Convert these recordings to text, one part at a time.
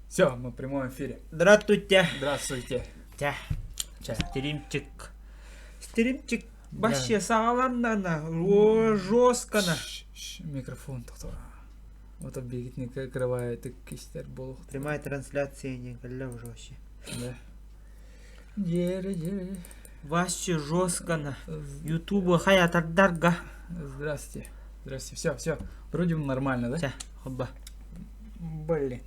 Все, мы в прямом эфире. Здравствуйте. Здравствуйте. Чэ. Чэ. Стримчик. Стримчик вообще саҕаланна о жестко на. Микрофон тохтоо. Вот объектник кровая кистер буолуох. Прямая трансляция не кэллэ уже вообще. Да. Ере, ере. Вообще жестко на. Ютубу хая тардарга. Здрасте. Здрасте. Все, все. Вроде нормально, да? Чэ, хобба. Блин.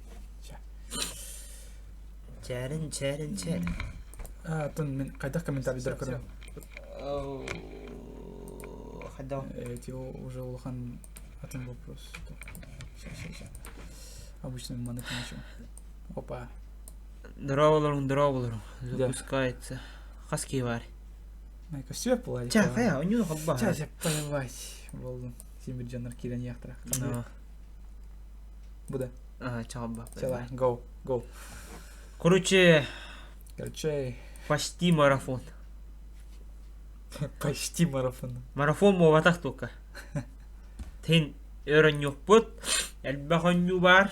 Чэрин, чэрин, чэрин. А, тон мен хайдах комментарийдар көрөм. Хайдах? Эти уже улахан атын вопрос. Сейчас, сейчас. Обычно маннык начал. Опа. Дорооболоруҥ, дорооболоруҥ. Запускается. Хас киһи баар? Майка все платит. Чэ, хайа, онньуу хобба. Чэ, чэ, поливать. Болдум. Симир дьоннор киирэн иэхтэрэ. Бу да. Ага, чэ, хобба. Чала, go, go. Короче, Короче, почти марафон. Почти марафон. Марафон буолбатах только. Тин өр онньуохпут, элбэх онньуу баар,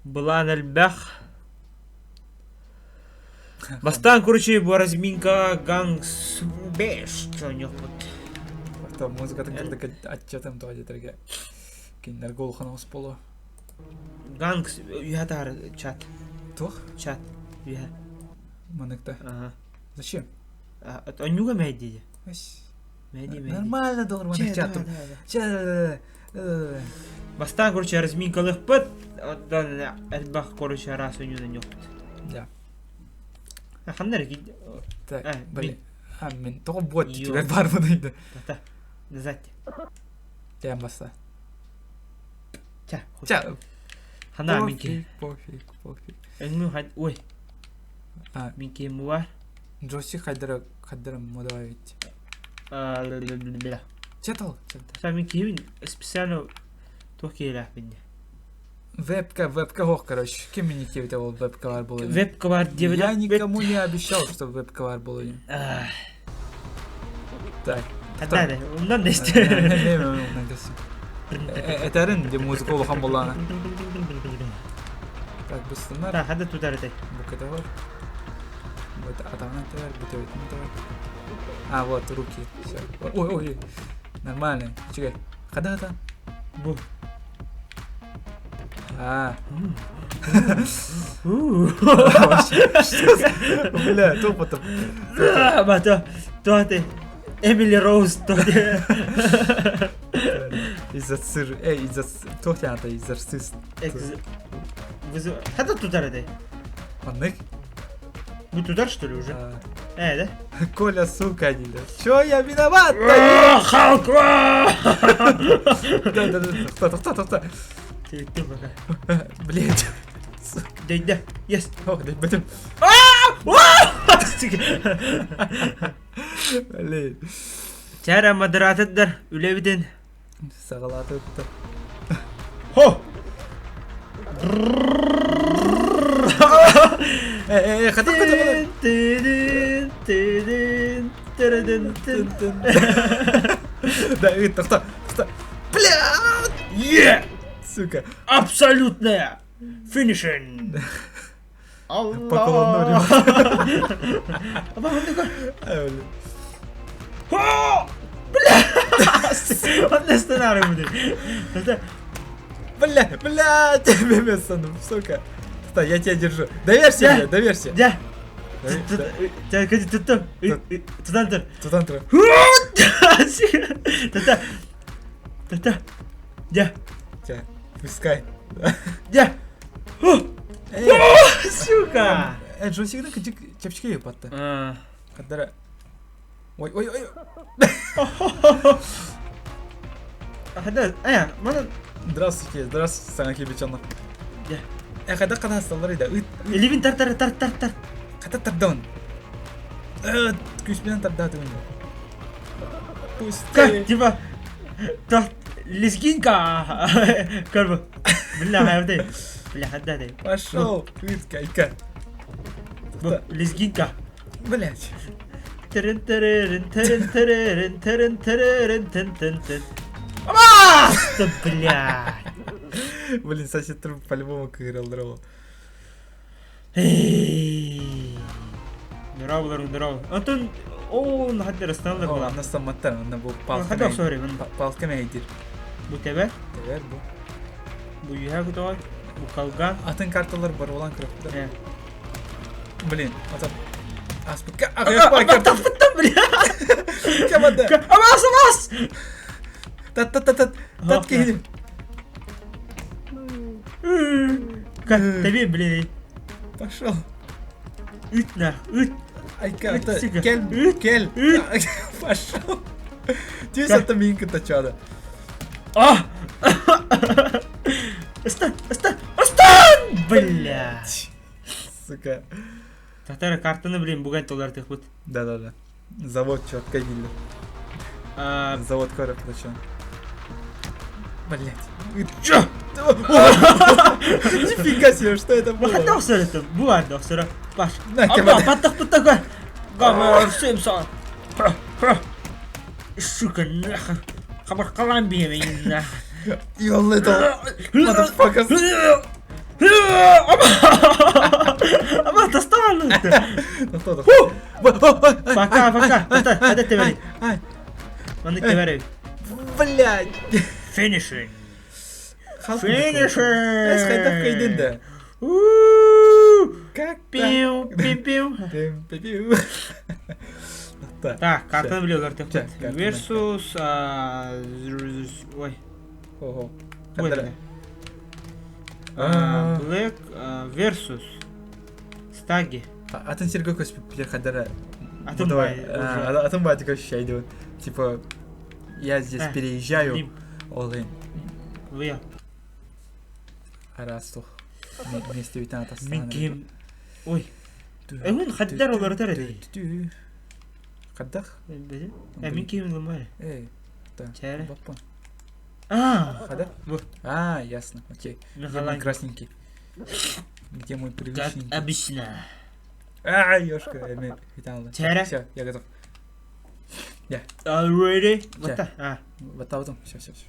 былаан элбэх. Бастаан, короче, бу разминка Gangs Bash оонньуохпут. То музыкатын кырдык отчетым тоҕо диэтэргэ кинилэргэ улахан оҕус буолуо. Gangs үһэ таһар чат. Туох? Чат үһэ. Маныкта. Ага. Зачем? Онньууга мэйдии. Мэйдии, мэйдии. Нормально доллар маннык чат. Ча. Бастаан, короче, разминкалыахпыт, оттон элбэх, короче, араас оонньуунан оонньуохпут. Да. Ханна эрэ Так, блин. А, мин тоҕо буот түгэр баарбын ыйда. Та, назад. Тэн баста. Ча. Ча. Хана мин ки. Пофиг, пофиг. Эҥҥү хад ой. А. Мин ки муар. Джоси хайдара хайдара модавай ведь. Бля. Чатал. Мин киһибин специально туох киһилээхпин Вебка, вебка ох, короче. Ким мне киэбитэ ол вебкалар буолуо? Вебка бар диэбитэ. Я никому не обещал, что вебка бар буолуо. Так. Да, да, оннан да истэ. Этэрин де музыка улахан буоллаҕына. Так, быстыннар. Да, хада тутар этэй. Бу бар. Вот атаҕынан тэбэр, бүтэбитин тэбэр. А, вот, руки. Все. Ой, ой, нормально. Үчүгэй. Хада хата. Бу. А. Бля, тупо там. Бата, туате. Эмили Роуз туате. Из-за сыр, эй, из-за туохтаата изорцист. Хата тутар этэй. Маннык? Бу тутар что ли уже? Э, да? Коля, сука, не Чё я виноват? Халк! Да, да, да, тоқта, тоқта, тоқта. Титтим пока. Блять. Да, да, yes. Ох, да, бэтим. Блин. Чара модератордар үлэбитин Саҕалаатыттар. Хо! Э, э, хата, хата, хата. Да, тоқта, тоқта. Бля! Е! Сука. Абсолютная финишинг! По колонну Бля! Он останавливает. Бля, бля, тебе место, сука. Стой, я тебя держу. Доверься мне, доверься. Да. Тутан тур. Тутан тур. Тата. Тата. Дя. Дя. Пускай. Дя. Сука! Джойстигынан кырдьык чэпчэки ыппатта. Хардара. Ой, ой, ой. Хада, э, маны Здравствуйте, здравствуйте, саҥа киирбит дьоннор. Э, хайдах ханаасталлар да? Ыт. Илибин тар тар тар тар тар. Хата тардаун. Күүспүнэн тардаатым. Пусть. Типа, лезгинка. Как бы. Бля, хайбытай. Бля, хадда Пошел, ыт, кайка. Лезгинка. Блять. Терен терен терен терен терен терен тен тен тен. Да, блядь. Блин, сосед труп по-любому кыыраллар ол. Дорооболоруҥ, дорообо. Онтон оо, наһаа ырыстаналлар О, буолаах. онно ыстамматтар, онно бу палка Хата мэй- охсор эбин. палка мэйдир. Бу тэбэр, Тэбэр бу. бу үөһэ көтөҕөр, бу калган. Атын карталар бар olan кырыктар. Э. Блин, ата аспытка аҕыйах бар карта. Таппыттан бля. Кемада. Абас, абас! Тат тат тат тат тат киһи. Тэби, блин. Пошел. Үт на, үт. Айка, Үт, сука. кел, Үт. кел. Үт. Пошел. Түс ата мин кытачады. А! Ыстан, ыстан, ыстан! Бля. Сука. Татара картаны, блин, буган толар тыхпыт. Да-да-да. Завод четко гилли. Завод коры причем. Блять. Чё? Нифига себе, что это было? Хата охсоротум. Бу барды охсоро. Баш. На, Абба, кемада. баттах буттага. Гамар Симсон. Сука, нахуй. Хабар калан биһэмин нахуй. You little motherfuckers. Ама тастаан. Пока, Пока, пока. Хата тэбэри. Маннык тэбэри. Блять. Finishing. Эс хайдах кайдын да. Finishing. Как так? Пиу, пиу, пиу. Пим, пи, пиу. Так. Так, картаны билиэлэр Чэ, төхпүт. картаны. Versus ой, Ого. ой, Хадара. бля. А. Black versus Стаги. Атын сиргэ көспүт хадара. Атын Давай. бай, А, Атын бай такой ощущение. Типа, я здесь А, переезжаю. Лим, Ол ин. Выя. Арастух. Вместе ведь надо Мин ким. Ой. Эһун хаддар олоротор эти. Хаддах? Э, мин ким лымар. Эй, да. Чээрэ. Баппа. А, Хада? Бу. А, ясно. Окей. Мин Где мой халан. красненький? Где мой Как привычненький? обычно. А, ёшка, Чээрэ. Все, я готов. Already. Вот А, Вот там, все, все, все.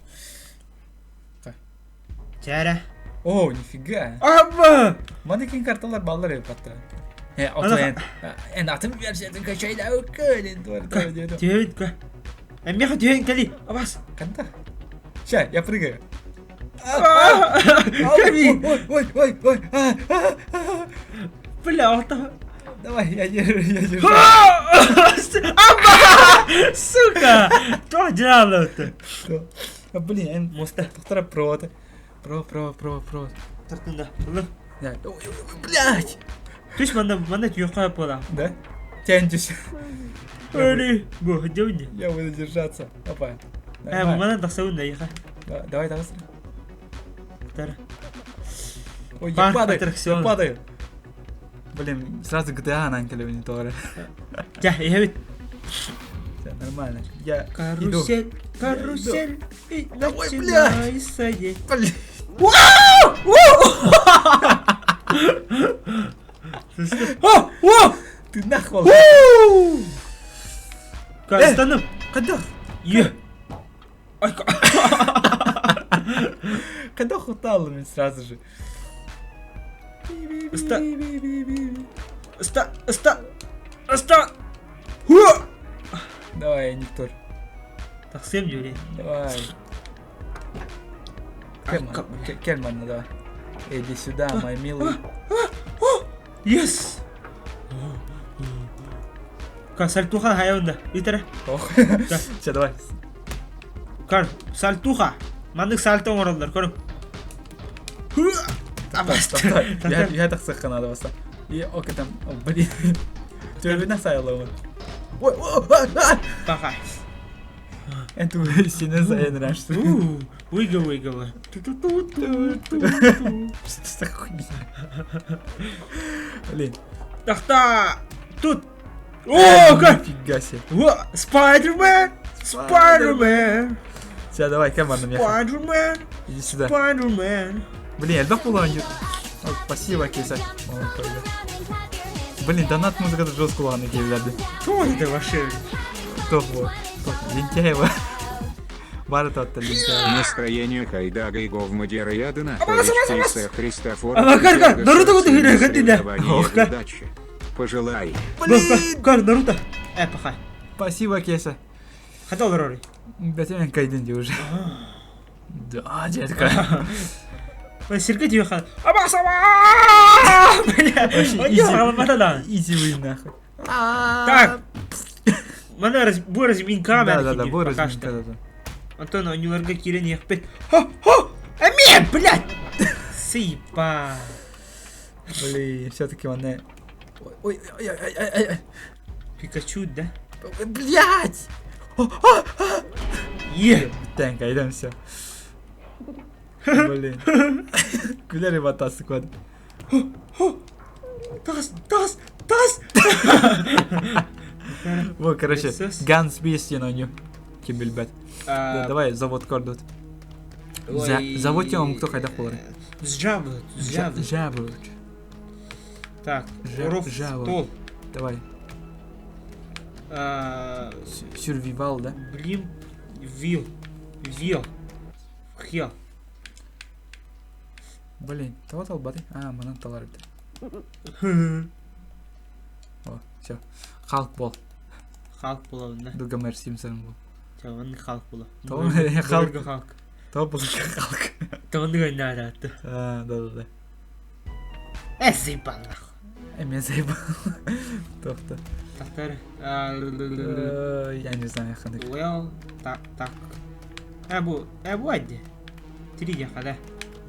чээрэ. О, нифига. Абба! Манекен карталар баллар эбит батта. Э, Ана- ото эн. Эн атын версиятын качайда өккөлен туар туар деді. Түһэбит ка. Эмиэхэ түһэн кали. Абас. Канда? Ща, я прыгаю. Ками. Ой, ой, ой, ой. а, а, а. Бля, ото. Давай, я держу, я держу. Абба! Сука! То делал-то? Что? А, Блин, эн Моста. Доктора провод. Провод, провод, провод, провод. Тартында. Лы. Да. Ой, ой, ой, блядь! Түс манна манна түйөккө буола. Да? Тяньтесь. Эли, бу дьони. Я буду держаться. Опа. Э, Нормально. манна тахсабын да яха. Да, Давай, давай. Тара. Ой, я Парк падаю, я аттракцион. падаю. Блин, сразу GTA на не тоже. Жа, иһэбит. Всё, нормально. Я иду. Карусель, карусель, и Ой, бля. начинается. Блин. О, о! Ты нахуй. Кастаным. Когда? Е. Ай, Когда хутал мне сразу же. Ста- Ста, ста, ста. Хуа! Давай, Никтор. Тахсыам дьүлэ. Давай. Кельман, Кельман, давай. Иди сюда, мой милый. Yes! Кар, сальтуха хайонда. Итара. Ох. Все, давай. Кар, сальтуха. Маннык сальто оҥороллор, көрүҥ. Стоп, стоп. Я так сыхха надо баста. И ок там, о, блин. Ты видно сайла вот. Ой, о, а, а! Паха. Это сильно заедно раньше. Уига, уига. Ту-ту-ту-ту-ту. Что за хуйня? Блин. Тахта! Тут! О, как! Нифига себе. О, Спайдермен! Спайдермен! Все, давай, камера на меня. Спайдермен! Иди сюда. Спайдермен! Блин, я льда О, спасибо, Киса. О, пойду. Блин, донат музыка жестко ладно, киевляды. Что это вообще? Кто вот? Кто? Лентяева. Бары тотталлар. Настроение Хайдага и Говмадера Ядына, Абас, абас, абас! Христофор, Ама, кар, кар, Наруто вот играет, как ты, да? Удачи. Пожелай. Блин! Кар, Наруто. Пахай. Спасибо, Кеша. Хотел Рори. Бэтмен кайден уже. Да, детка. Сиргэ тиэхэ. Абас, абас! Бля, Вообще, изи вы нахуй. Так. Мана раз, бу разминка Да, да, да, бу разминка, да, да. Антон, оонньууларга киирэн иэхпит. Хо, хо! Эмиэ, блядь! Сыйпа. Блин, все-таки он... Ой, ой, ой, ой, ой, ой. Пикачу, да? Блядь! Е! Тэнка, идем все. Блин. Куда ребята куда? Тас, тас, тас! Вот, короче, Guns Beast на нее. Ким билбэт. Давай, завод кордут. Завод тем, кто хайдах болар. Сжавают, сжавают. Жавают. Так, ров стол. Давай. Сюрвивал, да? Блин, вил, вил, хел. Блин, того талбаты? А, манан талар О, все. Халк бол. Халк буолабын да. Дугамер Симпсон бол. Чаван Халк була. Халк. Халк. То был Халк. Тонныга наада. А, да-да-да. Заебал нахуй. Мен заебал. Тохта. Тахтар. Я не знаю, ханнык. Well, так, так. Бу, бу адди. Три хада.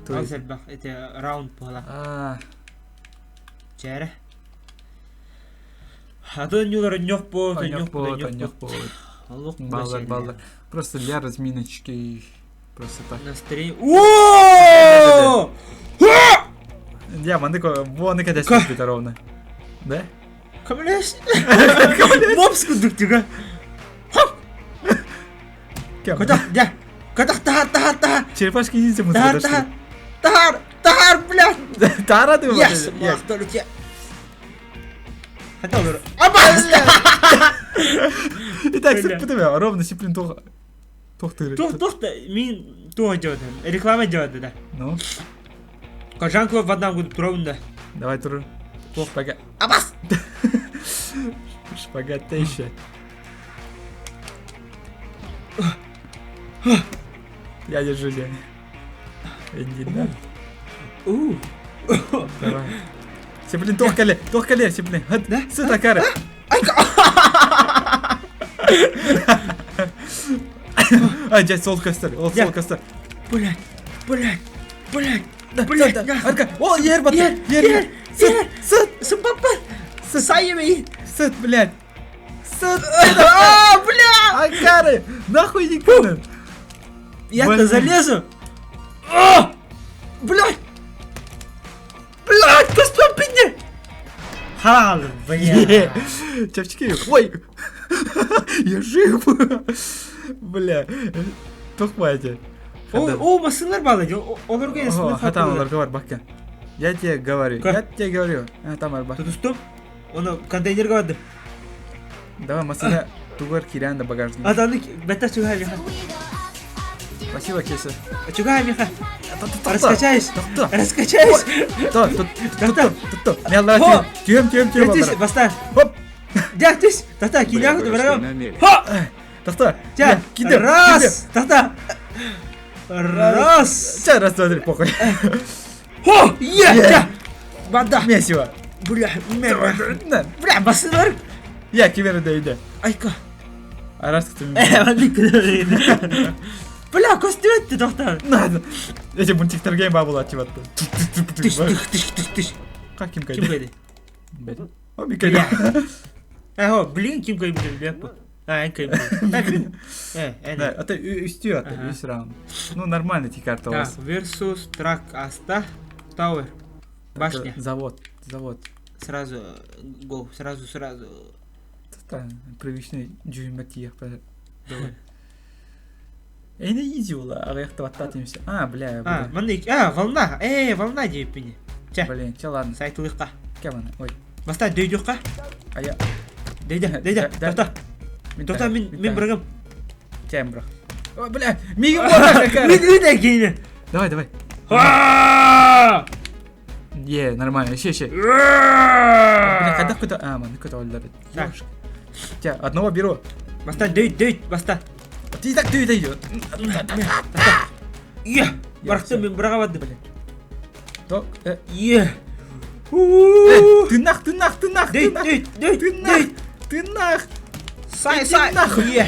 Ал это раунд була. А. Чәрэ. Атын нюлар нёх по, нёх по, нёх по. Баллар, баллар. Просто для разминочки. Просто так. Настроение. О! Я маннык вон и когда ровно. Да? Камляш. Мопс курдук тига. Катах, да. Катах, тахар, тахар, тахар. Черепашки ниндзя мы Тахар, тахар. Тахар, тахар, блядь. Тара ты Yes, Хотел Абас! Итак, сыппытым ровно сиплин тух тохтыр. Тух тух мин тух делает. Реклама делает, да. Ну. Жан-Клод Ван Дамм будет ровно. Давай тур. Шпага. Абас! Шпагатейша. Я держу тебя. Иди, да. Давай. Сеплин, туох кэлэ, туох кэлэ, Сеплин. Да? Сыт акары. А, дядь, сол көстөр, ол сол көстөр. Блядь, блядь, блядь, блядь, Арка, о, ер бат, ер, ер, сыт, сыт, сыт, сыт, сыт, блядь. Сыт, а, бля! Акары, нахуй не кунен. Я-то залезу. А! Блядь! Блядь, костюм пидни! Хал, бля. Чапчики, ой! Я жив! Бля, тухмайте. О, масылар балы, оларга эсмин Хатан оларга бар, бакка. Я тебе говорю, я тебе говорю. А, там бар, бак. Тутустум. Оны контейнерге барды. Давай, масына тугар кирян да багажник. Аданы бәтә чуга миха. Спасибо, Кеся. Чуга миха. Раскачаешь. Раскачаешь. То, то, то, то, то. Мен Тюм, тюм, тюм. Түс, баста. Хоп. Дя, түс. Тата, кидягу барам. Хоп. Тохта. Ча, кидем. Раз. Тата. Раз. Ча, раз, два, три, похуй. Хо! Е! Ча. Банда. Месиво. Бля, бля, басылар. Я кибер да иде. Айка. Арас кто Бля, костюм тохта. Надо. Эти мультиктерге бабула чиватты. Тыш, тыш, тыш, тыш, тыш. Как ким Ким кайды? О, Микаэль. Э, блин, ким кайды, бля. А, кайды. Да, это үстүү аты, үс раунд. Ну, нормально ти карта у вас. Так, versus трак аста Tower. Башня. Завод, завод. Сразу go, сразу, сразу. Привычный дюйматиях. Давай. Эйне изи ула, аяқта баттат емсе. А, бля, А, мында а, волна. Эй, волна дейппин. Ча. Блин, ча ладно. Сайтылыққа. Кеманы, ой. Баста дөйдүкка. А я. Дөйдө, дөйдө. Тоқта. Тоқта, мен мен біргім. Чайым бірақ. О, бля, миигин буолар какая. Ыт киинэ. Давай, давай. Е, нормально, еще, еще. Бля, когда кто-то... А, ман, кто-то оллар. Так. Тя, одного беру. Баста, дөйт, дөйт, баста. Ты и так ты это идет. Е, барахтым мен быраға бардым. Блин. То, э, Е. э, ты нах, ты нах, ты нах, ты Дөйт, нах, дөйт, дөйт, ты нах, дөйт. ты нах. Сай, Иди сай. нахуй. Е.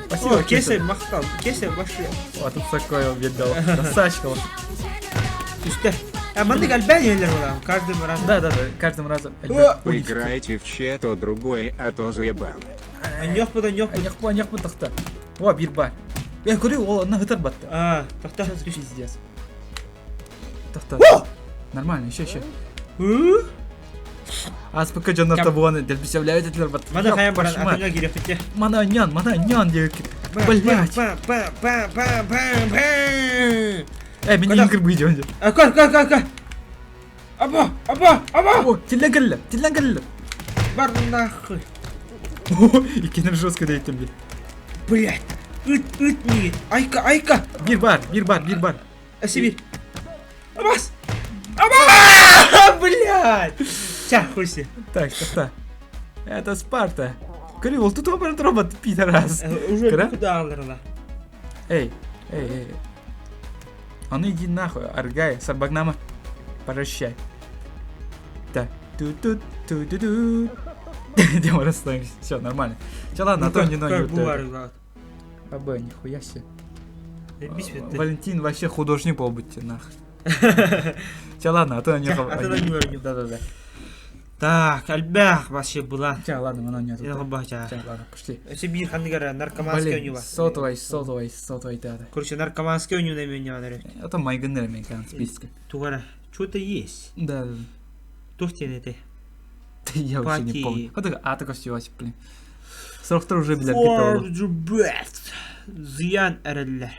Спасибо, О, кесе, мақтал, кесе, башы. Вот тут такое видал. Красавчик. Үстә. А мындык Альбания була, каждый раз. Да, да, да, каждым разом. О! Поиграйте в че-то другое, а то заебал. Аньох буда, аньох буда. Аньяқ аньяқ тахта. О, бир бар. Я говорю, ол ана хытар батты. А, тохта. Пиздец. Тохта. О! Нормально, еще, еще. Hı? Аспк жоннор табуаны дел представляют этилер бат. Мана хаян баран атыңа кире фите. Мана нян, мана нян деп. Блять. Ба ба ба ба ба ба. Э, мен Когда- ең кіріп видео. А, көр, көр, көр, көр. Аба, аба, аба. О, тилен кілі, тилен кілі. Бар нахуй. Икенер жестко дейттім бе. Блять. Ыт, ыт не. Айка, айка. Бир бар, бир бар, бир бар. Асибир. Абас. Аба! Блять. Ча, хуйся. Так, тоқта. Это Спарта. Көрі, ол тут оборот робот, пидорас. Уже Кыра? куда алырла. Эй, эй, эй. А ну иди нахуй, Аргай, Сарбагнама. Прощай. Так, ту-ту-ту-ту-ту. Дима расстановимся. Все, нормально. Все, ладно, а то не Как бывает. Аб, нихуя себе. Бисвет. Валентин вообще художник был бы тебе, нахуй. Все, ладно, а то не А то не Да-да-да. Так, альбах вообще была. Все, ладно, она не тут. Ябача. Все, ладно, пошли. Сибирь хандыгара наркоманский у Блин, него. сотовый, сотовый, сотовый, да, да. Короче, наркоманский у него на меня, наверное. Это майгыннер мен списка. Тугара, что-то есть. Да, да, да. Тухтин это. Я вообще не Пати. помню. Вот так, а, такой всего, блин. Сроктор уже, блядь, For готов. the best. Зиян эреллер.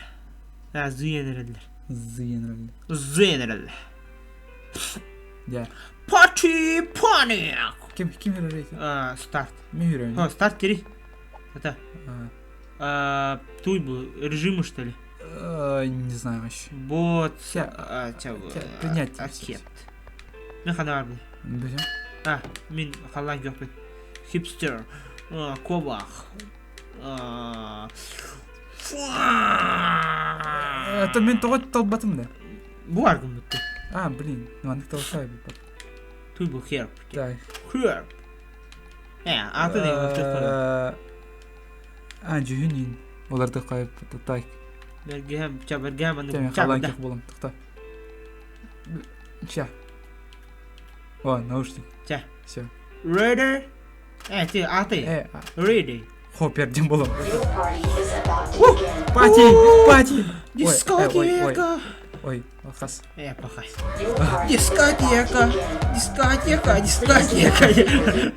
А, зиян эреллер. Зиен, Зиян эреллер. Да. Party panic. Ким, ким үрейді? А, старт. Мен үрейді. О, старт кери. Это. А, туй был, режимы что ли? Не знаю вообще. Бот. Ща. А, ча, Ща, принять. Аккет. Мен хана бар Бля. А, мен халан жоқпын. Хипстер. А, Кобах. А, Это мен тоғыт талбатым да. Бу аргым бітті. А, блин, ну аны талсай Туй был херп. Так. Херп. Э, аты не өтті. А, жүхінін. Оларды қойып, так. Бергем, ча бергем, аны Мен ча халан да. кех болам, тоқта. Ща. О, наушник. Ча. Все. Ready? Э, ты аты. Э, а, Ready. хоппер дем болам. Your party is about to begin. Пати, пати. Ой, э, ой, ой, Дискотека. ой, алхас. Э, пахай. Your party is about to Дискотека. begin. Дискотека, дискотека.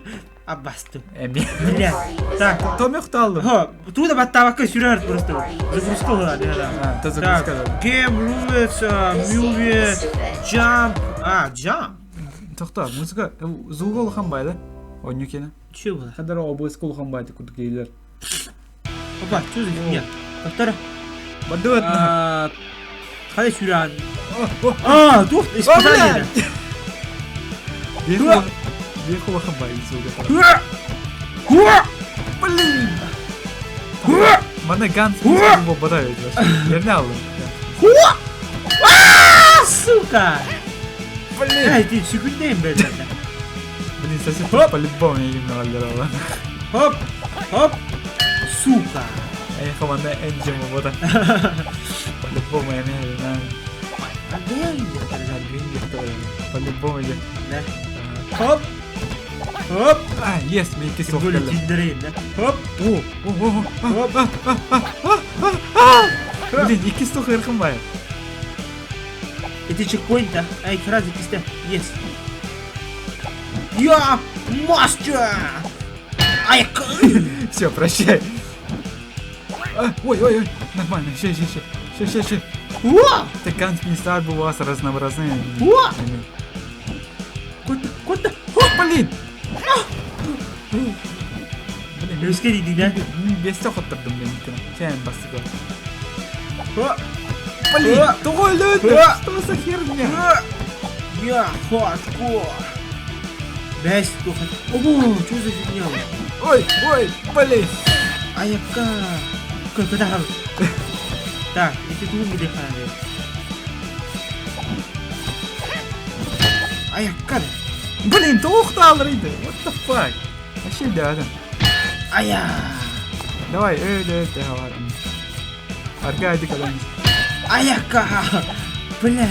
Абасту. Э, мен. Бля. Так. Том ұйықталдым. Хо, туда баттавака сюрер просто. Загрузка была, да, да. А, то загрузка. Так, Game, Roulette, This game Movie, is stupid. Jump. А, Jump. Тоқта, музыка звук улахан байды. О, нүкені. Че было? Қадар обыск улахан байды күдгейлер. Опа, что за фигня? Повтора. Барды өтні. А, Қалай сюран? А, тух, испытание. Бек улахан байды звук. Хуа! Хуа! Блин! Хуа! Мана ганс музыка бадай вообще. Ерне алдым. Хуа! А, сука! Блин! Эй, ты секундейм бер. Блин, сосед тут по-любому я именно алдырала. Хоп! Хоп! Сука! Эй, команда энджим бота. По-любому я не знаю. А где По-любому я. Да. Хоп! Хоп! А, есть, мен Тем кисок. более тиндерейм, да? Хоп! О, о, о, Хоп! о, блин, икки стох ирхым бай. Это чекпоинт, да? Ай, сразу кисте. Yes. Я мастер! Ай, Все, прощай. А, ой, ой, ой, нормально, ща, ща, ща, ща, ща, ща. О! Так ганс министр у вас разнообразные. О! Куда? Куда? О, блин! Блин, Өскө дии Бесте хоттордум мен иккини. Чээн бастыгы. Блин, тоҕо өлөөтө? Что за херня? Я хардкор. Бэс туха. Ого, что за фигня? Ой, ой, блин. Айакка. Куда? Так, эти тугу билиханы. Айакка. Блин, туох таалырыйды? What the fuck? Вообще да. Ая. Давай, өлө, давай. Аркадий когда Айакка. Бля.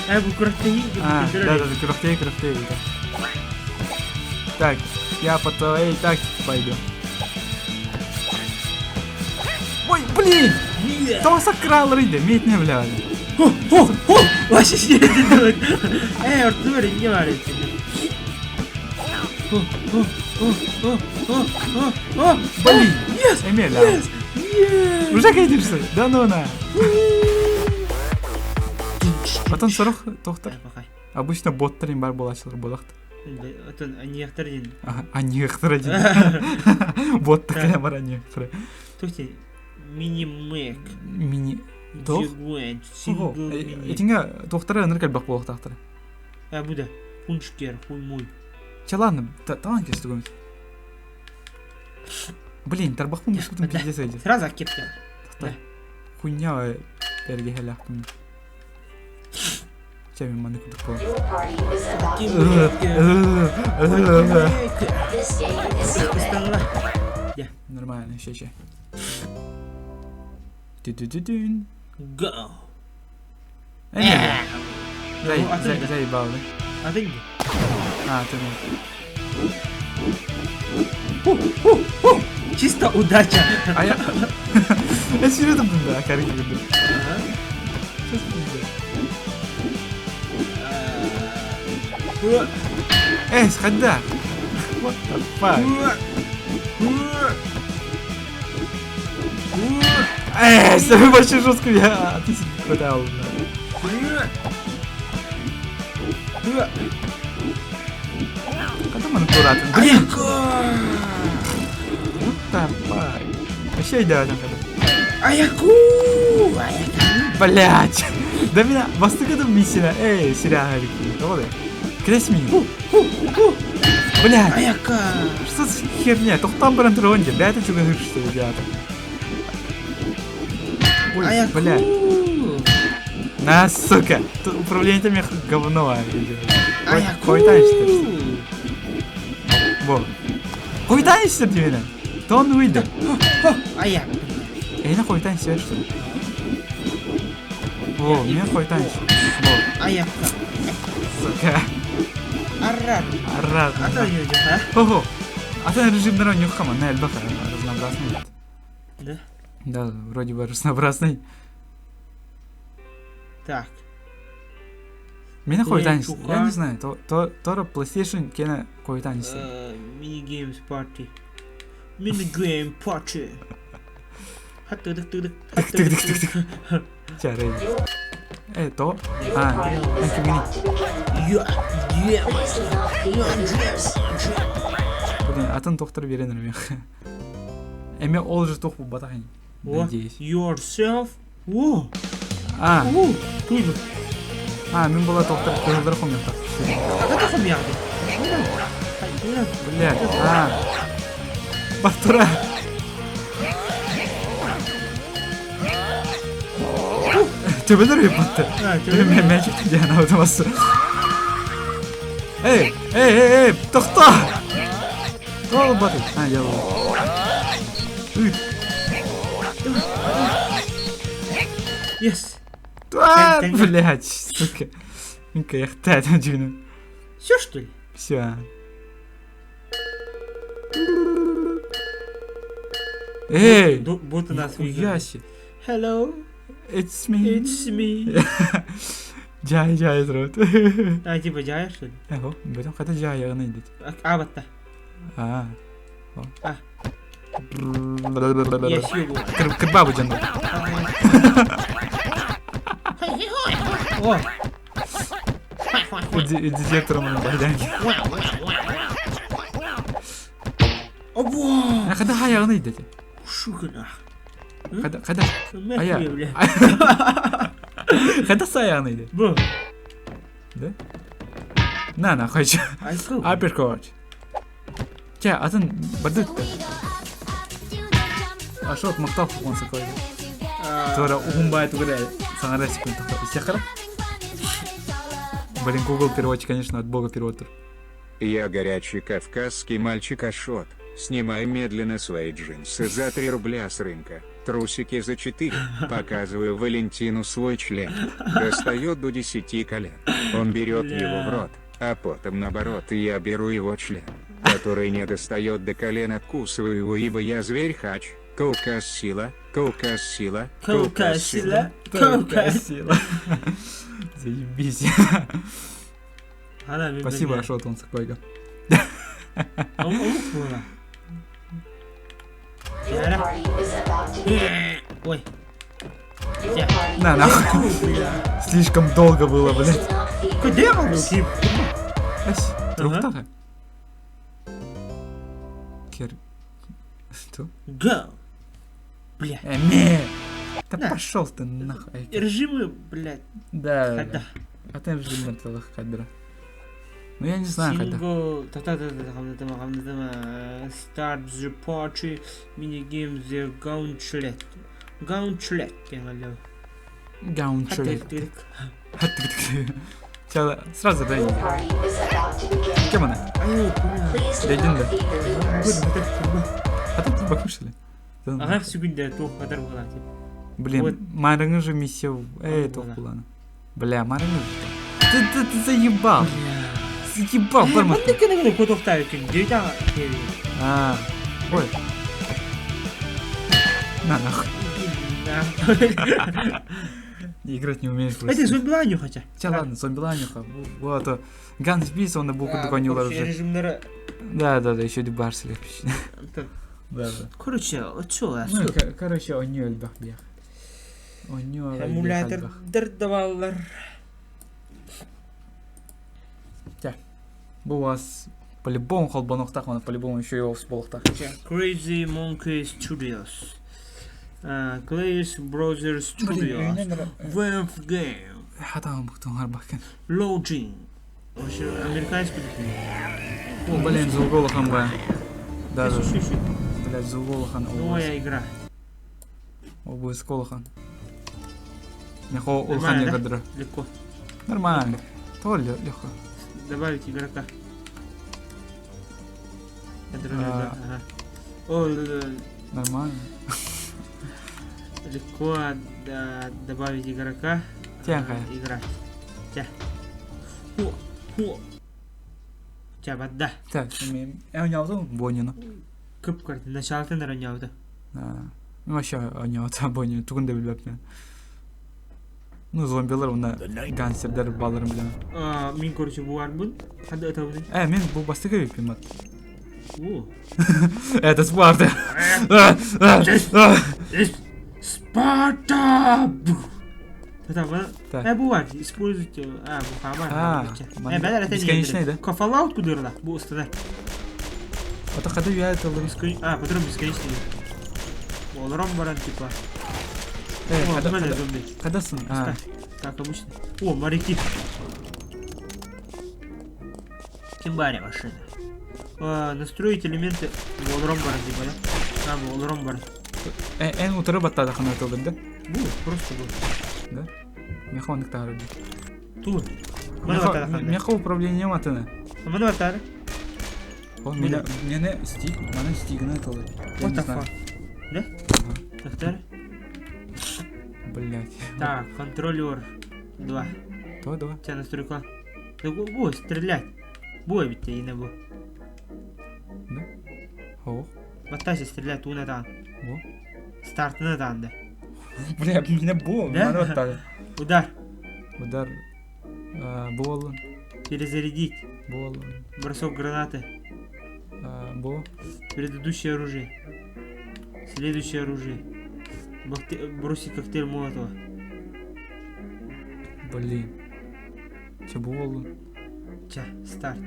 Э, бу күрэхтэһии А, да, да, күрэхтэһии, күрэхтэһии, да. Так, я по твоей тактике пойду. Ой, блин! Тоҕо саккырааларыйды, метне бля. Хо, хо, хо! Вообще сиэдин Э, ортугар инне бар эбит. Хо, хо, хо, хо, хо, хо, хо. Блин! Yes! Эмиэ Yes! Yes! Уже кэйдирсэ? Да ну на. Потом сорох тохтар. Обычно боттар им бар буолааччылар буолахт. Отон аньыахтар диэн. Аньыахтара диэн. Боттар кэлэн бар аньыахтара. Туох Мини-мэк. Мини... Туох? Джигуэн. Сингл мини. Итингэ туохтара ынырык элбэх буолуохтаахтара. А бу да. Хуншкер, хуй муй. Чэ ладно, талан кэстигим. Блин, тарбахпын бускутун пиздец айдет. Сразу кепка. Да. Хуйня эргиһэлээхпин. Чэ мин маны курдук буолан. Your party is about to This game is stupid. Нормально, ща, ща. Тü-тü-тü-тün. Go. Эмиэ. Ну, атын да. Заебал, да? Атын да. А, ты ну. Чисто удача. А я... Я серьезно, да, карги люблю. Ага. Сейчас пизда. Эй, схода! What the fuck? Эй, с тобой вообще жестко я... А ты куда Когда мы аккуратно? Блин! What the fuck? Вообще идеально когда. Аяку! Блять! Да меня бастыгадым миссия. Эй, сериал. Тоҕо Крэс мин. Блять! Аяка! Что за херня? Тохтоон баран турон дьэ. Бэйэтэ чугаһыыр что ли, ребята. Ой, Аяку! блядь. На, сука! Тут управление там говно, а, Аяку! Хойытаешься, что ли? Во. Хойытаешься диэбинэн. Тон выйдет. Ая! Эйна хойытаешься, что ли? Во, меня хойытаешься. Во, Аяка! сука. Арра! Арра. Ата а? Хо-хо. А ты режим на нюхама, на эльбаха разнообразный. Да? Да, вроде бы разнообразный. Так. Меня хуйтанис. чуха. Я не знаю, то то тора PlayStation кена хуйтанис. Mini Games Party. Mini Game Party. Хаттыдык-тыдык. Тык-тык-тык-тык. Чары. Э, то. Your А, party is about to begin. Я! Я! Please do not feed the visitors. Блин, атын тохтор берен мех. Эме ол же тох батахин. О, Надеюсь. Yourself. О! А, О! Туйбут. а, мин была тохтор кыһылдар хомьяхта. Хата хомьяды. Блядь, а. Батура. Төбөлөр батты. Мен мячик диэн аутомасы. Эй, эй, эй, эй, тохто! Тоҕо баты? А, я Ыт. Yes. А, блядь, сука. Минка яхта там дьүнү. Все что ли? Все. Эй! Будто нас Нихуя выиграли. себе. Hello, It's me. it's me. Жай жай турат. А, типа жая что ли? Эго, бөтөн ката жай ягына идет. А, батта. А. А. Я съебу. Кырбабы жан. О, Детектором байдан. Обуа! А когда хаягын ыйдати? Шукана. Когда когда Ая. Когда саягын ыйды? Бу. Да? На, на, хочу. Апперкот. Чэ, атын барды Ашот мактал куган сакой. Тура уһун бай тугура саңара секунд Истяхара? Блин, Google переводчик, конечно, от бога перевод. Я горячий кавказский мальчик Ашот. Снимай медленно свои джинсы за 3 рубля с рынка, трусики за 4. Показываю Валентину свой член. Достает до 10 колен. Он берет его в рот, а потом наоборот я беру его член, который не достает до колен, откусываю его, ибо я зверь хач. Кавказ сила, Кавказ сила, Кавказ сила, Кавказ. сила. Заебись. Ана, мен Спасибо, білмеймін. Ашот, он такой. Омук буола. Your party is about to begin. Ой. Your party На, нахуй. Слишком долго было, Please блядь. do not feed the Куде могу loopers. кип? Ась, Руктага. Кер... Что? Go. Бля. Ме! Да На. пошел ты нахуй. Ай, Режимы, блядь, Да, да, когда? да. А ты же мертвых кадра. Ну я не знаю, когда. Single, та-та-та-та, Start the party, minigame the gauntlet. Gauntlet диэн оллоо. Гаунчелет. Сейчас сразу дай. Your party is about to begin. Кем она? Ай, бля. Please do Дойдем, not да. feed the loopers. А тут бакушали. ли? Да Ага, нахуй. секунда, туох катар буолар тип. Блин, Вот. Марыңы же миссия. Эй, Вот она. толкулана. Бля, Марыңы же. Ты, ты, ты заебал. Заебал, барма. Маннык гына кутуохтаабыт күн дьүтэ А, ой. На, нахуй. Играть не умеешь просто. Это зомбиланию хотя. Ча, ладно, зомбиланюха. Вот, а Ганс Бис, он на букву догонил уже. Режимнары. Да, да, да, еще Дюбарс легче. Да, да. Короче, очо, Ну, короче, он не альбах бех. Он не Эмулятор даваллар. Бу вас по-любому холбонохтах, он по-любому еще и болохтах. Crazy Monkey Studios. Clays Brothers Studios. Valve Game. Хата бухтун арбакен. Loading. Вообще, американский О, блин, зуголахан ба. Да, да. Да. Блядь, зуголахан. Новая игра. Обуз колахан. Мехо улхан Нормально, да? ягодра. Легко. Нормально. То легко. Добавить игрока. А. Ага. О, Нормально. легко да, добавить игрока. Тяха. Игра. Тя. Хо. Хо. Тя, бадда. Так, я унял Бонину. Кып көрдү. Началатын оронньообута. Ну, вообще, унял Бонину. Тугун да билбэппин. Ну, зомбилар уна гангстердер балларын билем. Мин короче бу барбын. Хадда ытабын. Мен бу бастыга биппин мат. О. Это Спарта. Спарта! Та Так. Бу бар. Используйте. А, бу хамар. А, Бәлер это бесконечный, да? Fallout кудырла. Бу устана. Это хады я это А, патрон бесконечный. Олорон баран типа. Э, О, когда мене зомби. когда сын? А, Так, обычно. О, моряки. Кимбари машина. А, настроить элементы Олорон баран типа, да? А, бу олорон баран. эн утыры баттады хана тылдым да? Бу, просто бу. Да? Механик тары. Ту. Маны батары ханда. Меха управление матына. Маны батары. Он меня меня стик, мана стигны тылды. What the fuck? Да? Повтори. Блять. Так, контроллер 2. То два. Тебя настройка. Да бу, стрелять. Бу битте ине бу. Да? О. Баттася стрелять уна таан. О. Стартына таан да. Бля, меня бу, Да? мана баттады. Удар. Удар. Бол. Перезарядить. Бол. Бросок гранаты. Бо. Предыдущее оружие. Следующее оружие. Бросить коктейль Молотова. Блин. Че бол? Ча, старт.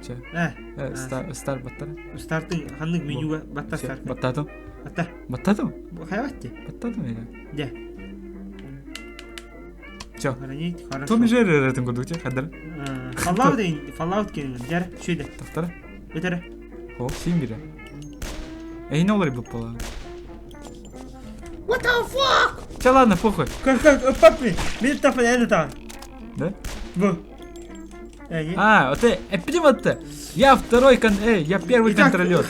Чэ. Э. Старт баттар. Стартын ханнык менюга батта старт. Баттатым. Батта. Баттатым. Хайбатты. Баттатым или? Дэ. Все. Хранить, хорошо. Том жер эрэтин курдук че хаддар. Fallout деген Fallout деген жар шүйді. Тахтара. Өтөрө. О, син бире. Эй, не олар буп була. What the fuck? Че, ладно, похуй. Как как папи, мен тапын әні таған. Да? Бу. Э, А, вот ты, Я второй кон... Эй, я первый контролер.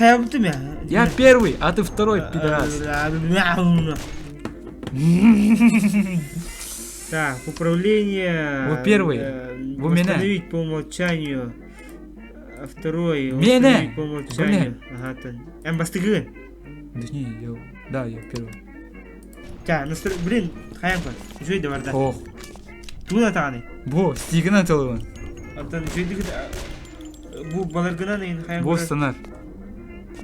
Я первый, а ты второй, пидорас. Так, управление. Вы первый. Вы меня. Восстановить по умолчанию. Второй. Меня. Восстановить по умолчанию. Ага, тон. Эм, бастыгы. Да не, я... Да, я первый. Та, настро... Блин, хаямка. Жуй да барда. Ох. Туна тағаны. Бо, стигынан толуын. Антон, жуйдыгы... Бу баларгынан эйин хаям. Бо станар.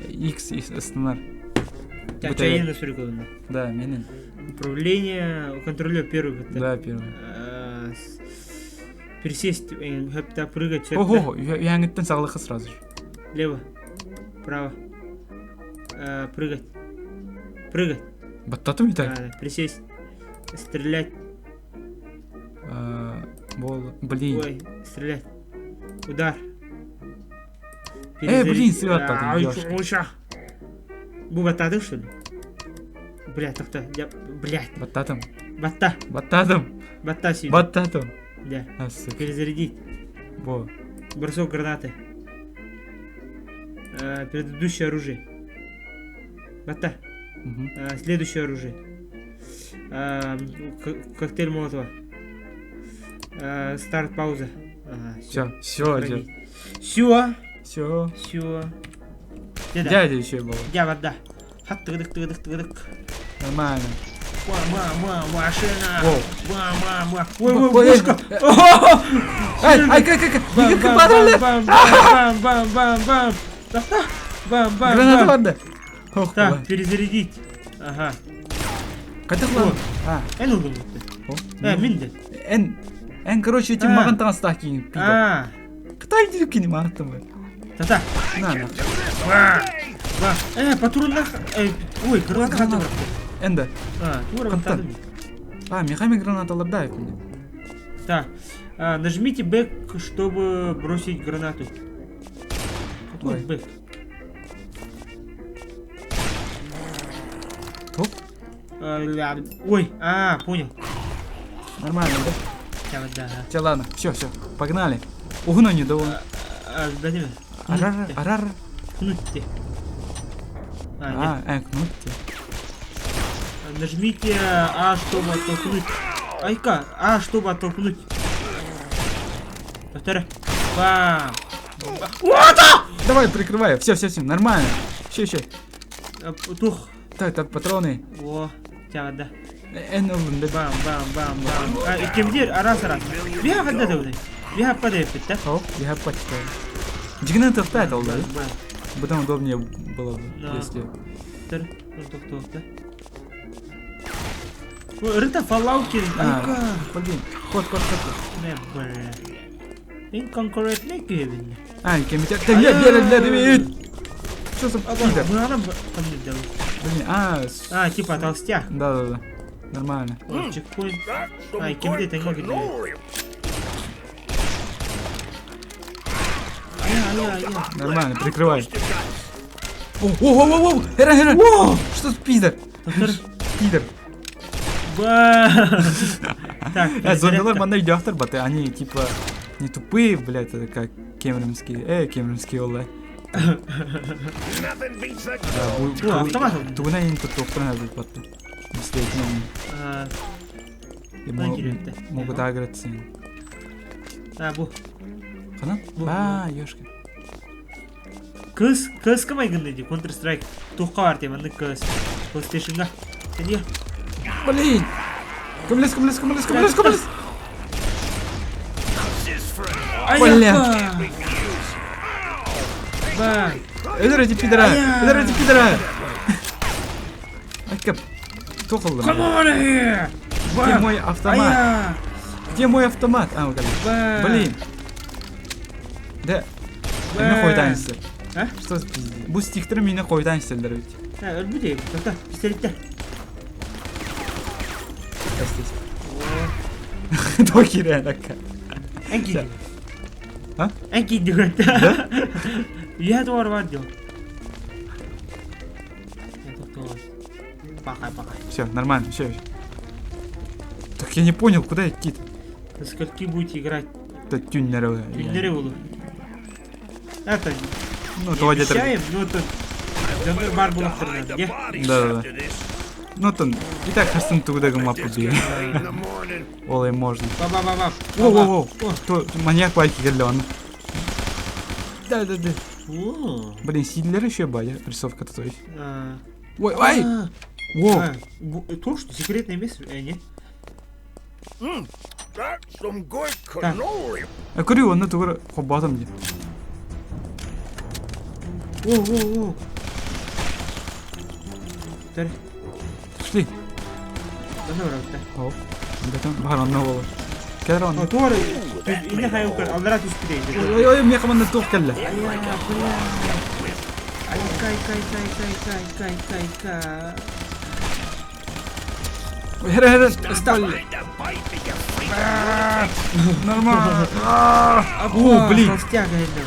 X станар. Та, чайын настройка Да, менен. Управление, контролер первый. Да, первый. Пересесть, хэпта прыгать. Ого, яңыттан сағлыққа сразу же. Лево, право. Прыгать. Прыгать. Баттатым и так. Присесть. Стрелять. Бол, блин. Ой, стрелять. Удар. Блин, стрелять так. Бу баттадың, что ли? Бля, тоқта, я, блядь. Баттатым. Батта. Баттатым. Батта сүйді. Баттатым. Да. Перезарядить. Во. Бросок гранаты. Предыдущее оружие. Батта. Угу. Следующее оружие. Коктейль Молотова. Старт, пауза. Ага, все, все, все. Все. Все. Все. Дядя еще был. Я вода. Хат тыгдык тыгдык тыгдык. Нормально. Ма, машина. Воу. Ма, ма. Ой, ой, пушка. Ай, ай, как, как, как, падали. Бам, бам, бам, бам, бам. Бам, бам, Граната барды. Так, перезарядить. Ага. Қайда қылам? А. Эн ұлдым. Э, мен де. Эн, эн, короче, этим маған таңыстақ кейін. А. Қытай жүріп кейін маған таңы. Тата. На, на. Ва. Э, патроннах. Ой, граната хаты бар. Энді. А, тура Қанттан. А, мехами гранаталар да, мне. Так, нажмите back, чтобы бросить гранату. Какой back? Топ? Ой, а, понял. Нормально, да? Да, да. Все, ладно, все, все, погнали. Угну не дал. Арар, арар. Кнутте. А, кнутте. Нажмите А, чтобы оттолкнуть. Айка, А, чтобы оттолкнуть. Повторяй. Бам. Давай, прикрывай. Все, все, все, нормально. Еще, еще. Тух. Так, так, патроны. О, тебя, да. Бам, бам, бам, бам. А, кемдер, раз, раз. Бия қанда да Бия падает, да? О, я почитал. Дигнет опять, да? Потом удобнее было бы, если... Рыта Fallout. А, блин, ход, ход, ход. Не, блин. Мен конкурентный кебин. А, кемитер. Да нет, нет, нет, Что за пидор? Блин, а... А, типа толстяк. Да, да, да. Нормально. О, чекпоинт. А, кемде таңга кирди. Нормально, прикрывай. О, о, о, о, Эра, Эра! Что за пидор? Пидор. Так, зомбилар манда үйдө баты, они типа не тупые, блядь, это как кемеримские, кемеримские олла. Да, автомат. Тугуна им тут тоқтырна бүт батты. Действительно. Могут агриться. А, бу. Қана? А, ёшка. Кыз, кыз кім айгынды ди, Counter Strike. Туққа бар тем, анды кыз. PlayStation'да. Сен Блин! Кімлес, кімлес, кімлес, кімлес, кімлес! Бля! Өлөр эти пидора! Өлөр эти пидора! Айка, тоқылдым. Где мой автомат? Где мой автомат? А, вот Блин. Да. Эмиэ хойутаан истэр. А? Что за пиздец? Бу стихтэрим миинэ хойутаан истэллэр эбит. А, өлбүт эбит. Тота, пистолеттер. Эстес. Тоҕо киирэн акка. Эн киирдин. А? Эн киирдин. Да? Үйэ туар бар дьон. Пока, пока. Все, нормально, все. Так я не понял, куда идти-то? До скольки будете играть? Это тюннеры. Тюннеры буду. Это Ну, не то где-то. обещаем, но это дьоннор бар булахтарынан, дьэ. Да-да-да. Ну, там, и так хастын тугуда маппу бии. Ол и можно. Ба-ба-ба-ба. Воу-воу-воу. То, маньяк байки келли он. Да-да-да. О. Блин, сидлер еще бадя, рисовка-то то есть. А. Ой, ай! А, Воу! а, То, что секретное место, нет? Так, А көрүү онно тугур хоббатым дии. о, о, о. Төр, Шли. онно барабыта. О, бэтэн баар онно буолар. Кэлэр онно. О, туор, инне хайы аллара түспүт Ой, ой, миэхэ манна туох кэллэ? Ай, кай, кай, кай, кай, кай, кай, кай, кай. Хэрэ, хэрэ, стал. Нормально. О, блин. Толстяк, это.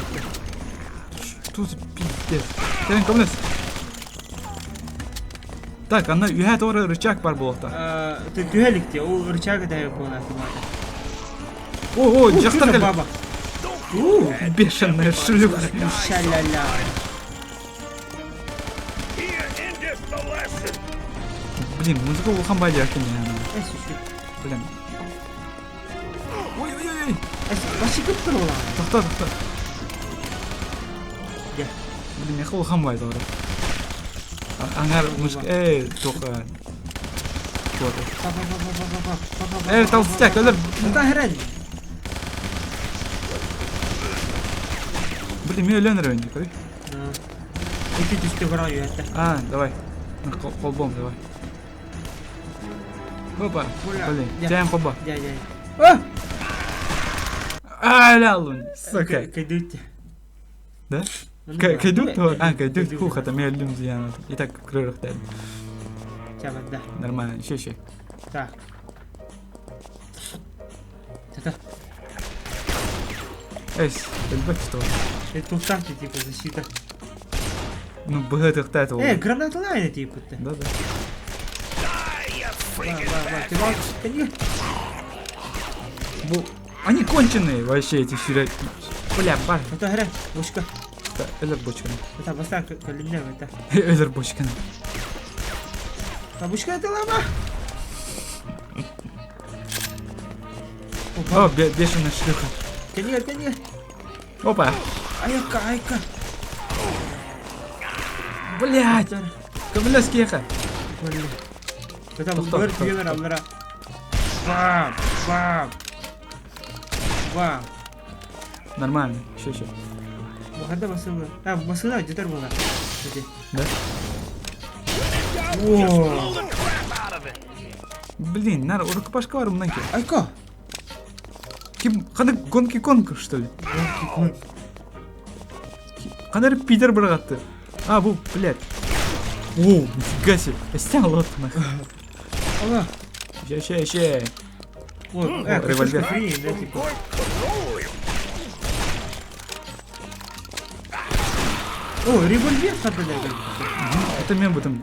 Что за пиздец? Кэлэн көмөлөс. Так, аны үһэ туора рычаг бар буолуохта. Ты түһэликте, ол рычага да буолар автомата. О, о, дьахтар кэллэ. Баба. Бешеная шлюха. Ша-ля-ля. Блин, музыка улахан баайа кини. Эс үчү. Блин. Ой, ой, ой. Эс, баши көптөр ола. Тохтоо, тохтоо. Дьэ. Блин, миэхэ улахан баайа туора. Аңар мышка, эй, туох. Туох. Па-па-па-па-па-па-па-па. Эй, толстяк, өлөр. Та хрен. Блин, мен өлөн эрэ көрүй. Эти түстө баран үйәтті. А, давай. Холбом, давай. Опа, блин, тяем холба. Дя, дя. А! А, ля, сука. Кайдут. Да? Кайдут? А, кайдут, хух, это мен өлдүм зиян. И так крырых дали. Да. Нормально, еще, еще. Так. Та-та. Эс, өлбөт что? Это тухтахти, типа, защита. Ну, быһы тыхтат ол. Граната лайна, типа. Да, да. Ба, ба, ба, ты мал, конечно. Бу... Они конченые вообще, эти сюря... Бля, бар. Это хрен, бочка. Өлөр бочканы. Это баста калинне, это. Өлөр бочканы. А бочка это лама. О, бешеная шлюха. Конечно, конечно. Опа. Айка, айка. Блять. Көмөлөс киэхэ. Это быр бир аллара. Бам, бам. Бам. Нормально, еще, еще. Буханда басылы. А, басылы, где-то была. Да? О. Блин, нар, рукопашка бар мындан кел. Айка. Ким, кандай гонки конг, что ли? Гонки конг. Кандай пидор бырагатты. А, бу, блядь. О, нифига себе. Снял лот нахуй. Алла. Ща, ща, ща. Вот, револьвер. Фри, да, типа. О, револьвер там, блядь. Это мен бутым.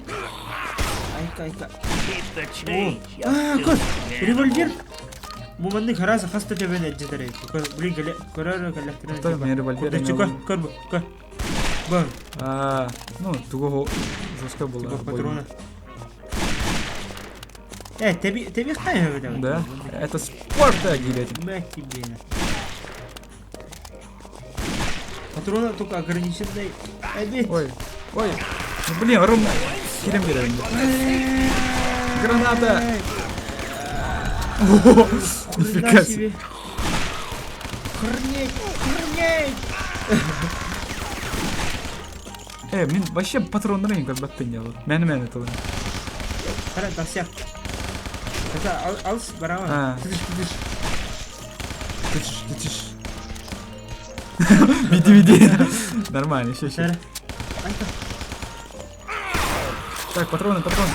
Айка, айка. А, кот, револьвер. Бу маннык хараза хаста тебен эджетер. Блин, кэлэ, көрөр кэлэхтэрин. Тор мен револьвер. Көр, көр, көр. Бар. А, ну, туго жестко было. Типа патрона. Тебе, тебе хай Да? Это спорт, да, гилетин. Мать тебе. Патроны только ограниченный. Ой, ой. Ну, блин, рум. Кирем берем. Граната! О, нифига себе. Охренеть, охренеть! Мин вообще патроннары не көрбөппүн дьэ. Мэни-мэни тылын. Хара, толстяк. Это алыс барама. А. Тыдыш, тыдыш. Тыш, тыш. Веди, веди. Нормально, еще, еще. Так, патроны, патроны.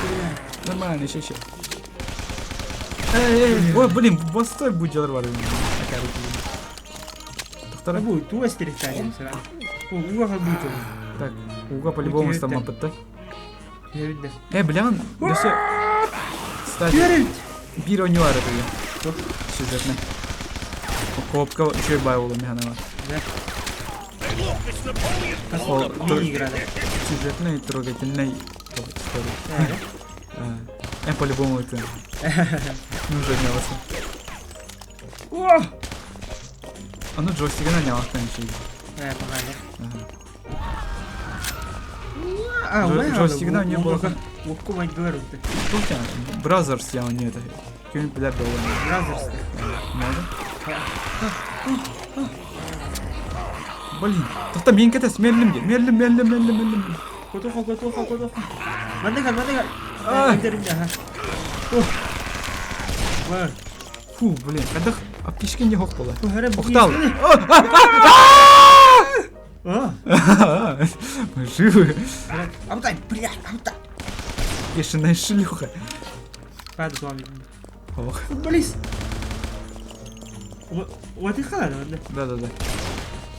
Нормально, еще, еще. Эй, эй, ой, блин, бостой будь бар. Доктор. Бу туга стерехтаан сара. Уга халбут. Так, уга по-любому стаммапытта. Түһэбит Э, блян, да все. Кстати, Түһэрит. биир оонньуу баар этэ. Сюжетный. Коопка үчүгэй баай буолуо механова. Да. Ол Мини-игра. сюжетный, трогательный история. А, по-любому это. Нужно нялся. О! А ну джойстигына нялахтан еще. Э, погнали. Ага. А, Джойстигына не было. Укку майдылар үтті. Тут я Brothers я не это. Кем билер было. Brothers. Можно? Блин, тоқта мен кетес, мерлим де, мерлим, мерлим, мерлим, мерлим. Котоха, котоха, котоха. Манныгар, манныгар. А. Ага. О. Фу, блин, когда аптечка не хох была. О, Охтал. О, Мы живы. Абдай, блядь, абдай. Бешеная шлюха. Паду с вами. Ох, Футболист. Вот и хана, да? да-да-да.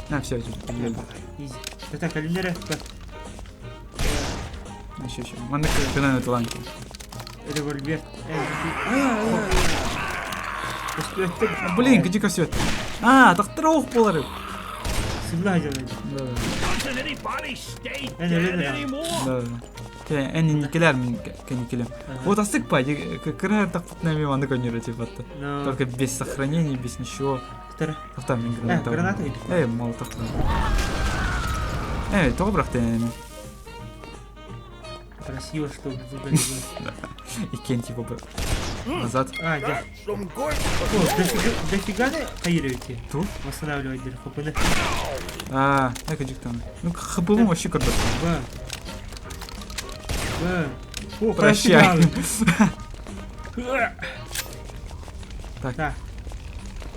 А, все, еле. Изи. Да так, календаря. Еще, еще. Маннык гынан ланки. Револьвер. Блин, где ко все это? А, так трох полары. Сымла делает. Да, Doesn't anybody stay Э, dead э, э. anymore? да, да. Те, эни никелер мин кеникелем. Вот асык па, кырар так путнами маннык ойнер типа. Но... Только без сохранений, без ничего. Вторая. Тоқта мен граната. Граната или? Эй, молотов. Эй, тоғы бірақ та Красиво, что выглядело. Икен типа бір. Назад. А, да. Some good О, дофига, дофига да каируете? Ту? Восстанавливать для хпн. А, дай кадик там. Ну, хбм вообще круто. Б. Б. О, Прощай. красиво. Так. Да.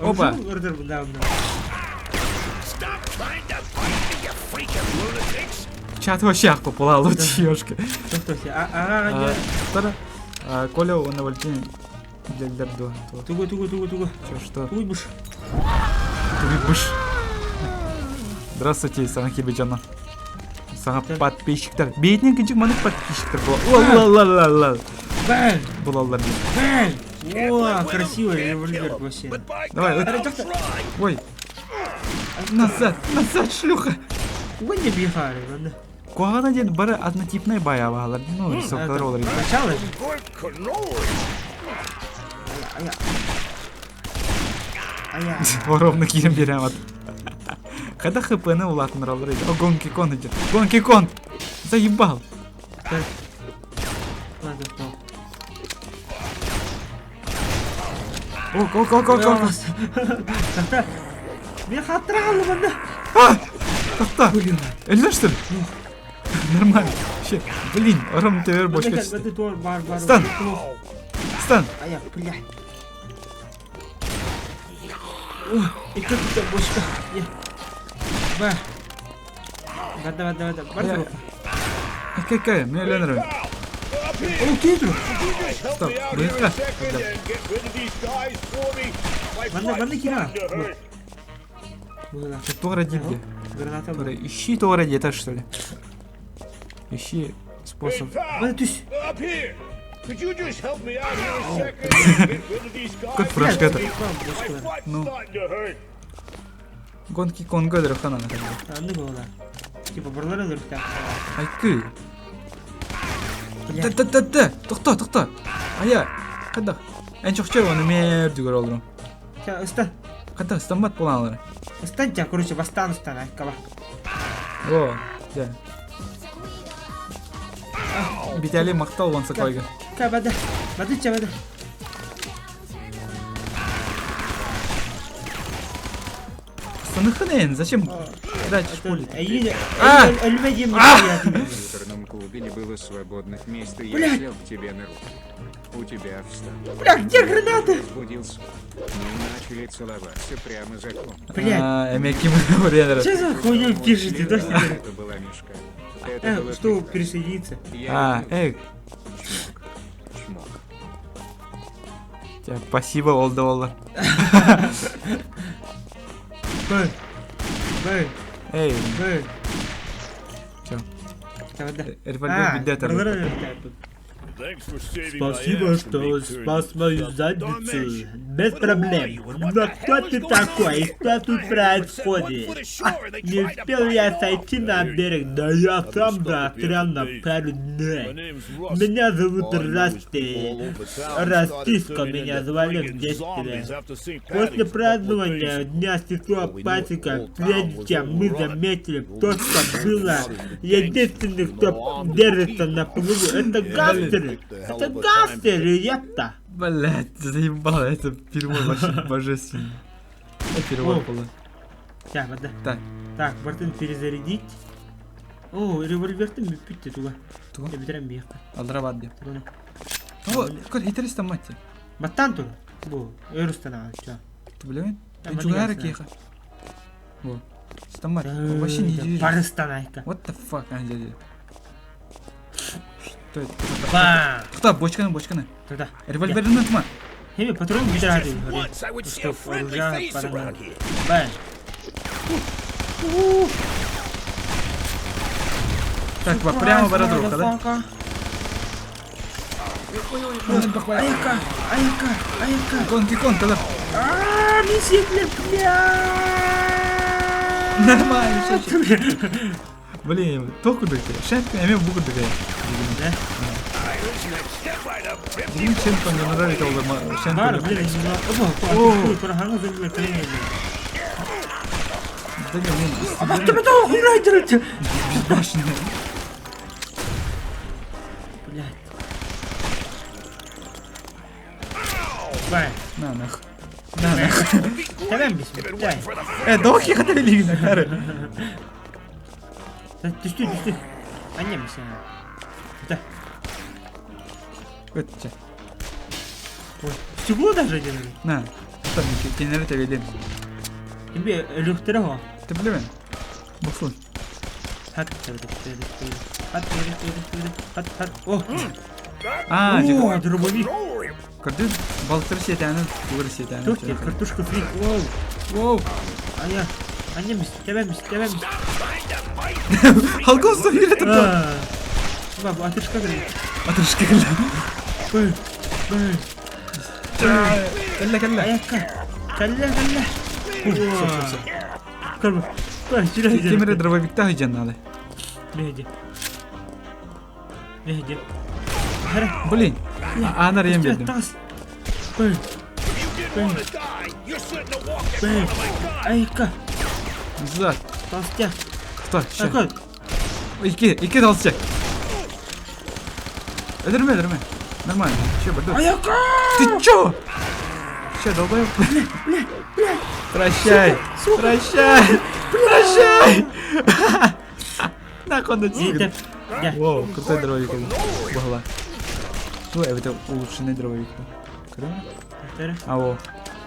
Опа. Ордер, да, да. Stop trying to fight me, you freaking lunatics! Чат вообще ахпа лучше ёшка. Кто кто все? А, а, а, Второ. Коля, он на Вальтине. Для до. Тугу, тугу, тугу, тугу. Чё, что? Тугу буш. Тугу буш. Здравствуйте, саған Кирбиджана. Саған подписчиктер. Бетінен кінчік маны подписчиктер бола. Ла-ла-ла-ла. Бэм! Болалар. Бэм! О, красивый револьвер вообще. But by Давай, God, вот. I'll try. Ой. Назад, назад, шлюха. Угонь бихары, ладно. Куағана ден бары однотипный бая бағалар. Ну, рисовкалар олар. Начало же. Good cannoli. Ая. Ая. Ровно кирем берем от. Когда хпны улатын роллар О, гонки кон идет. Гонки кон! Заебал! Так. Ладно, стоп. О, ок, ок, ок, ок. Мен хаттыра қалдым анда. А! Тоқта! Өлдің что ли? Нормально. Вообще, блин, ором тевер бошка түсті. Бар, бар. Стан. Стан! Ая, бля. О, и как это бошка? Е. Ба. Бада, бада, бада. Бар. Я- Какая? Мне Ленер. Up here. О, кетру. Could you just help Стоп, me out here a быстро. second and get rid of these guys for me? My Манна, butt's манна кира. starting to hurt. Была. Тора дибге. Граната. Тора, ищи Тора где-то что ли? Ищи способ. Hey, pal, Бада, түс. up here. Could you just help me out here a second and get rid of these guys? Как фуражка это? My butt's Ну. starting to hurt. Гонки Конго Драхана. Анды была. Типа барлары дұрыс Айкы. Бля. Да да да да. Тоқта, тоқта. Ая. Қадақ. Ән чоқча оны мер жүгір олырым. Ыстан. Қадақ, стамбат болалары. Ыстан тя, короче, бастан ыстан, айкаба. О, да. Битәли мақтау онса койга. Ка, бада. Бада, ча, бада. Саныхын зачем тратишь пули? Әйін, А! өлмедім. В компьютерном клубе не было свободных мест, и я Блядь. сел к тебе на руки. У тебя встал. Бля, где гранаты? Разбудился. Мы начали целоваться прямо за комнату. Блядь. А, эмиэ ким уруйан Что за хуйню пишете, да? Это была Мишка. Это было Что прекрасно. присоединиться? Я А, люблю. эй, Чмок. Чмок. Чэ, спасибо, ол да буоллар. Б. Б. Эй, Б. Всё. Давай, да. Револьвер А, бидде Спасибо, что спас мою задницу. Без проблем. Но кто ты такой? И что тут происходит? Не успел я сойти на берег, да я сам застрял на пару дней. Меня зовут Расти. Растиска меня звали в детстве. После празднования Дня Святого Патрика, прежде чем мы заметили то, что было, единственный, кто держится на плаву, это гангстеры. Это гангстеры, ёпта. Блять, заебало, это перевод вообще божественный. Это перевод О. был. Так, вода. Так. Так, бартын перезарядить. О, револьвертан бүппүт туга. Туга? Эбитер биэххэ. Аллара баар дии. Тугуна. О, көр, хитрый мать. Баттан тур. Бу, өрүстана чё. Ты блин? Да, Ты чугара маннык киха. Во. Стамать. Вообще не движется. Барыстанайка. What the fuck, а, дядя. Что это? Бам! Кто? Бочканы, бочканы. Туда. Револьверны тма. Хеми патрон бүтэр Once I would see a friendly face around here. Бам. Так, во, прямо в аэродроп, да? Айка, айка, айка. Гонки, гонки, да. А, миссия, бля. Нормально, всё, всё. Блин, толку дыкай. Шенка, эме буку дыкай. Да? Блин, шенка мне нравится, ол шенка. Бар, блин, не О. Опа, курахана зомби калини. Да не, блин, А ты потом хуйрайдер. безбашенный. Блядь. Бай. На, нах. На, нах. Тэбэн бис. Дай. Дохи хатали на кары. Түстү, түстү. Анне бис. Да. Өтче. Ой, стекло даже делали. На. Там кенерите велин. Тебе өлүктөрө хо. Ты блин. Бафун. Хат, хат, хат, хат, хат. О. А, О, дробовик. Көрдүн балтыр сетәнен, бугыр сетәнен. Тух картошка фри. Воу. Воу. Ая. Анне бис, тэбэн бис, тэбэн бис. Халкон сүйрі тұрды. Бабу, атышка кэллэ. Атышка кэллэ. Бэй. Бэй. Кэллэ кэллэ. Аякка. Кэллэ кэллэ. Всё, всё, всё. Көр. Көр, сүрэ. Кемере дробовикта хыджан надо. Леди. Леди. Хара. Блин. Анар ем бердим. Тас. Бэй. You're sitting to walk in Бэй. front of my gun. Аякка. Зат. Толстяк. Кто? Ща. Акой. Ики, ики толстяк. Өлөрмө, өлөрмө. Нормально. Че, бардак. Аякка! Ты чё? Че, долбоёб? Прощай. Прощай. Прощай. Нахуй он отсюда. Да. Воу, крутой дробовик. Была. Ой, это улучшенный дробовик. Круто. Тахтары. А, о.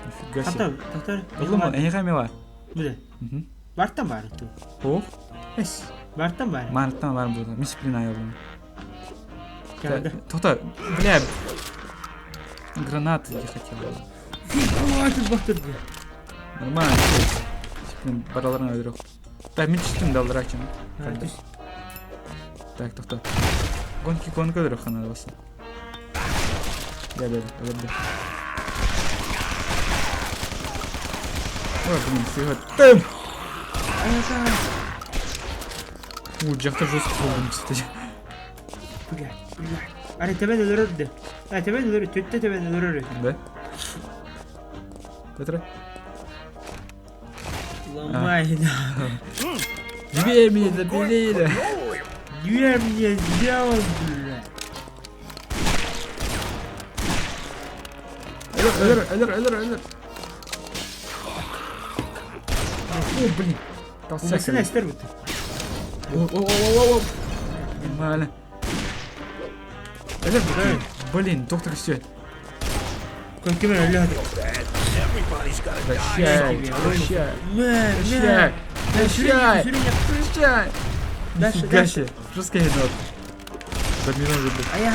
Нифига себе. Хата, тахтары. Улума, эйга мила. Буде. Мгм. Бартан бар ту. Ох. Эс. Бартан бар. Мартан бар буду. Мисплина ялым. Кәді. Тота, бля. Гранаты я хотел. Ой, бақтырды. Нормально. Блин, бараларына өлөрөк. Так, мен түштүм да алдырачым. Түс. Так, тохто. Гонки гонка өлөрөк хана баса. Я бер, өлөрдү. Ой, блин, сыйга. Тым! У, жакта жестко болдум, кстати. Бля, бля. Ары төбен өлөрөдү. А, төбен өлөрө, төттө төбен өлөрөрү. Да? Петра? Ломай, да. Дверь мне запилили! Дверь мне сделал, бля. Өлөр, өлөр, өлөр, өлөр. О, блин. Толстяк. Умасына эстер бут. О, о, о, о, о. Нормально. Өлөр, блин. Блин, доктор все. Ким эрэ өлө Прощай, прощай. Прощай, прощай, прощай. Нифига себе, жесткий хедот. Домино же, Ая.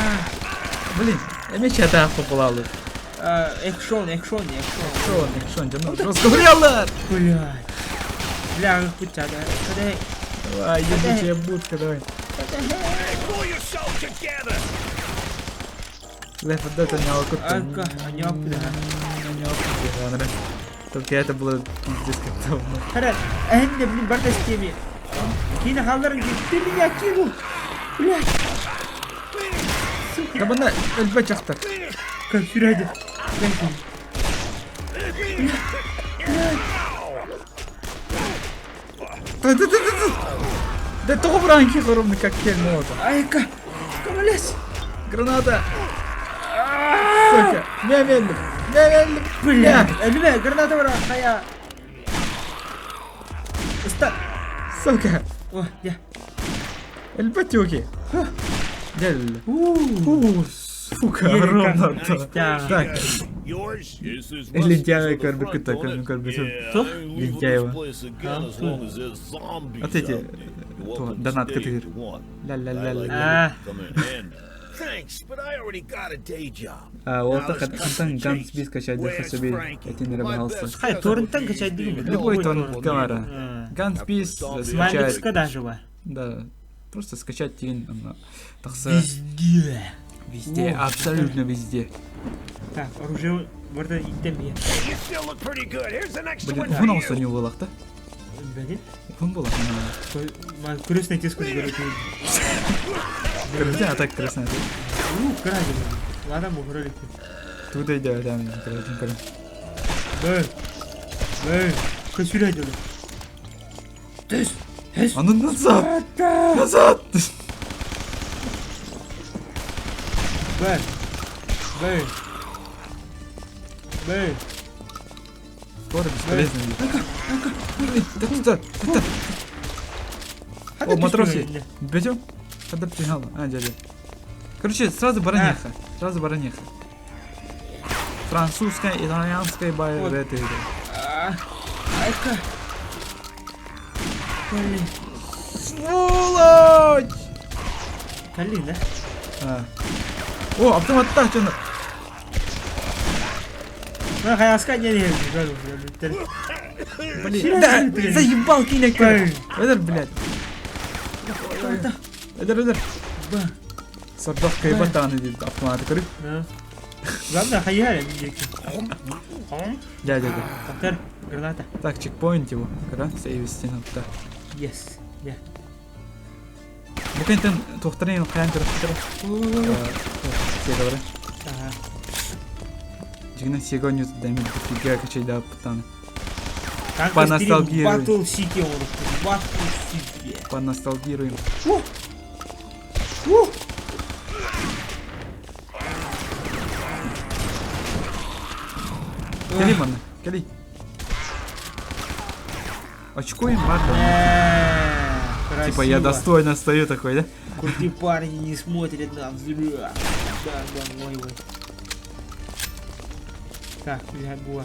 Блин, я меч атаку попал. Экшон, экшон, экшон. Экшон, экшон, тяну жестко вряла. Блядь. Бля, путя, да. Давай, ебучая будка, давай. Left 4 Dead не опыт. Только это было пиздец как давно. Хара, энне, блин, барда с теми. Кина халларын, ты меня кинул. Блядь. Сука. Да бана, эльба чахта. Как сюряди. Да то бранки хоромны как хер молота. Айка, камалес. Граната. Сука, мя мелли, мя мелли. Бля, эльме, граната бара, хая. Ста. Сука. О, я. Эльбатюки. Дел. У, сука, ровно. Так. Лентяева карбикута, карбикута. Что? Лентяева. Вот эти, донат категории. Ля-ля-ля-ля. Ол хантан Guns Beast качать для себе этим не рабался. Хай, торренттан качать дигим. Любой торрент камера. Guns Beast скачать. даже ба. Да. Просто скачать тин. Везде. Везде, абсолютно везде. Так, оружие барда иттем я. Блин, уһун оҕусу не буолах да? Блин. Уһун буолах. Крестный теску говорит. Крестный, а так крестный. Ну, кради. Ладно, мы ролики. Туда иди, да, мне кради, кради. Бэй. Бэй. Косюля делай. Тэс. А ну назад! Назад! Бэй. Бэй. Бэй. Скоро бесполезно. Да, да, да. О, матросы. Бедем? Когда пригала. А, дядя. Короче, сразу баранеха. Сразу баранеха. Французская, итальянская байреты. Айка. Блин. Сволочь! Калин, да? А. О, автомат так, что Блин, да, заебал кинек. Эдер, блядь. Эдер, эдер. Сордох кайбатаны дейді автоматы көріп. Главное, хаяли. Да, да, да. Граната. Так, чекпоинт его, когда сейвести надо. Так. Yes, yeah. Букентен тохтарын қаян көріп Сега бара. Ага. Жигнен сега не дами дофига качай да птан. Поностальгируем. Battle City Battle City. Поностальгируем. Кели мана, кели. Очко им ладно. Типа я достойно стою такой, да? Крутые парни не смотрят на взгляд. Да, да, ой, ой. Так, бля, буа.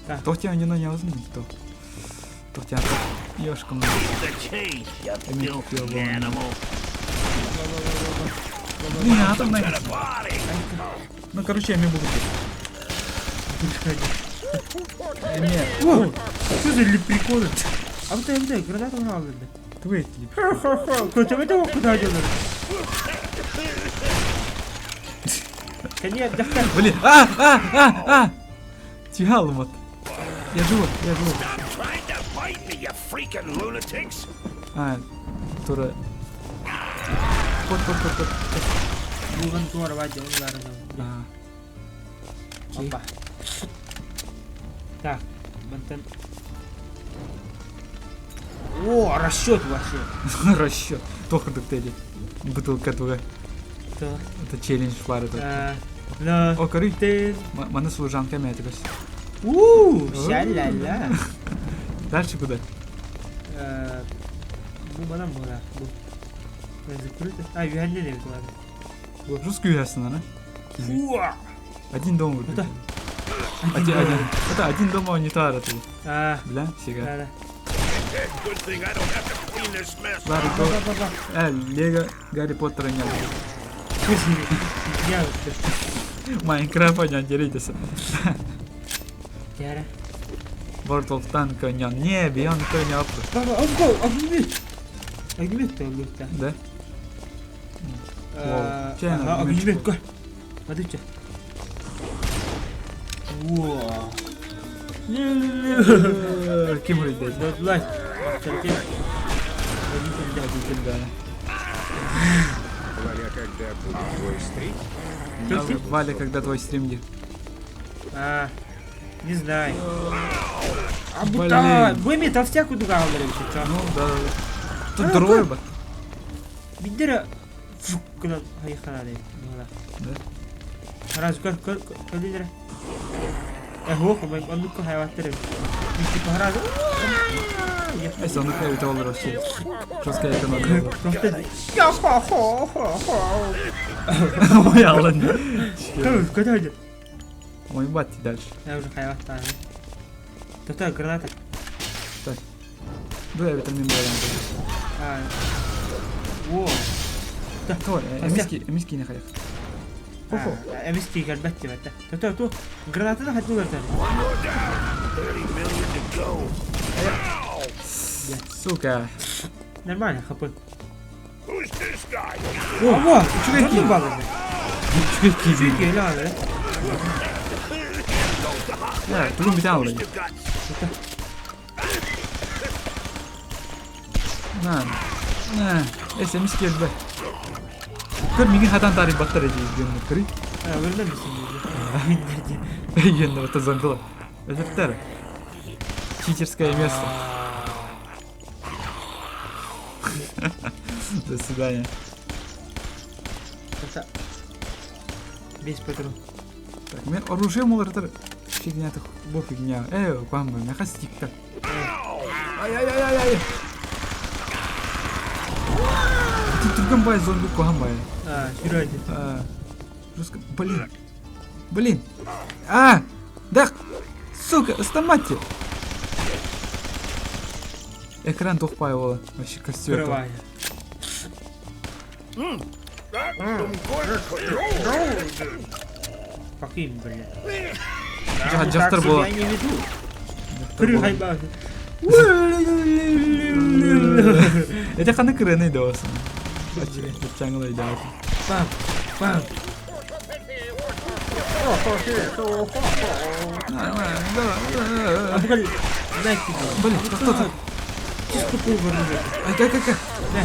Так. То тебя не нанял, то. То тебя ёшком. Блин, а там Ну, короче, я не буду. Нет. О, что за лепреконы? А вот я, гранату надо. Твои Ха-ха-ха, кто это куда делает? Нет, да. Блин, а! Тихо, вот. Я живу, я живу. А, тура. Кот, кот, кот, кот. А. Опа. Так, мантен. О, расчет вообще. Расчет. Только докторе. Бутылка твоя. Это челлендж фары только. О, коры. Ты. Мана служанка мятилась. Ууу, ша-ля-ля. Дальше куда? Бу мана була. Бу. Закрыто. А, виганне не ладно. Жестко күүһэсин, а? Один дома вроде. Один, один. Это один дома он не тара ты. Бля, сега. Ларри Го. Лего Гарри Поттера не Майнкрафт онян деритесь. World of Tank онян. Не, Beyond онян. Огнемет огнемет. Да? Огнемет кой. Смотрите. Во. Ким рыдает? Лайк. Водитель, да. Валя, когда будет твой стрим? Валя, когда твой стрим где? А, не знаю. А будто... Бэми толстяк удугал, Ну, да. Тут другой бы. Биддера... Фук, куда поехали. Да? Раз, көр, көр, көр, Эһуох, оннукка хайваттар Типа сразу. Если он их это вообще. Жесткая экономика. Просто... Ой, ладно. Куда идет? Ой, бать, дальше. Я уже хайваттан. Тут граната. Так. Да, я витамин Б. А. Во. То, эмиски, эмиски не хаях. Эмиски кэлбэт диэбэттэ. Тото ту гранатаны хатылар. Сука. Нормально, хапы. О, во, Үчүгэй баллы. Үчүгэй киби. Үчүгэй лаалы. Я, тугун битен алды. На. На. Эс эмиски элбэ. Көр мигин хатан тарый баттар эди гөннө көрүй. Өлмө мисин. Гөннө баттар зомбила. Өлөптөр. Читерское место. До свидания. Без патрон. Так, мен оружие молортор фигня так бу фигня. Бам, мяха стикка. Ай-ай-ай-ай. Ты түргөн бай зомби кухан бай. А, сюрайды. А, жестко, блин. Блин. А, да, сука, стомати. Экран тухпай ола. Вообще костер. Открывай. Каким, блядь? Жактар була. Я не веду. Прыгай, Это ханы кырыны да olsun. Чаңылай да. Бам, бам. А погоди, знаете, Блин, кто тут? Чисто повар. Ай, как, как, как?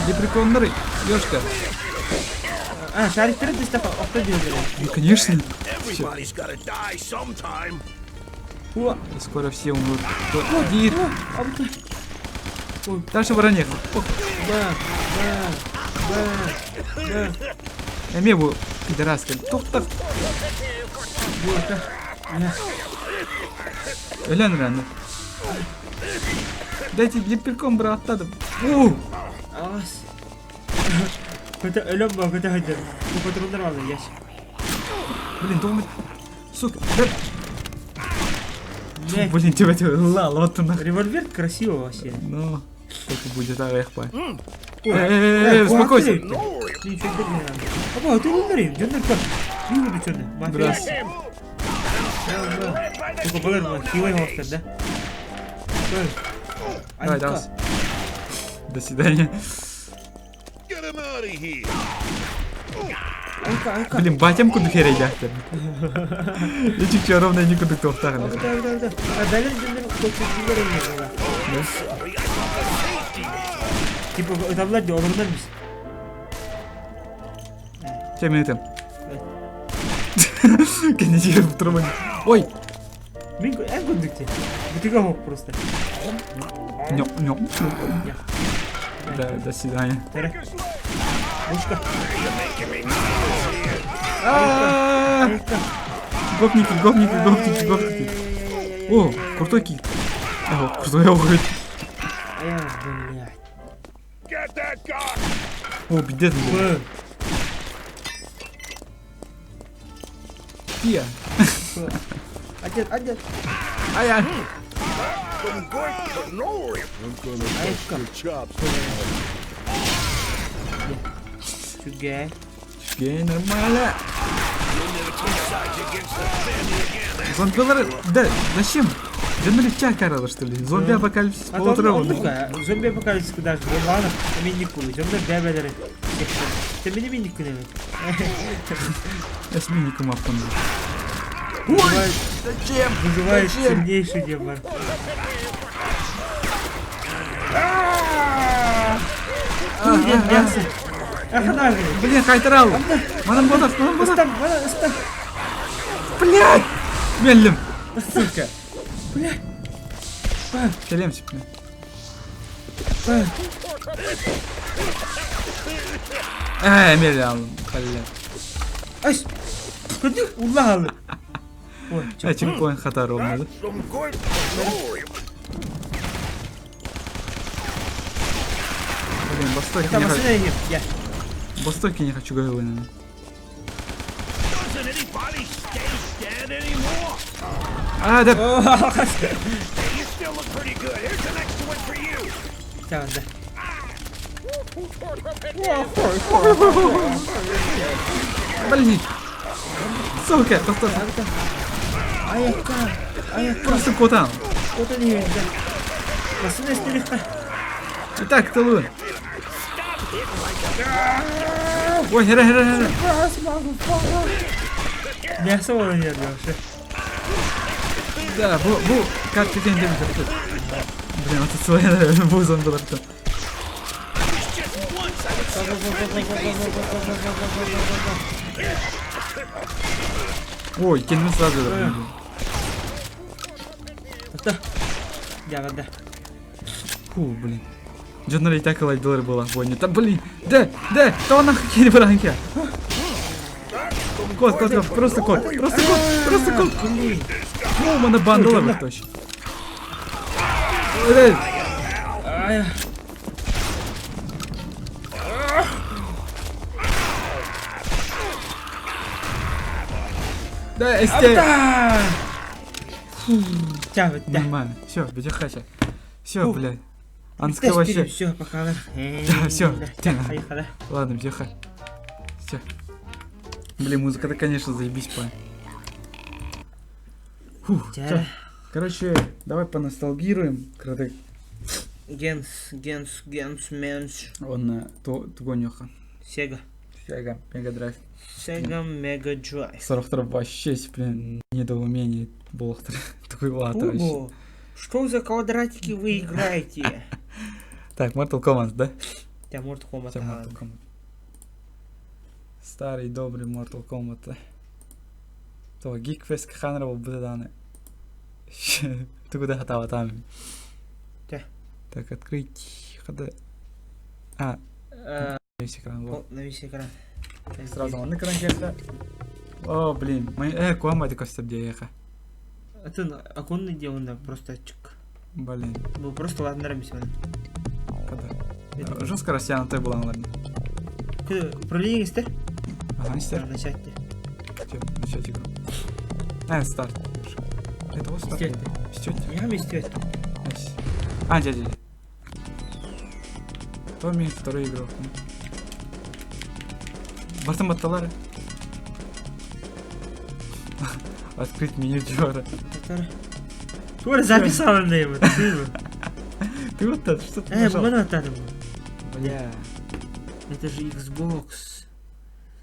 Лепреконнары, ёшка. А, шариктары достав, авто делали. Ну, конечно. Everybody's gotta die sometime. О, И скоро все умрут. Иди. Дальше воронех. Бам, бам, бам, бам. Эме бу пидораска. Тоқтақ. Өлен рәні. Дайте лепрекон браттадым. У! Ас. Көтө өлөм ба көтө хадыр. Бу патрондар бар яш. Блин, думаю. Сука, да. Блин, тебя тебя ла, вот ты нахрен. Револьвер красиво вообще. Ну, так и будет, а эх, пай. Успокойся. Ничего не надо. Аба, ты умри, дьоннор көр. Не буду чёрный. Здравствуйте. Только балар хилай хостер, да? Давай, давай. До свидания. Блин, батям куду херей дяхтер. Я чуть-чуть ровно не куду тоқтағын. Да, да, да. А далее дьоннор көчүгөр эмне. Типа, таблар ди олордон биз. Чем это? Кенеди турман. Ой! Мен эн көндүктө. Бүтүгө хок просто. Нё, нё. Да, до свидания. Бушка. Гопники, гопники, гопники, гопники. О, крутой кик. О, крутой огонь. Блядь. О, бедный. Пиа. Отец, отец. Ай-ай. Үчүгэй. Үчүгэй, нормально. Зомбилар, да, зачем? Дьоннор чакаралар, что ли? Зомби апокалипсис полутора. Зомби апокалипсис даже буоллаҕына минниккун. Дьоннор бэбэлэри. Ты мини минниккун эбит. Я с миником аппан. Ой, зачем? Вызывает Зачем? сильнейший демон. Мясо. Блин, хайтрал. Манан бодах, манан бодах. Блядь! Меллим. Сука. Блядь. Кэлиэм сипне. Ээ, меллим, блядь. Ай, кырдьык, улла Ой, Э, чекпоинт хатар olmadı. Блин, бастойки не хочу. Бастойки не хочу головы, наверное. А, да. Да, да. Блин. Сука, просто. Айакка, айакка. Просто кутан. Кутан иһин. Басын эстелихта. Итак, Талун. Ой, хера, хера, хера. Мясо было нет вообще. Да, бу, бу, как ты день день Блин, вот это своя бузон был ртом. Ой, кинул сразу. Я вода. Фу, блин. Дьоннор и так доллар была бойня. Да блин, да, да, то нахуй кири бранки. Кот, кот, кот, просто кот, просто кот, просто кот. Ну, мана бандала бар точно. Эй. Да, эсте. Нормально. Все, бедяхача. Все, блядь. Анска вообще. Все, пока. Да, все. Ладно, бедяха. Все. Блин, музыка-то, конечно, заебись, па. Фух, всё. Короче, давай поностальгируем. Краток. Генс, Генс, Генс, Менш. Он тугонюха. Сега. Сега, Мега Драйв. Сега Мега Драйв. 42 вообще, блин, недоумение было. Такой лата вообще. Что за квадратики вы играете? Так, Mortal Kombat, да? Да, Mortal Kombat. Mortal Kombat. Старый добрый Mortal Kombat. То, Geekfest ханра был даны. Ты куда хатава там? Да. Так, открыть. Хода. А, на весь экран. Вот. На весь экран. Сразу он экран кельта. О, блин. Мы, куама это костя где ехать. Это оконный дело, да, просто чик. Блин. Был просто ладно, нравится. Когда? Жестко растянутая была, ладно. Управление стер? Ага, стер. Начать. Все, начать игру. А, старт. Это вот старт. Стёть. Я стёть. А, дядя. Томми, второй игрок. Бартан Батталары. Открыть меню Диора. Тура записал на его. Ты вот так, что ты нажал? Бля. Это же Xbox.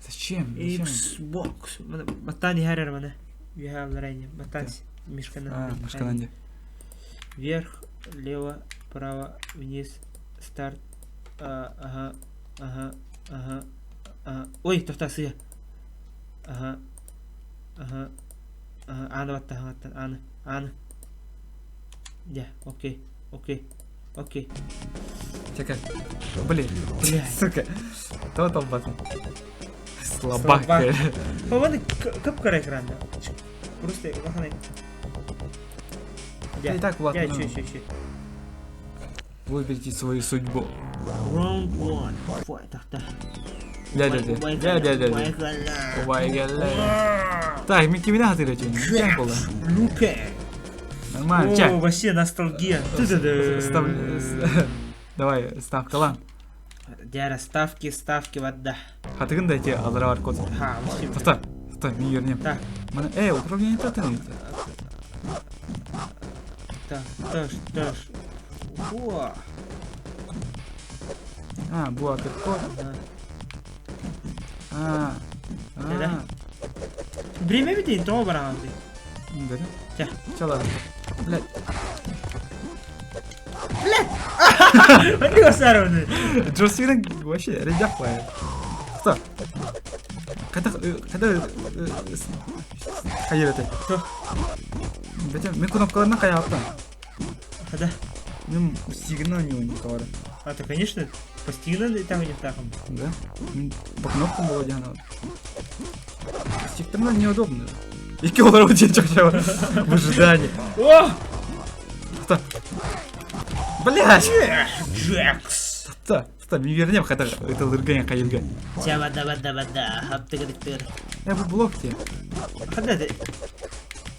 Зачем? Xbox. Батан ярар мана. Батан мишкана. А, мишкана. Вверх, лево, право, вниз, старт. Ага, ага, ага, ага. Ой, тоқтасы. Ага, ага, ага. Аны батта, аны, аны. Да, окей, окей, окей. Чекай. Блин, блин, сука. Кто там батон? Слабак. По-моему, капкара экранда. Просто лаханай. И так, ладно. Я, чё, чё, чё. Выберите свою судьбу. Round one. Фу, так, так. Ля-ля-ля. Ля-ля-ля. Так, мен кимine хатыр этиң? Кем болду? Луке. Нормально, чэ. О, вообще ностальгия. Давай, ставкалан. Дяра, ставки, ставки, вода. Хатыгын да эти алара бар код. Ха, вообще. Тоқта, тоқта, мен ернем. Так. Мына, эй, управление татын. Так, таш, таш. О. А, бу апперкот. А. А. Время битин, тоҕо бараҕын дии? Бэрэ. Чэ. Чалар. Блядь. Блядь! Маннык осаровны. Джойстигинен вообще эрэйдээх баайа. Стой. Когда когда хайыр этэй? Туох? Бэтэ мен кнопкаларынан хайааттан. Хада. Мен стигынан не уникалары. А то, конечно, по стигнан там не тахом. Да? По кнопкам было диана. Стиктарынан неудобно. Икки олар диэн чакча в ожидании. О! Тоқта. Блядь! Джекс! Тоқта, тоқта, мен вернем хотя это лырган хайырга. Ча бада бада бада, хаптыгы-дыктыр. Э, бу блок те. Хада де.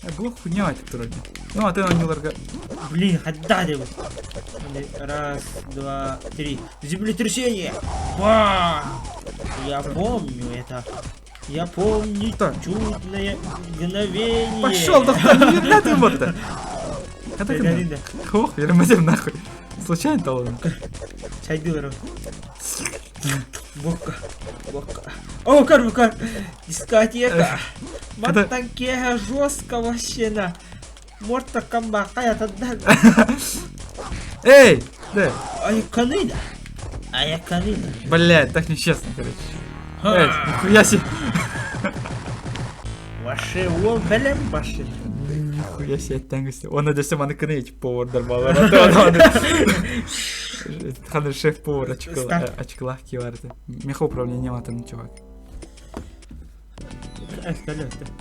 Э, блок хуйня айтып турар. Ну, а ты на лырга. Блин, хада де. Раз, два, три. Землетрясение! Ба! Я помню это. Я помню Так. чудное мгновение. Пошел, доктор, не вернет ему то Когда Бля, Ох, вермедем нахуй. Случайно толон. Чайдылар. Бокка. Бокка. О, кар, кар. Дискотека. Маттан кеха жестко вообще на. Морта камбака я тогда. Эй! Да. Айканыда. Айканыда. Блядь, так нечестно, короче. Эй, нихуя себе. Ваше о белем башын. Нихуя себе тэнгisi. Оны десе маны кыны ич повардар балар. Ханыр шеф повар очкалах киварды. Меха управление матын чувак.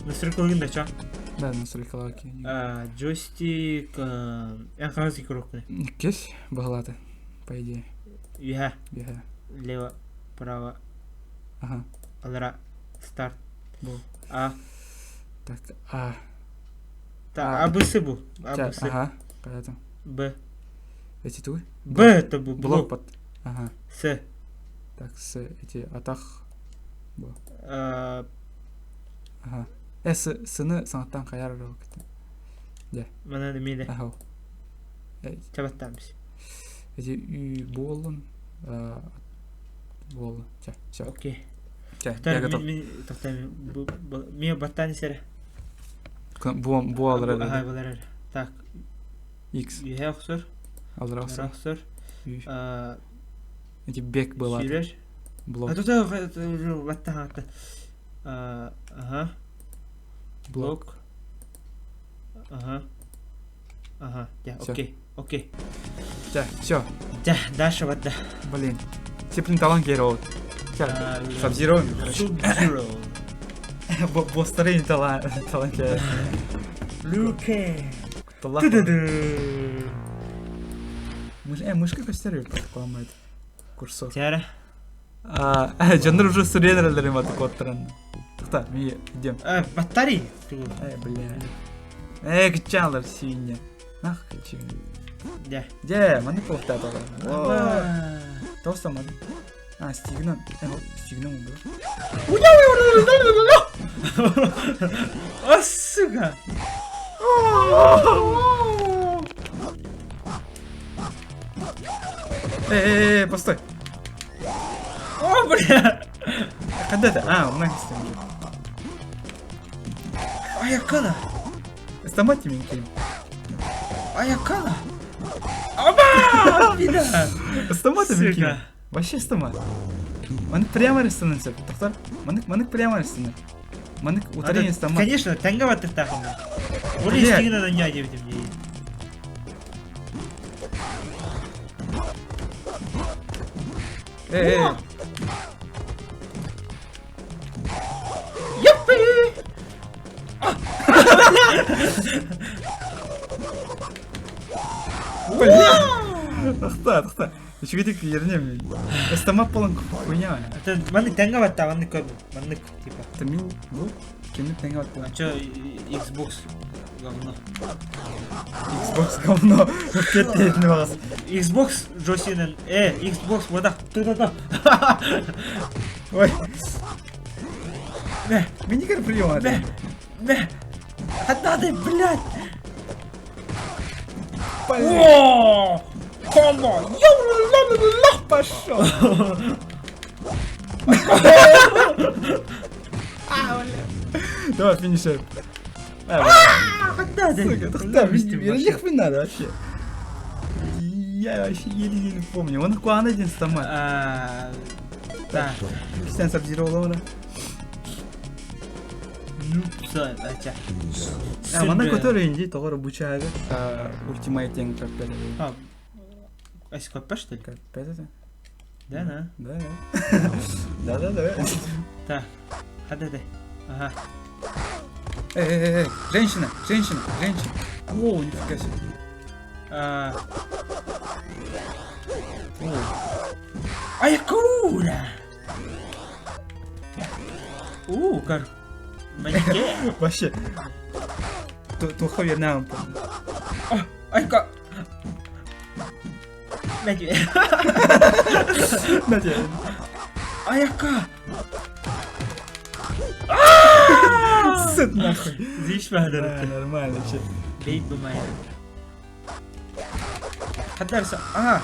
Настройкалыгын да ча. Да, настройкалах ки. Джойстик, эн коробканы. Кес баглаты, по идее. Үһэ. Үһэ. Лево, право. Ага. Алара, старт. Бу. А. Так, А. Та, А, Б, С бу. А, Б, С. Ага, понятно. Б. Эти туй? Б это бу. Блок под. Ага. С. Так, С, эти атах. Бу. Ага. Э, С, С-ны саңаттан каяр рок. Де. Мана миле. Ага. Чабаттамс. Эти үй болун. Бол. Ча, все. Окей. Ча, я готов. Ми баттан сер. Бу бу алыр. Ага, булар. Так. X. Үһэ охсор. Алыр охсор. Охсор. Эти бек была. Блок. А тут баттан. Ага. Блок. Ага. Ага, да, окей, окей. Да, все. Да, дальше вода. Блин. Теплин талант герой. Сабзиро. Сабзиро. Бостерин талант. Талант. Люке. Талант. Мышка костерю поломает курсор. Тяра. Дьоннор уже сүрүн маты куоттаран. Тоқта, ми идем. Батарей. Э, бля. Э, кычалар сүйіне. Нах кычың. Да. Де, маны полтатала. Тоста маны. А, стигнан. Э, стигнан был. О, сука! Э, постой. О, бля! Когда это? А, у нас уже. Аякана! Стамати минки. Аякана! Аба! Беда! Стамати минки. Вообще стамат. Маннык прямо рисунется. Тоқтар. Маннык маннык прямо рисунется. Маннык ударение стамат. Конечно, танга тахам. Оли стигна на няде в мне. Эй, эй. Яппи! Бля! Тохта, тохта. Үчүгүтүк ернем. Стамат болон хуйня. Это маннык танга батта, маннык көп. Маннык типа. Это мин бу. Иккини тэҥэ оттон. А чё Xbox говно? Xbox говно. Кеттетini баҕас. Xbox Джосинен. Xbox вода. Ту-ту-ту. Ой. Мэ, Минигер прием мэ, мэ. Надо, блядь. О! Комбо! Пошел. Давай, финишер. Надо. Сука, не надо вообще. Я вообще еле-еле помню. Он куан один стамат. Да. Кистен сабзировал Ну, ача. А, мана который инди тоҕор бучаага ультимейтинг как А, СКП, что ли? Как это? Да, да. Да, да. Да, да, да. Так. Хада-да. Ага. Эй, эй, эй, женщина, женщина, женщина. О, нифига себе. А... Айкура! У, как... Манекен. Вообще. Тухо я нам. Айка! Надя. Надя. Айка! Сыт нахуй. Здесь надо. Нормально, че. Бейт бы моя. Хаддарса. А!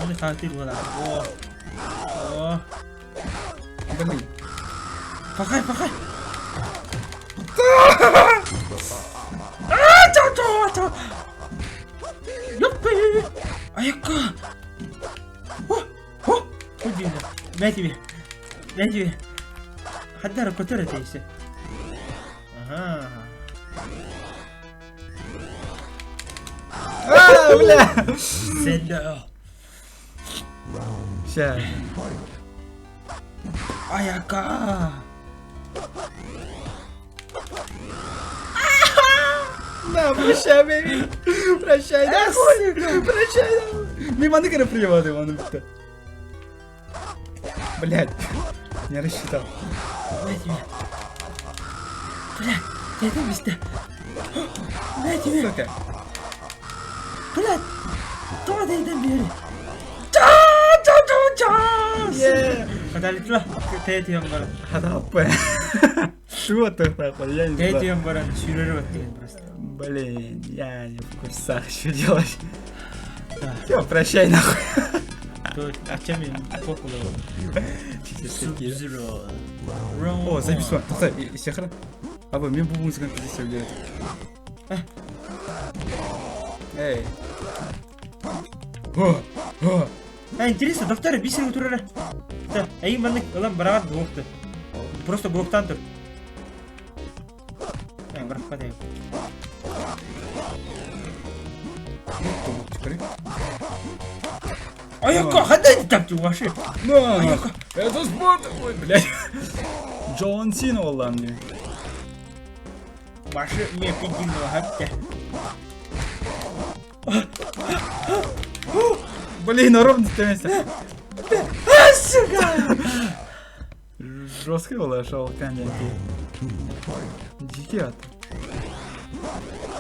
Он хатыр была. О. О. Блин. Пахай, пахай. А, чо, чо, чо. Ёпты. Айка. О, о, Удивно. На тебе. На тебе. Хаддара, который ты еще. Ага. А, бля. Сенда. Сейчас. Аяка. Да, прощай, бэби. Прощай, нахуй. Прощай, нахуй. Мимо ныкара приводы, он будто. Блядь. Не рассчитал. На тебе. Бля, я там места. На тебе. Сука. Бля, то да ида бери. Ча, ча, ча, ча. Хадалитла. Тетием бар. Хадапы. Что ты нахуй? Я не знаю. Тетием бар, сюрер вот просто. Блин, я не в курсах, что делать. Да. Все, прощай нахуй. А чем я похуй? Sub-Zero. О, запись var. Тоқта, истяхра. Аба, мен бұл музыканы пиздец сөйледі. Эй. О, о. А, интересно, доктор, бисер утурара. Да, ай маннык ылан бараат блокты. Просто блоктан тур. Э, барахпа дайым. Аяка, хандай там ты ваши. На, это спорт. Ой, блядь. Джон Сина оллам мне. Башы мне пидильного хатта. Блин, ровно стремился. А, сука! Жесткий был шоу Кандинки. Дикий от.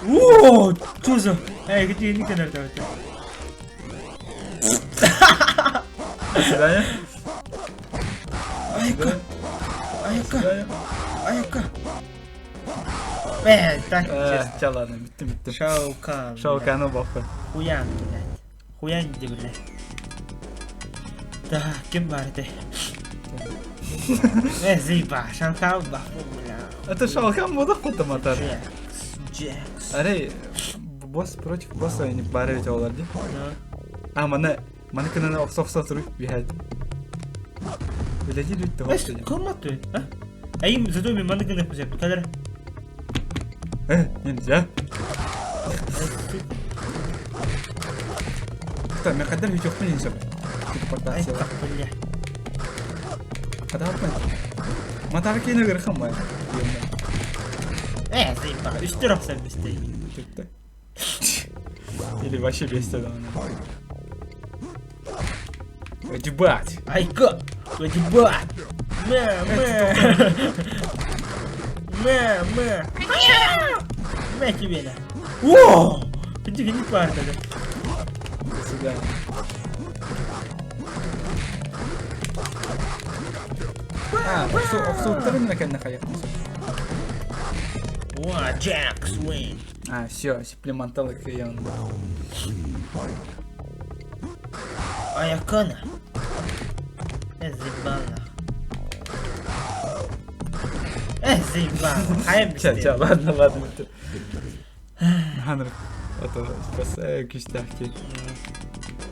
О, что за? Эй, где не канал давай. До свидания. Айка. Айка. Свидания. Айка. Так, честно. Ча, ладно, биттим, биттим. Шаукан. Шауканы бақпы. Хуян, блядь. Хуян где, блядь. Да, кем бар ты? Заеба, Шаукан бахпу, бля. Это Шаукан буду потом атар. Джекс, Джекс. Арей, босс против босса не бары ведь олар ди. Да. А, мана, мана кынаны оқса-оқса тұру, бихад. Биледи лүтті Эс, кылмат ты, а? Айым зато мен маны кынап кузеп, кадыр. Нельзя. Так, мен қадар видео нельзя. Телепортация. Ай, бля. Қадар Матар кейіне кірхам бай. Заеба, үстір оқса бісті. Кетті. Или вообще без этого. Ебать! Айка! Ебать! Мэ, мэ! Мэ, мэ! Мэ тебе на! О! Иди не парта, да? До свидания. А, охсууттарын кэннэ хайахпын О, Джек Свин! А, все, сиплемантал кыйан. Айакана! Э, заебал нах. Э, заебал. Хайа Ча, ча, ладно, ладно. Ханыр, ото спасаю күүстээх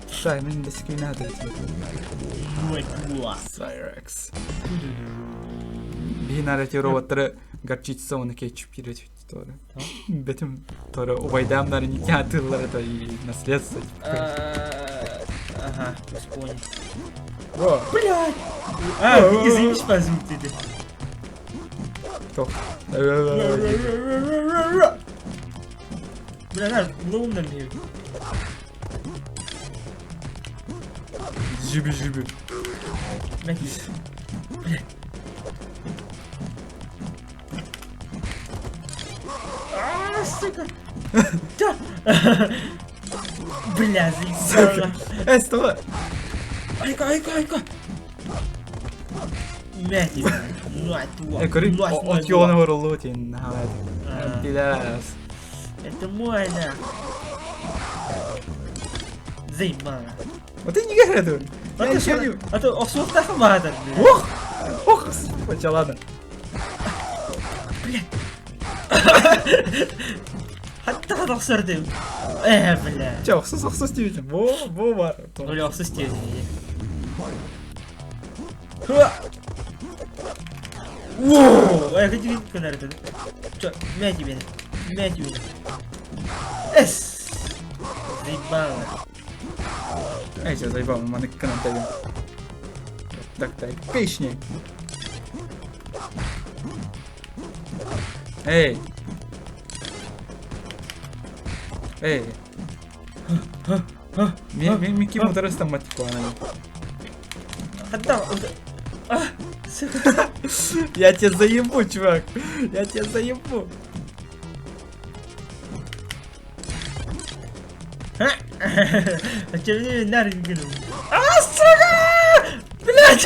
Сай, мен дискриминатор. Cyrex. Биһи роботтары горчица оны кетчуп кирет тоже. Бетим тоже убайдамнары не тыллар это и наследство. Ага, понял. Во, Блядь! А, извини, позвук ты. Кто? Бля, наш лоунам бьют. Жиби жиби. Бля. А, сука! Да! Бля, заебало. Э, стой! Айка, айка, айка! Мә тебе. На, Э, көрүн, отёны орулу тин. Пидорас. Это мой, на. Заебало. Вот ты не говори, А ты что? А то охсуохтаах баатар, бля. Ох! Ох! Ча, ладно. Хатта хатахсар деп. Э, бля. Ча, охсус, охсус диэбитим. Бу, бу бар. Бля, охсус диэбитим. Воу! Э, хоть видно, наверное. Чё, мя тебе, мя тебе. Эс! Заебало. Эй, ча, заебал, маны канал тайым. Так, так, песни. Эй! Эй! Ми, ми, ми ким ударыстан матику ана. Хатта, а, сука. Я тебя заебу, чувак! Я тебя заебу! А че мне нар не А, сука! Блядь!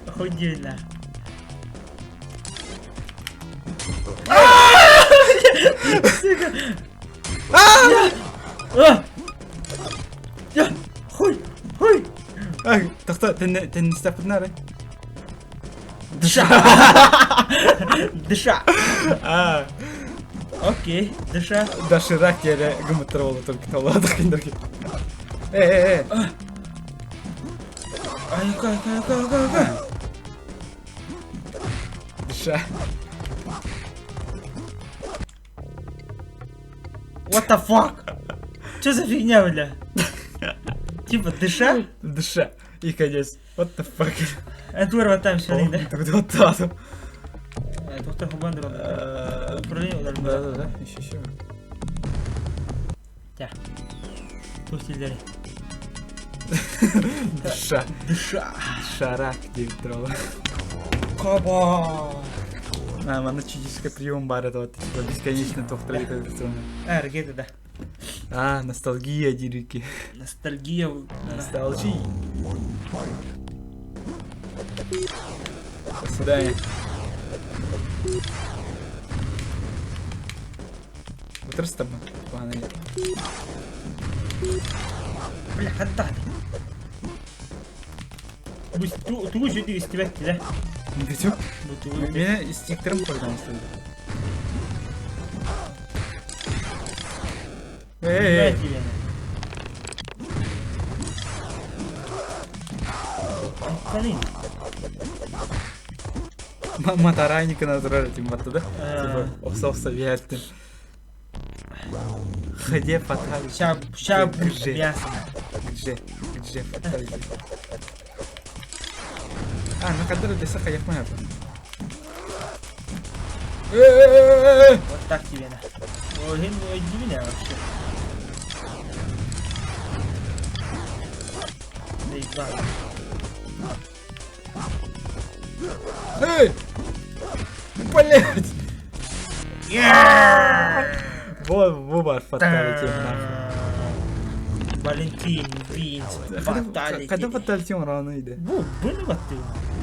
Охуенно. Сука! А! Я! Хуй! Хуй! Ай, тохто, теннистаппытын Дыша! Дыша! А, Окей, дыша. доширак диэри гымыттар буолла только толлаадах киндерги. Э, э, э. Айка, айка, айка, айка, айка. Дыша. What the fuck? Что за фигня, бля? Типа, дыша? Дыша. И конец. What the fuck? Энтуэр там все, да? Тогда Доктор Хубандер. Управление Да, да, да, еще, еще. Да. Пусть Дыша. Дыша. Дышарак диэбит турала. Каба. А, манна чудический прием бар это вот, типа, бесконечно тохтар А, ракета, да. А, ностальгия дирики. Ностальгия. Ностальгия. До свидания. Вот с тобой. Ладно. Бля, хатта. Тугу жүдү истибэт да. Бүтүм. Меня стиктером койдон стоит. Эй, эй. Матарайника натурально тим батта да? Типа, охса-охса биэртин. Где фаталити? Ща, ща Где? мясо. Где? Где фаталити? А, ну который для саха яхмая. Вот так тебе на. Ол иһин өйдүүбүн ээ вообще. Заебал. Эй! Блять! Вот, выбор фаталити нахуй. Валентин Винс, фаталити. Когда фаталити он иде? Бу, были баттыы.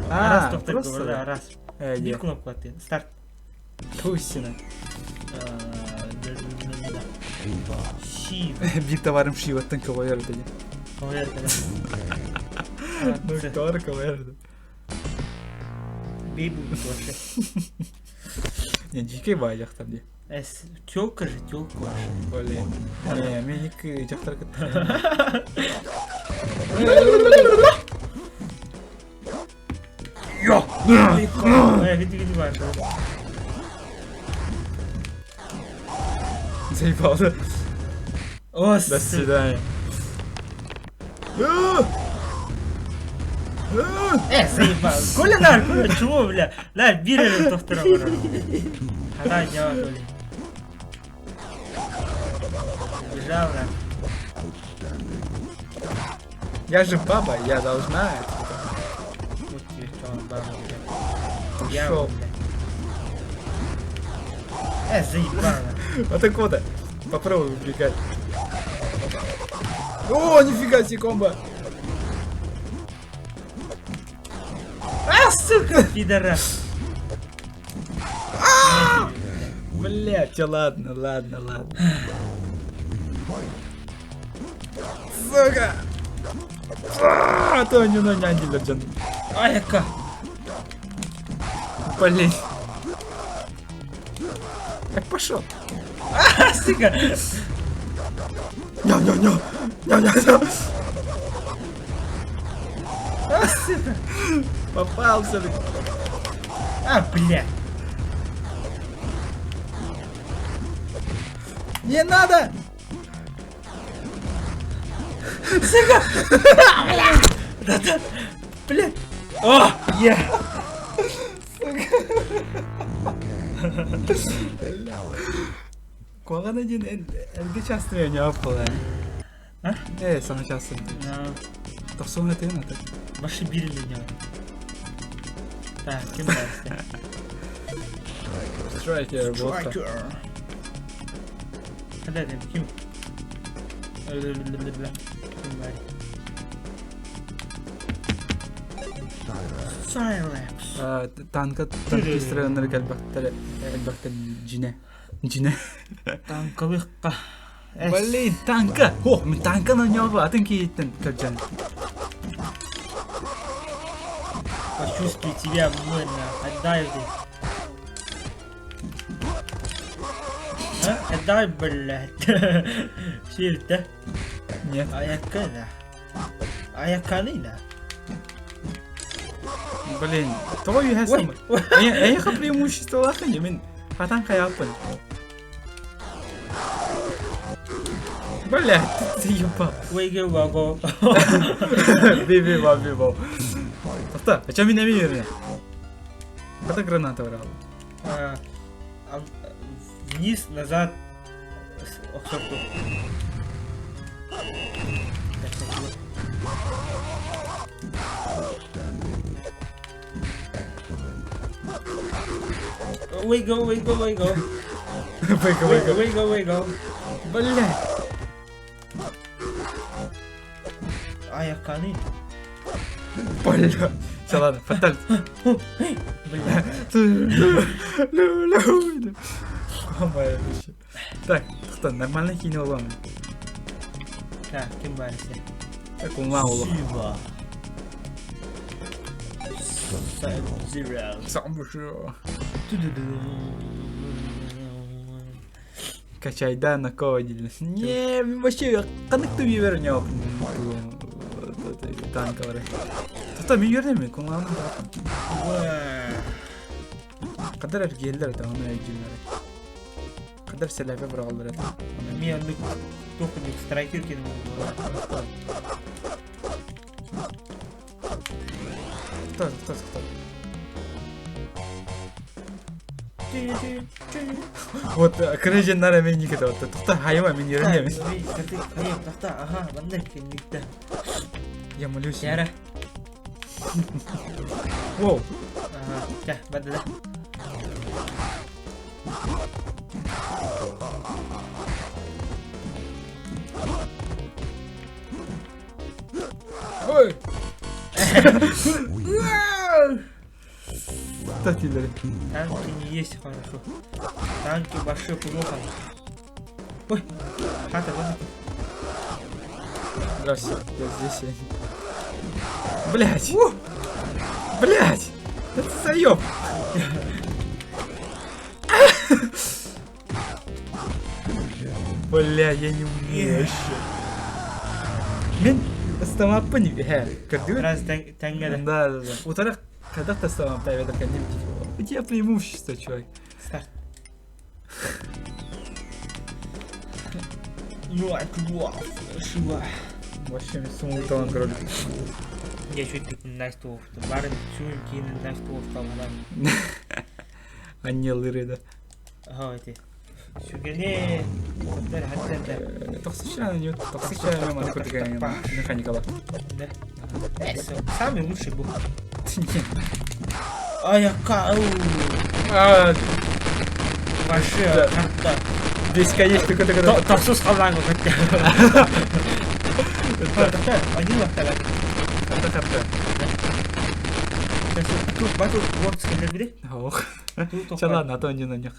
А, Раз тохтор просто да? раз. Э, Биир де. кнопка баттыы. Старт. Тусина. Ши. Биир товарым шиваттан ковайр деді. Ковер Ну, товар ковайр. Бейбу вообще. Не, дикий бай жақтар де. Эс, тёлка же, тёлка вообще. Блин. Не, мен екі жақтар кітті. Э, где где бар? Заебал. О, До свидания. Э, заебал. Коля нар, Коля, чего, бля? На, биир тохтора бар. Хата жава Коля. Бежал, на. Я же баба, я должна. Вот тебе что он баба, бля. Я, Ушел. бля. Э, заебал, на. Вот так вот. Попробуй убегать. О, нифига себе комбо. А, сука, пидорас. Бля, все, ладно, ладно, ладно. Сука! А то не на нянди джан. Айка. Блин. Так пошел. А, сука. Ня-ня-ня. Ня-ня-ня. А, сука. Попался. А, бля. Не надо! Да-да. Бля. О, я. Куһаҕан один эргэ часто не аппала. А? Э, саҥа часто. Тохсон это надо. Ваши били не. Так, кем дальше? Страйкер, вот. Когда ты ким? Ким бар? Silex. Танка танкистры кэлбэхтэр элбэхтэр дьине. Дьине. Танковыхка. Блин, танка! О, мен танка на него, а танки кэлдьэн. Почувствуй тебя мной, на. Отдай ты. А? Отдай, блядь. Все это. Нет. Аякана. Аяканина. Блин, того юһэсэм. Эйха преимущество лахани, мен хатан каяппын. Бля, ты ебал. Wiggle waggle. Би би ба би ба. Тоқта, а чё мен эми берме? Ката граната брал. Вниз, назад. Охсорту. Wiggle, wiggle, wiggle. Выга, выга. Wiggle, wiggle. Бля. Аяканы. Бля. Все, ладно, фаталь. Бля. Так, тоқта, нормально кине оламын. Так, ким барысы? Так, оңла олы. Сива. Sub-Zero. Сам Качайда на кого Не, вообще, қаныкты бибер не танкалары. Тоқта, мен көрдім, коңлағым Қадар әргелдер это, оны өйділер. Қадар сәләпе бір алдар это. Мен тоқыдық страйкер келім. Тоқта, тоқта, тоқта. Вот кыра дьоннор эмиэ инник этэ Тухта хайыма мин үөрэнэбин. Тухта аха манна кэнниктэ. Я молюсь. Яра. Воу. Ага, бада да. Ой! Кстати, Танки не есть хорошо. Танки большой плохо. Ой, хата, вон. Здравствуйте, я здесь. Блять! Блять! Это заеб! Бля, я не умею вообще. Мен ыстамаппын һэ, көрдүгүт? Раз тэҥҥэ Да, да, да. Утарах когда ты ыстамапта эбэтэр кэнним У тебя преимущество, чувак. Старт. Ну, шуа. Вообще мен сумулталан кролик. Я чуть Настю барын чуын кийин Настю таланан. Анне лыры да. Ага, эти. Сүгэни хаттар хаттар. Токсичная не токсичная мама такая механика. Да. Самый лучший был. Ай, яка. А, Вообще, карта. Бесконечно такой. Тохсус халан хотя. Один лактага. Карта карта. Тут батл Worlds кэлбири. Ох. Ча ладно, а то не на них.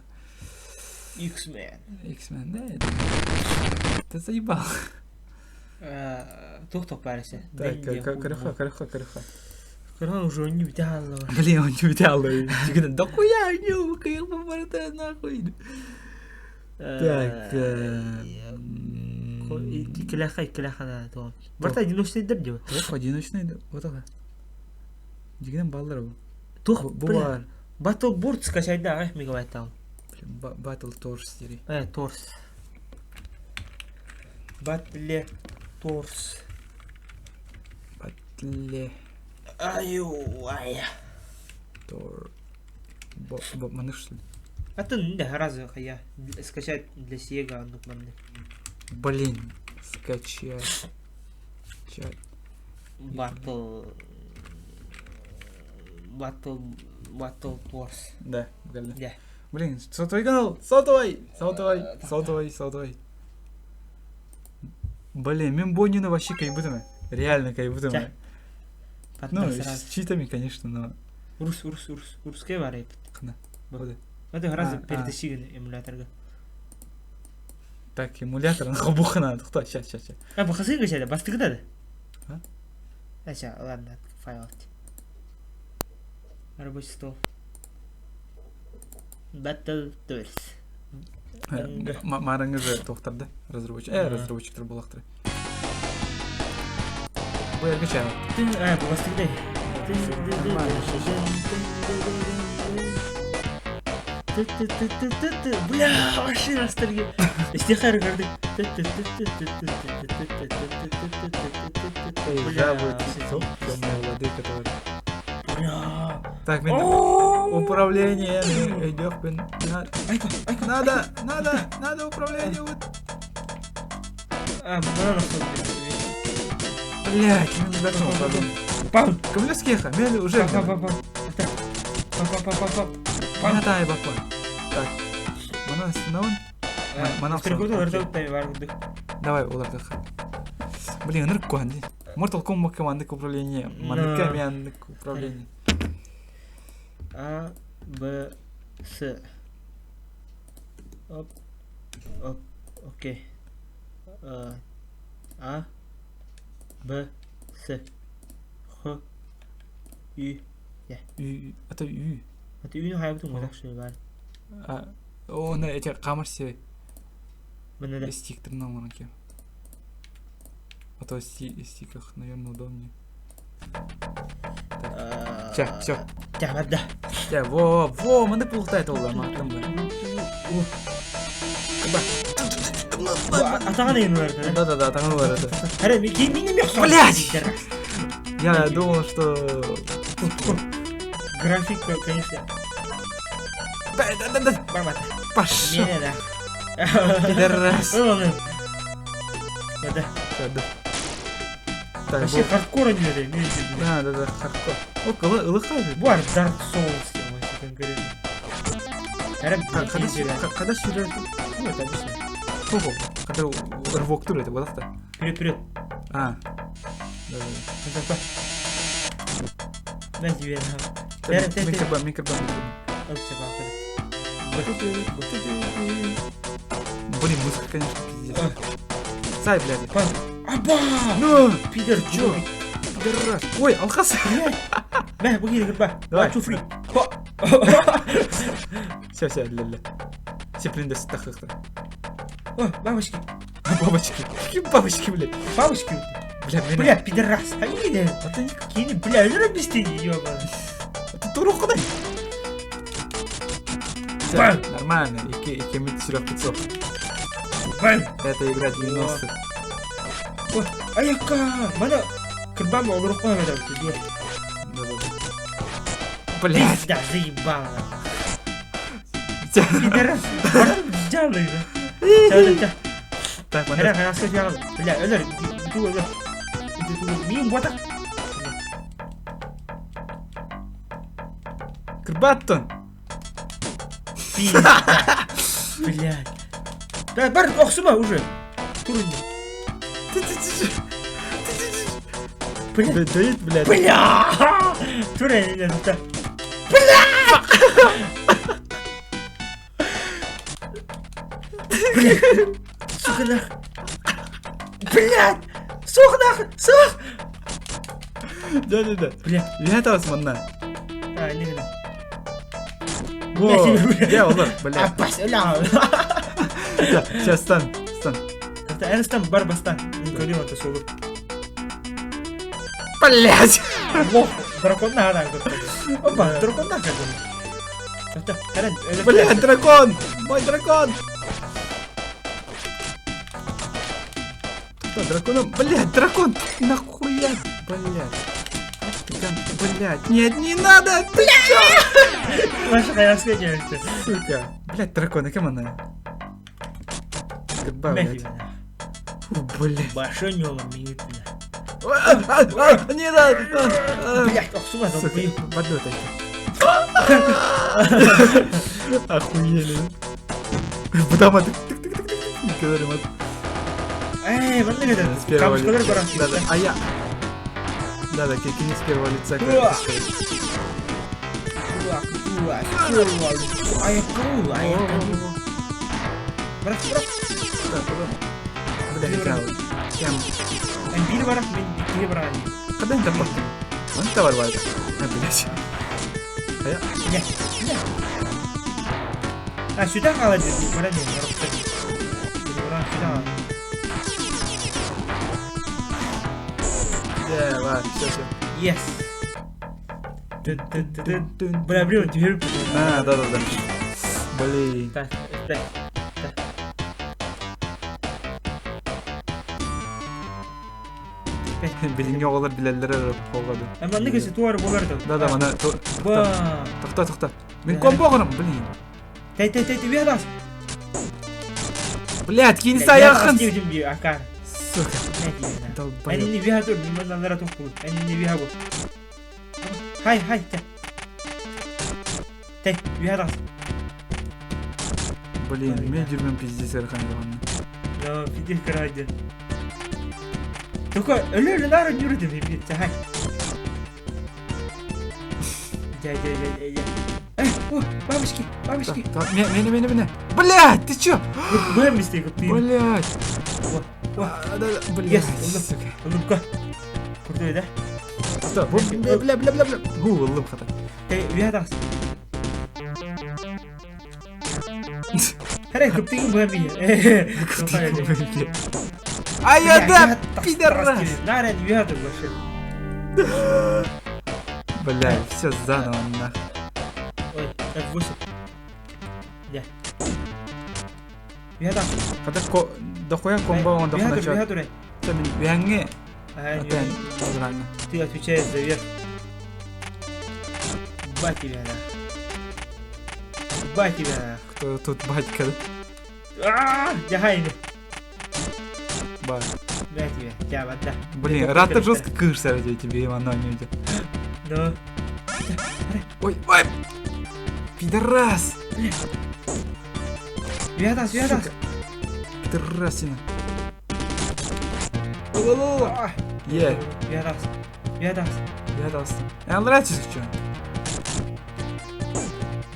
X-Men. X-Men, да? Ты заебал. Тух тух барыся. Так, корыха, корыха, корыха. Корыха уже не видала. Блин, он не видал. Да хуя, не, как бы нахуй. Так. Иккилэхэ иккилэхэ да туом. Барта одиночный дэр диба. Туох одиночный да. Вот ага. Дигинен баллар бу. Туох Бу бар. Battle Board скачайда аҕай мегабайттаҕым. Блин, Battle Tours дири. Э, Торс. Батле Торс. Батле Аю, ай. Тор. Бо, бо, маныш что ли? А ты да, разве я скачать для Сега ну манны. Блин, скачать. Чат. Battle Battle Battle Wars. Да, галля. Да. Блин, сотовый канал! Сотовый! Сотовый! Сотовый! Сотовый! Блин, мен Боннину вообще кайбутами. Реально кайбутами. Ну, с читами, конечно, но... Рус, рус, рус, русская варит. Хна. Вот. Это гораздо перетащили эмулятор. Так, эмулятор, хобухна, кто? Сейчас, сейчас, сейчас. А, бахасы качали, бастыгда да? А? А, сейчас, ладно, файл. Рабочий стол. Battle Tours. Мараңызы тоқтарды, разработчик. Разработчиктар болақтыр. Бу эрге чай. А, бастыгда. Бля, вообще ностальгия. Истихар көрдүк. Бля, темная владыка товарищ. Бля. Так, мен управление өйдөхпүн. Надо, надо, надо управление вот. А, мына Блять, мен бәрін управление. Пам! Кымлескеха, мен уже. Пам, пам, пам. Пам, пам, пам, пам. Пам. бапа. Так. Мана остановим. Мана Давай, олардых. Блин, ынырк куанди. Mortal Kombat командык управление. Маныка мендик управление. А, Б, С. Оп, оп, окей. А, Б, С, Х, Ю, Я. Ю, это Ю. Это Ю хайбытын гудак шуй бар. А, оны эти камыр себе. Мына да. Стиктер номерки. А то стиках, наверное, удобнее. Ча, все. Ча, барды. Ча, во, во, мында пулухтай толла, маттым ба. Атаган эйин бар, да? Да, да, да, атаган бар это. Аре, мен мен мен Блять! Я думал, что графика, конечно. Барбата. Пошел. Миэнэ да. Пидорас. Ыл Да. Да. Так, Вообще хардкор они это, имеете в виду. Да, да, да, хардкор. О, кылы, ылыха. Бу Dark Souls, вообще конкретно. Когда сюжет? Ну, это обычно. Ого, когда рывок тур это было то Вперед, вперед. А. Да, да, да. На тебе, да. Микробан, микробан. Блин, музыка, конечно, пиздец. Сай, блядь. Аба! Ну! Пидор, чё? Пидорас. Ой, алхас! Мә, бүгін кірпа. Давай. One, two, three. Все, все, ля-ля. Все, блин, да стахахта. О, бабочки. Бабочки. Какие бабочки, блядь? Бабочки. Бля, бля, пидорас. А не, А ты никакие, бля, не объясни, ёбаный. А ты туру куда? Все, нормально. Ики мит 500. Это игра 90-х. Ой, аяка! Мана кырбам олорук қоймады. Блять! Да, заебало. Пидорас. Делай, да. Так, Бля, бля, өлөр, бу өлөр. Мин буата. Кырбаттон. Пизда. Блядь. Да, бар, охсума уже. Турни. Блядь, дает, блядь. Бля! Тура, не, не, Бля! Бля! Сука, нах! Блядь! Сух, нах! Сух! Да, да, да. Бля. Я там манна. А, не, не. Во, я олар, бля. Апас, бля. Да, сейчас стан, стан. Это стан, барбастан. Не говорил это слово. Блядь! Лох, дракон на Опа, дракон на Блядь, дракон! Мой дракон! Что, драконом? Блядь, дракон! Нахуя? Блядь. Блядь, нет, не надо! Ты чё? Сука. Блядь, дракон, кем она? Блядь. Фу, блядь. Не надо! Блядь, ох, сука, воду отойди. Охуели. Потому тык-тык-тык-тык. Эй, вот это. С первого лица. Да, да. А я. Да, да, кини с первого лица. Когда это потом? Он товар варит. А, блядь. А я? Нет, нет. А, сюда холодит, сюда. Да, ладно, все, все. Yes. Бля, блин, теперь... А, да, да, да. Блин. Так, так, так. Билиңге оҕолор билэллэр эрэ буоллады. Маннык ситуар болар да. Да, да, мана тохто, тохто. Мин комбо оҕором, блин. Тэй, тэй, тэй, тебе раз. Блядь, кинь саяхын. Сука. Долбоёб. Они не бегают, не надо туху. Они не бегают. Хай, хай, тэй. Тэй, бегают. Блин, мен жүрмін пиздец эрхан. Да, пиздец караде. Только өлө нары жүрдү бит. Хай. Я, я, я, я. Эй, о, бабочки, бабочки. Меня, меня, меня. Блядь, ты чё? Блядь. Блядь, сука. Улыбка. Крутой, да? Стоп, бля, бля, бля, бля, бля. Гу, улыбка так. Эй, вядас. Хәрәй, көптеген бәби. А я да, пидорас! Нарен, вяду вообще. Бля, все заново нахуй. Ой, F8. Я. Вяда. Когда дохуя комбо он дохуя начал. Вянге. Ты отвечаешь за верх. Ба тебя, да. Ебать тебя. Кто тут батька? Дьаһай Ба. Бля тебе, тебя вода. Блин, рад ты жестко кышься, я тебе Ивана не видел. Ну. Ой, ой! Пидорас! Вятас, вятас! Пидорасина. Е. Вятас, вятас. Вятас. Я нравится что?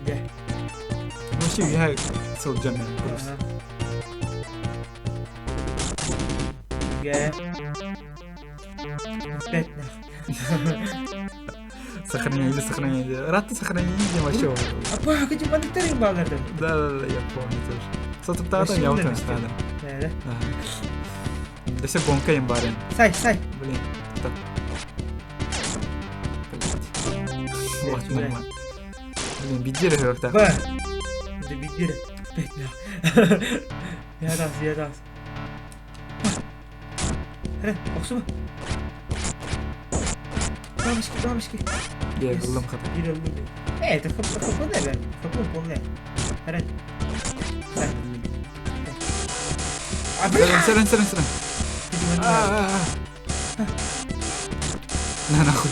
Где? Вообще я сылдьан просто. Гэ. Опять нахуй. Сохраняйте, сохраняйте. Рад ты сохраняйте вообще. Апа, хоть мониторинг балларды. Да, да, да, я помню тоже. Сатып я вот да, да. Да. Да все гонка им барин. Сай, сай. Блин. Так. Блять. Вот, нормально. Блин, бидир так. Ба. Да бидир. Опять нахуй. Я раз, я раз. Охсума. Бабочки, бабочки. Я буллам хата. Э, это хапун, наверное. Хапун полный. Харан. А, блин! Сырын, сырын, сырын. На нахуй.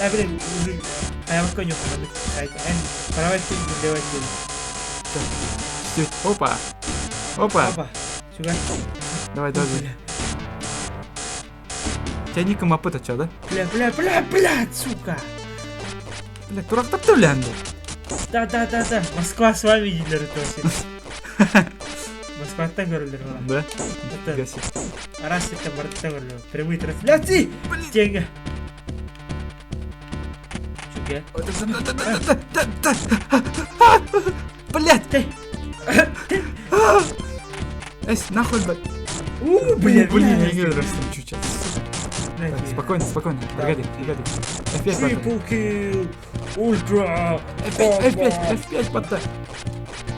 А, блин, а я коню. Опа. Опа. Опа. Сюда. Давай, давай. Тяни-ка мапы-то чё, да? Бля, бля, бля, бля, сука! Бля, турахтап лянды. Да, да, да, да. Москва с вами дилер вообще. Москваттан көрөлөр Да? Это. Раз это барыттан көрөлөр. Прямые трансляции. Деньги. Чуге. Блять! Эсь, нахуй, блядь. У, блин, блин, я не чуть-чуть. Так, спокойно, спокойно. Погоди, погоди. F5 Triple kill! Ультра! F5, F5, F5 поддай.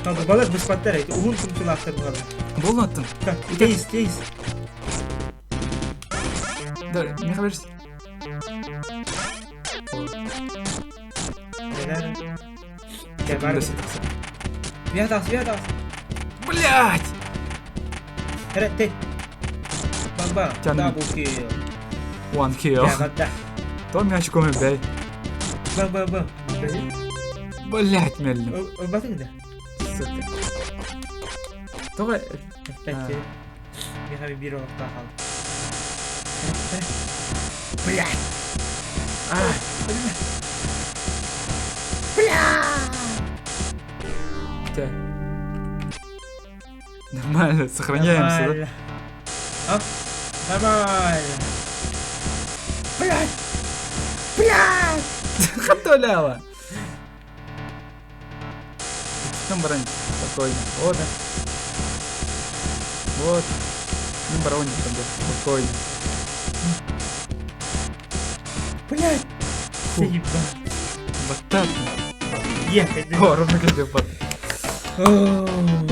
Надо балар без пантера, угун кумтулахтар бугала. Болнаттын. Так, тейс, тейс. Да, не хабарс. Вятас, вятас. Блять! Ты. Бам-бам. Double kill. One kill. То мячиком и бей. Бам-бам-бам. Блять, мельник. Батың да. Сука. Давай. Опять. Михаил Биров тахал. Блять. А. Бля. Нормально, сохраняемся, да? А? Нормально. Блять! Блять! Хатоляла! Там баранчик, спокойно. Вот. Вот. Ну, барончик там, да, спокойно. Блять! Заебал. Вот так. Ехать. О, ровно как я под. О,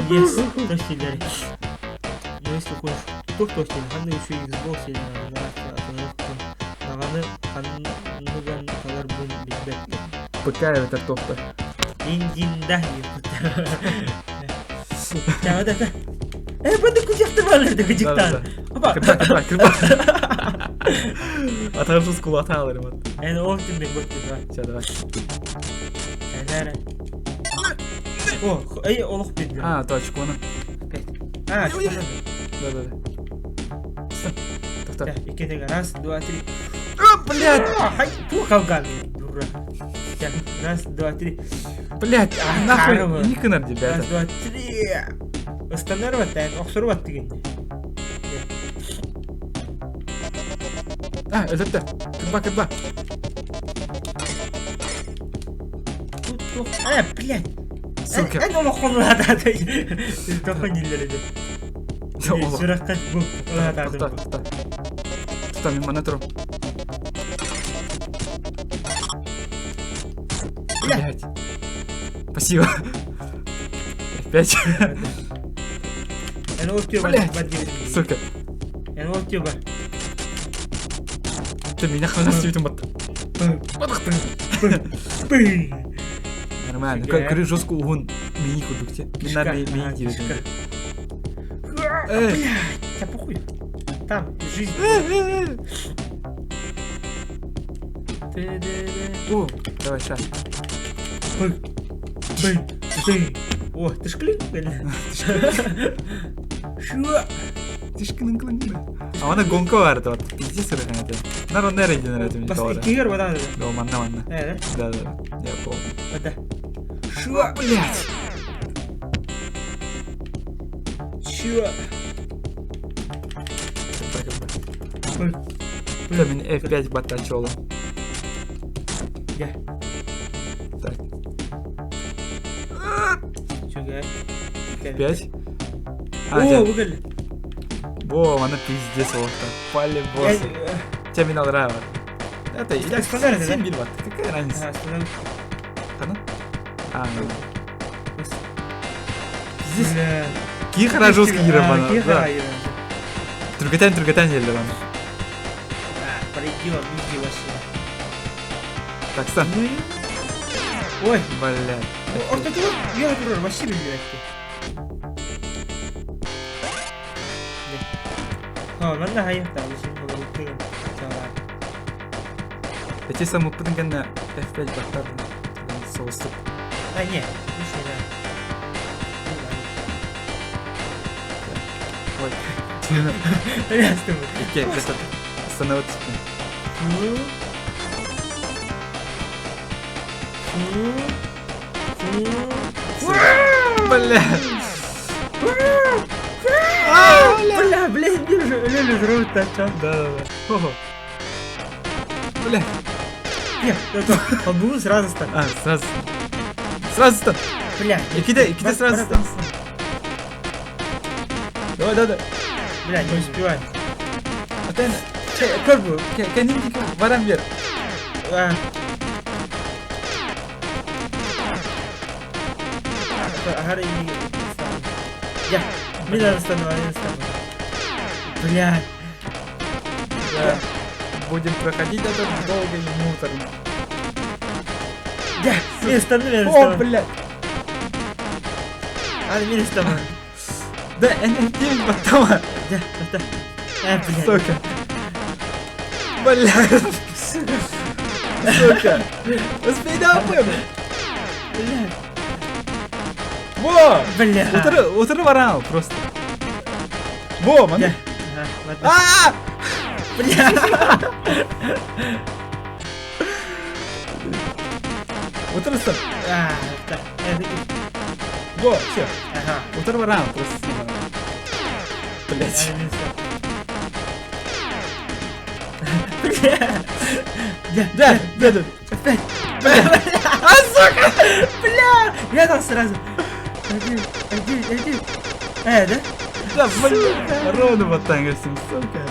yes. Точно, Ну, если хочешь, то точно, ханны еще Xbox или Наганы ханныган талар бун билбет. ПК это топ-то. Индинда Да, да, да. Э, банда кудяхты баларды кудяхтан. Опа. Кырба, кырба, кырба. Атаржы скулата алыр вот. Э, ол түнбек бөттү, давай. Все, давай. Нәре. О, эй, олох бит. А, точку, ну. Опять. А, Да, да, да. Стоп. Топ, Иккетеге раз, два, три. А, блядь! Хай, ту калган, дурак. Раз, два, три. Блядь, нахуй, никонар, ребята. Раз, два, три. Останарват, охсурват деген. А, это, кырба, кырба. Тут, тут, а, блядь. Сука. Эн олоххонлаата. Тохон диллер Сүрэххэ бу Тоқта, тоқта. Тоқта, мен мана тұрам. Блять. Спасибо. Опять. Блять. Сука. Ты меня хана сүйдім бат. Нормально. Көрү жестко уһун мини курдук те. Мен нар мини диир. Эй! Да похуй. Там жизнь. О, давай, ща. Б, Б, Д. О, ты ж клин, Шо? Тишкinin клин. А она гонка бар вот. Пиздец это. Нар он эрэ динер этим Бас иккигер бадан. Да, манна манна. Э, Да, да, я помню. Да. Шо? Блять. Чё? Да, мен F5 баттачола. Я. Так. Чё, F5. О, выголи. Во, она пиздец вот так. Полибосы. Тебе мне нравится. Это я да? 7 ватт. Какая разница? А, ну. Здесь Кихара жесткий гиробана. Да. Түргэтэн түргэтэн елді бана. Пройдем, иди вообще. Так, стан. Ой. Бля. Ортотур, я турар, вообще билбэт. Ха, манна хайы та, бишин болуптыгын. Эти сам уппытын кэннэ F5 баттар соустук. А, не, лишний, да. Ой. Окей, это остановиться. Бля. Бля, бля, Лёля жрут так, Да, да, да. Ого. Бля. Нет, это он был сразу стан. А, сразу. Сразу стан. Бля. И кидай сразу стан. Давай, давай, давай. Бля, не успеваю. А ты... Как бы? Кэнники баран бер. А. Я. Мне надо стану, я стану. Бля. Да. Будем проходить это долго и муторно. Да, мне стану, я О, блядь. А, мне стану. Да, N9 потом. Да, да. А, блядь. Сука. Бля. Сука. Успей давай. Бля. Во! Бля. Утыры, утыры баран просто. Во, маны. А! Бля. Утырыстан. А, да. Во, все. Ага. Утыры баран просто. Блять. Бля. Да, да, да. Опять. Бля. А, сука! Бля! Я там сразу. Один, один, один. Да? Да, блин. Ровно вот так, сука.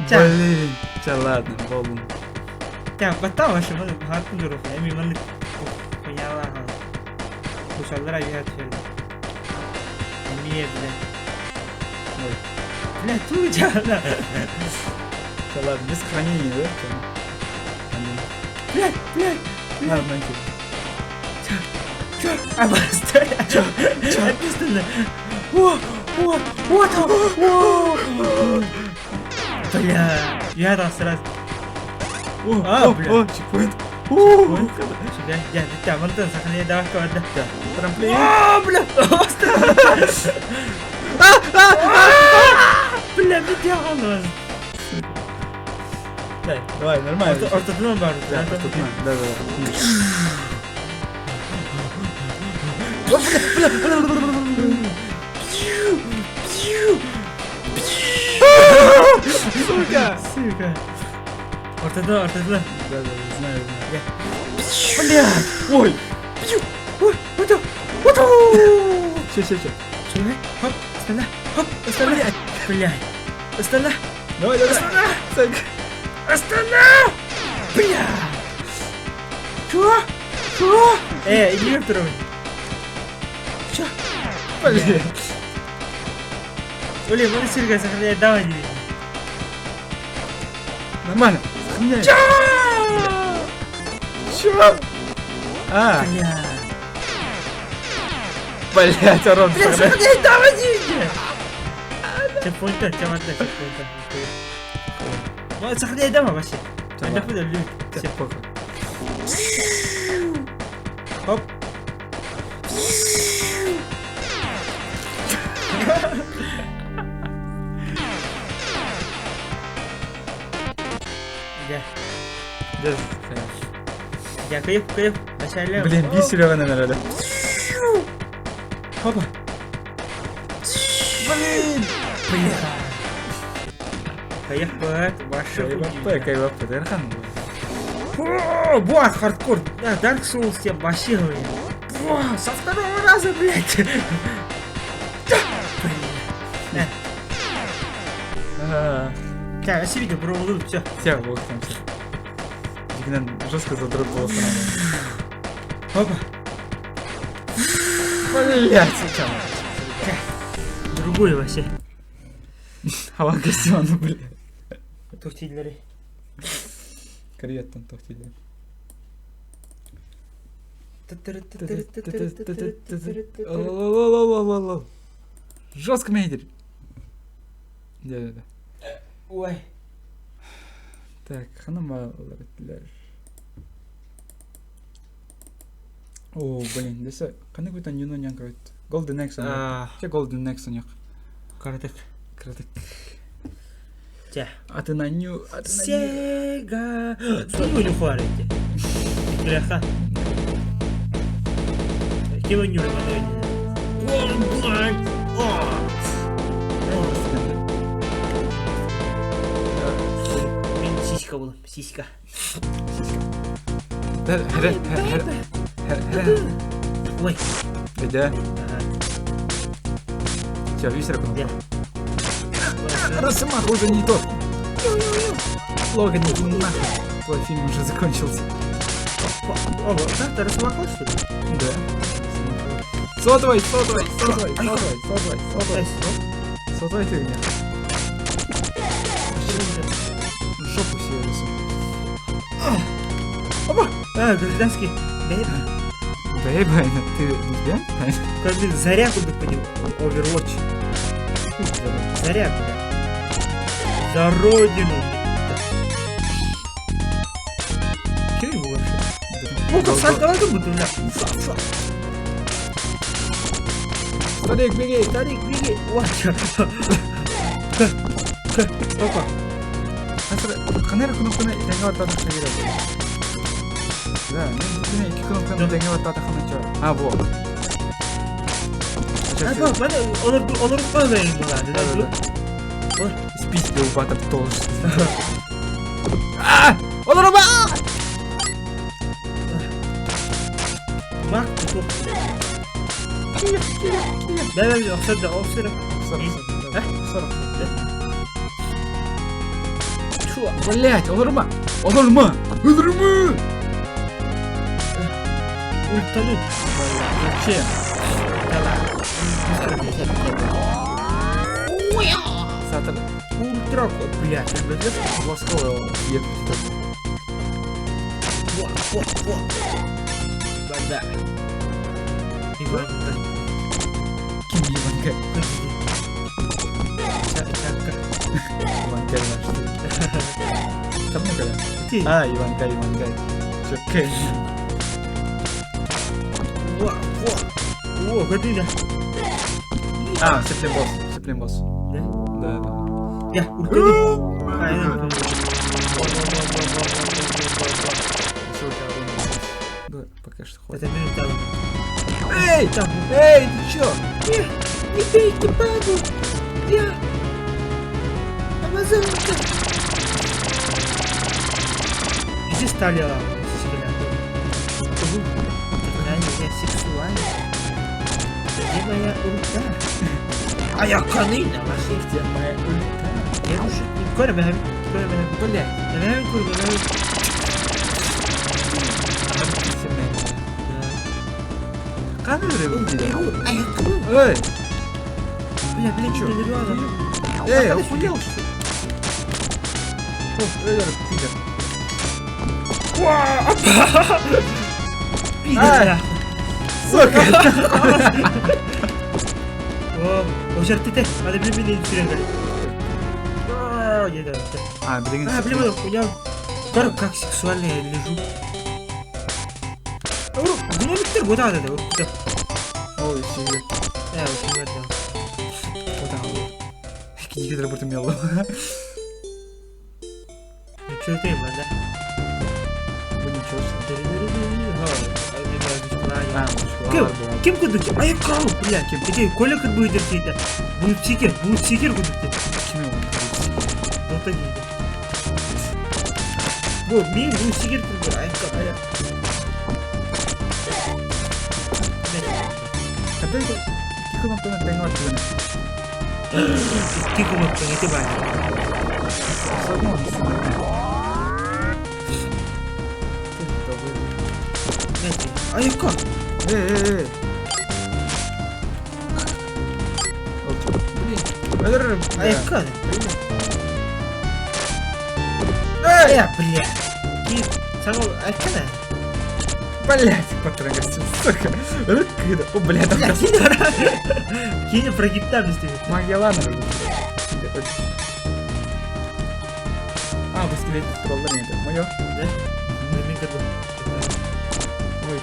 Блин. Ча, ладно, болун. Так, потом вообще, мы хатын дуров. Я мимо поняла. Кушаллар авиат ферdi. Эмие, бля. Ой. Бля, тут да. Да ладно, без сохранения, да? Бля, бля, бля. Ладно, окей. Чё? А, стой, чё? Чё? Написано. О, о, о, там, о. Бля, я там сразу. О, А, о, бля. о, чекпоинт. Сюда, я, да, вон там, сохраняй, давай, да. Да, трамплин. О, бля, Бля, меня Да, давай, нормально. Ортодон бар. Да, ортодон, да, да, да. Сука! Сука. Ортодон, ортодон. Да, да, знаю, знаю. Бля! Ой! Ой, вот вот Че, че, че? Чё, хоп, остальная, хоп, остальная. Бля. Остальная. Давай, давай. Остальная. Остальная. Бля. Чё? Чё? Иди второй. Чё? Блин. Блин, мы сильно сохраняет, давай. Нормально. Сохраняй. Чё? Чё? А, Бля. блять, урон. Бля, сохраняй, давай, деньги! Чекпоинтер, чекпоинтер, чекпоинтер. Ну, сохраняй дома вообще. Давай. Анда люк. Все, похуй. Хоп. Дьэ, Дьэ, дьэ, кыйып, кыйып, начале. Блин, би Серега номер Хопа. Блин! Бля. Кыйып, ваше. КВП, КВП, Дархан. О, вот, хардкор. Да, Dark Souls тебе вообще говорю. Во, со второго раза, блядь. Блин. А, Так, я видео провалил, все. Все, вот там все. Дигнан жестко задрот был. Опа. Блять, сейчас. Другой вообще. Хава костюм, блядь. Тухтилleri. Карьеттан тохтили. Жестко меня Да-да-да. Ой. Так, ханама О, блин, десе қандай какой-то нюно нянка Golden Axe. А, Че Golden Axe у них? Каратек. Краток. Те. А ты на ню, а ты на ню. Сега. Сколько не хватит? Бляха. Кем не Мен сиська була, сиська. Да, хре, хре, хре, хре. Ой. Да. Ага. Все, висер Где? Росомаха уже не тот. Логан, иди нахуй. Твой фильм уже закончился. О, вот так ты росомаха, что ли? Да. Сотовый, сотовый, сотовый, сотовый, сотовый, сотовый. Сотовый ты у меня. Жопу себе рисую. Опа! А, гражданский. Бейба. Бейба, ты лесбиянка? Как заряд быть по нему. Overwatch. Заряд, бля. За родину. Че его вообще? Ну, как сам давай тут буду, бля. Старик, беги! Старик, беги! Ой, Опа. Ханера кнопканы тэҥэ баттаатах киирэр. Да, мен икки кнопканы тэҥэ баттаатахына чё. А, во. А, бу, маны олор олор қоймайын болады. Да, да, да. Спиздил батыр толстый. А! Олорума! Мак, тут. Да, да, да, офсер, офсер. Сорок, Чё? Блять, олорума! Олорума! Олорума! Ультану. Зачем? Сатор. Ультра, блядь, блядь. Ласково ехать. Во, во, во. Вода. Иванка. Ким Иванка? Подожди. Чанка. Иванка, наш. Там не когда? Ты. А, Иванка, Иванка. Чё, Кэ? Во, во. О, година. А, Сеплем босс, Сеплем босс. Да? Да, да. Я, ультану. А, я ультану. Всё, у тебя урон. Да, пока что хватит. Это минута. Эй! Там. Эй, ты чё? Не бейте бабу! Я Амазонка! Иди стали Какая я сексуальная. Где моя ульта? А я канина вообще. Где моя ульта? Я уже не көрмәм, көрмәм. Блять. Көрмәм, көрмәм. Камеры убили. Эй, Эй! бля, бля, Чё? бля, бля, Эй, охуел что ли? О, эй, пидор. Пидор! Сука! О, очертите, аны билим мин сүрэн кэлин. А, билигин... А, блин, у меня Кор, как сексуально я лежу. Гномиктер вот да, вот куда. Ой, сиги. Э, вот да. Вот так. Киги работы мело. Что ты, да? Будем чувствовать. Ким, ким курдук? Ай, кал, бля, ким. Ити Коля кырбыйдыр кейде. Булып секер, булып секер курдук. Ким его? Дота кейде. Бу, мен булып секер кырбы, ай, кал, бля. Когда это кнопканы тэҥҥэ түгэнэ? Икки кнопканы ити баар. Айка! Э-э-э! Блин! Айка! Э, бля! Сама айка! Блять, патрон, сука! Рыкыда! О, бля, там... Бля, кинь прогибтам истеби. Магия ладно. А, бу скелет троллар нет. Мое. Да? Мен кырбы. Ой.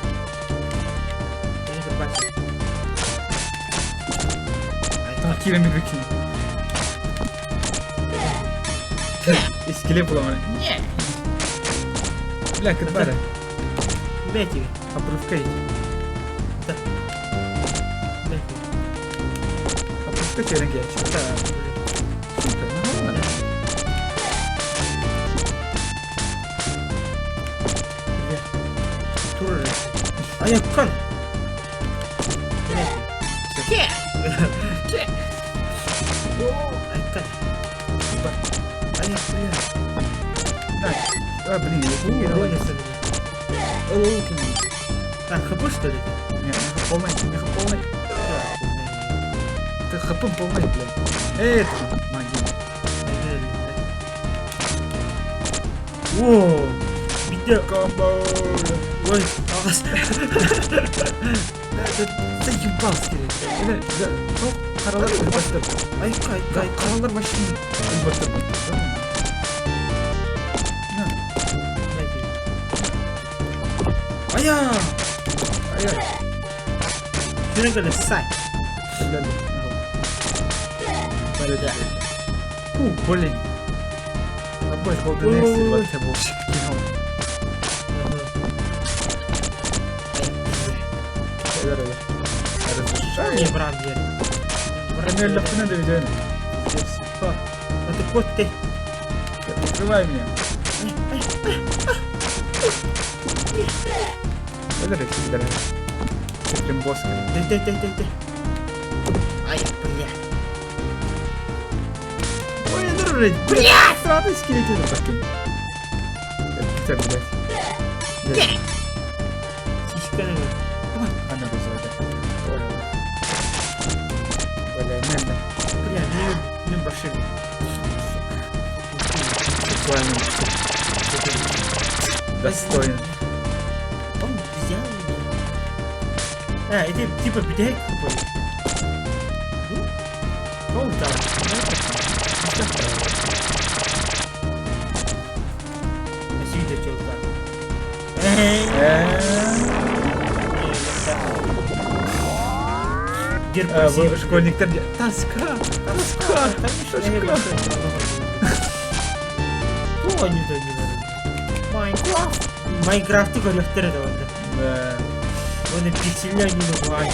Мен кырбас. Там кирен bir bakayım. Искелет буламын. Бля, кытбара. Бля тебе. Обрывка эти. Да. Бля тебе. Обрывка терен гечи. Да. Сука, нормально. Бля. Турар. Айаккан. Всё. Айкан. Ая, бля. Так. А, блин, я не Ой, А, хп что ли? Нет, полный, меха полный. Ты хп полный, блядь. Эй, это магия. О, Бите. Комбо. Ой, ағас. Заебал скелет. Или, да, ну, қаралар өлбастыр. Айка, айка, айка. Қаралар вообще өлбастыр. На, Ая! ая, Жүрген сай. бля, бля. Фу, блин. Обои Golden Axe Ой. вот был кинул. Разрушай. Не брам бер. Промел лапына доведен. Это кот ты. Открывай меня. Подожди, подожди. Таким боском. Дай, дай, дай, дай, дай. Ай, бля. Ой, дружить, блядь, сраный скелет это такой. Это, блядь. Сиськаны. Она вызывает. Бля, мен Бля, мен мен башым. сексуальный. Достоин. Он взял меня. А, это типа бедяк какой-то. Ну, он там. А сидит что там. Школьниктер тоска, тоска, тоска. Майнкрафт. Майнкрафты көрөктөр да онда. Да. Оны пикселдер не буган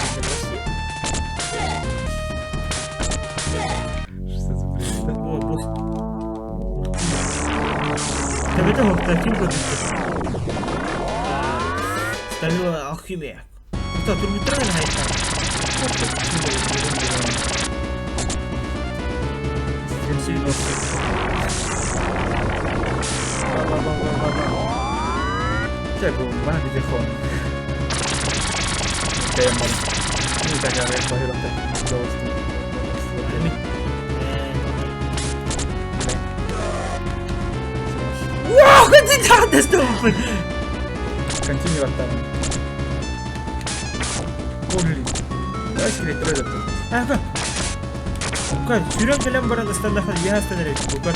Что за бред? да? О, босс. Төбөтө хокта ким көрдү? Стальной алхимик. Кута турмитран хайта. Cioè, boh, ma telefon. Ok, ma mi sa che avrei poi Вау, это надо, что Continue attacking. Блин. Давай скелет өлөттүм. Ага. Көр, сүүрэн кэлэн баран ыстаннахха үөһэ ыстанар эбит. Бу көр.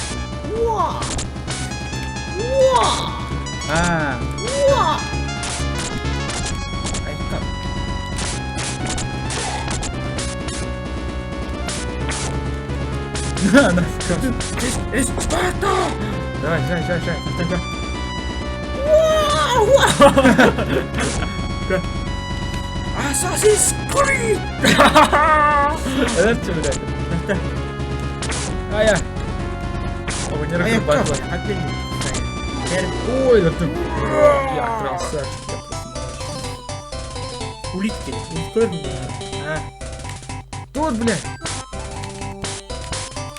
Аа. Айка. На, на. Давай, давай, давай, давай. Давай. Assassin's Creed! Өлөрчү блядь. Ая. Оҕонньор Айакка, кырбаатылар. Ой, да ты. Я красавчик, я просто молодец. Улитки. Көр. А, Тут, блядь.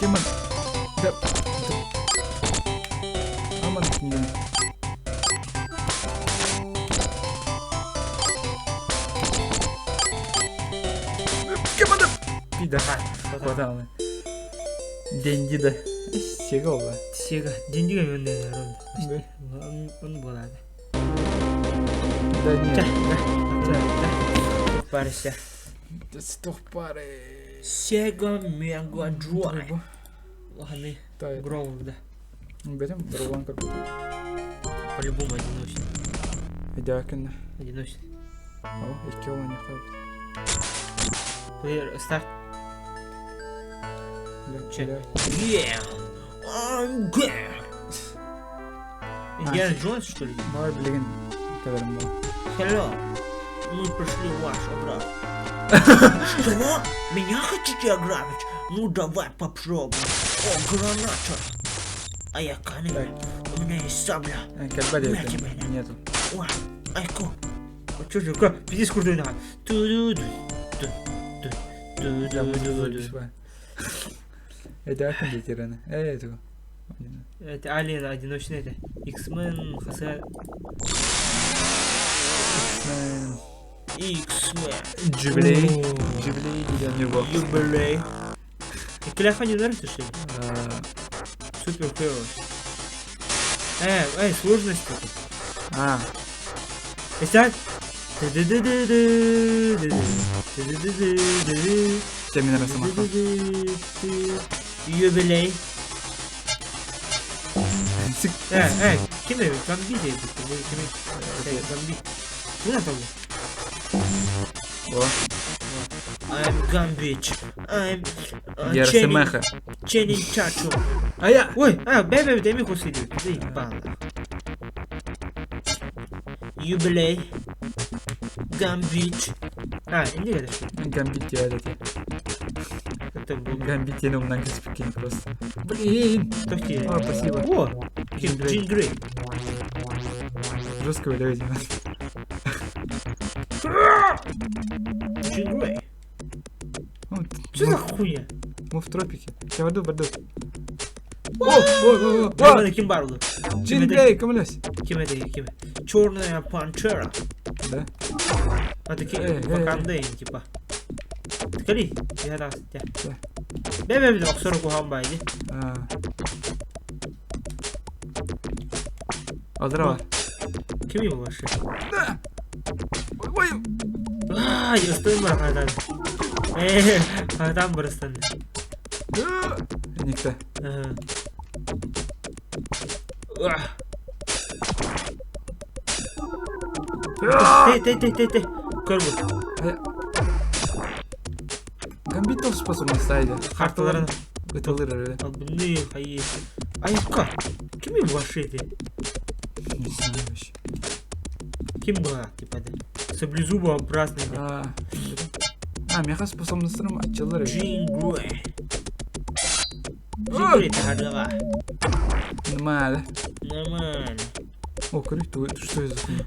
Кем он? Да. Да. Аман книга. Кем он? Пидор. Хватало. Деньги да. Сега ола. Сега. Деньги мен рон. Да. Он была. Да нет. Да, да, да. Парься. Стоп пары. Сега Мега Драйв. Ладно, Да, Гроув, да. Берем другой как По-любому одиночный. Идякин. Одиночный. О, икки ола не хватит. Плеер, старт. Бля, Че? бля. Yeah! I'm good! Индиана Джонс, что ли? Давай, блин, каверм был. Hello! Мы пришли ваш ограбить. Что? Меня хотите ограбить? Ну давай попробуем. О, граната! А я камень. У меня есть сабля. Кальбари На тебе, на. нету. О, айку. А чё же, как? Пиздец крутой нахуй. Ту-ду-ду. Да, мы Ту-ду-ду-ду. Это ветераны. Это. Это Алиен одиночный, это X-Men, Хаса... X-Men. Джублей. Джублей для него. Юбилей. Кляха не нравится, что ли? Супер Heroes. Эй, сложности. А, Итак. Термин Росомаха. Юбилей. Эй, ким это? Гамбит ким? Гамбит. Куда там? О, I'm Gambit. I'm я Росомаха. Channing Tatum. А я! Ой, а, бля, дай мне кусок Заебало. Юбилей. Гамбит. А, не это что? Гамбит делать. Это был Гамбит я на английский просто. Блин! Кто тебе? О, спасибо. О, Джин Грей. Джин Грей. Жестко валяете нас. Джин Грей. Вот, Что за хуйня? Мы в тропике. Я воду, воду. О, о, о, о, Давай Кимбарлу. Джин Грей, камлясь. Ким это, ким? Черная пантера. Да? А такие Эй, эй, Ваканды, типа. Кали, я раз, я. Да. Бе, бе, бе, оксору кухамба, иди. А. Здорово. Ким его вообще? Ой, А, я стою барахатан. Хатан барастан. Никто. Ага. Ты, ты, ты, ты, ты. Көрбү. Гамбитов способность ставили. Карталарын. Ытылыр. Албыны, хайы. Айка. Ким его вообще ты? Не знаю вообще. Ким была, типа, да? Саблезубообразный. А, а, меха способностьтарым ачылыр. Джин Грей. Джин Грей, тахардыга. Нормально. Нормально. О, крыто, это что за хуйня?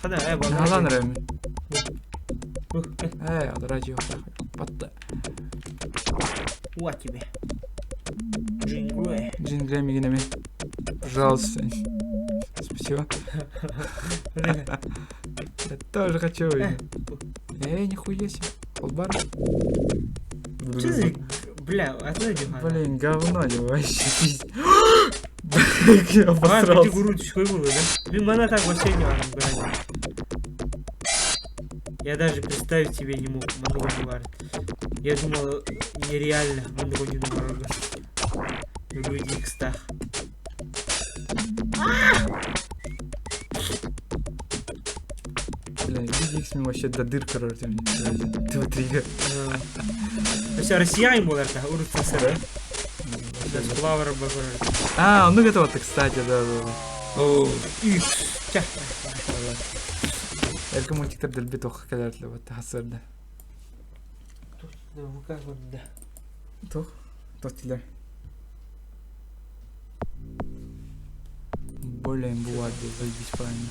Хана, э, Налан рэми. Э, адраджи Патта. Вот тебе. Джин Грей. Джин Грей мигинами. Пожалуйста. Спасибо. Я тоже хочу. Эй, нихуя себе. Полбара. Что за... Бля, откуда Блин, говно вообще. Обосрался. Блин, она так вообще не важно. Я даже представить себе не мог, маннык Я думал, нереально маннык оонньууну Люди икстах. Бля, Люди Икс мне вообще до дыр, короче, ТВ Триггер. Все, россияне буолар да, урут сэр. А, ну это вот, кстати, да, да. О, Икс. Эргэ мультиктар дэлби туох кэлэр вот тахсырда. Туох? Туох тилер? Более имбуады, заебись правильно.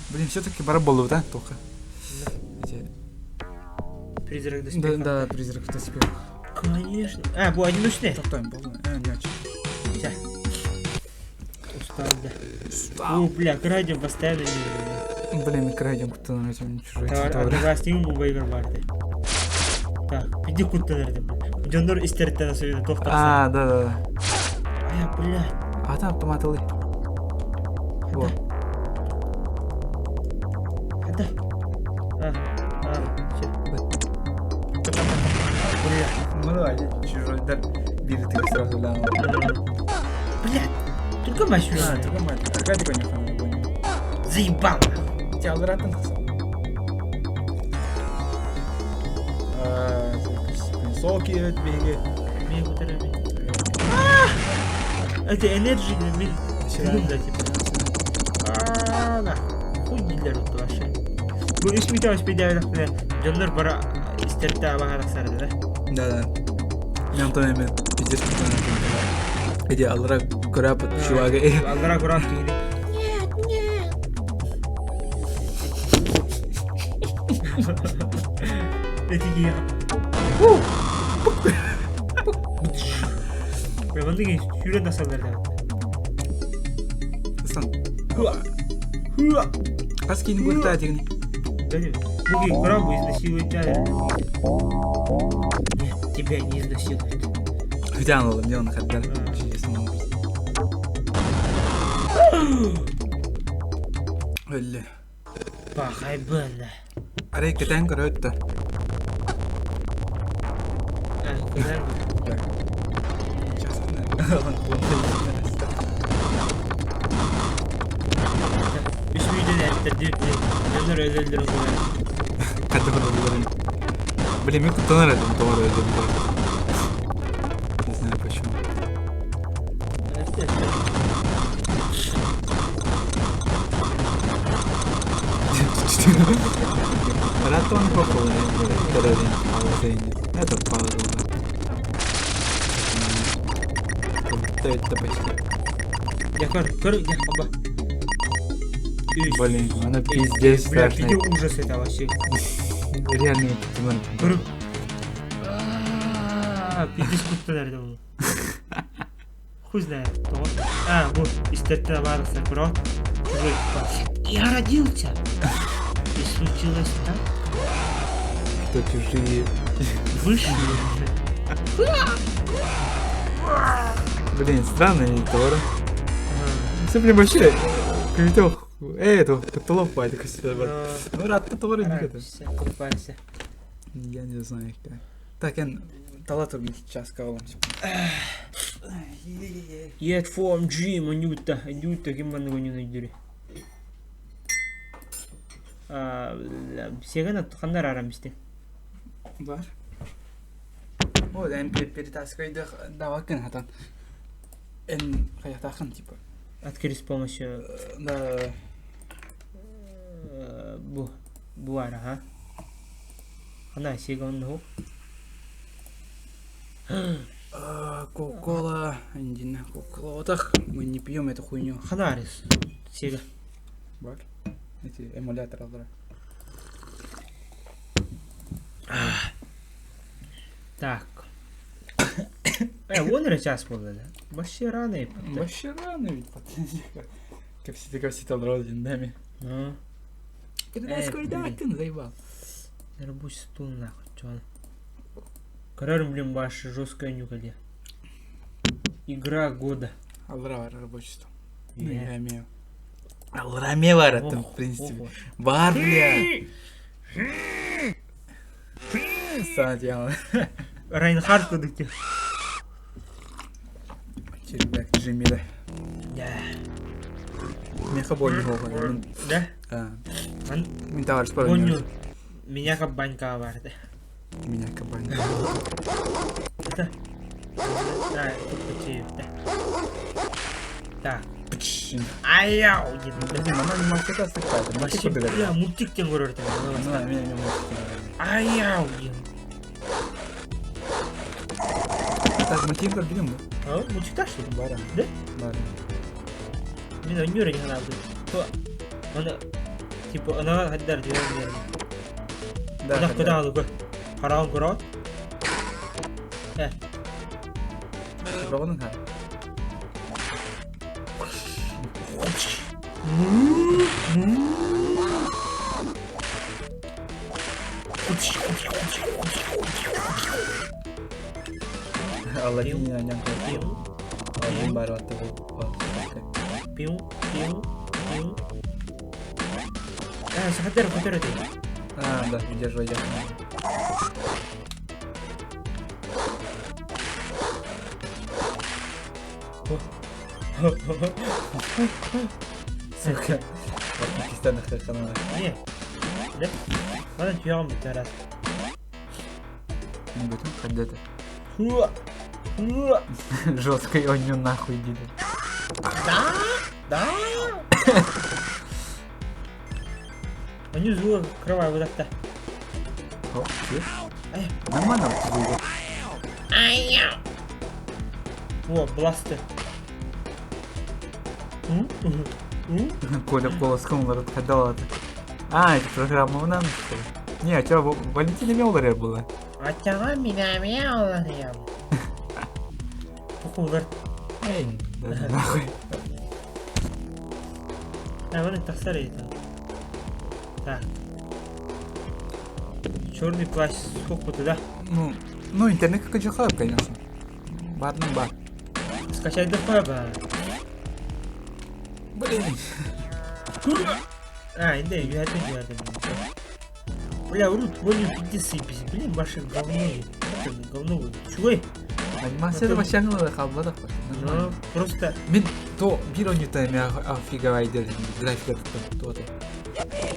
Блин, все-таки бараболу, да, только? Эти... Призрак доспехов. Да, да, призрак в доспехах. Конечно. А, бу одиночный. Топтаем, полный. А, не очень. Всё. Устал, да. О, бля, крадем постоянно не Блин, крадем, кто на этим чужой. Адыгастыҥ убайгар барды. Так, иди куттанар деп. Дьоннор истэриттэн особенно туох тахсар. А, да, да, да. Ая, блядь. А там автоматылы. Вот. Да. А, а, все. Бля. Ну давай, чужой дар. Бери ты сразу да. Блядь. Только машина. А, только мать. Какая ты конюха? Заебал. Тебя алратын Соки беги. Это энерджи мин да типа. А, да. Хуй дилер отtu вообще. Бу үс мүтэ өспейдээбэтэхпинэ дьоннор бара истэртэ абаһа тахсар да? Да, да. Мен онтон эми пиздец Иди аллара көрөпүт чувага. Аллара көрөп киһини. Нет, нет. Эти киһи. Манныгы сүүрэн тахсаллар да. Асан. Хас киини быһыта дигини. Буги коробу изнасилуют. Нет, тебя не изнасилуют. Хотя он где он хотел чудесным образом. Өллө. Пахай было. Арай кэтээн көрөөт да. А, кэтээн Үс мүйтэн эттэрдиир дьоннор өлөллөрүн көрөр. Хатта көрөллөрүн. Блин, мен куттанар этим тоҕо өлөллөрүн. Не знаю почему. Ратон похуй, Это пауза. Это почти. Я көр, көр, я оба. Блин, она пиздец Бля, страшная. видео ужас это вообще. Реально, Көр. Пиздец куттанар да ол. Хуй знает. А, вот, истерте барысы, бро. Чужой Я родился. И случилось так. Что чужие вышли. Блин, странный Тора. Все, блин, вообще, квиток. Эй, это потолок падает, Ну, рад Тора не это. Купайся. Я не знаю, как. Так, эн, талатур час калам. Yet form dream анюта, анюта ким маннык ойнууну өйдүүрүй. Сеген ханнар арам истин. Бар. О, эн перетаскайдах давакын хатан. Эн хаятахын типа. Открыть с помощью Да. Бу буара, ха. Хана сега онну. Кока-кола, индина, кока-кола. Вот мы не пьем эту хуйню. Ханарис. Сега. Бар. Эти эмуляторы, да. Так. Вон эрэ час буолла да. Вообще рано. Вообще рано ведь, Как все, как все там родинами. Ну. Ты заебал. Рабочий стул нахуй, чё он? Көрөр блин ваше жесткое нюхали. Игра года. Аллара бар рабочий стол. Ну, я имею. Аллара эмиэ бар аттым, в принципе. Бар, бля. Сана тема. Райнхард кудык Червяк Джимми, Да. Меха больно хоҕо. Да? Мин товарищ Понял. Меня кабанька барды. Меня кабанька. Это... Да, тут Так. Аяу! Блин, она не может это Вообще, бля, мультиктен көрөр Аяу! Так, мультик көрдүм бу. А, мультиктар что ли? Бара. Да? Бара. Мин ойнуур иһин алды. Оны типа ана хаддар диэн Да. Ана куда алды Хараҕын көрөҕүт? Э. Бөҕөнүн ха. Аладдин аньян Алладин баар Пиу, пиу, пиу. А, сахатер, который ты. А, да, удерживай, я. Сука. Пакистан хахана. Не. Да? Ладно, түйәғым бітті раз. Не готов когда-то. Хуа! Хуа! Жестко и он не нахуй иди. Да? Да? Они звук кровавый вот так. О, че? Нормально звук. О, бластер. Коля колоском олорор это. А, это программа у нас что ли? Не, а что, Валентина Меллер была. Ачаға меня мяулар Похуй, Эй, да нахуй. А, вон это это. Так. Черный плащ, сколько туда? Ну, ну интернет как жахап, конечно. Бар на бар. Скачать до паба. Блин. А, да, я это делаю. Бля, урут, вон иди сыпись. Блин, ваше говно. Это говно. Чего? Анимация вообще халбада. Ну, просто... Мин то биир онньута эмиэ офиговайдер графика туота.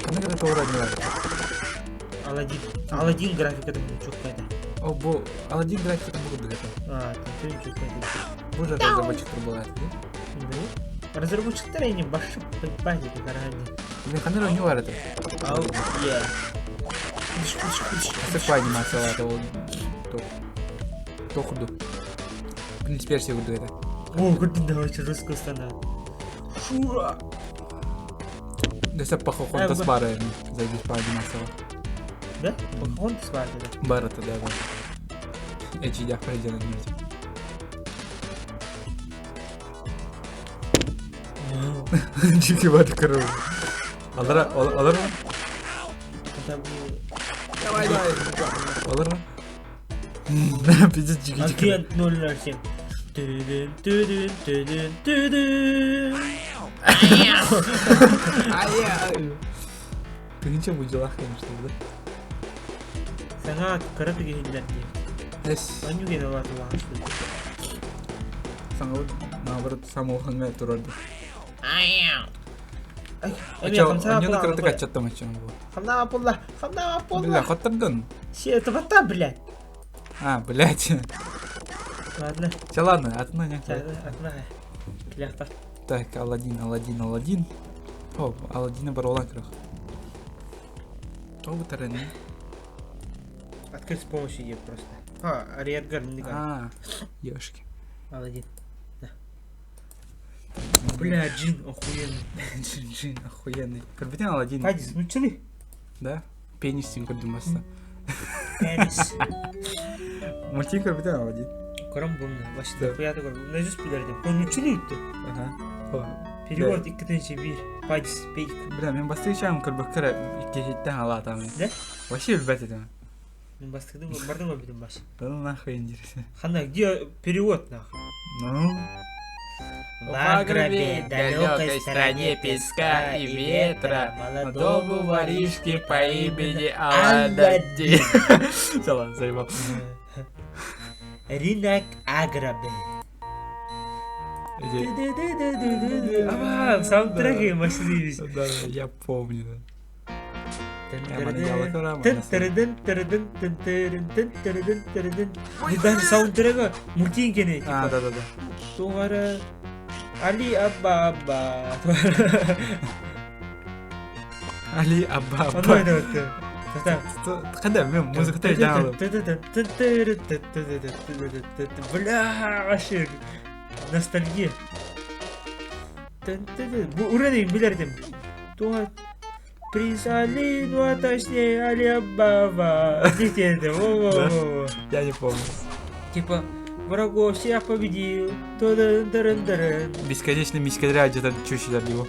Ханна графика ура Аладдин. Аладдин графика там чуккайда. О, бу Аладдин графика там буду А, там чуккайда. Бу же разработчик была. Ну, разработчиктар они башы бази караганды. Блин, ханна онньу бар это. Ау, е. Сыпа анимация это вот. То худу. В принципе, версия буду это. О, курдун давайте русскую стану. Шура. Да все Покахонтас бара зайдешь по анимация. Да? Покахонтас бара, да. Бар это, да, да. Эти я пройден Чики бар короче. Алара, алар Давай, давай. Алар Пиздец, чики чики. Агент 007. Түдүн, түдүн, түдүн, түдүн. Ай-яй. Ты ничего в делах, конечно, да? Саңа кыра тигиһиллэр дии. Эс. Онньу гена улаатылаҕа Саңа наоборот самоуханмай турарды. Ай, Ача, анньуну кыратык ачаттам ачам бу. Хамнаа пулла, хамнаа Бля, пулла. хоттардын. Се, это вода, блядь. А, блядь. Ладно, Все, ладно, атына не. атна. Кляхта. Так, Аладдин, Аладдин, Аладдин. О, Аладдина баролан крах. То бутарен. Открыть с помощью ей просто. А, Ариадгар не А, ёшки. Аладдин. Да. Бля, джин охуенный. Джин, джин, охуенный. Көрбүтүн Аладдин. Хадис, ну чыны. Да? Пенистин көрдүм баста. Пенис. Мультик көрбүтүн Аладдин. Көрөн булна. Вообще Да. хуя такой. Наизусть билердим. Он учили өттү. Ага. О, Перевод 2-1. Падис, пейк. Бля, мен бастыгы чам көрбөккө иккиһиттен алаатам. Да? Вообще билбэт этим. Бастыгын бардым көрбүтүм бас. Да ну нахуй интересно. Ханна, где перевод нахуй? Ну? В Аграбе, далекой стране песка и ветра, молодому воришке по имени Аладдин. Все, ладно, заебал. Рынок Аграбе. Ама, саундтреги машины. Да, я помню. Да. Даже саундтрега мультин кene. А, да-да-да. Тугара Али Абба Абба. Али Абба Ону Абба. это Когда мен музыката жаалы. Бля, вообще ностальгия. Бу уровень билердим. Туга Принц Али, ну а точнее Али Абаба. Дети, во-во-во. Я не помню. Типа, врагов всех победил. Ту-дын-дырын-дырын. Бесконечно мискадря где-то чуть его.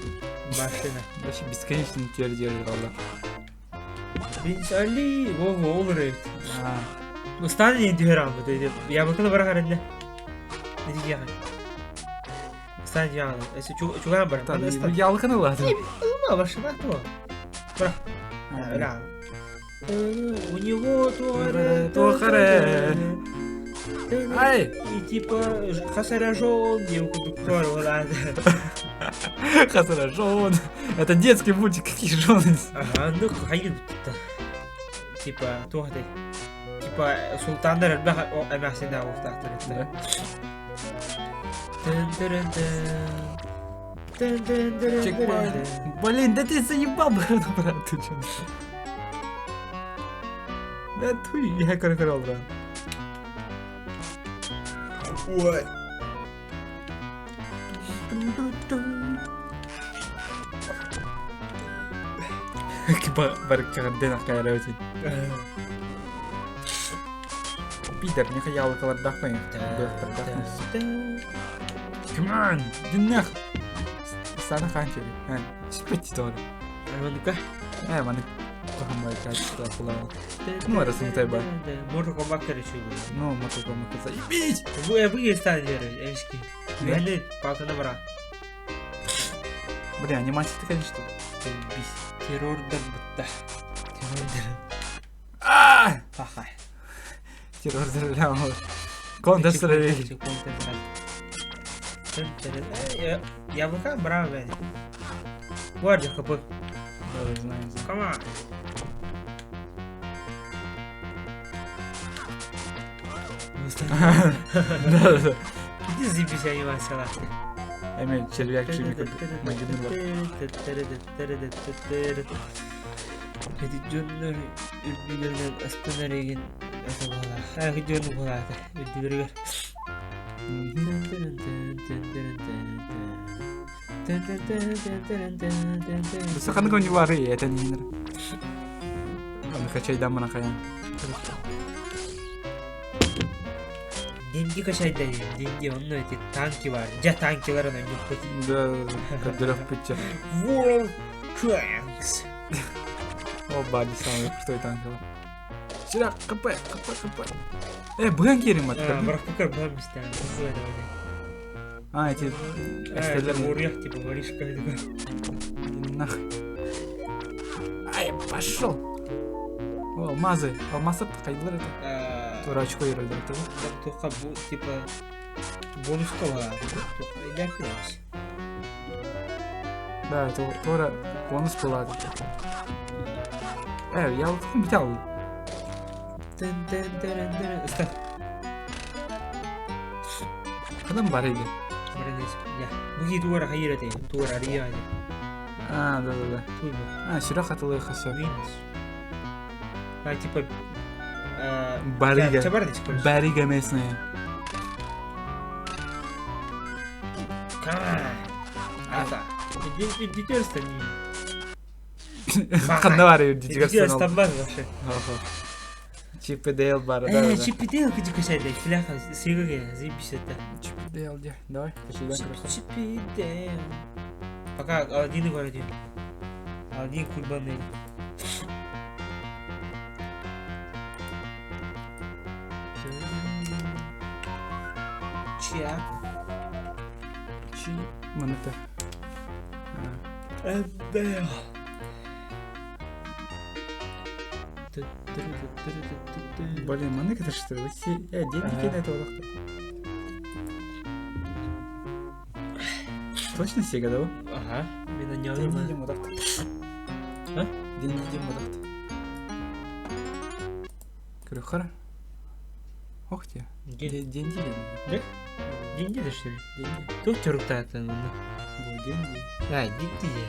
Машина. Вообще бесконечно теперь держит, правда. Принц Али, во-во, олар Устан түһэр бу Я бакына бара харында. Нетиге Устан яны. Эсе чуган бар. Ялкын ладно. Ма машина то. Бара. Да. У него Тохаре. Ай! И типа хасаражон, девку ладно. Хасаражон. Это детский мультик, какие жены? Ага, ну хайыр Типа туохтай. Типа султандар элбэх эмээхсинэ уохтаахтар Чекпоинт. Блин, да ты заебал, брат, брат, ты чё? Да ты, я коркорол, брат. Ой. Барыкчагарден аккайра өтін. Питер, не хотел колордахмай. Come on, динах. Сана ханчери. Спить тоже. Ну-ка. Маны кохамай качество была. Ну, раз не тайба. Mortal Kombat короче. Ну, Mortal Kombat заебись. Вы вы стали эмски. Мен палканы бара. Блин, анимация-то, конечно, заебись. Террордар бутта. Террордар. А! Паха. Террордар ля. Counter Strike. Я ВК брал, блядь. Гвардия ХП. Да, знаю. Come on. Да, да. Иди заебись анимация нахуй. Эми червяк чимик магидин бар. Эти дьоннор үрдүлэринэн астынар эгин это буолар. Аа дьону буолаата үрдүлэригэр. Саханы не бары, это не нер. Аны качайдан мына каян. Деньги качайда, деньги, онно эти танки бар. Жа танкилар аны нүкпүт. Да, көдөрөх бүтчө. World Tanks. О, бали самый крутой танк. Сюда, КП, КП, КП. Быган керим ат. Барах букар быган бистен. А, эти... Эстелер. Мурьях, типа, воришка. Нахуй. Ай, пошел. О, алмазы. Алмазы кайдылар это. Тура очко ерөлдер это. Тоқа бу, типа, бонуска бар. Тоқа, Да, это тура бонус была. Я вот взял. Кадан бар иди? Буги туара хайыр эте, туара ария эте. А, да-да-да. А, сюда хатылы хасо. А, типа... Барига. Барига местная. Ханна бар Дидерстан бар вообще. Чип и Дейл бар, да. Чип и Дейл где качали, фляха, сигаре, заебись это. Чип и Дейл, где? Давай, Чип и Дейл. Пока Аладдин городе. Аладдин кульбаны. Ча. Чи маныта. Блин, маннык это что? Деньги кидает олохто. Точно Сега, да? Ага. Мен Деньги дем одахта. А? Деньги дем одахта. Крюхара? Ох те. Деньги дем. Да? Деньги да что ли? Деньги. Тут тюрктатын. Бу деньги. А, деньги.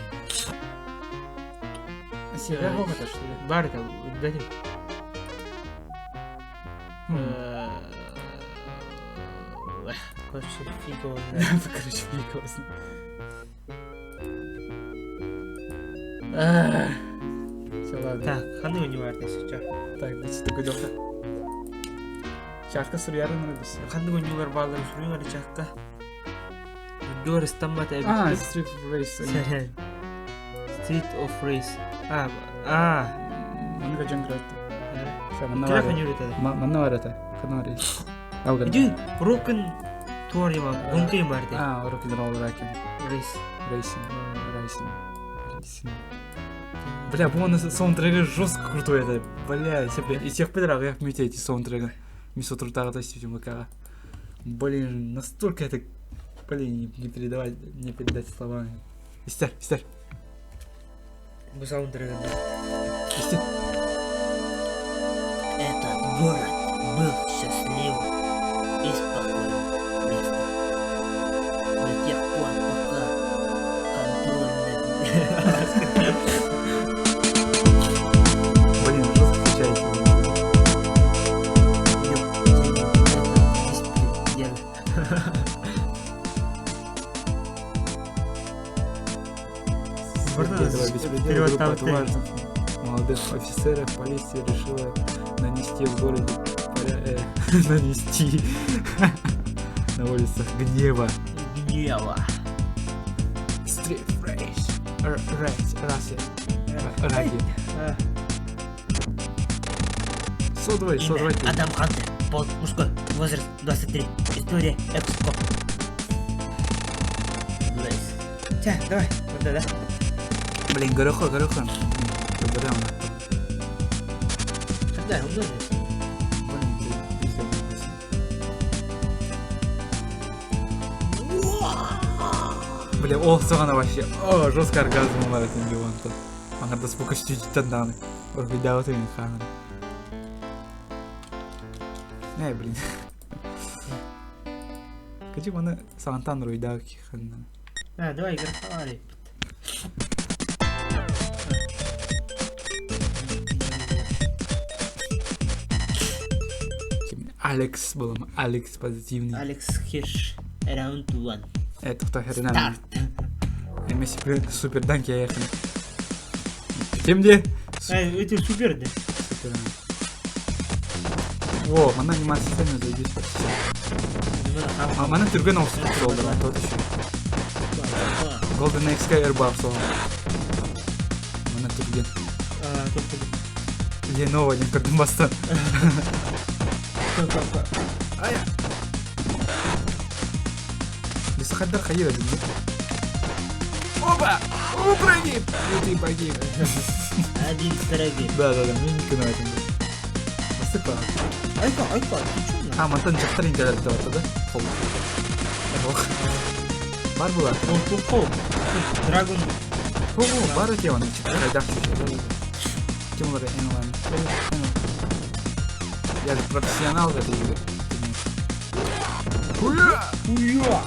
Сега это что ли? Бар там, дадим. Короче, фиг его знает. Короче, фиг его знает. Все, ладно. Так, ханы у него сейчас. Так, значит, такой делка. Чарка суруярын рыбысы. Ханны гонюлар баллар суруйар чакка. Дуар стаммат А, Street Race. Street of Race. А, а. Манга джанграт. Кira ханюр это. Манна бар это. Ханна бар. Алган. Иди, Рокн Туарима, гонка бар А, Rock and Roll Racing. Race. Racing. Racing. Racing. Бля, по-моему, саундтрек жестко крутой это. Бля, из всех пидоров я вместе эти саундтреки. Мисо трутага то Блин, настолько это, блин, не передавать, не передать словами. Истер, истер. Бу саундтрек. Истер. Этот город был счастливым и спокойным местом. До тех пор, пока контроль над... Блин, жестко включается. Группа отважных молодых офицеров полиции решила нанести в городе нанести на улицах гнева. Гнева. Street Race. Race. Расе. Раги. Содовый, содовый. Адам Хантер. Пол мужской. Возраст 23. История экс-коп. Ча, давай. Вот да. Блин, горохо, горохо. Когда? Удобно. Бля, ол соған вообще. О, жестко оргазм бар екен Леванта. Аңарда спока чуть-чуть даны. Оргидау ты ханыр. Не, блин. Качи маны сағантан руйдау ханна. А, давай, играй. Алекс был, Алекс позитивный. Алекс Хирш, раунд 1. Это кто хрена? Эми супер данки я ехал. Тем где? Это супер, да? Супер. Во, мана анимация сами зайдись. А мана түрген ауысып oldu, тот еще. Golden Axe Airbuff сол. Мана түрген. Lenovo один көрдім баста. Ая. Бисхаддар хайыр один. Опа! О, прогиб! И ты погиб. Один прогиб. Да, да, да, мне не на этом. Посыпа. Айка, айка, ты чё? А, мантан жақтар инкалар деп атты, да? Қол. Ох. Бар була. Ол қол. Драгон. О, бар өте оны. Қайдақ Тимур Энлан. Я же профессионал в этой игре. Уя! Уя!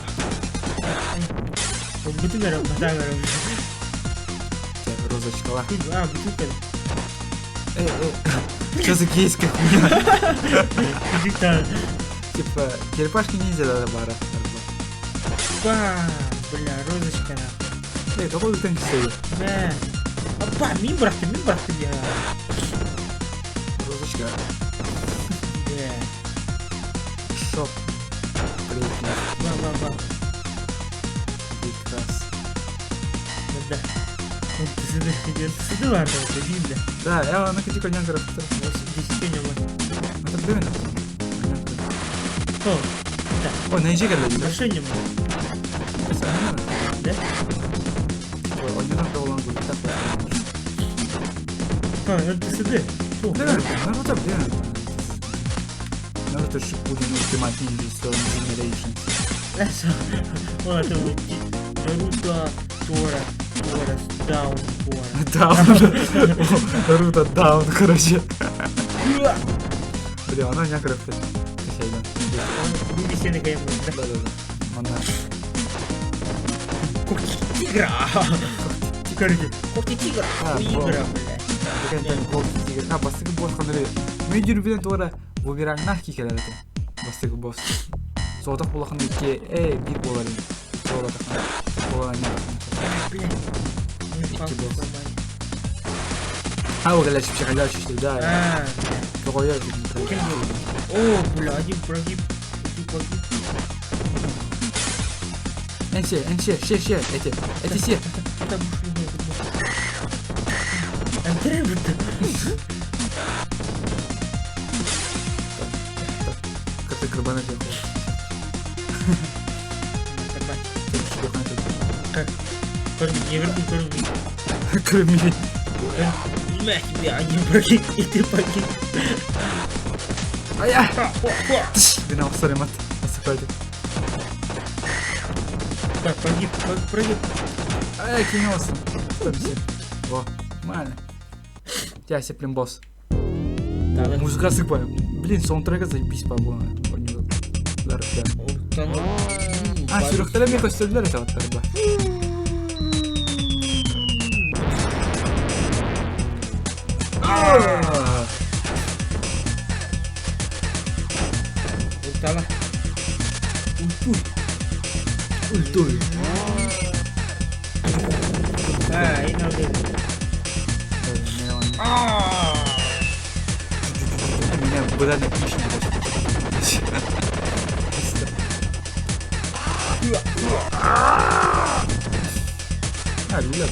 Бүтүн батагар. Розочка. А, бүтүн. Эй, эй. Что за гейская хуйня? Типа, черепашки ниндзя да бара. Ба, бля, розочка нахуй. Эй, какой ты стоит? Мә. Апа, мин бырахтым, мин бырахтым я. Розочка. Бля. Шоп. Ба, ба, ба. Прекрасно. Да. Сюда бар, да, Да, я на катико не Здесь не было. Это время. О, Наруто. О, наезжай кэллэ. Машине мы. Да? Ойнонор да olan гултак. А, это СД. Да, Наруто, блин. Наруто Shippuden Ultimate Ninja Storm Generation. О, это вот Наруто, Тора, Тора, Даун, Тора. Даун. Наруто даун, короче. Бля, она не крепкая. Да-да-да. Манна. Когти тигра! Короче, когти тигра! Игра, бля. Когти тигра. А, бастыгы босс ханыры. Мен жүрбүден туара бумерангнах кикелер этим. Бастыгы босс. Соотох булахан икки, э, бир болар. Болар Болар Бля. Икки босс. А, ол кэлэ да. Тоҕойор. О, бля, один прогиб. Один погиб. Энсе, энсе, ше, ше, эти, эти се. Это Андрей, Как ты крабана делал? Как? Корми, не верну, корми. Корми. На тебя, один прогиб, и ты погиб. А я! Бина охсаремат. Асыпайды. Так, прогиб, прогиб. Ай, кинулся. Во, нормально. Тебя сеплем босс. Музыка сыпаем. Блин, саундтрека заебись по А, сүрөхтөрө мен көстөллөр это оттар ба. Ультала. Ультуй. Ультуй. А, и надо. Меня быдан пишет. А, люля.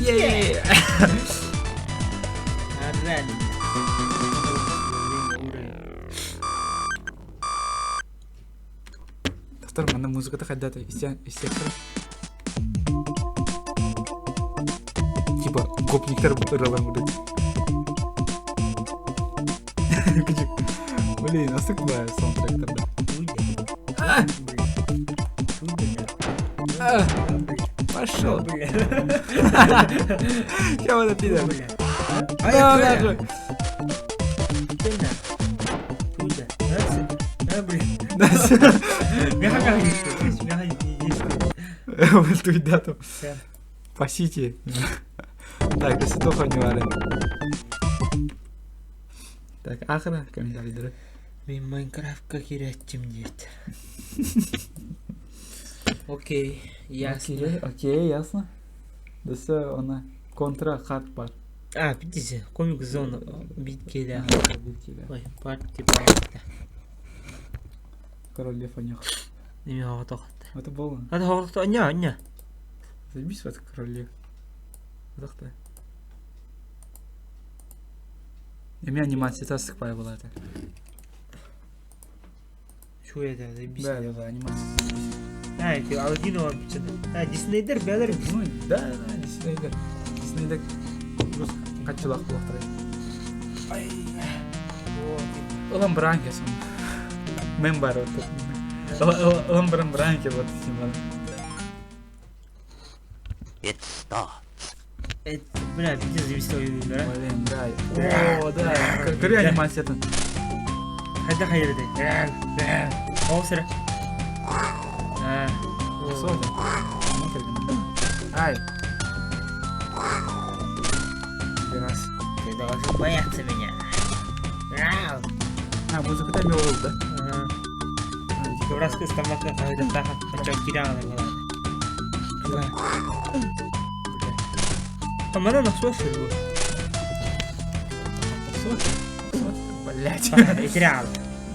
Е! Тахтар манна музыката хайдата истектор. Типа гопниктер ыралан будет. Блин, а сыкбай саундтрек тогда. Пошел. Я вот пидор. А я нахуй. Пасите. Так, если только не варен. Так, ахра, комментарий дыры. Мен Майнкрафтка кирәттим диет. Окей, ясно. Окей, окей, ясно. Десе она контра хард бар. А, видите, комик зона биткеля. Ой, парти парти. Король Лев анях. Неме хоготохот. Это было. Это хоготохот, аня, аня. Заебись вот король Лев. Захта. Эми анимация тасык пай была это. Что это, заебись. Да, да, да, анимация. А, это Аладдинова пичада. А, Диснейдер бәлер. Ну, да, да, Диснейдер. Диснейдер рус качылак булактыр. Улам бранке сон. Мен бар вот. Улам бран бранке вот символ. It starts. Это, бля, пиздец, зависит от да? Блин, да. О, да. Көрі анимациятын. Хайда хайырды. О, сыра. А. Сол. Ай. Раз. Ты должен бояться меня. А, музыка там был, да? Ага. Раз стамака хайда таха, хотя кирана была. А мана насос был. Блять. Зря.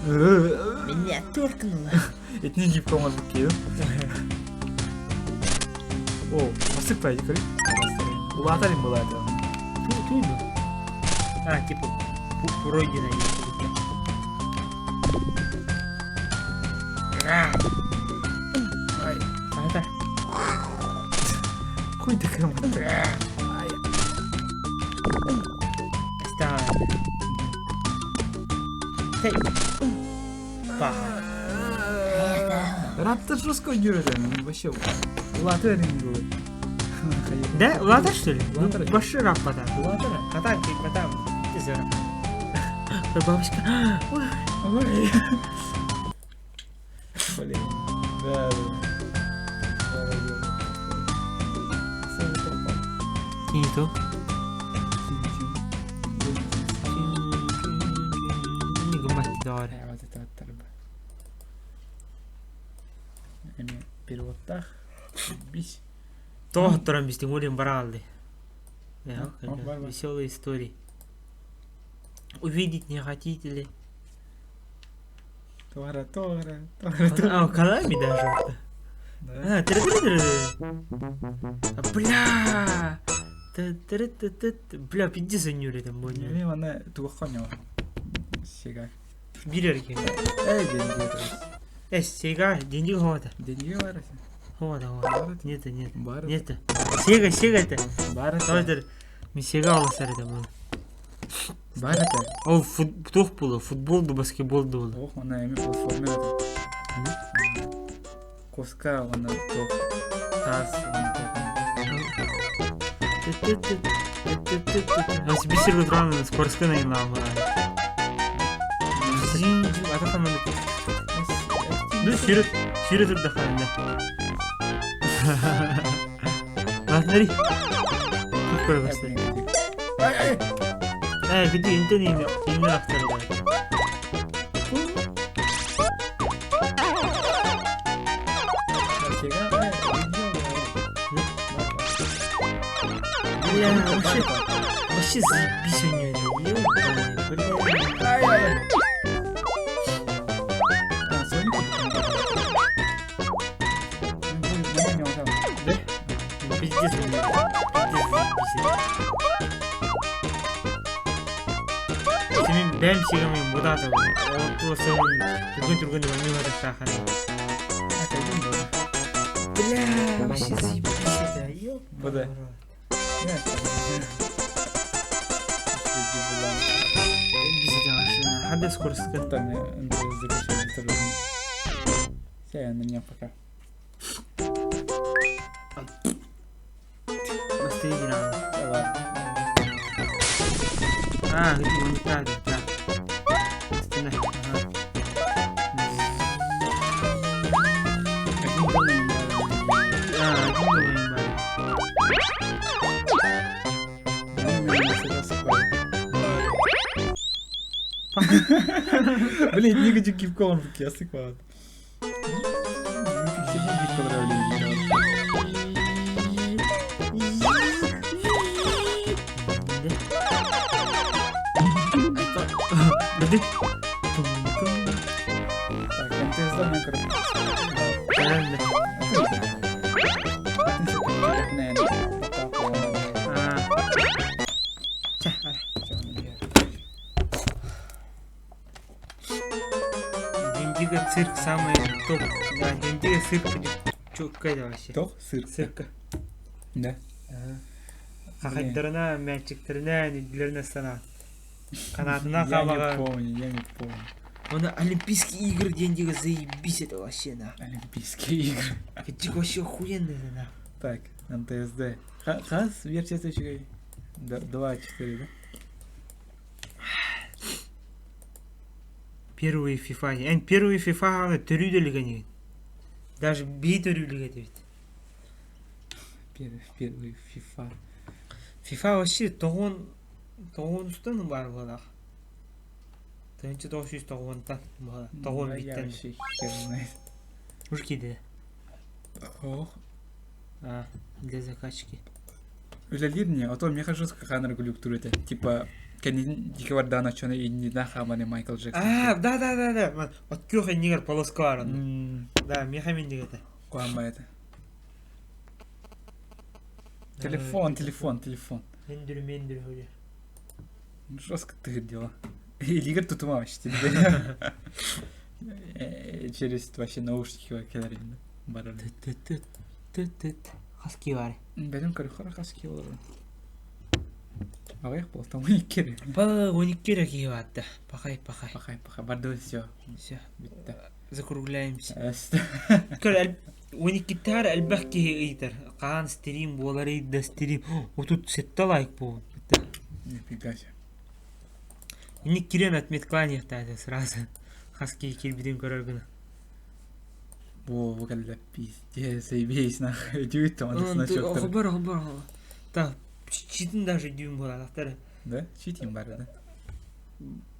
Меня торкнуло. Это не гибко может быть. О, посыпай, көрі. Улатарин была это. Тут. А, типа, пройдено. Ай. Ата. Хуй такая Ай. Стан. Хей. Ба. Раптор жестко юрэ вообще. Улаатар был. Да, улаатар что ли? Улаатар. Башы раппата. Улаатар. Ката, ката. Бабочка. Ой. Ой. Блин. Да, да. Да, да. Кинито. Гумматтидоор. Эми переводтах. Бись. Тоохторон бистин улин бараалды. О, бар, бар. Веселые истории. Увидеть не хотите ли? Туара, туара, туара, туара. А, Калами даже. Да. А, тыры-тыры-тыры. А, Бля! Ты-тыры-ты-ты. Бля, пиздец они там были. Эми мана тугахонё. Сега. Бирерге. Эй, деньги. Э, сега, деньги хода. Деньги бар. Хода, хода. Нет, нет. Бар. Нет. Сега, сега это. Бар. Давай, ми сега аласар это был. Бар это. Ол фут, туох буолла, футбол да баскетбол да буолла. Ох, мана эми платформер это. Коска, она тох. Тас, она тох. Ас бисер гутран скорскана инама. Ну сүйрет, сүйрет турдахана. Латнари. Тут баста. Ай, ай. Э, где интернет инна ахтарда. Сега, ай, Бля, вообще, вообще заебись у нее это. Ёбаный, бля. Ай, ай. А, Соник? Да? Пиздец у нее. Пиздец, заебись. Сэмин бэм сигами мудата. Ол сэмин түргэн түргэн мамила тахана. Бля, вообще заебись это. Буда. Ёбаный. Бисите вообще. Хада скоростка. Там Все, на меня пока. Бастыгина. Давай. А, где он так, да. Стена. Ага. А, один думаем, Блин, не хочу кипком в кесик, ладно. Беди. Так, МТС на короче. Правильно. А. Ча, ара. Диндиго цирк самый топ. Да, Диндиго цирк будет. Чё, какая вообще? Тох, сыр. Цирка. Да. Хахайдарына, мячиктеріне, нелеріне сана. Канатына Я не хабаға. помню, я не помню. Он Олимпийские игры Диндиго заебись это вообще на. Олимпийские игры. Дико вообще охуенно это на. Так, НТСД. Хас, версия үчүгэй. 2-4, да? Первые FIFA. Эн первые FIFA аны төрүдөлүгөн. Даже би төрүдөлүгө дейт. Первый, первый FIFA. FIFA вообще тоғон тоғонустан бар болақ. Тынчы 990-тан болақ. Тоғон Да, Я биттен. вообще хер знает. Уж киде. Ох. А, для закачки. Үлэлиир не, а то мне жестко ханар глюк это. Типа, кэнин дикавардан ачоны и не нахаманы Майкл Джексон. А, да, да, да, да. От кюхе нигер полоскар. М, Да, мехамин дегете. Куама это. Телефон, телефон, телефон. Мендүр, мендүр хөле. Ну, Жестко ты дела. Или Игорь тут вообще тебе. через вообще наушники кэлэрин барар. Түт-түт хас кии баар? Бэлэм көрөхөр хас кии олорор. Аҕыйах буолта 12 эрэ. Па 12 эрэ киһи баатта. Пахай, пахай. Пахай, пахай. Барды все. Все. Бүттэ. Закругляемся. Көр, 12-тээр элбэх киһи ыйытар. Хаан стрим буоларый да стрим. Отут сэттэ лайк буолбут. Нифига себе. Инник киирэн отметкалаан сразу. Хас киһи киирбитин көрөр гына. Бу кэллэ пиздец, заебись нахуй. Дьүүт значок. Хобар, хобар. Так, читин даже дюйм буолаахтар. Да? Читин бар, да?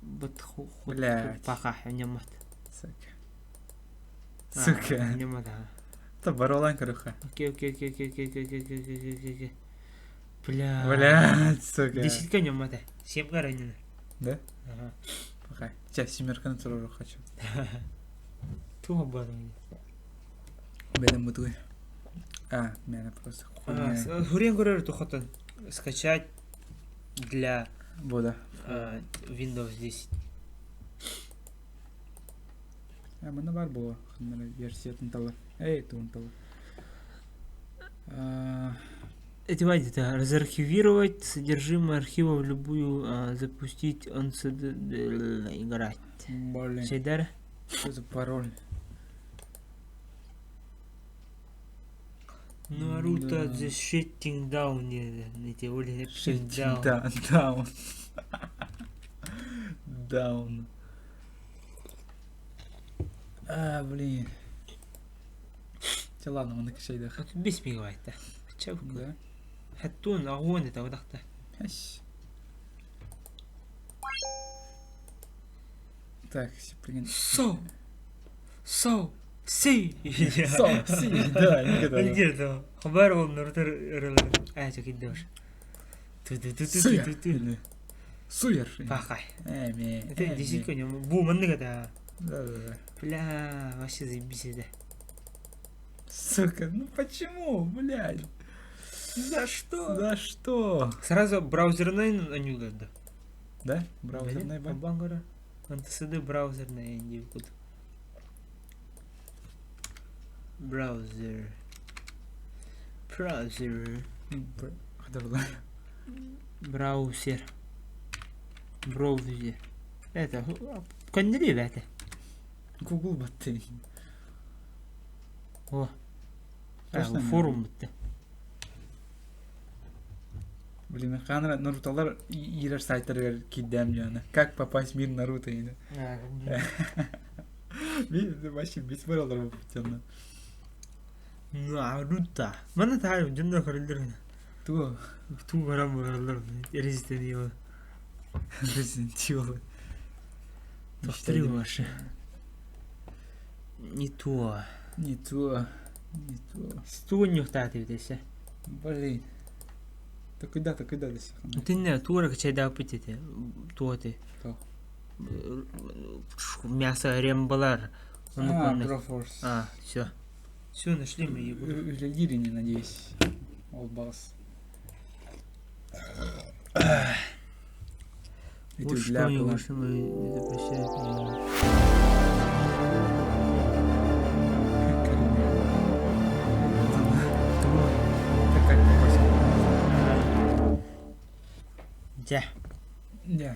Бут Блядь. Паха, нямат. Сука. Сука. Нямат. Это баролан корюха. Окей, окей, окей, окей, окей, окей, окей, окей, окей, окей. Бля. Блядь, сука. Десятка нямат. Семка ранена. Да? Ага. Пахай. Сейчас семерка на хочу. Туга баран. Бэдэн бутуй. А, меня просто хуйня. Хурен көрөр тухотон скачать для Бода. Windows 10. А, мана бар было. Версиятын тала. Эй, туун тала. Эти это разархивировать содержимое архива в любую, запустить он играть. Блин. Шейдар? Что за пароль? Наруто the Shitting Down эти оли Shitting down. Down. А, блин. Те ладно, он накачай да. Бес мегабайт да. Ча Да. Хаттун агуон это удахта. Так, блин. Со. Со. Си. Со, си, да, никогда. Где-то. Хабар ол Наруто рылы. А, чё кидешь. Ту-ту-ту-ту-ту-ту. Суер. Пахай. Эми. Это десятка не бу маннык это. Да-да-да. Бля, вообще заебись это. Сука, ну почему, блядь? За что? За что? Сразу браузерный анюлады. Да? Браузерный банк. Бангара. НТСД браузерный анюлады. Браузер. Браузер. Браузер. Браузер. Это көннөрүү бәте. Google батты. О. Форум битти. Блин, ханра Наруталар ирер сайттарыгар киирдэм дьоно. Как попасть в мир Наруто или? Вообще бес баралар бу Наруто. Мана таа дьонно көрөллөр. Туу. Туу баран бараллар. Resident Evil. Resident Evil. Повтори ваши. Не то. Не то. Не то. Стуон нюхтаат эбитесе. Блин. Так куда до сих Тинне туора качайдааппыт этэ. Туоты. То. Мясо рембалар. А, Broforce. А, все. Все, нашли мы его. Үлэлиир не надеюсь. Ол бас. Вот что у него, что мы не запрещают. Как попасть? Дя. Дя.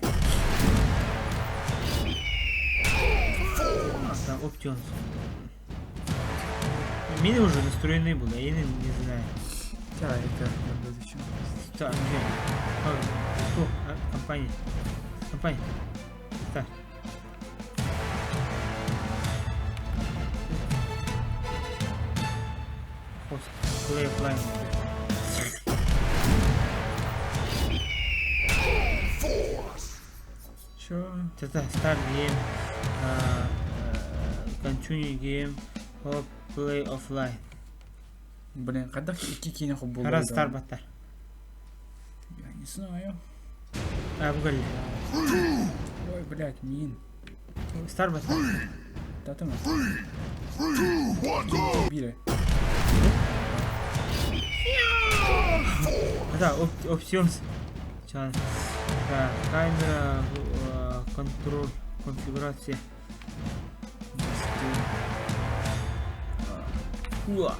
Да, Options. Мины уже настроены были, я не знаю. Да, это зачем? Так, что? Компания. Компания. Так. Хост. Play offline. Чё? Это start game. Continue game. Or play offline. Блин, когда икки киинэ Раз старт баттар. Я не знаю. А, бугали. Ой, блядь, мин. Старт баттар. Да там. Бире. Да, options. Чан. Так, камера, контроль, конфигурация. Хуа.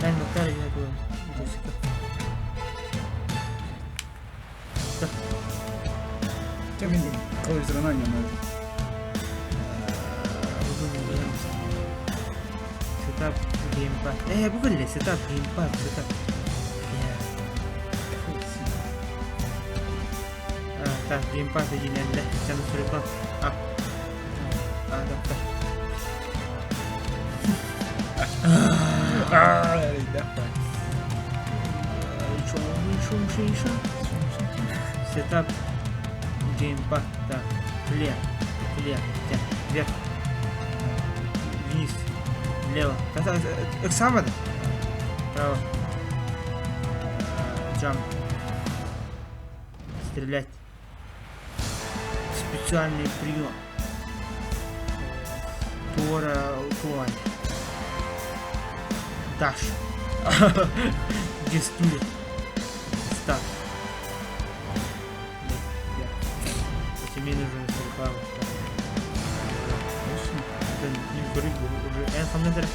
Эн Макар я говорю. Чэ мин телевизорынан ньонор. Setup gamepad. Э, бу кэллэ setup gamepad setup. А, так, gamepad единэннэ. Чаны сурукан. А. А, да, да. Setup gamepad. Так, clear, clear, вверх, вниз, влево. Ыксама да? Право. Jump. Стрелять. Специальный прием. Тора Туань. Даш. Где стулья? Старт. Тебе нужен реклама. Эн ханна дэр.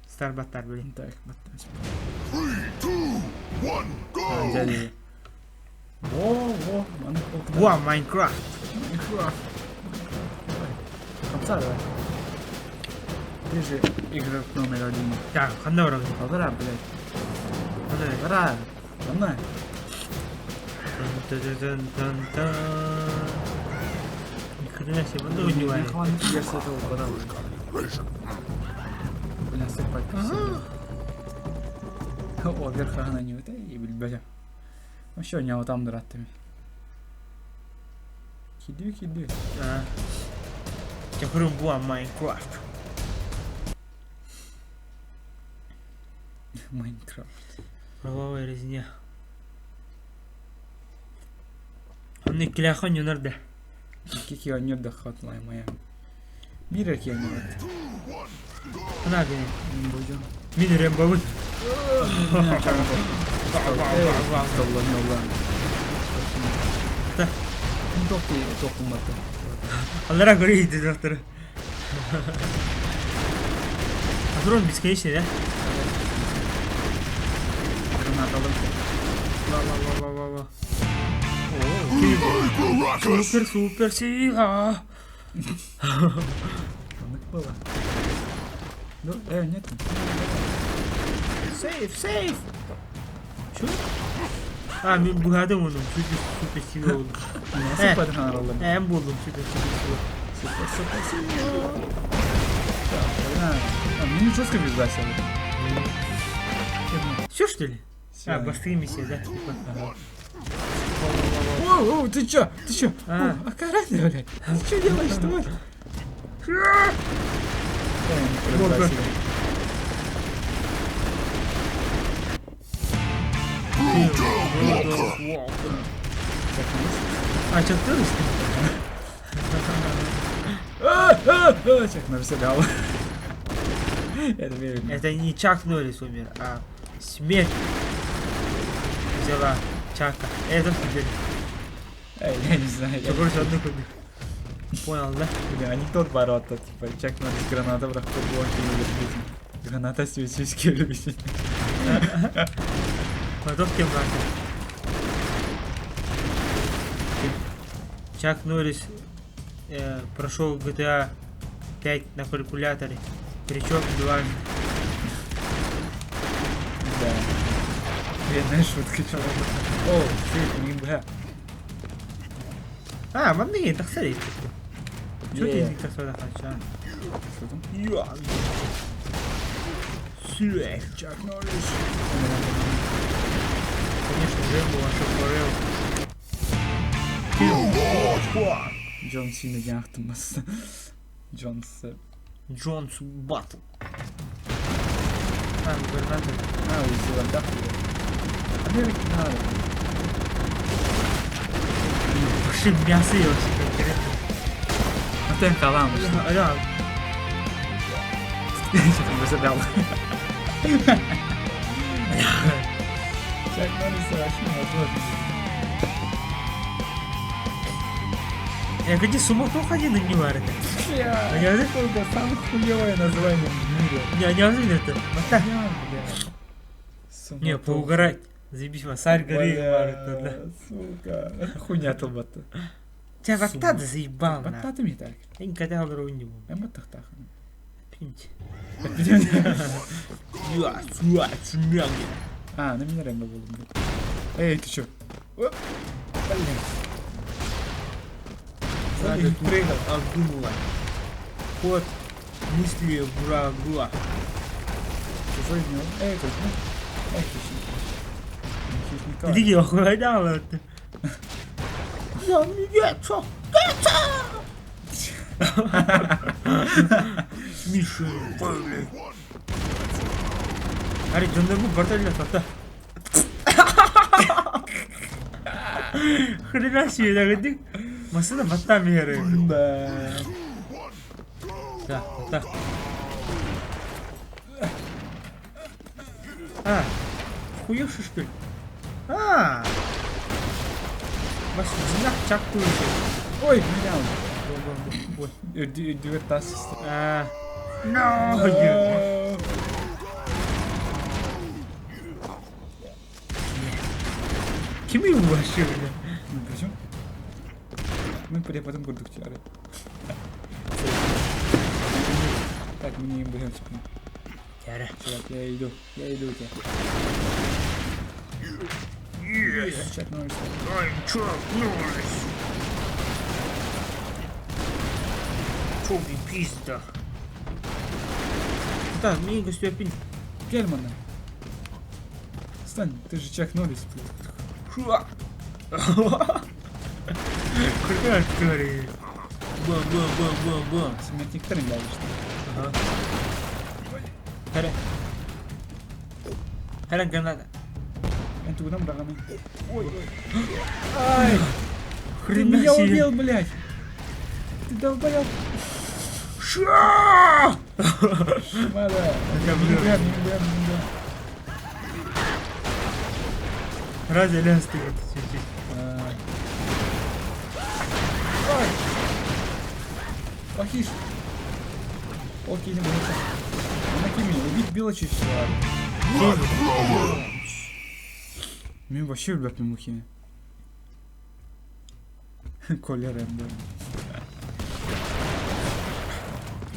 Star баттар блин. Так, баттар. 3, 2, 1, go! Дядя. Во, во, Во, Майнкрафт. Майнкрафт. Конца давай. Ты же игрок номер один. Так, ханна барабын. Полтора, блядь. Ханна. Полтора. Ханна. Тан-тан-тан-тан. Ни хрена себе, ну не Блин, я с этого подал. Блин, сыпать. О, верха она не вот, и блядь. Вообще, у него там дратами. Киды, киды. Чакырым буа Майнкрафт. Майнкрафт. Кровавая резня. Онны киляхон юнарда. Какие они Hotline Miami. Бир они вот. Хана гene. Будем. Мин Рэмбобун. Да. Аллара көрейді доктор. Патрон бесконечный, да? Граната Ла-ла-ла-ла-ла-ла. Супер, супер сила. Было. Ну, нет. Сейф, сейф. Чё? А, мен бұғадым оны. Супер, супер сила oldu. Супер харалым. Эм болдум, супер, супер сила. Супер, супер сила. А, мне жестко безгласил. Все, что ли? А, бастые миссия, да? О, о, ты чё? Ты чё? А, аккуратнее, блядь. Ты чё делаешь, тварь? А, чё, ты Чак Норрис дал. Это не Чак Норрис умер, а смерть взяла Чака. Это что Я не знаю. Я короче, одну кубик. Понял, да? Блин, анекдот ворота, типа, Чак Норрис граната в Граната сюсюськи любит. Потом кем брата? Чак Норрис прошел GTA 5 на калькуляторе, причем дважды. Да. Бедная шутка, чувак. О, шит, не бля. А, манны, так смотри. Что ты не так сюда хочу? Что там? Я. Чак Норрис. Конечно, Рэмбо вошел Форел. Джон Сина яхтымас. Джон С. Джонс Батл. А, губернатор. А, усила, да? Америки надо. Вообще мясо я вообще конкретно. А ты халам. Да. Сейчас забрал. Чак Норрис вообще невозможно. Эгэдьи суматоха диэн не бар этэ. Это самое хуевое название в мире. Не, не это. Бата. Суматоха. Не, поугарать. Заебись, Масарь горы бар это, да. Сука. Хуйня тылбатты. Чэ, батта да заебал. Баттаты ми так. Эн кэтэ олору не буду. Эн баттахтаах. Пинч. Я, суа, смяги. А, на меня Рэмбо был. Эй, ты чё? Оп. Блин. Надо Ой, прыгал. обдумывать. Ход мысли врага. Чужой не он. Эй, тут, ну. Эй, хищник. Хищника. Иди, охуйдал это. Я не гетто. Миша, блин. Ари, дьоннорбут барда илэ сата. Хрена себе, дагыдык. Машина батта миэрэ. Да. Да, да. А, хуёвший что ли? А! Машина чактует. Ой, меня он. Ой. Дивертас. А. No! Кими вообще, бля? Ну, причем? Мы потом курдук чары. Так, мне им будем спину. Яра. Чувак, я иду. Я иду у тебя. Yes, Чак Норрис. I'm Chuck Norris. Тоби пизда. Да, мне гостепин. Гельмана. Стань, ты же Чак Норрис, блядь. Хуа. Крутая история. Ба-ба-ба-ба-ба. Смертник нравишься. Ага. Хара. Хара граната. Это куда браганы? Ой. Ай! Ты Хрена меня себе. убил, блядь! Ты долбоёб! Ша! Шмада! Я, Не бля. бля, не бля, не бля. Разве лясты вот чуть-чуть. А. Ай! Плохиш! Окей, не боится. Помоги мне, убить Белочи все. Мен вообще ребят не мухи. Коля Рэмбо.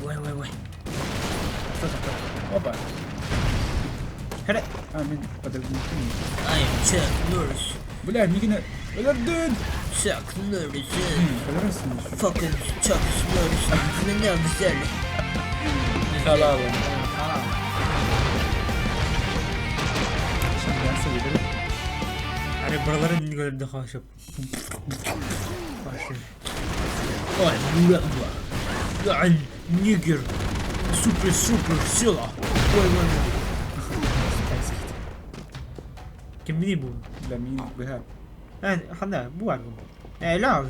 Ой, ой, ой. Что такое? Опа! Хара. А, мен подожди. I'm Chuck Norris. Бля, Микина. Подожди! Chuck Norris. Подожди. Fucking Chuck Norris. Меня взяли. Халава. Сейчас я выберу. Аре бараларын нигер хашып. Ой, бля, бля. Ай, нигер. Супер, супер, сила. Ой, ой, ой. Кимни бу? Бля, мин бля. Эн, хана, бу бар бу. Э, ла,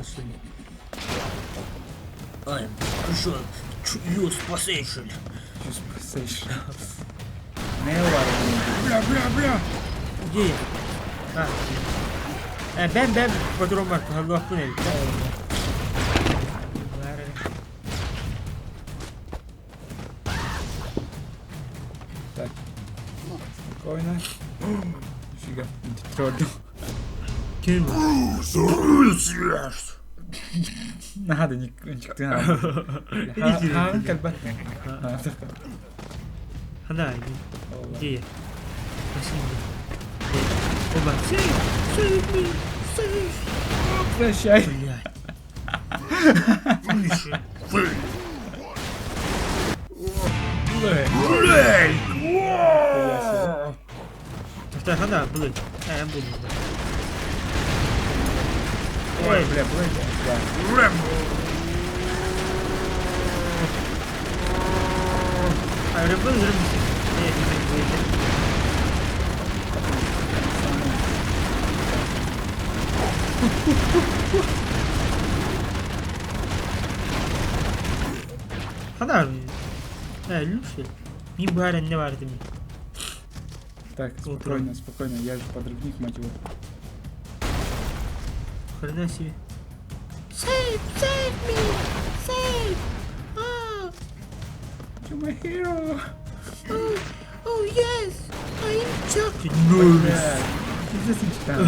Ай, что? You спасейшн. Чувствуешь? Не ладно. Бля, бля, бля. Где я? А. Э, бэм, бэм, патрон бар, халлах бу не. Так. Спокойно. Нифига, не троллю. Ким? Надо, не надо. Ха, кальбат. Хана, где я? Спасибо. Оба, save, save me, save. Прощай. Блядь. Блядь. Так, хана, блядь. А, я буду. Ой, бля, блядь. Да. А, рыбы, рыбы. Я не могу. Хана, э, лучше. Не барен, не вардым. Так, спокойно, спокойно. Я же подрывник, мать его. Хрена себе. Save, save me, save. Oh. You're my hero. Oh, oh yes, I am Chuck Norris. Пиздец мечтаю.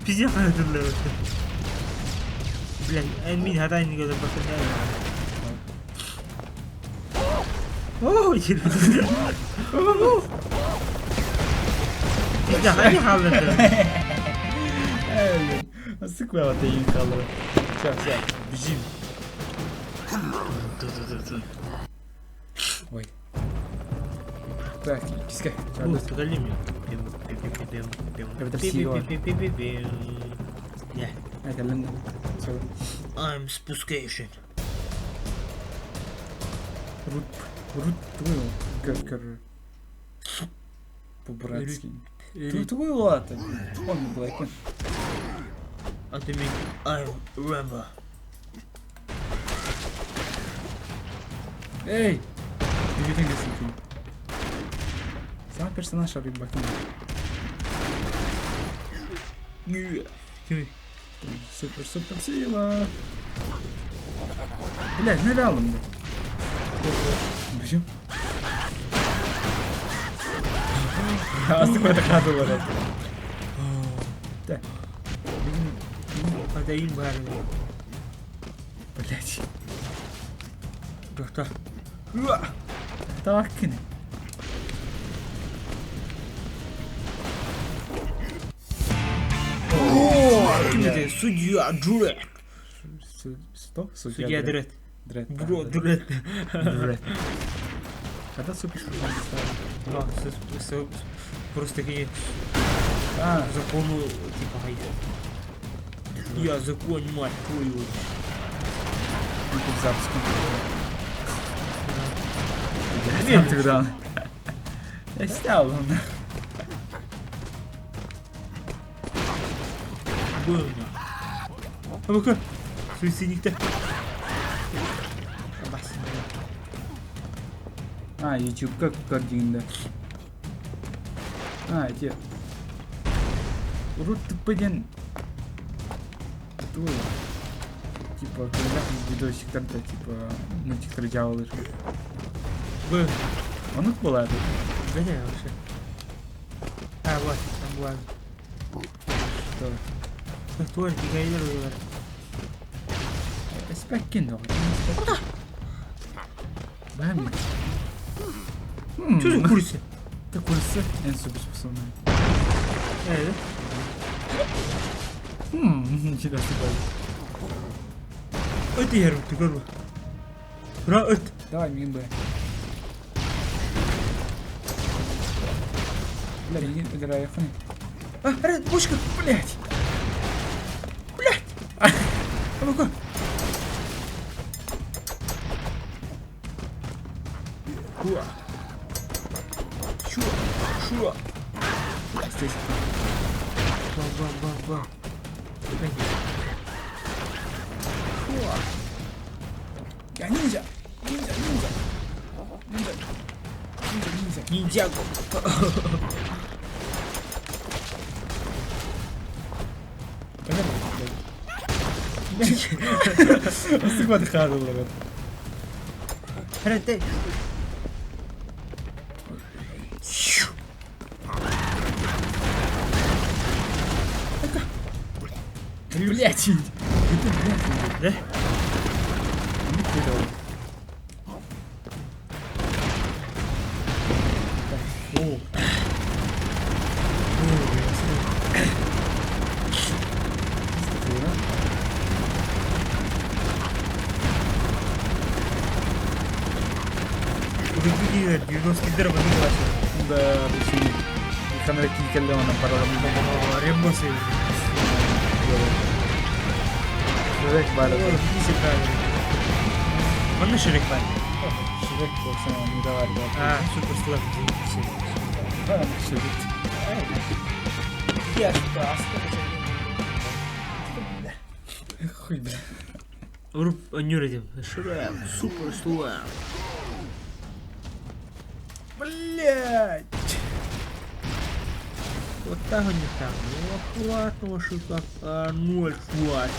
Пиздец ханатыллар. Бля, мин хатаан көрбөккүн. Оо, Пиздец, хайа хааллар. Сыквела ты инкалы. Сейчас, сейчас, бежим. Ой. Так, киска. I'm spuscation. Рут, рут твою, как по-братски. Твой лата. Он блэкен. А ты меня I'm Rambo. Эй! Ты видишь, Сам персонаж Рыбакин. Супер, супер сила. Блядь, нырял он, блядь. Бежим. Астык это хатылар. Так. Подоим барыны. Блядь. Доктор. Так, кини. О, ким это? Судья Дред. Что? Судья Дред. Дред. Бро, Дред. Дред. Когда супер Да, просто такие А, закону, типа, я закон, мать твою. Ну тут запуск. Нет, тогда. Я снял он. Больно. А ну-ка, суицидник-то. А, YouTube как картинка. А, эти. Урут тупыден. Ту. Типа, когда видосик там типа, мультиктер дьяволы. Был. Он их была тут. Да не, вообще. А, вот, там была. Что? Тварь, гайдер. Спекин, Бам. Что за курица? Это курица. En суперспособная. Э, Ничего себе. да? Это я ты как Бра, это. Давай, мин Б. Бля, не играю, хуй. А, ред, пушка. Блять. Блять. А ну-ка. Хуа. Шуа. Шуа. Здесь. Бам-бам-бам-бам. Я ниндзя. Ниндзя, ниндзя. Ниндзя. Ниндзя, ниндзя. Ниндзяго. Астык хадылар. Ред, Блять. Это блять. Да? Не кидал. О. Уже видели 90 дыр Да, почему? Ханра кикелле параллельно. Рембосы. Шрек бар. Манна Шрек бар. Шрек болса не давар. А, супер слаб. Шрек. Я Хуй, бля. Уруп анюредим. Шрек, супер слаб. Блять. Уоттаах өнньүктээх. Аккуратно шикарно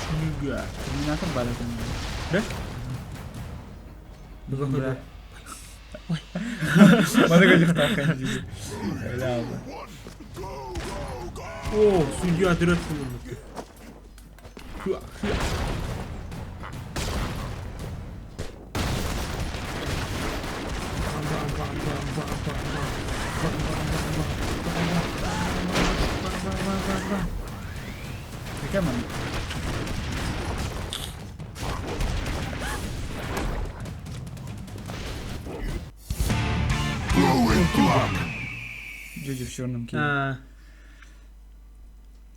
снега. Терминатор бар экен. Да? Да. Маны көлүктаах диди. Бля. О, судья дырат булунду. Какая мана? Люди в черном кире.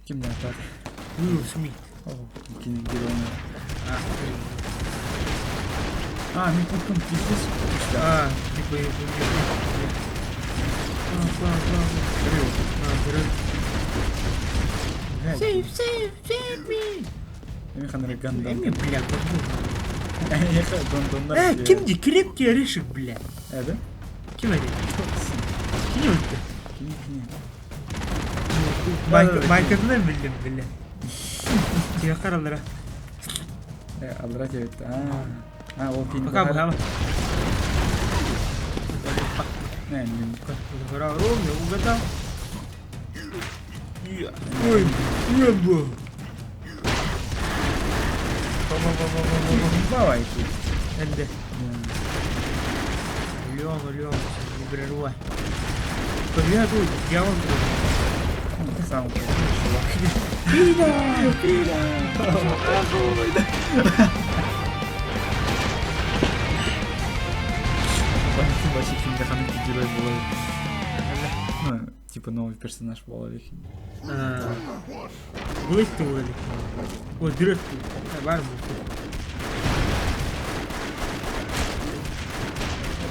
Ким не атар? Уилл Смит. Кини геройна. А, мен курткам пиздец. А, типа я Save, save, save me! Эми ханры гандам. Эми, бля, Гондондар. Э, ким ди? Крепкий орешек, бля. Э, да? Ким эти? Кини өлтү? Кини, кини. Майкатынан билдим, бля. Киһи хараллара. Э, аллара диэбит. А, а, ол кини. Пока бухама. Не, не. Ровно угадал. Ой, Рэмбо. Давай. Энде. Леон, Леон, не прерывай. Победа тут, дьявол. Ты сам. Пида! Пида! Вообще кимде ханын герой болар. Ну, типа новый персонаж болар екен. Вылезти болар О, дырок. Бар бу.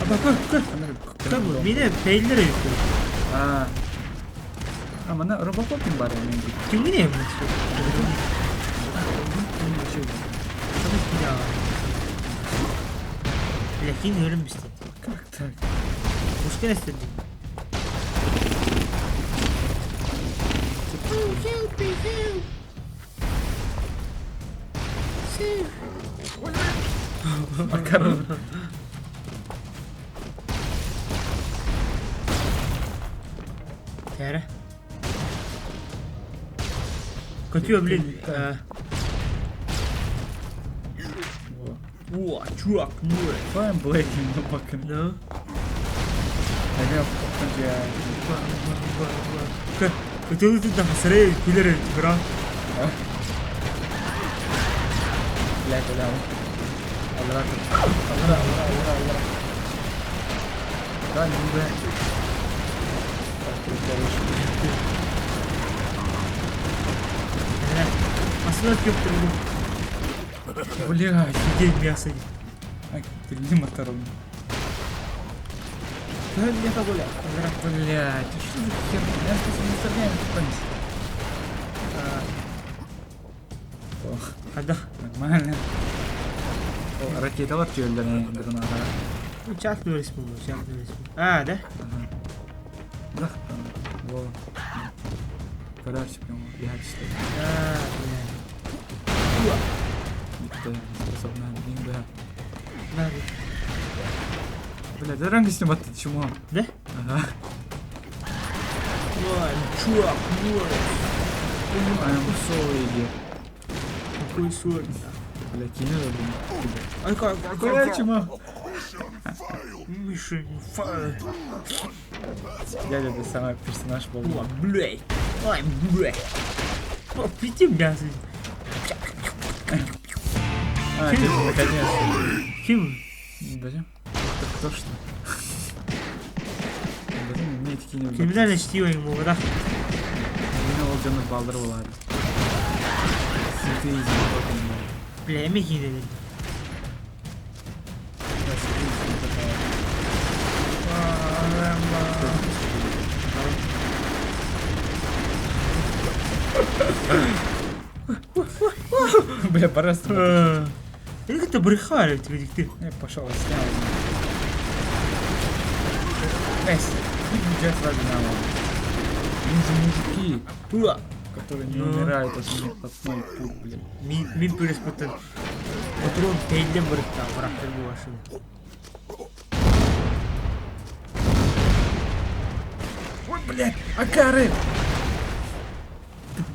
Аба, көр, көр. Көр бу. Мени пейлер өйттү. А. А, мана Робокоп ким бар мен. Ким мени эми? Бля, кин өлүм бисте. Как так? Пушка эстеди. Help me, help! Save! Макарон. Кәрі. Көтүө, блин. О, чувак, ну. Файн Блэкин, ну пока. Ну. Ага, Көтүө тут хасырай күлер бра. Бля, бля. Алла, алла, алла, алла, алла. Да, не бля. Масына көп тұрды. Бля, Сидеть мясо. Ай, ты не мотором. Бля, бля. Блядь, что за херня? Я просто не стреляю, Ох, Ада. нормально. О, ракеталар түйелдер граната. Чак нөрес бу, чак нөрес. А, да? Да, во. Короче, прям бегать что ли. А, бля. Никто не способна, не да. Надо. Бля, да ранга снимать ты чмо. Да? Ага. Ой, чувак, ой. I'm sorry. Какой сорт. Бля, кинула, блин. Ай, как, Бля, чмо. Миша, файл. Дядя, ты самый персонаж был. О, блядь. Ой, блядь. О, пяти мясо. А, типа, наконец. Ким? Подожди. Это кто что? Подожди, мне эти кинули. Криминальное чтиво ему, да? Мені ол балдыр болады. Святые земли. Бля, эми кинули. Да, святые земли. Бля, пора Или как-то брехали тебе ты. Я пошел, снял. Эс, бюджет сразу на. Мы же мужики, которые не умирают от одной пуль, блин. Мин плюспутун патрон тэйден барыттаах бырахтар бу машина. Ой, блядь, акары!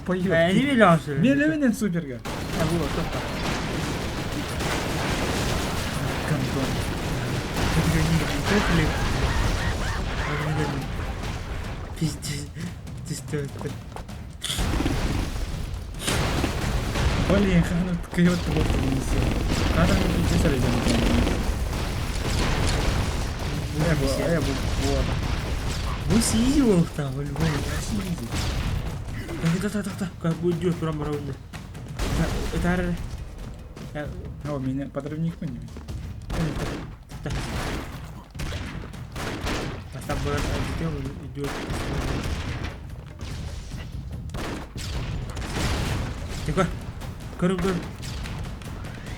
Поёб. Э, не миллион Мелевинен суперга. А, вот, тоқта. Гондон. Пиздец. Ты что это? Блин, ханут кыйот вот несет. Надо мне пиздец Я бы, вот. Бу сизи буолуохтаах по-любому. Так, так, так, так, как будет идет прямо ровно. Это О, меня подрывник не. А там идет. Тихо. Көрүм, көрүм.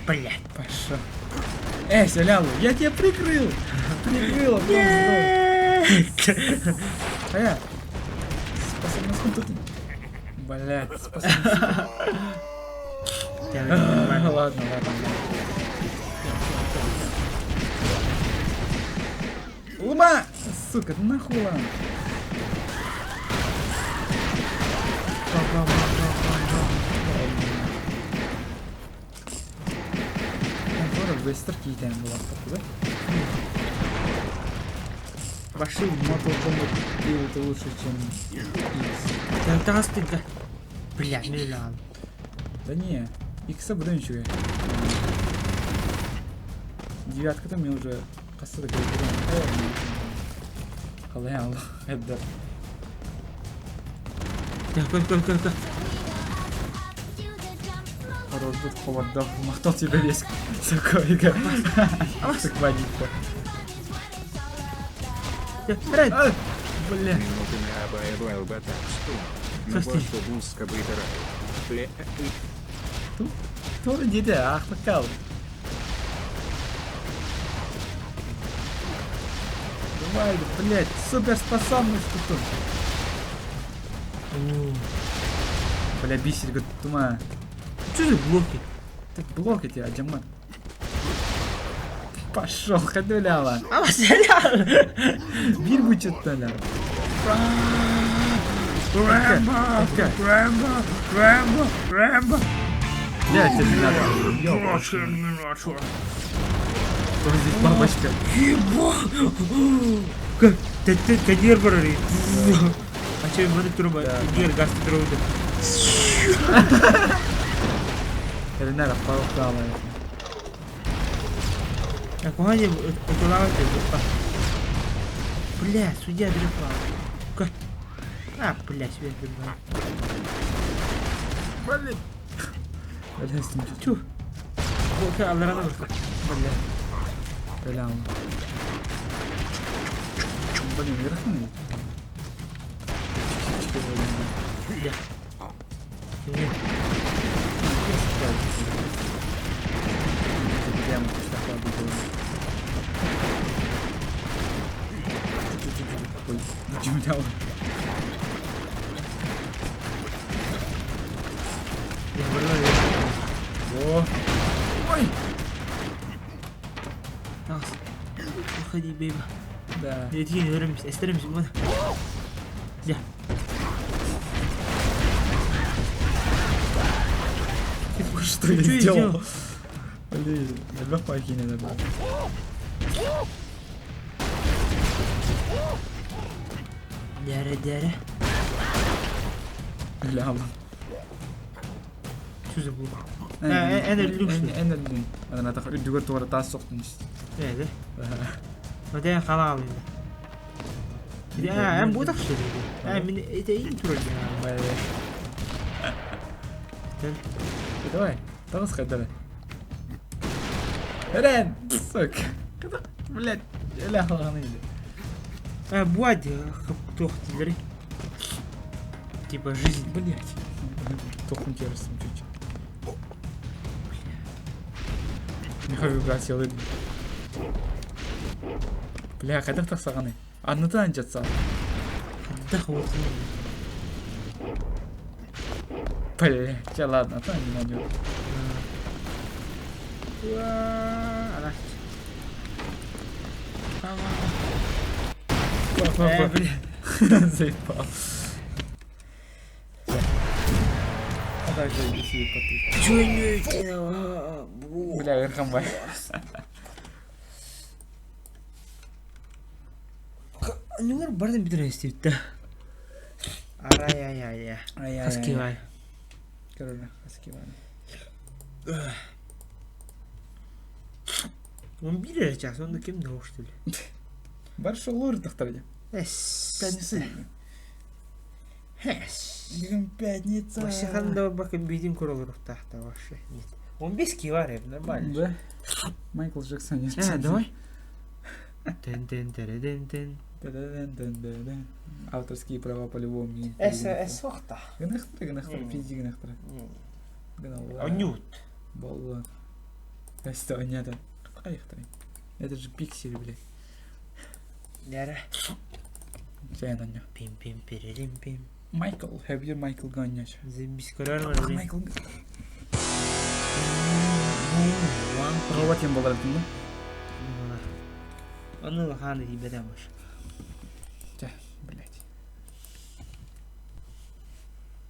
Блядь. Пошел. Эй, Селялу, я тебя прикрыл! Прикрыл, а потом сдох. А я способность тут. Блять, способность. Ладно, ладно. Лума! Сука, нахуй ладно. Быстро кийтен была, да? Пошел. Mortal Kombat это лучше, чем X. Да, да, да. Блядь, миллион. Да не, X буду ничего. Девятка там мне уже касса такая. Қалай алла, это. Так, көр, көр, көр, көр. Хорош холодов, махтал тебя весь такой, Саквадика. Ред. Бля. Минутами Слушайте. Тур диде, ахтакал. Давай, блядь, суперспособность тут. Бля, бисер, говорит, тума. Что за блоки? Так блок эти, аджамат. Пошел, ходуляла. А, сериал! Бир бучетталя. Рэмбо! Рэмбо! Рэмбо! Рэмбо! Бля, тебе не надо. Ёп, здесь бабочка. Как? Ты кадир барари. А че, вот труба, гир газ труба. Эльнара, палкала. А кого не Бля, судья дрепал. Как? А, бля, судья дрепал. Блин. Бля, с ним Тю. Бля, Бля. Бля. Блин, вверх Бля. Прямо Ой, удивлял. О! Ой! Уходи, бейба. Да. Я. Что я сделал? Блин, элбэх пакине да. Дяря, дяря. Ляла. Что за блок? Эн өллүн. Эн өллүн. Ана тах үдүгөр туара таас соқтун. Э, да? Маден халал. Я, эн бу так что ли? А, мен это и турал. Давай, тағыс қайдары. Рен, сука. Блять, эля халаны иди. А, буад тухтилери. Типа жизнь. Блять. Тохун терсим чуть. Михаил вибрация Бля, қайда тақсағаны? Анныдан жатса. Дах вот. Бля, чэ ладно, а то не найдет. Заебал. А также иди Бля, Эрхамбай. Нюлар бардын бүтүрэн истибиттэ. Арай ай ай ай. Хаскивай. Короче, хаскивай. Он бир эрэ час, онно ким да что ли? Бар шолор тахтар Эс. Пятница. Эс. Бүгүн пятница. Вообще ханда бакын бидин көрөлөрүхтаахта вообще. Нет. Он без кивар, нормально. Да. Майкл Джексон. нет. А, давай. Тен тен тен тен. Та-да-дан-дан-да-дан. Авторские права по-любому. не Эс перегнахтар. эс сохта. Гынахтар, гынахтар, пизди гынахтар. Гыналла. Анют. Болла. Эс, онята. Айхтар. Это же пиксели, блядь. Нера. Чай на нё. Пим пим перерим пим. Майкл, have you Майкл Ганняч? Заебись, көрөр Майкл. Робот ем болар да? Оны лаханы дибедемеш. Тя, блядь.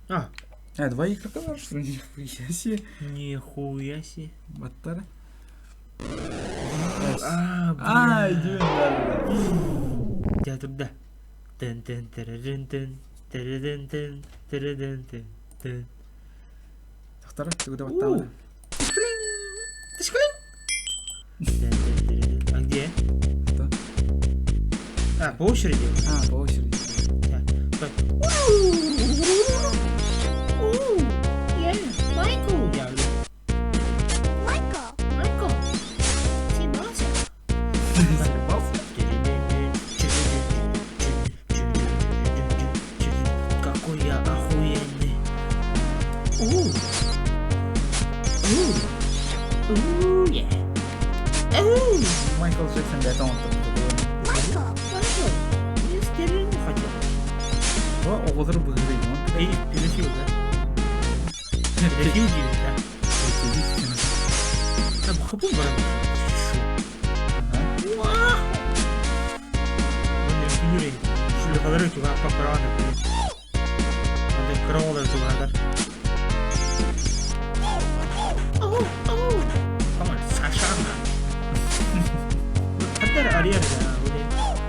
А, А, два игрока, что ли? Нихуя себе. нихуя себе. Баттара. А, А, иди, да, да. Театрда. Тен тен теререн тен теререн тен теререн тен тен. Тахтара, ты куда вот там? А где? Что? А, по очереди? А, по очереди. Так. Майкл! Я Майкл! Майкл! Съебался? Заебался? Какой я охуенный. У. У. У, е. У. Майкл Джексон, да, это он там. Майкл! Майкл, я стерильно хотел. О, оҕолор быһыырый, он Эй, педофил, да? Педофил дейді, да? Там хапу баран. Күнүрей. Шүлүкалары туга папараны. Анда кроллар тугадар. Оу, оу. Come on, Sasha. Хаттар ариар да, оле.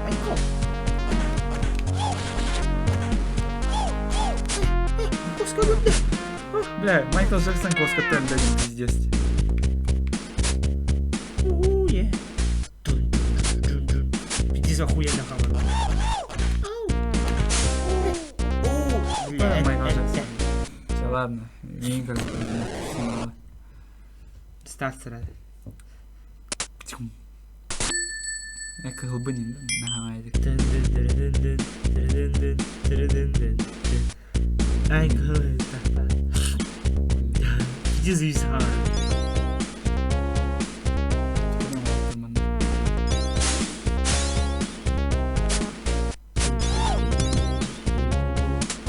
Айко. Коска бөптө. Бля, Майкл Джексон коскаттан да пиздец. Уу, е. Дун дун дун. Пиздец охуенно хамар. Да, Майкл Джексон. Все, ладно. Мен как бы Старт сразу. Тюм. Я кылбынин, на, Дын дын дын дын дын дын дын дын дын дын. Ай, кылы, так, так. Пиздец завис хамар.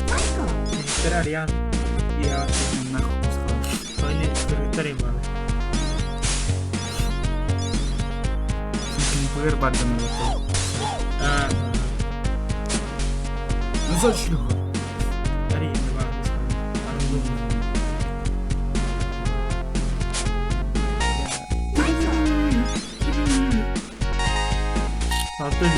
Майкл! Ариан. Я Нахуй пускай. Они кыргыттар эми аны. ПГР бардым вот. А, Назад шлюха. Ариан бар. Майкл! Алтын.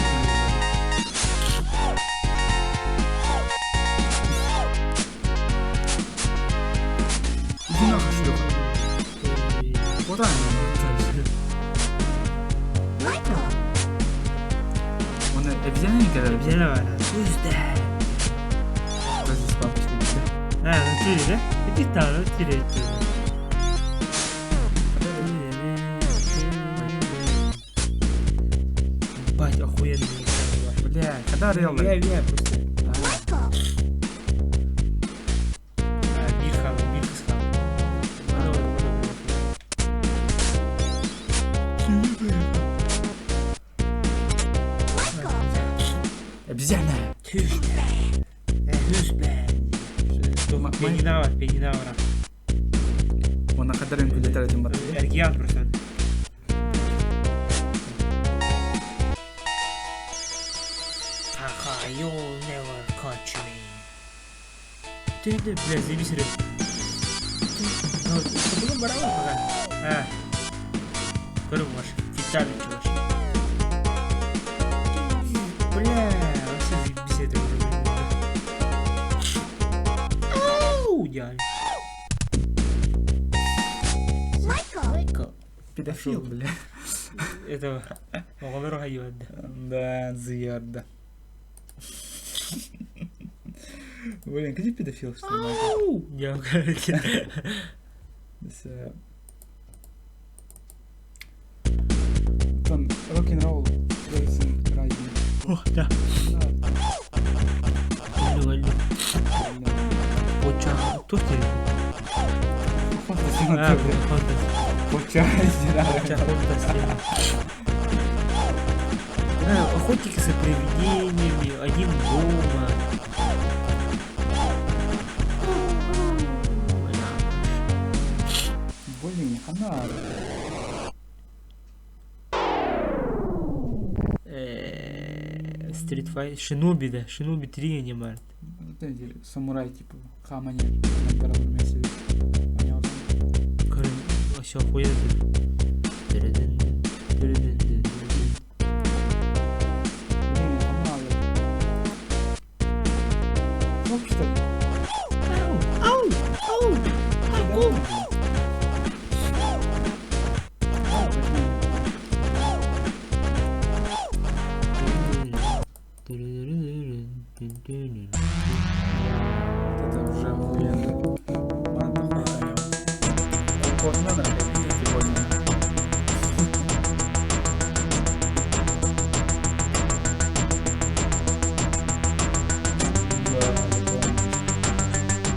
Иди нахуй, шлюха. Куда она? Майкл! Он обезьяна никогда? Обезьяна бар. Who's that? Разве с папочкой да? А, натуре, да? Иди там, натуре. Бать, охуенно. Бля, когда реал? Я просто. Майкл! А, бир хабы, бир кыз хабы. Майкл! Обезьяна. Who's that? Who's that? Пенина бар, пенина. Динавра. Уонна хаддар үҥкүүлэтэр этим бар. Эргиян процент. Haha, you'll never catch me. Ты, ты, бля, заебись рыб. Ну, было барабан пока. А. Көрүҥ ваш, Виталий чуваш. Бля, вообще заебись это уже. Ау, идеально. Michael. Педофил, бля. Это оҕолору хайыбады. Да, зыярда. Блин, где педофил, что ли? Ау! Я, короче. С, Там рок-н-ролл, Jason Rising. Ох, да. Да, Алло, алло. да. Оча, туох диир? Фантазия, А, бля. фантазия. Оча, Оча, фантазия. Да, охотники за привидениями, один дома. Бля. Блин, хана. Street Fighter, Шиноби, да, Шиноби 3 анимарт. Вот эти самурай, типа, хамани, на Короче, вообще охуенно. Блин, хана. Стоп, что ли? Ау! Ау! Ау! Да, возьми. Вот это уже охуенно. Ладно, хуй поймем. Вот надо, сегодня. Да, я помню.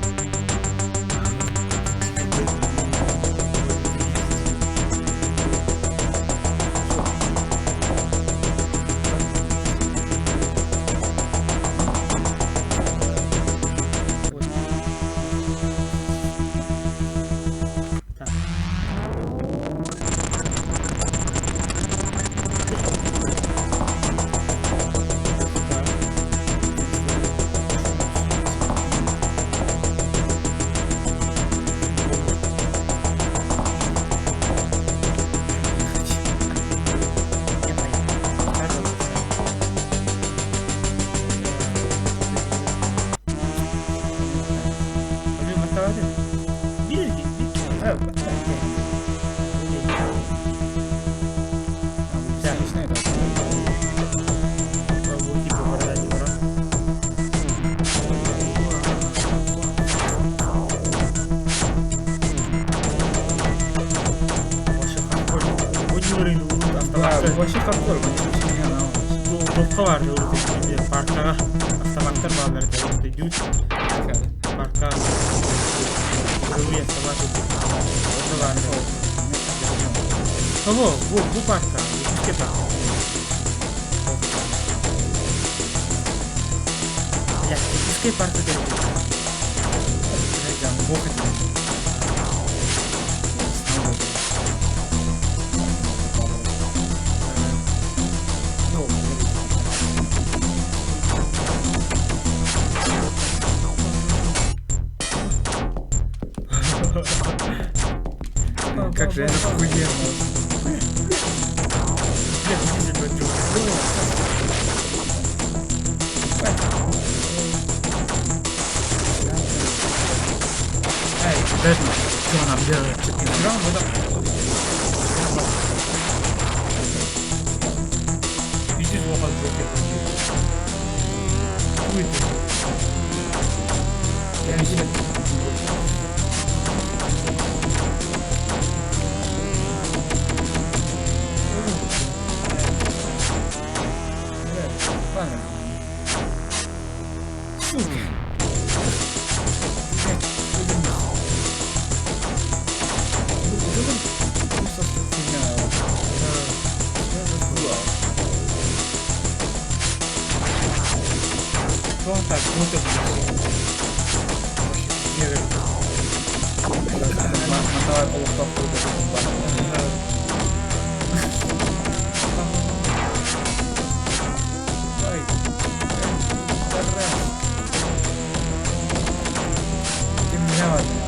Вот. Так. Так. Ами баттаҕа биир А, да. А, бесконечная, да. Типа барда бара. Вообще хардкор. Очень уровень Да, автоматтар. вообще хардкор, вообще не она. Топка бар паркаҕа автоматтар бааллар дүү парка игровые автоматы онно баар. Того, бу парка, Якутскай парка. Бля, Якутскай парка диэн. Бог это. Ну, Как же это охуенно. Бля, иди за Эй, Бэтмен, что нам делать? Пиздец, улахан Джокер. Хуй ты. Я не знаю. Ладно. Сука. Блядь, иди нахуй. Вот это просто хуйня. Кто так? Вот это вообще. Вообще, пиздец. Давай олохтоох Давай. Ты меня ладно.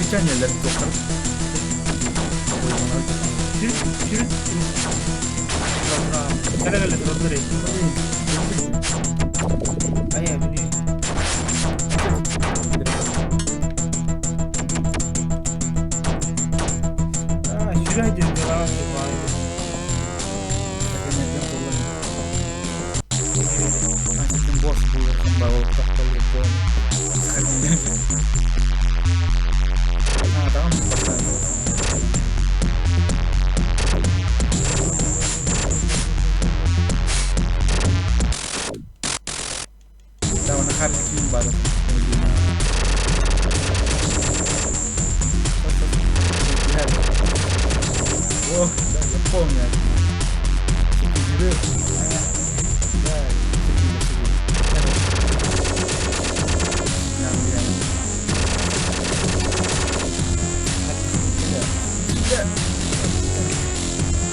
Кычан yerlerin doktor. Ох, да, я помню.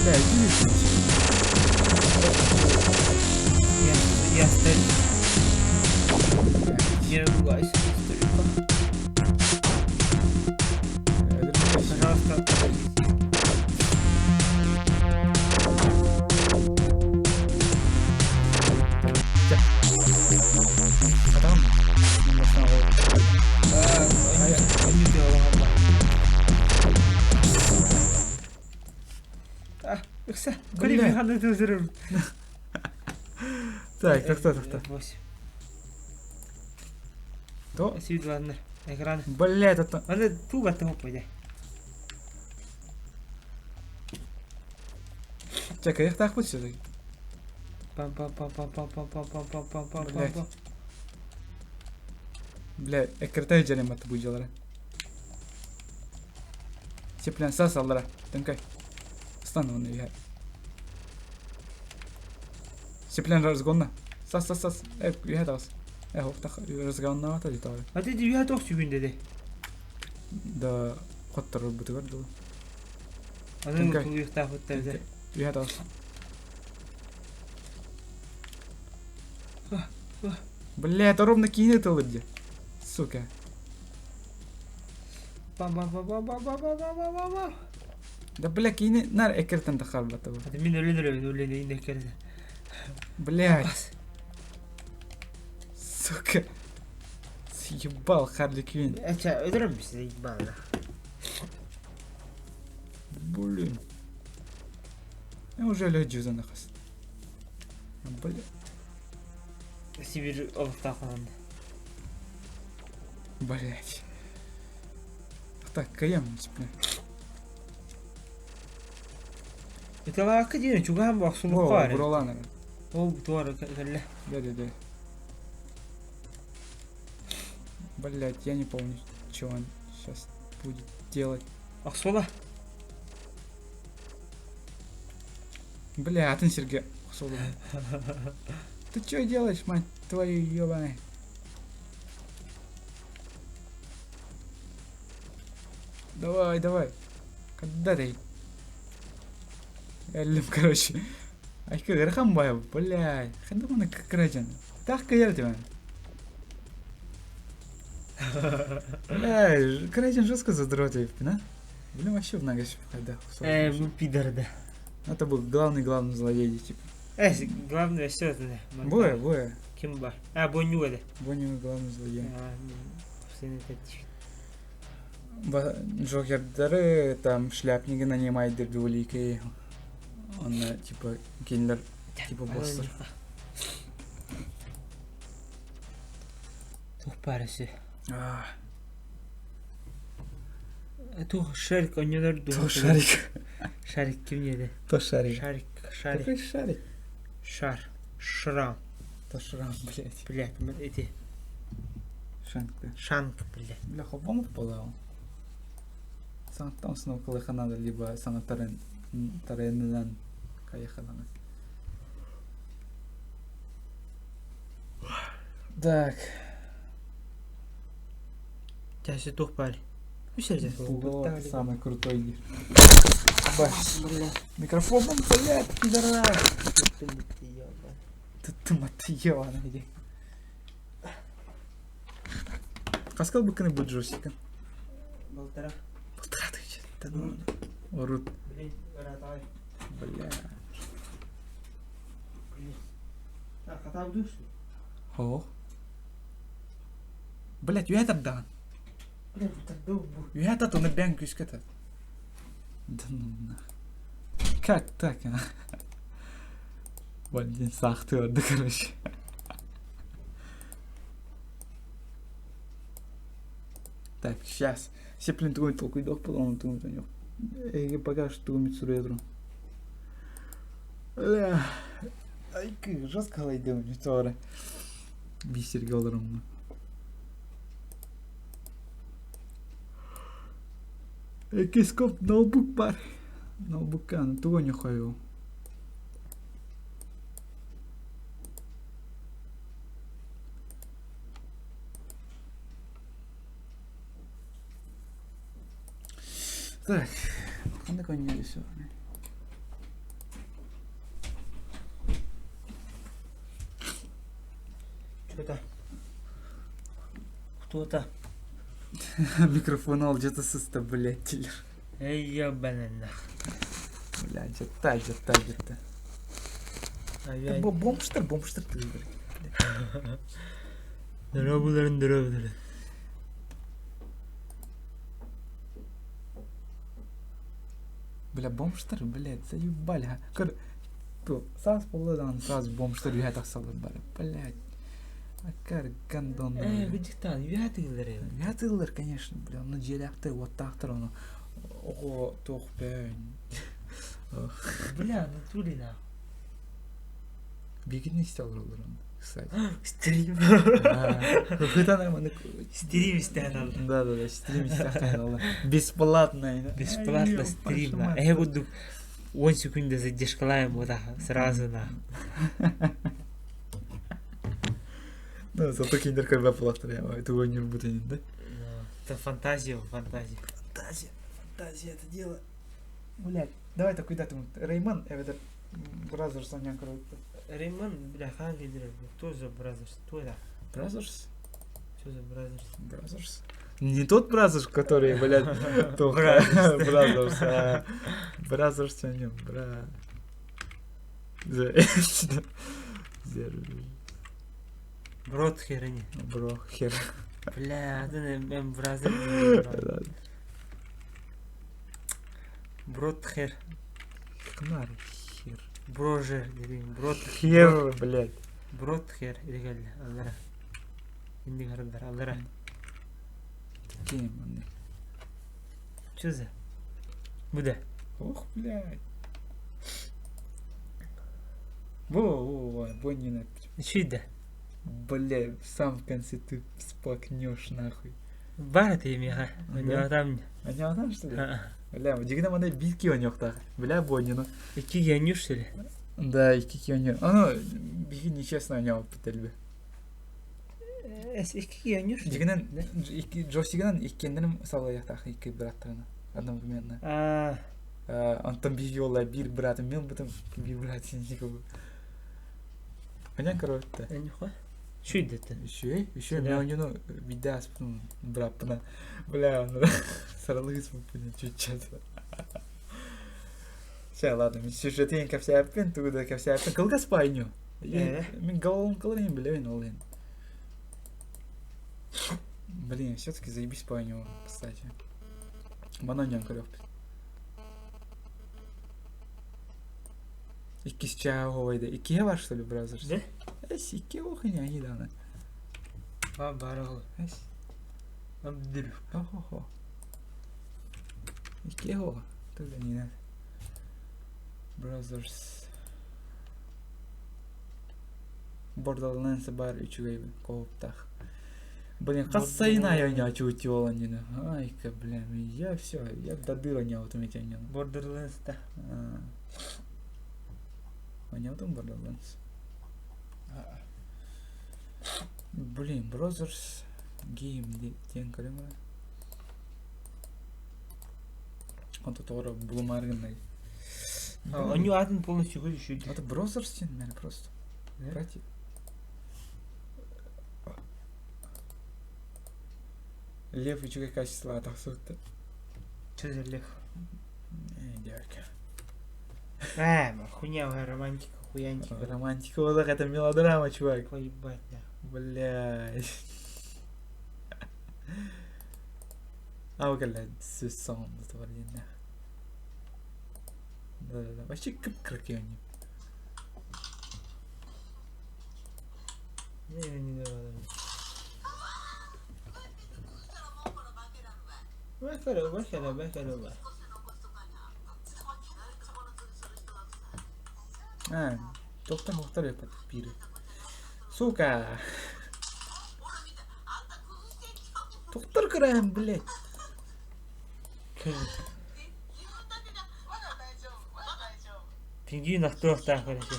Да, иди. Я старик. Не ругайся на старика. Пожалуйста, Так, так, так, так. То? Светлана, экран. Блядь, это... Аны туга топ пойде. Чекай, их так вот все-таки. Пам-пам-пам-пам-пам-пам-пам-пам-пам-пам. Бля, экрете жарем атты бу жалары. Сеплен сас аллара. Тынкай. Стан оны я. Сеплен разгонна. Сас сас сас. Э, тас. Э, хоптах разгонна ата дитары. А ты юха тох сүгүн деди. Да, хоттар бутыгар дыл. Аны туйухта хоттар. Юха тас. Бля, это ровно кинет где. Сука. Бам-бам-бам-бам-бам-бам-бам-бам. Да бля, кини нар экертен тахар бата. Это мин өлөн өлөн өлөн. Блять. Сука. Съебал Харли Квинн. Это өлөрөм ебал. Блин. Я уже лежу за нахас. Бля. Сибирь олохтаахынан. Блять. Так, каем, бля. Это диэн чугаан бахсулук бар. Буралана. Ол туара кэллэ. Да, да, да. Блять, я не помню, что он сейчас будет делать. Ахсула. Бля, атын Сергей. Ты что делаешь, мать твою ебаная? Давай, давай. Когда ты? Эллим, короче. Айка ыарахан бай, блядь. Ханна маны кыражан. Так кыйар димэн. Бля, Кыражан жестко задрот эбиппин, а? Блин, вообще в нагаш когда. Э, бу пидор да. Это был главный-главный злодей, типа. Э, главное все это. Боя, боя. Ким бар? А, Бонню это. Бонню главный злодей. Сен это Джокердары там шляпниги нанимайдыр двуликие. Онно типа кинилэр типа босстар. Тух парасы. Тух шарик онньолор Тух шарик. Шарик ким диэди? То шарик. Шарик, шарик. Какой шарик? Шар. Шрам. То шрам, блядь. Блядь, эти. Шанк, да. Шанк, блядь. Бля, хобомов была. Саҥаттан установкалыахха наада либо саҥа торренынан хайыахха наада. Так. Чаще туох баар? Пугало самый крутой диир. Микрофоном, блядь, пидорас! Ты мать ебаная, иди. Хаскал быканы будет джойстика. Полтора. Полтора тысячи. Да ну. Урут. Блин, братан. Бля. Блин. Так, а там душ? Ох. Блять, үһэ тардаҕын. Блин, тарду. Үһэ тат, оны бэҥ күүскэ тат. Да ну нах. Как так, а? Блин, саахтыы короче. Так, сейчас. Сеплин тугун толкуйдуох буолан тугун тоньох. Эһиги пока что тугун суруйа турун. Бля. Ай, жестко халайдым, не тоҕо Биир сиргэ олороммун. Экископ ноутбук бар. Ноутбукка аны тугу ньохойу. Так, ханнык оонньуу сегодня? Что-то. Кто-то. Микрофон алдьата сыста, блядь, дииллэр. Эй, ебаный нах. Бля, алдьатта, алдьатта, алдьатта. Авиа... Бомжтар, бомжтар тыыллар. Дорообуларын, дорообуларын. Бля, бомжтар, блядь, заебали. а. Көр, ту, саас буолла даҕаны саас бомжтар үөһэ тахсаллар бары. Блядь. Акар гандон. Ээ, кырдьыктаан, үөһэ тыыллар эбит. Үөһэ тыыллар, конечно, бля, ону дьиэлээхтэр, уоттаахтар ону. Оҕо туох бөөн. Бля, натуре нахуй. Биигини истэ олороллор онно, кстати. Стрим. Ыһытан маннык Стрим истээн алла. Да, да, да, стрим истэхтэн алла. Бесплатно. Бесплатно стрим. Эһэ курдук 10 секунда задержкалаем вот сразу на. Ну, зато киндер көрбөт буолахтар тугу ньурбут инин, да? Это фантазия, фантазия. Фантазия, фантазия это дело. Блядь, давай такой дату. Рейман, это Brothers оонньоон көрөбүт. Рейман, бля, хаан кэлэр Кто за Brothers? Кто это? Brothers? Что за Brothers? Brothers? Не тот Brothers, который, блядь, Brothers, а Brothers о нем, бра. Брод херни. Бро, хер. Бля, атын эм Brothers. Брод хер. Хнар хер. Брожер дедим. Брод Хер, блядь. Брод хер дегелли аллара. Инник хардар аллара. Такие маннык. Что за? Бу да. Ох, блядь. Во-во-во, Бонни Үчүй да. Бля, сам в конце ты всплакнешь нахуй. Бар это имя, Да? там. А не что ли? Бля, дигинэ манна биир киһи оонньуохтаах. Бля, Боннину. Икки генью, что ли? Да, икки киһи оонньуу. Ону биһиги нечестно оонньообуппут элбэ. Икки генью, что ли? Дигинэн икки Джосигынан иккиэннэрин салайыахтаах икки быраттарына одновременно. А. Онтон биһиги уола биир быраатым мен ылбытым, биир быраатым никого. Понятно, короче. Үчүгэй Үчүгэй, үчүгэй. Мен оонньууну биирдэ ааспытым бырааппына. Бля, саралыгыс чуть-чуть. Все, ладно, мин сюжетин кэпсээппин, тугу да кэпсээппин. Кылгас баайню. Мин головоломкаларын билэбин ол иһин. Блин, все-таки заебись по нему, кстати. Манан көрүөхпүт. Иккис чааһы да. Иккиһэ бар, что ли, Brothers? Да? Эс, икки охуня, они даны. А, бар ол. Эс. Абдыр. Хо-хо-хо. Икки хо. Тогда не надо. Brothers. Borderlands бар үчүгэй кооптах. Блин, хас сайын аайы оонньоочу оонньууну. Айка, блин, я все, я додыр оонньообутум ити оонньууну. Borderlands да. Оонньообутум Borderlands. Блин, Brothers Game диэн көрүҥ ээ. Онто тоҕо булумаары гыннай. Оонньуу аатын полностью көрүшү. Это Brothers диэн мэр просто. Братья. Лев үчүгэй качестволаах тахсыбыт. Что за лев? Девка. А, хуйня, романтика, хуянтика. Романтика, вот это мелодрама, чувак. Поебать, да. Блядь. А, блядь, сон, Да-да-да, вообще кып-кыракый они. Не, не давай. Бахара, бахара, бахара, бахара. А, доктор Мухтар пиры. Сука! Доктор Грэм, блядь! Пингвин ахтуохтаах короче.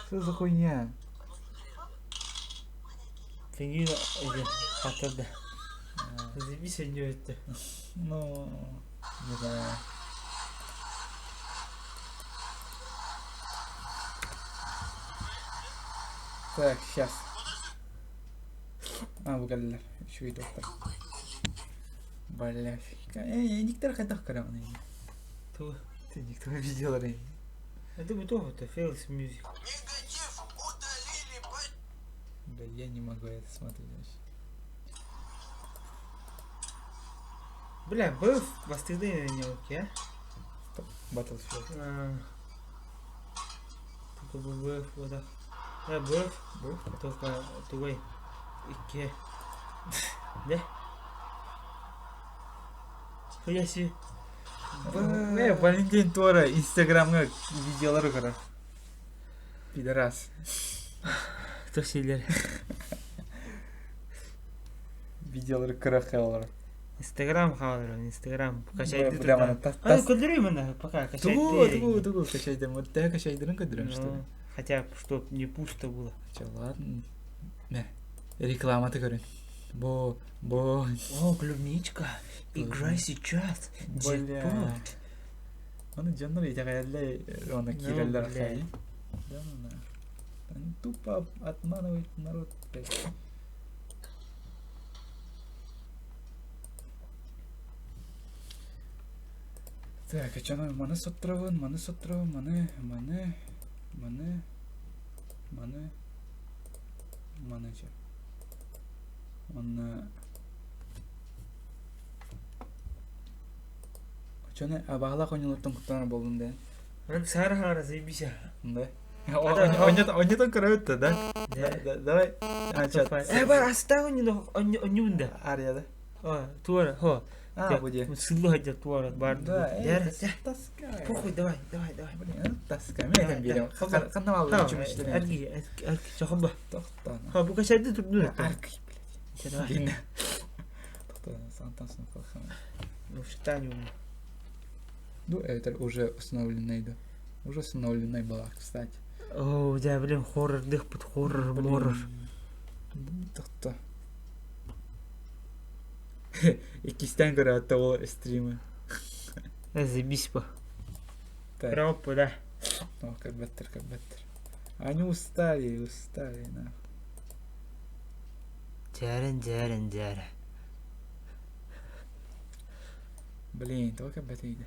Что за хуйня? Пингвин хатырда. Заебись это. Ну, не знаю. Так, сейчас. А, выгадали. Еще и доктор. Блядь. Эй, никто хайдах караваны. Ту. Ты никто видел рей. Это бы то, это Феликс Мьюзик. Да я не могу это смотреть вообще. Бля, был бастыгды на нелки, а? Battlefield. А, Только бы БФ вот Да, БФ, БФ? только тугой. Икки. Да? Хуя себе. Э, Валентин Тора, инстаграмга видеолары көрөр. Пидорас. Кто силер? Видеолары көрө хаалар. Инстаграм хаалар, Инстаграм. Качайды. Бля, мана тас А, көдүрүй мана, пока качайды. Тугу, тугу, тугу, качайды. Вот да качайдырын көдүрөм, что ли? Хотя, чтоб не пусто было. Че, ладно. Не, реклама ты көрүн. Бо, бо. О, клубничка, играй сейчас. Бля. Джекпот. Аны дьоннор итэҕэйэллэр уонна Ну, киирэллэр бля. ахайын. Да ну на. Они тупо обманывают народ, блядь. Так, а чё маны соттуравын, маны соттуравын, маны, маны, маны, маны, маны чё. Онна... Чоны абаһалаах оонньуулартан куттанар буоллун да. Он сара хара заебись. Да. Да. Онньотон көрөбүт да? Да. Давай. А, чё? Э, бар астагы не не да. Ария, да? А, туара, хо. А, буде. Сыллы хадя туара бар. Да, Дэр, это тоска. Похуй, давай, давай, давай. Блин, это тоска. Мен айтам берем. Ханна алып чүмүштер. Арги, арги, чохомба. Тохтан. Ха, бу качайды турду. Арки, блядь. Давай. Дин. Тохтан, сантан сын Ну, штаню. Ну, это уже установленный, да. Уже установленный была, кстати. О, да, блин, хоррор, дых под хоррор, моррор. Тохта. Иккистээн көрөөттө ол стримы. Заебись по. Так. Пропу, да. О, көрбөттөр, көрбөттөр. Они устали, устали, нахуй. Дьээрэн, дьээрэн, дьээрэ. Блин, тоҕо көрбөтүй да?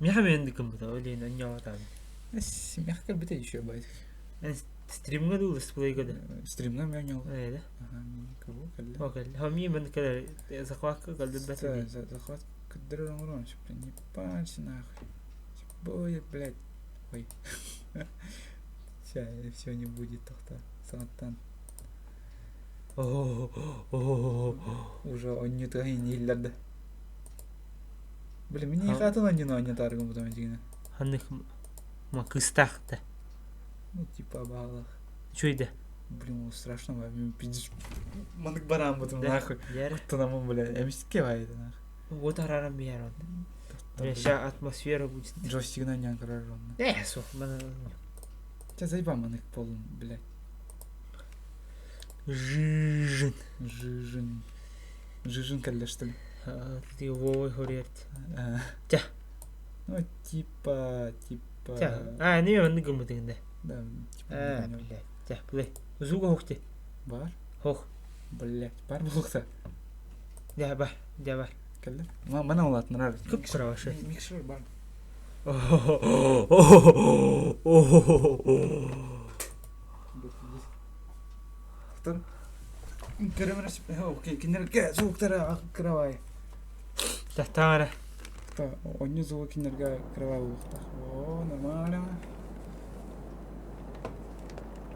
Миэхэ мен гыммыта, ол иһин онньоотаан. Миэхэ көрбүтэ еще байтик. Стримҥа дуу, летсплейга да? Стримҥа мен онньоол. Ээ да. Ага, кого кэллэ? О, кэллэ. Хомии мен кэлэр захватка кэлдэрбэт. Захват кыддырар оҥорон, не пальцы нахуй. Будет, блядь. Ой. Сейчас все не будет тохта. Сааттан. Уже онньутуга иһиллэр да. Блин, мин хатын онньуну онньутааргым бутам дьигинэ. Ханнык ма кыстаах да. Ну, типа баалах. Үчүгэй да. Блин, ол страшно ба. Мен пиздец. Манык бараан бутум нахуй. Куттанамын, бля. Эмискэ баайда нахуй. Вот арарам биэр онно. Бля, ща атмосфера будет. Джойстигынан нян көрөр онно. Э, суох, маны Ча заебал манык полун, блядь. Жижин. Жижин. Жижин кэллэ, что ли? Ты Вовой хориэрт. Ча. Ну, типа, типа... Ча. А, не оннук гыммытыҥ да. Да, типа... А, блядь. Ча, плей. Звука хох ти. Бар? Хох. Блядь, бар буолуохта. Дьэ, бар. Дьэ, бар. Кэллэ. Мана улаатынарар. Кып-кыра вообще. Микшер бар. Кинилэргэ звуктара кыравай. Тахтаара. Онньу звук кинилэргэ кыравай буолуохтаах. О, нормально.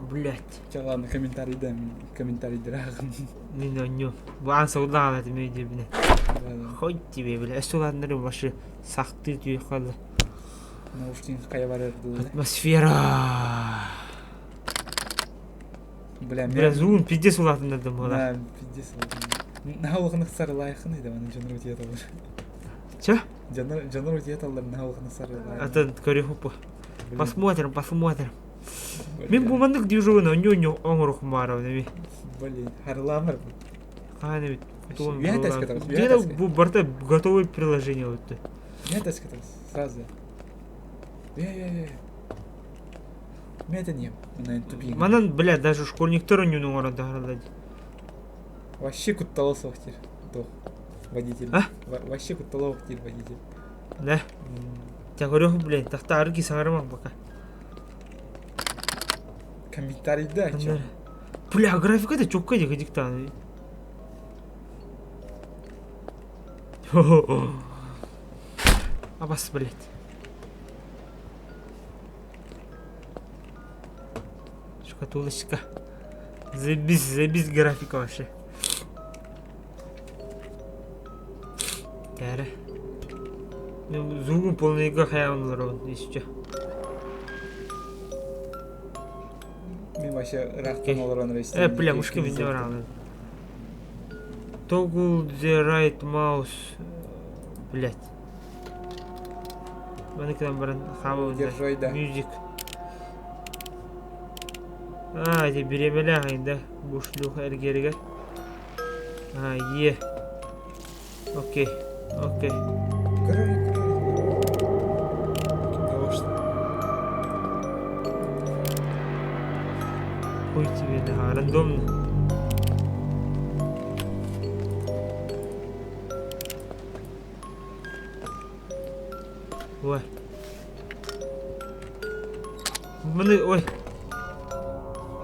Блять. Чэ, ладно, комментарийда комментарийдыраах. Мин онньу. Бу аан сылдаан этим өйдүүбүнэ. Хоть тебе, бля, өссө вообще сахтыы түйэ хаалла. Наушник хайа барар дуу. Атмосфера. Бля, Бля, звугун пиздец улаатыннардым буолар. Да, пиздец улаатыннар. Наһаа улаханнык сарылаайхын да маны дьоннор утуйаталлар. Чё? Дьоннор дьоннор утуйаталлар наһаа улаханнык сарылаайхын. Атын көрүөхпүт. Посмотрим, посмотрим. Мин бу маннык движугун онньу оҥоруохум баарабын эми. Блин, харылаамар. Хаан эбит. Үөһэ таскатабыз, үөһэ Где-то бу барыта готовое приложение вот. Үөһэ таскатабыз, сразу. Үөһэ, үөһэ, Мэтэн Манан тупик. Манан, бля, даже школьниктар онньуну оҥорон таһаараллар дии. Вообще куттала суох диир. Туох. Водитель. А? Вообще куттала суох диир водитель. Да. Чэ көрүөх, блин, тахта аргы саҥарымаҥ пока. Комментарийда чё? Бля, графика это чётко дии диктан. Абас, блядь. Шкатулочка. Заебись, заебись графика вообще. Кэрэ. Ну, звугун полныйга хайаан олоробун, если чё. Мин вообще ыраахтан олорон Э, бля, мушка меня бараҕын. Toggle the right mouse. Блять. Маны кынан баран хаама Держой, да. Music. А, эти бириэмэлээх да, бу шлюха эргиэригэр. А, е. Окей, окей. Көрөр, көрөр. Хуй тебе, да, рандомно. Ой. Маны, ой.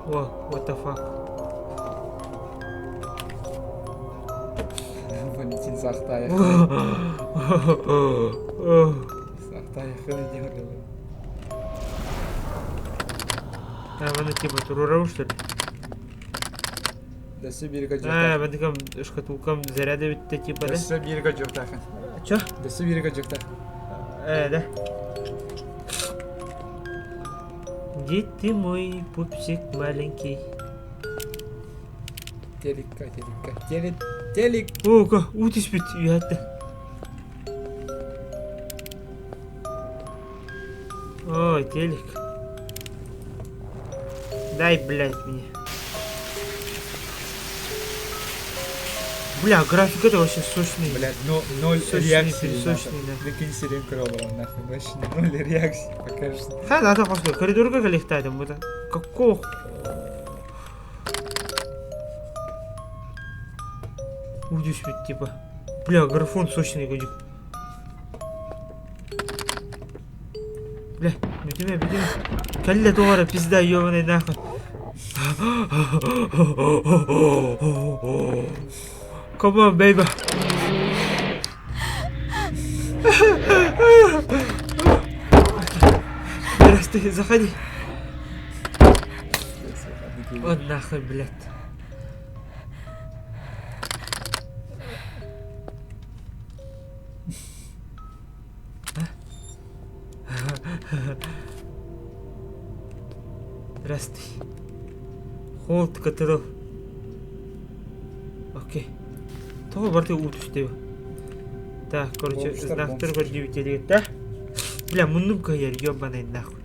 О, what the fuck. Валентин Сахтаев. Сахтаев диэн А, маны типа турурабын что ли? Дөссө бииргэ А, дьуохтаах. мандыкам шкатулкам заряда бүттэ типа да? Дөссө бииргэ дьуохтаах. Чё? Дөссө бииргэ дьуохтаах. Э, да. Где ты мой пупсик маленький? Телекка, телекка. Телек, телек. О, ка, уу түспүт үөһэттэн. Ой, телек. Дай, блядь, мне. Бля, графика-то вообще сочный. Блядь, ну, ноль Сочный, реакции, пересочный, нахуй. да. Прикинь, сиренка робот, нахуй. Вообще ноль реакции пока что. Ха, надо просто коридорга калихтадым это. Какого Уйдешь ведь типа. Бля, графон сочный годик. Бля, бүтүмэ, бүтүмэ. Кэллэ туора пизда ёбаный нахуй. Come on, baby. Здравствуй, заходи. Вот нахуй, блядь. Здравствуй. Холод катырыл. Окей. Тоҕо барыта уу түстэ Так, короче, знактар көрдүүбүт да? Бля, муннум кыйар, ёбаный нахуй.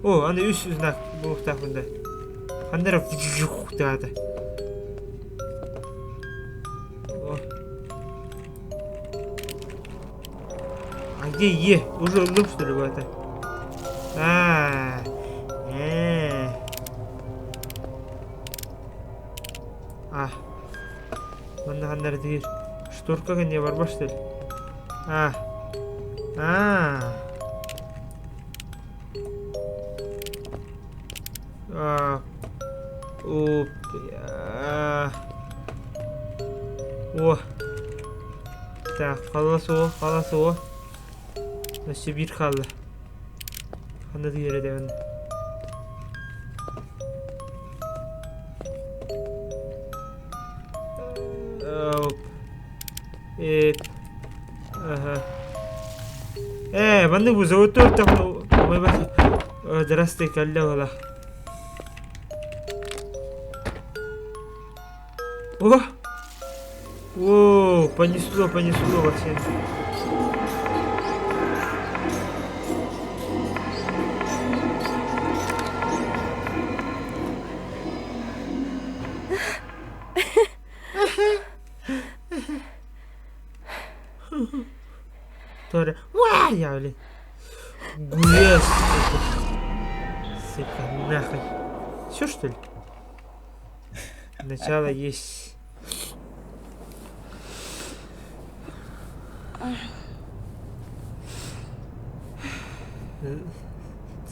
О, аны үс знак буолуохтаахпын да. Ханна эрэ даата. О. А где Е? Уже ыллым, что ли, в это? А, э. А. Манна ханна эрэ диир. Шторка кэннигэ барбат что ли? А. А. А. О. А. О. Так, хаала суох, хаала суох. Өссө биир хаалла. Ханна тиийэр этэбин? Оп. Эп. Ага. Э, маннык бу золотой Здравствуй, кэллэ уола. О! О, понесло, понесло вообще. Торе. Уа, я, блин. Гуес. Сука, нахуй. Все что ли? Начало есть.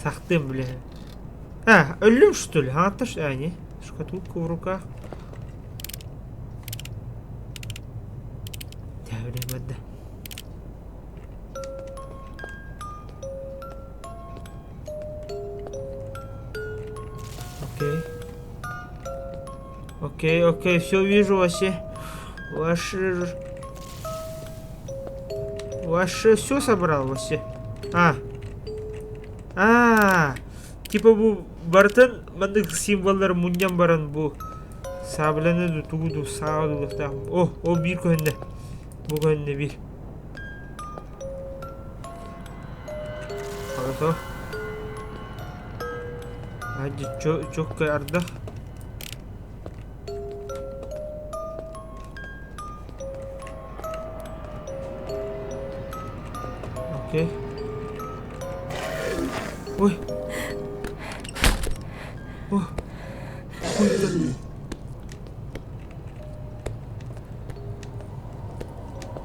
Сахтым, бля. А, өллүм что ли? А, то а, не. Шкатулка в руках. Да, бля, вода. Окей. Окей, окей, все вижу вообще. Ваши... Ваше все собрал вообще. А. А. Типа бу барытын маннык символлар мунньан баран бу сабланы ду тугу ду саа дулуохтаах. О, ол биир көһүннэ. Бу көһүннэ биир. Хорошо. Hadi çok çok ардах. Окей. Ой. О. Ой, да.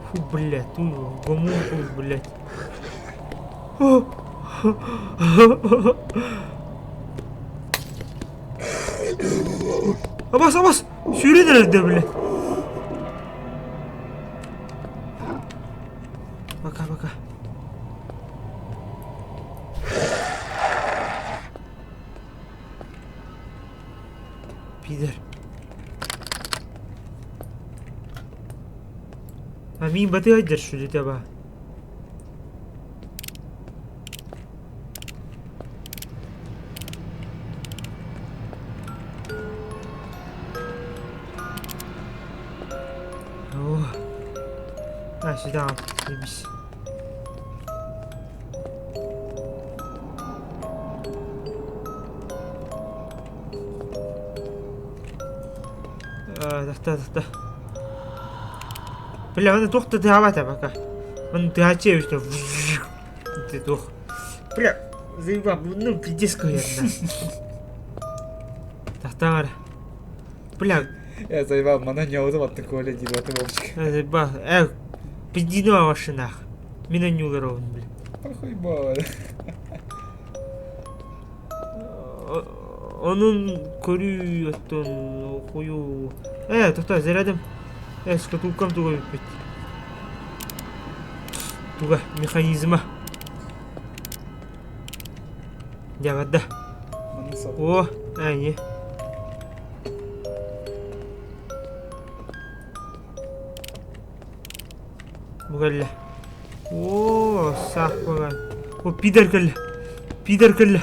Фу, блядь, ну, гомункул, блядь. О! Абас, абас! Сүүрэн эрэр блядь. Пока, пока. Пидор. А мин батыгайдар что ли таба? О. А, сюда, заебись. Тахта, тахта. Бля, аны туох да тыаһаабата пока. Маны тыаһааччы эбит Ты туох. Бля, заебал, ну пиздец кыһыйарна. Тахтаҥар. Бля. Я заебал, мана не аудым атты Коля дип аты Вовчик. Заебал. Э, пиздино машинах. Мин анюларовын, бля. Похуй бал. Онун көрүү оттон хую. Э, тохтоо, зарядым. Э, шкатулкам туга бүппүт. Туга, механизма. Дьэ, барда. О, ээ, Бу кэллэ. Оо, саах буолан. О, пидор кэллэ. Пидор кэллэ.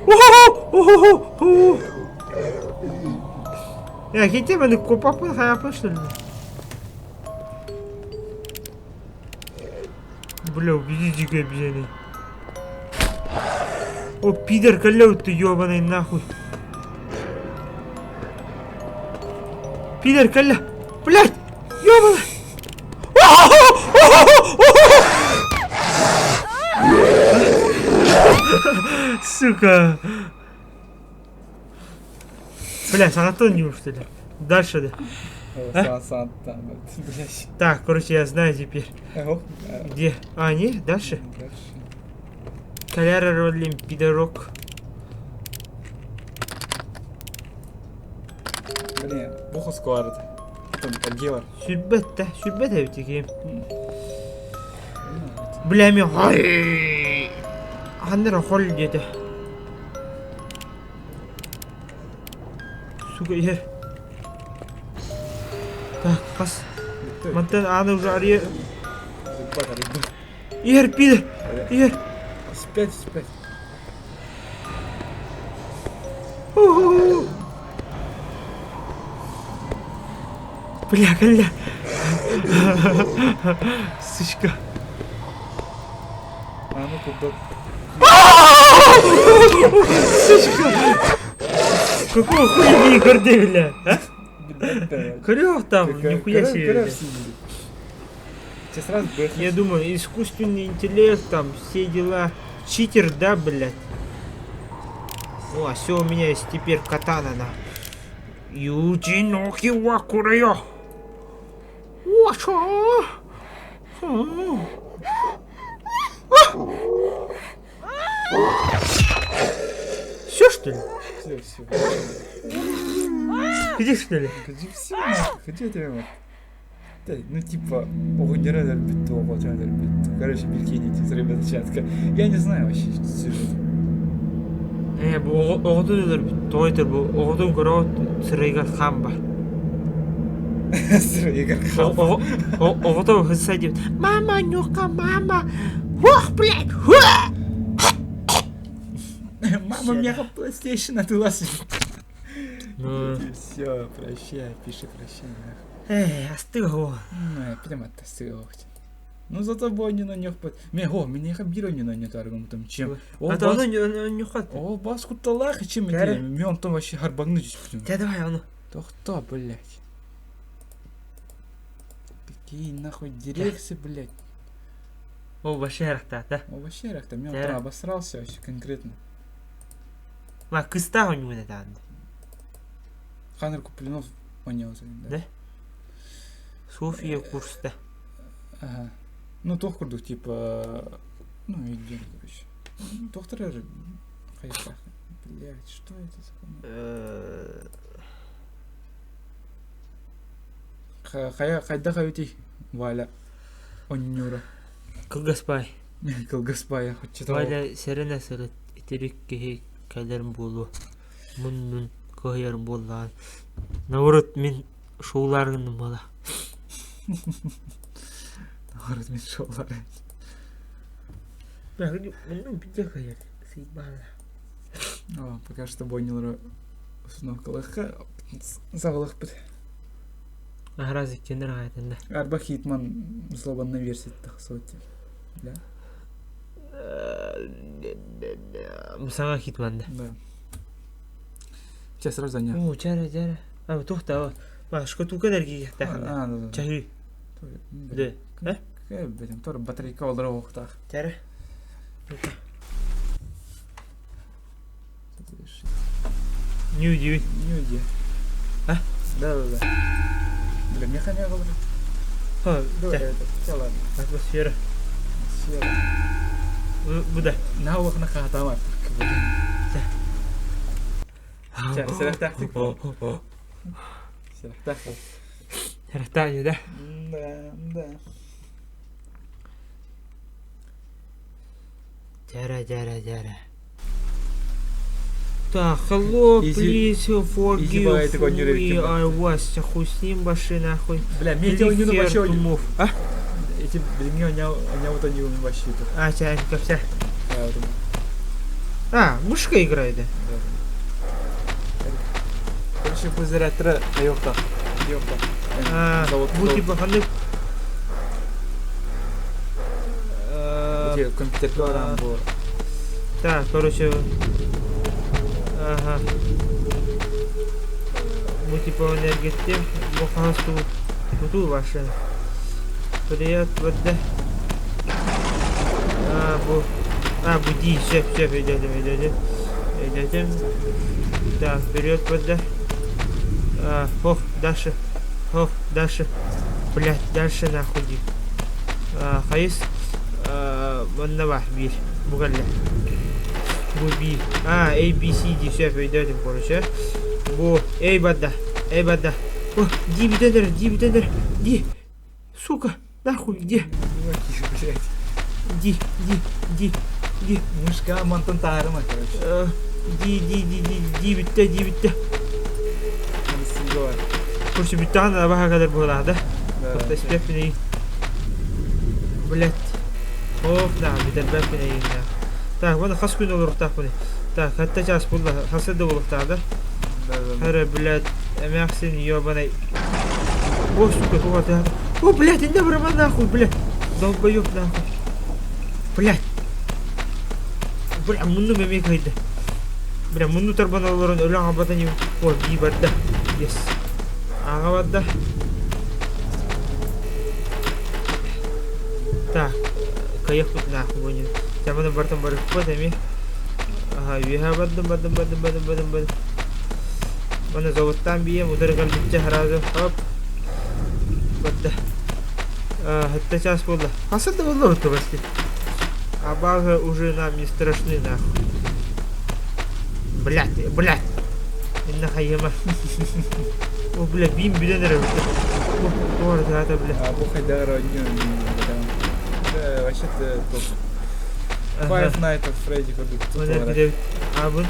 О-хо-хо! Э, кете маны копаппын хайаппын что ли? Бля, убери дикой обезьяны. О, пидор кэллэ ты ёбаный нахуй. Пидор кэллэ. Блядь! Ёбаный! Сука! Бля, саҥаттан что ли? Дальше да. Блядь. Так, короче, я знаю теперь. Где? А, не, дальше? Дальше. Коляра Роллим, пидорок. Блин, буху сквард. Там Гевар. Сүрбэт да, сүрбэт эбит ким. Бля, мен Ханнара хол диэтэ. Сука, иһэр. Так, хас. Мантан ааны уже арыйа... Иһэр, пидор! Иһэр! Спять, спять. Бля, кэллэ. Сучка. А ну куда? Сучка! Какого хуя не горды, бля? А? Крёв там, нихуя себе. Я думаю, искусственный интеллект, там, все дела. Читер, да, блядь? О, все, у меня есть теперь катана, на. Юджиноки вакурайо. Ваша. Все, что ли? Все, все. Где, что ли? Где все, где тебя? Ну, типа, оҕонньоро өлөрбүт, оҕотун өлөрбүт. Короче, прикиньте, ребята, чатка. Я не знаю вообще сюжет. Ээ, бу оҕотун өлөрбүт. Тоҕо этэр бу оҕотун көрөөт сырайыгар хаан бар. Сырайыгар хаан. Оҕото хысса диэбит. Мама, нюха, мама. Ух, блядь! Хуа! Мама, меха PlayStation отылась. Все, прощай, пиши прощай. Эй, астыга Прямо астыга Ну зато бойни на них под... Ме, о, меня хабира не на нет аргументом, чем. О, а то оно нюхат. О, бас куталах, чем это? Мне он там вообще харбагнуть. Да давай, оно. То кто, блядь? Какие нахуй дирекции, блядь? О, вообще рахта, да? О, вообще рахта, мне он там обосрался вообще конкретно. Ма, кыста у него это. Ханер Куплинов понял, да? София курста. Ага. Ну, туох курдук, типа, ну, идем, короче. Доктор хайпах. Блять, что это за хуйня? Хайа, хайда хайути, Валя. Оннюра. Кылгаспай. Кылгаспай, хоть что-то. Валя сэрэнэ сырыт итирик киһи кэлэр буолуо. Муннун кыһыйар буоллаҕын. Наоборот, мин шоуларгын буола. Наоборот, мин шоулары. Муннун пиздец кыһыйар. Сыйбаала. О, пока что бойнилары установкалыхха саҕалахпыт. Аһара зиккенер аҕайтында. Арба Хитман злобанна версия тахсыбыт. Да? Саҥа Хитман да. Да. Сейчас сразу заня. Оо, чара, чара. А, туох да, ма, шкатулка эргийиэхтээх. А, да, да. Чаһыы. Да. Э? Тор батарейка олоруохтаах. Тәрі. Не удивить. Не уди. А? Да, да, да. Бля, мне ханя говорит. А, да, это, ладно. Атмосфера. Атмосфера. Буда. На уохна хаатамар. Чэ, сэрэхтээхтик. Сэрэхтээх. Сэрэхтээх да? Да, да. Дьэрэ, дьэрэ, дьэрэ. Так, hello, please forgive me, I was хуй с ним вообще нахуй. Бля, мне эти онюну вообще мув. А? Эти, блин, мне у вот они вообще тут. А, чай, как вся. А, мышка играет, да? Короче, бу зарядтара айохта. Айохта. А, бу типа ханнык Где компьютер баран бу. Так, короче, ага. Бу типа энергеттем, бу хас ту туту ваша. Привет, вот да. А, бу а, бу ди, все, все, идем, идем, идем. Так, вперед, вот да. А, ох, дальше. Ох, дальше. Блять, дальше нахуй ди. А, хайыс. Манна бар, биир. Бу кэллэ. Бу B. А, A, B, C, D. Сөп, өйдөөтүм, короче. Бу A барда. A барда. О, D бүтэн эрэр, D бүтэн эрэр. D. Сука, нахуй, где? Блять. Ди, ди, ди, ди. Мышка мантан таарыма, короче. Ди, ди, ди, ди, ди бүттэ, ди бүттэ. Короче, бүттэҕин абаһа кэлэр буолаах да? Да. Испиэппин эйин. Блять. Ох, да, бүтэрбэппин эйин да. Так, вон хас күн олоруохтаахпыный? Так, хатта час булла, хасы да буолуохтаах да? Да, да, да. Эрэ, блядь, эмээхсин ёбаный. О, сука, туга тыһата. О, блядь, инде барама нахуй, блядь. Долбоёб нахуй. Блядь. Бля, муннум эмиэ кыйда. Бля, мунну тарбан олорон өлө аҕабата ньу. О, бии барда. Yes. Аҕа барда. Так, кайыхпыт нахуй буонньун. Чаманы бартан барыппыт эмиэ. Аха, үөһэ бардым, бардым, бардым, бардым, бардым, бардым. Маны заводтаан биэм, утары кэлбиччэ сразу, хоп. Барда. Хатта час буолла. Хаса да буолла отто почти. А база уже нам не страшны нахуй. Блять, блять. Инна хайыма. О, бля, бим бүтэн эрэ. О, туора бля. А бу хайдах родню. Да, вообще-то топ. Five Nights at Freddy курдук тутулара. Абын.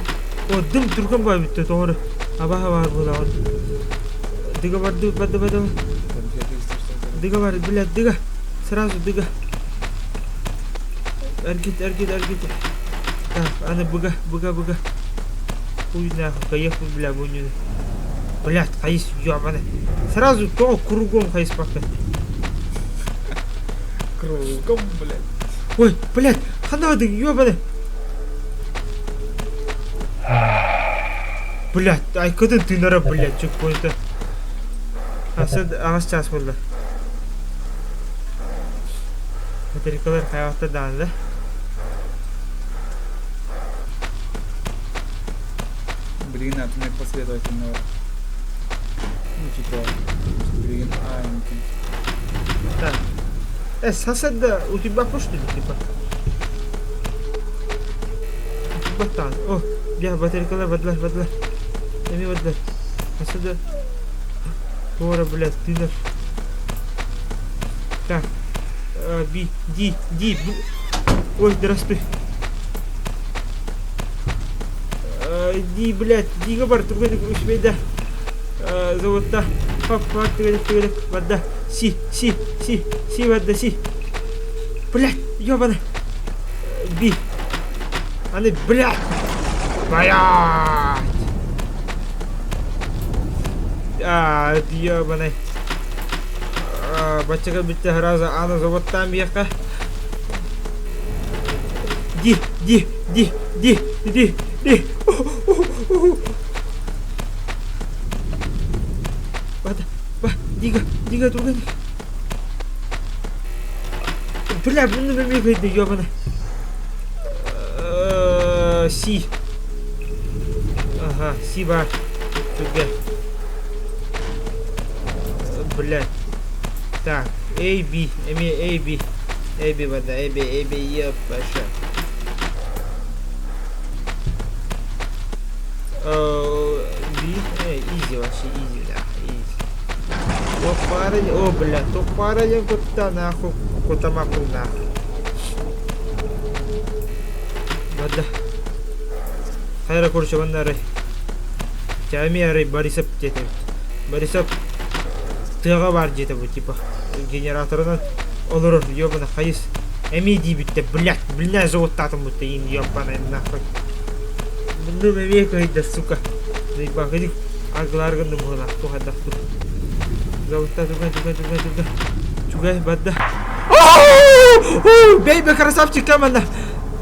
О, дым түргэн баа бүттэ тоҕор. Абаха баар буолаҕын. Дыга барды, барды, барды. Дыга бар, блядь, дыга. Сразу дыга. Эргит, эргит, эргит. Так, аны быга, быга, быга. Хуй нахуй, кайыхпын, бля, бу Блядь, хайыс, ёбаный. Сразу то кругом хайыспакка. Кругом, блядь. Ой, блядь, ханадың, ёбаный. Блядь, айкытын тыынара, блядь, чекпоинта. Асы аҕыс чаас буолла. Батарейкалар хайаҕатта даҕаны да. Блин, атыннык последовательно. Ну, типа, блин, а, Так. Сасада у тебя что ли, типа? Баттан. О, бля, батарейкалар бардылар, бардылар. Эми бардылар. Асада. Туора, блядь, тыынар. Так. Би, ди, ди, бу. Ой, здравствуй. Ди, блядь, дига бар, түргенник үчүгэй заводта. Хоп, хоп, түгелек, түгелек, барда. Си, си, си, си, барда, си. Блядь, ёбаный. Би. Аны, блядь. Блядь. А, ёбаный. Баччака бүттэ сразу аны заводтаан биэххэ. Ди, ди, ди, ди, ди, ди. Бата, ба, дига, дига түргэн. Бля, муннум эмиэ кыйды, ёбана. Си. Ага, си бар. Түргэн. Блядь. Так, A, B, эмиэ A, B. A, B бада, A, B, A, B, ёпаша. B, easy вообще, easy, да, easy. Тохпара, о, бля, тохпара диэн кутта, нахуй, кутамакуй, нахуй. Бада. Хайра короче, манна арай. Чэ, эмиэ арай Борисов диэтэ эбит. Борисов тыаҕа баар диэтэ бу, типа, генераторынан олорор, ёбана, хайыс. Эмиэ диибиттэ, блядь, блядь, заводтаатым бутта, им ёбаный, нахуй. Муннум эмиэ кыһыйда, сука. Заебал, аргылаар гынным быһыылаах, туох хайдах ту. Заводта, туга, туга, туга, туга. Чугай, барда. Бейба, красавчик, команда!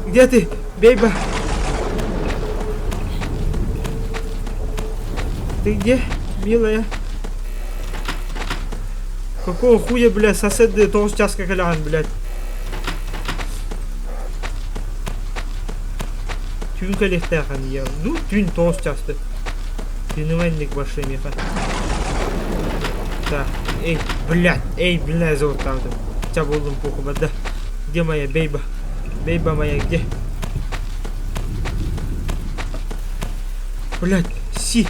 Где ты? Бейба! Ты где, милая? Какого хуя, блядь, сосед тоҕус чааска кэлэҕин, блядь? Түүн кэлиэхтээхин я. Ну, түүн тоҕус чааста. Тыынымайник большой меха. Так, эй, блядь, эй, блядь, зовут Ча буллум пуху да. Где моя бейба? Бейба моя где? Блядь, си.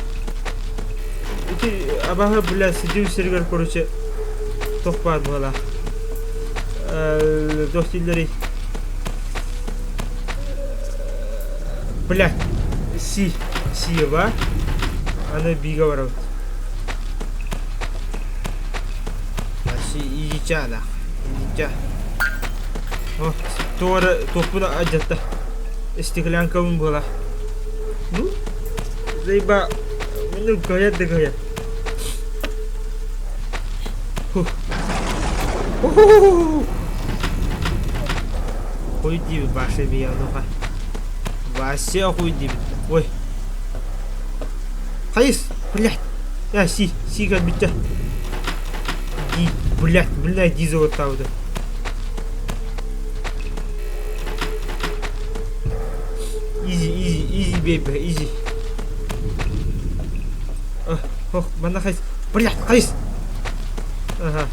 Ити абаһы, блядь, сидим сиригэр, короче, туох баар буолаах. Туох дииллэрий? Блядь, си, сиева. Аны бига барабыт. Си иича нах. Иича. О, туора туохпун адьатта. Стеклянкабын буола. Ну, заеба, ну, говорят да говорят. Фух. Хуй диэбит баша бийэ онуоха. Вася хуй диэбит. Ой. Хайыс, блядь. А, си, си кэлбиттэ. Ди, блядь, блядь, ди заводтаабыта. Easy, easy, easy, baby, easy. Ох, манна хайс. Блядь, хайс. Ага.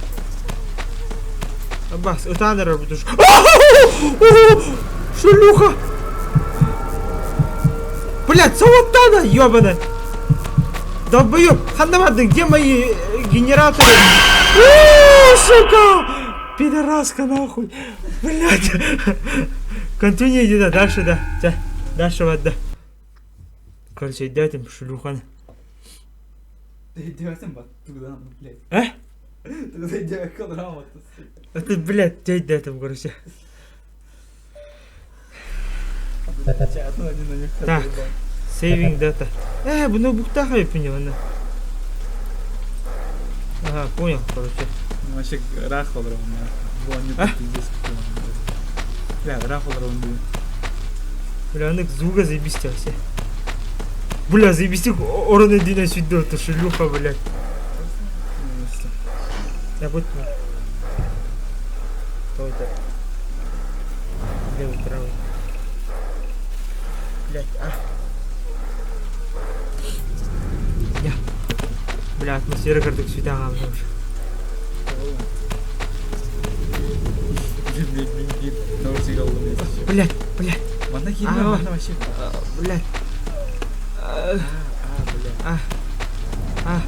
Бас, ытаан эрэр бутуш. Шлюха! Блядь, Сауттана, ёбаная! Долбоёб, ханна барды, где мои генераторы? Сука! Пидораска нахуй! Блядь! Континью иди да, дальше да. Чэ, дальше вот да. Короче, өйдөөтүм шлюханы. Өйдөөтүм бат, тугдан, блядь. Э? Өйдөөккө грамота. Это, блядь, өйдөөтүм, короче. Так, saving data. Э, бу ноутбуктаах эбиппин дьэ манна. Ага, понял, короче. Вообще ыраах олоробун бу А? пиздец Бля, ыраах олоробун дии. Бля, анык звуга заебись вообще. Бля, заебись орон үрдүнэн сүүрдэ ото шлюха, блядь. Я будь Кто это? Левый, правый. Блядь, а. Я. Бля, атмосфера курдук сүтэ хаалла уже. Блядь, блядь. Манна киирбэ, манна вообще. Блядь. А, бля. А. А.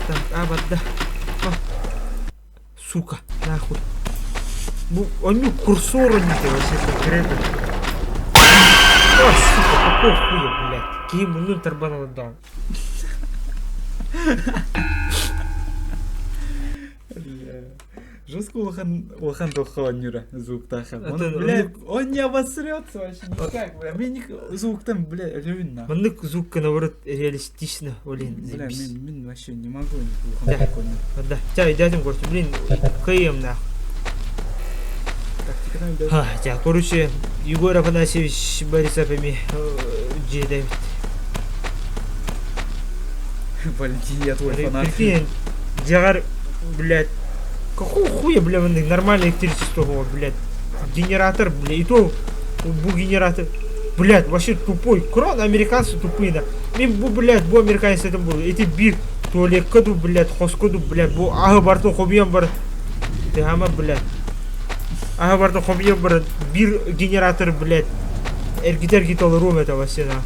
Так, а, бадда. А. Сука, нахуй. Бу, они курсор они вообще конкретно. О, сука, какого хуя, блядь. Киһи муннун тарбан даҕаны. Жестко улахан улахан туохха оонньуура звуктааха. Он, блядь, он не обосрется вообще никак, бля. Мин звуктан, бля, өлөбүн нахуй. Маннык звукка наоборот реалистично, блин, Бля, заебись. мин, мин вообще не могу улахан туохха оонньуур. Да, чай, дядям, короче, блин, кыйым нахуй. Тактиканан да. А, ча, короче, Егор Афанасьевич Борисов эми дьиэдэбит. Валентин, я твой фанат. Прикинь, дьиэҕэр, блядь, какого хуя, бля, маннык нормальное электричество, блядь. Генератор, бля, и то бу генератор. Блядь, вообще тупой. Крон, американцы тупые, да. Мен бу, блядь, бу американец этим был. Эти бир туалекка ду, блядь, хоско ду, блядь, бу аһы бартын хомуйан бар. Тыһама, блядь. Аһы бартын хомуйан бар. Бир генератор, блядь. Эргитер-эргит олоруом это вообще, на.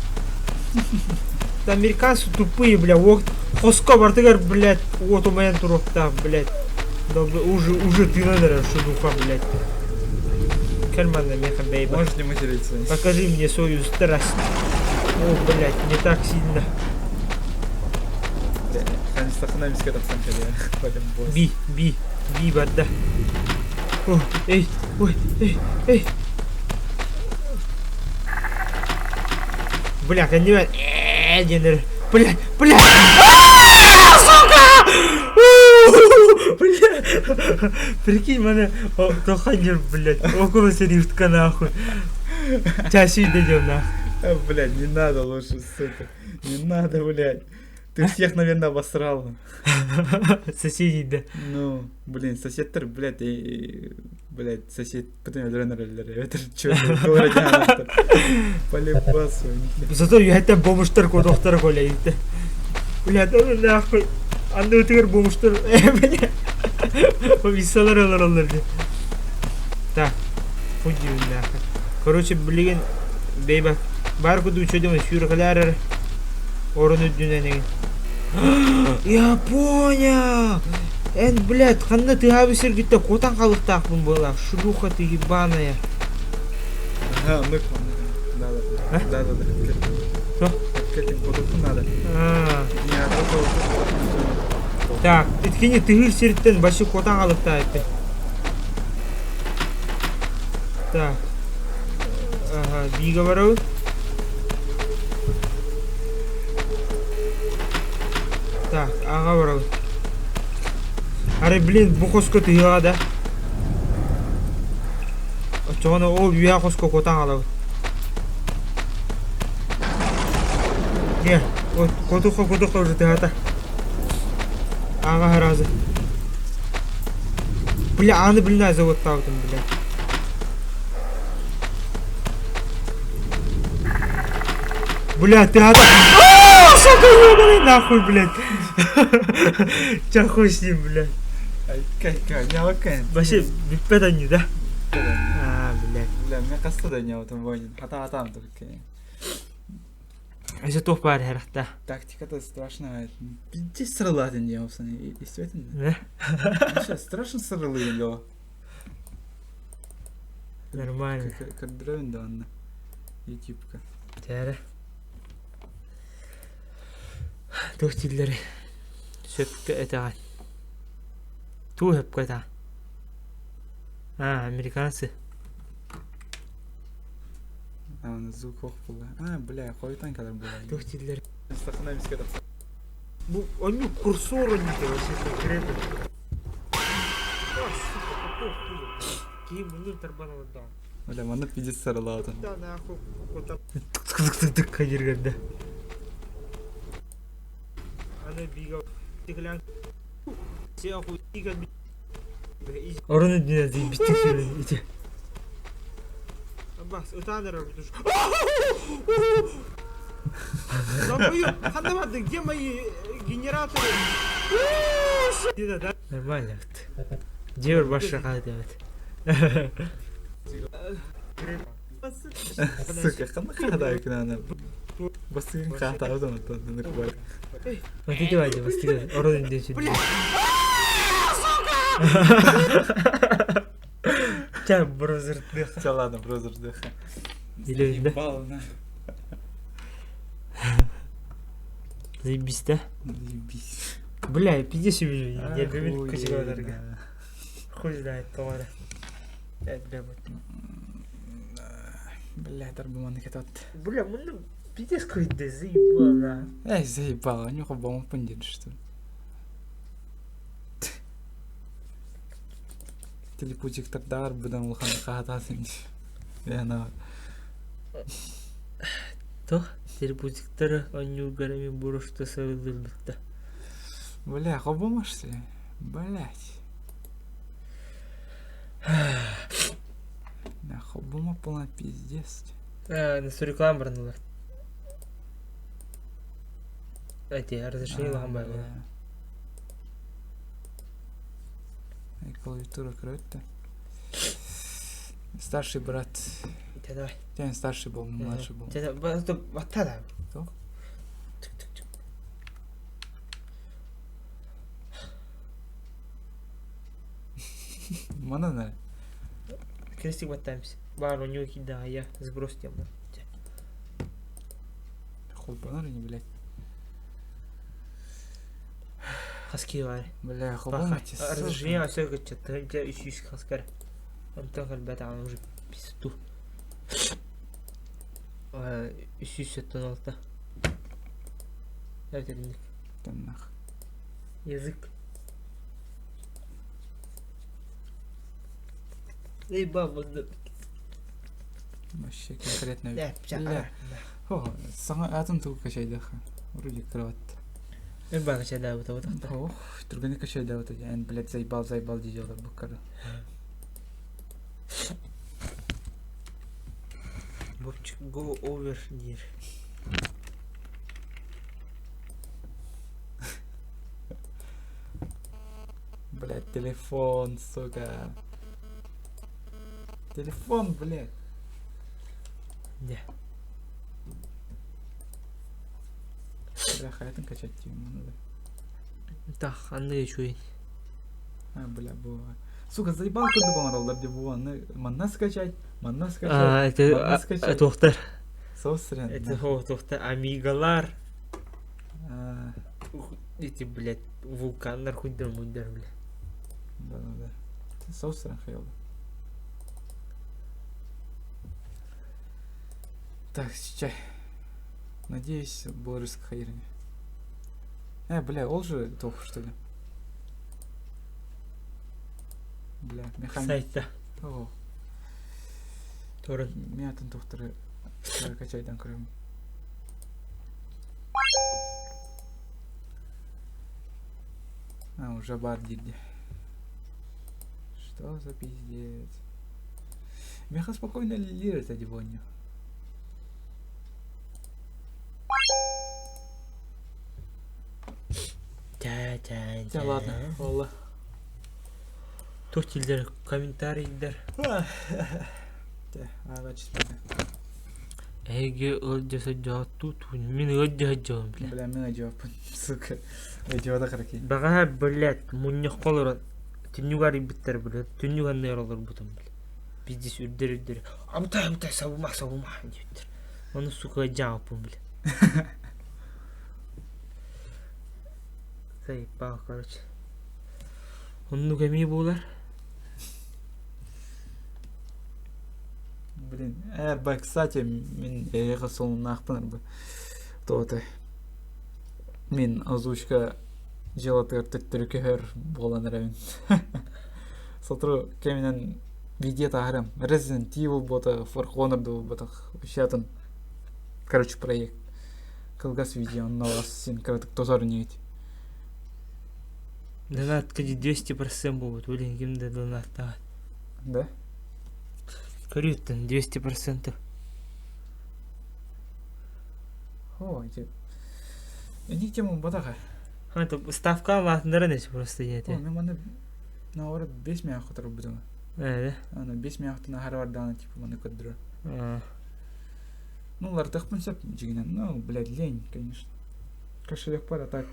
Американцы тупые, бля, уот хоско бартыгар, блядь, уот умайан туруохтаах, блядь. Да, уже, уже тыынан эрэр шелуха, блядь. Кэл манна миэхэ бэйбэ. Можешь не материться. Покажи мне свою страсть. О, блядь, не так сильно. Ханистахына миске тахсан кэлиэ. Полюбос. Би, би, би барда. О, эй, ой, эй, эй. Бля, кэннибэр ээ диэн эрэ. Бля, бля! Сука! Бля! Прикинь, маны тоханер, блядь, около рифтка нахуй. Чаще дойдем нахуй. А, блядь, не надо лучше, сука. Не надо, блядь. Ты всех, наверное, обосрал. Соседей, да. Ну, блин, соседтэр, блядь, и, блядь, сосед потом өлөрөн эрэллэр. Это чё, Полюбасу. Зато үһэттэн бомжтар куотуохтара коля иттэ. Блядь, ну нахуй. Анны ытыгар бомжтар, бля. Виссалар олороллор дии. Так, хуй нахуй. Короче, билигин бейба баар курдук үчүгэй сүүрэкэлээр эрэ орон үрдүнэн эҥин. Я понял! Эн, блядь, ханна тыаһаабыт сиргиттэн куотан хаалыахтаахпын буолаах, шлюха ты ебаная. Ага, ну Да, да, да, да, да. Что? К этим продуктам надо. А. Не, а то Так, итини тыһыыр сириттэн башы куотан хаалыахтаах эппин. Так. Ага, биигэ барабын. Так, аҕа барабын. Арай, блин, бу хоско тыһыаҕа да. Оччоҕуна ол үөһэ хоско куотан хаалабын. Не, вот куотухха куотухха уже тыһаата. Аҕа сразу. Бля, аны блин заводтаабытым, блядь. Бля, ты ада... Сука, ебаный нахуй, блядь. Ча хуй с ним, блядь. Вообще, бүппэт анньыы, да? А, блядь. Бля, мне кажется, да не вот он воин. Хата хата только. Өссө туох баар иһэрхтэ. Тактика-то страшная. Пиздец сырылаатын диэн опсаны истибэтин. Да? Страшно сырылыйын доо. Нормально. Көрдөрөбүн да онно. Ютубка. Тээрэ. Туох дииллэрий? Сөпкө этэҕин. Туу сөпкө этэҕин. А, американцы. А, звук ох була. А, бля, хойутан кэлэр була. Туох дииллэр? Сахана эмискэ тахсан. Бу оннук курсор оннук вообще конкретно. Ой, сука, какой хуй. Киһи муннун тарбан олордоҕум. Бля, манна пиздец сарылаатым. Да нахуй, тык-тык-тык кадиргэрдэ. Аны бига Орон үрдүнэн тиийбиттик сүрүн ити. Бас, ытаан эрэр Ханна барды, где мои генераторы? Нормально. Дьиэбэр башша хаһытыабыт. Сука, ханна хаһадаайкынаана. Бастыгын хаатаабытын оттон нынык бар. Вот иди Вадя, бастыгын орон үрдүнэн сүрдү. Ча, бразырдых. Все, ладно, бразырдых. Или да? Заебал, на. Заебись, да? Заебись. Бля, пиздец себе, я любит кочегарга. Хуй знает, товара. Бля, вот. Бля, тарбыманы кетот. Бля, мы пиздец какой-то заебал, да. Эй, заебал, у него бомб пундит, что ли? Телепузиктардар быдан улахан хаатаатын Яна Туох телепузиктары оонньуургар эмиэ буруста сарыллыбыта. Бля, хобомашься? Блять. Бля, холбомо полная пиздец. Э, на реклама баранылар. Эти, разрешение улахан баар. Клавиатура кроет-то. Старший брат. Давай. Я старший был, младший был. Баттада. Кто? Манана. Крестик баттаемся. Бар, у него да, я сброс тему. Холбанар не, блядь. Хаски бар. Бля, холбан Разрешение все что-то үс хаскар. Онтон кэлбэт аҕам уже писту. 376. Эбэтэринник. Тэннах. Язык. Эй, баба, да. Вообще конкретно. Да, Бля. О, саҥа атын тугу качайдаха. Вроде кровать. Эй, баба, качайдаабыта бутахта. Ох, түргэнник качайдаабыта. Эн, блядь, заебал, заебал дии буккара. Бобчик, go over диир. Блядь, телефон, сука. Телефон, блядь. Дьэ. Бля, хайатын качать надо. Так, анны үчүгэй. А, бля, бывает. Сука, заебал курдук оҥороллор дии бу аны манна скачать, манна скачать, А, это манна скачать. туохтар. Соус срен. Это туохтар амигалар. А, Эти, блядь, вулканнар хуйдар муйдар, бля. Да-да-да. Соус срен хайола. Так, сейчас. Надеюсь, Борис хайрни. Бля, ол же топ, что ли? Бля, механик. Сайта. О, Торрент. мятын тухтары качайдан көрөм. А, уже бар диди. Что за пиздец? Меха спокойно лирит одевонью. Тя-тя-тя. Да ладно, Ола. Туох дииллэр, комментарийдар. Те, а, значит, бля. Эһиги ыалдьа сылдьаҕыт мин ыалдьа сылдьабын, бля. Бля, мен одеваппын, сука. Одевада караки. Бэҕэһээ, блядь, мунньахха олорон түннүк арыйбыттар, блядь, түннүк анныгар олорбутум, бля. Пиздец, үрдэр-үрдэр. Амтай, амтай, сабыма, сабыма диэбиттэр. Ону, сука, ыалдьаабыппын, бля. Заебал, короче. Оннук эмиэ буолар. Блин, ба, кстати, мин эйиэхэ солуннаахпын арба. Туота. Мин озвучка дьыалатыгар төттөрү көһөр буолан эрэбин. Сотору кэминэн видео таһарым. Resident Evil буота, For Honor да буолбатах. Вообще атын, короче, проект. Кылгас видео, онно син кыратык тосор инигит. Донатка 200% буолбут, блин, ким да донаттаҕа. Да? Көрүттэн 200%. О, эти... Эник тема батаха. Это ставка лаатыннарын эс просто О, диэти. мен маны наоборот 5 мя хотор бутума. Ээ, Аны 5 мя хотор харвар типа маны көддүрө. да? Ну, лартахпын сөп дьигинэн. Ну, блядь, лень, конечно. Кошелек бар, а так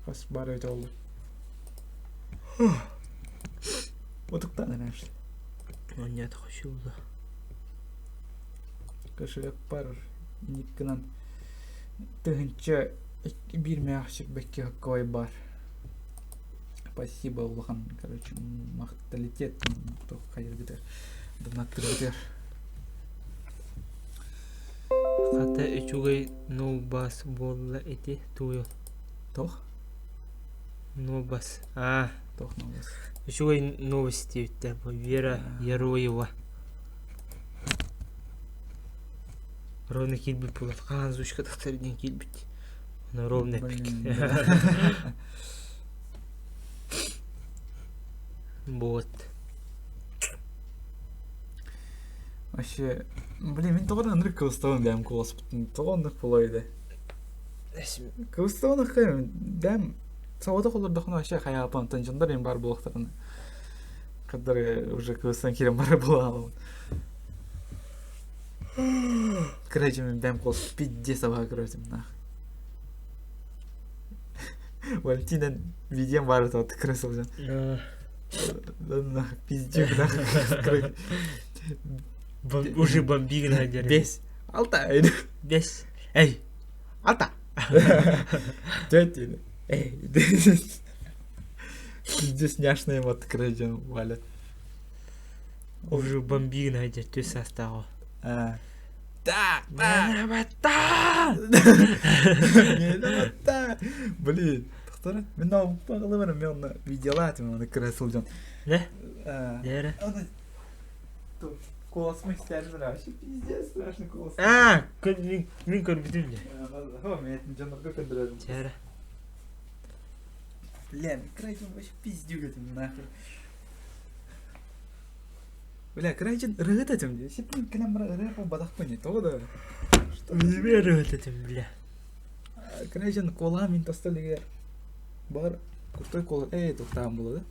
хас бар өтө олду. Утуктан раньше. Нет, хочу да. Кошелек бар никкынан тыһынча биир мээхчик бэкке какой бар. Спасибо, улахан, короче, махталитет, туох хайыргытыр, донаттыргытыр. Хата үчүгэй нобас буолла ити туйул. Тох? Нобас. А, Тох новость. үчүгэй новости диэбиттэр бу Вера Яроева. Ровно киирбит буолар. Хаан озвучка тахсар диэн киирбит. Ону ровно Блин, эппик. да. Вот. Вообще, блин, мин тоҕо ынырык кыбыстабын бэйэм куоласпытын. Тоҕо оннук буолуой да? Кыбыстабын аххай бэйэм соҕотох олордохпуна вообще хайааппын онтон дьоннор им баар буолуохтарына кырдары уже кыбыстан киирэн барар буолаалабын. Короче, мин бэйэм куолас пиздец абаһа көрөтүм нах. Валентина видеом баар этэ кыра сылдьан. Нах пиздюк нах. Уже бомбигин сылдьар. Бес. Алта. Бес. Эй. Алта. Төрт. Эй. Пиздец няшная вот кыра Валя. Уже бомбигин сылдьар түс састааҕа. Так, так. Так. Блин, тохтор. Мин бағылы мен оны видеолатым оны кыра сылдьан. Не? Нere? Куоласым истэрин вообще пиздец страшный куолас. А, мин көрбүтүм дьэ. О, мен дьоннорго көрдөрөрүм. Чээрэ. Бля, мен кырайдым вообще пиздюк этим нахуй. Бля, кырайдын ырыгыт этим дии. Сиппин кэлэн бара ырыа бадахпын не того да. Неме ырыгыт этим, бля. Кырайдын кола мин тасталыгар бар крутой кола. Эй, тухтаан була да.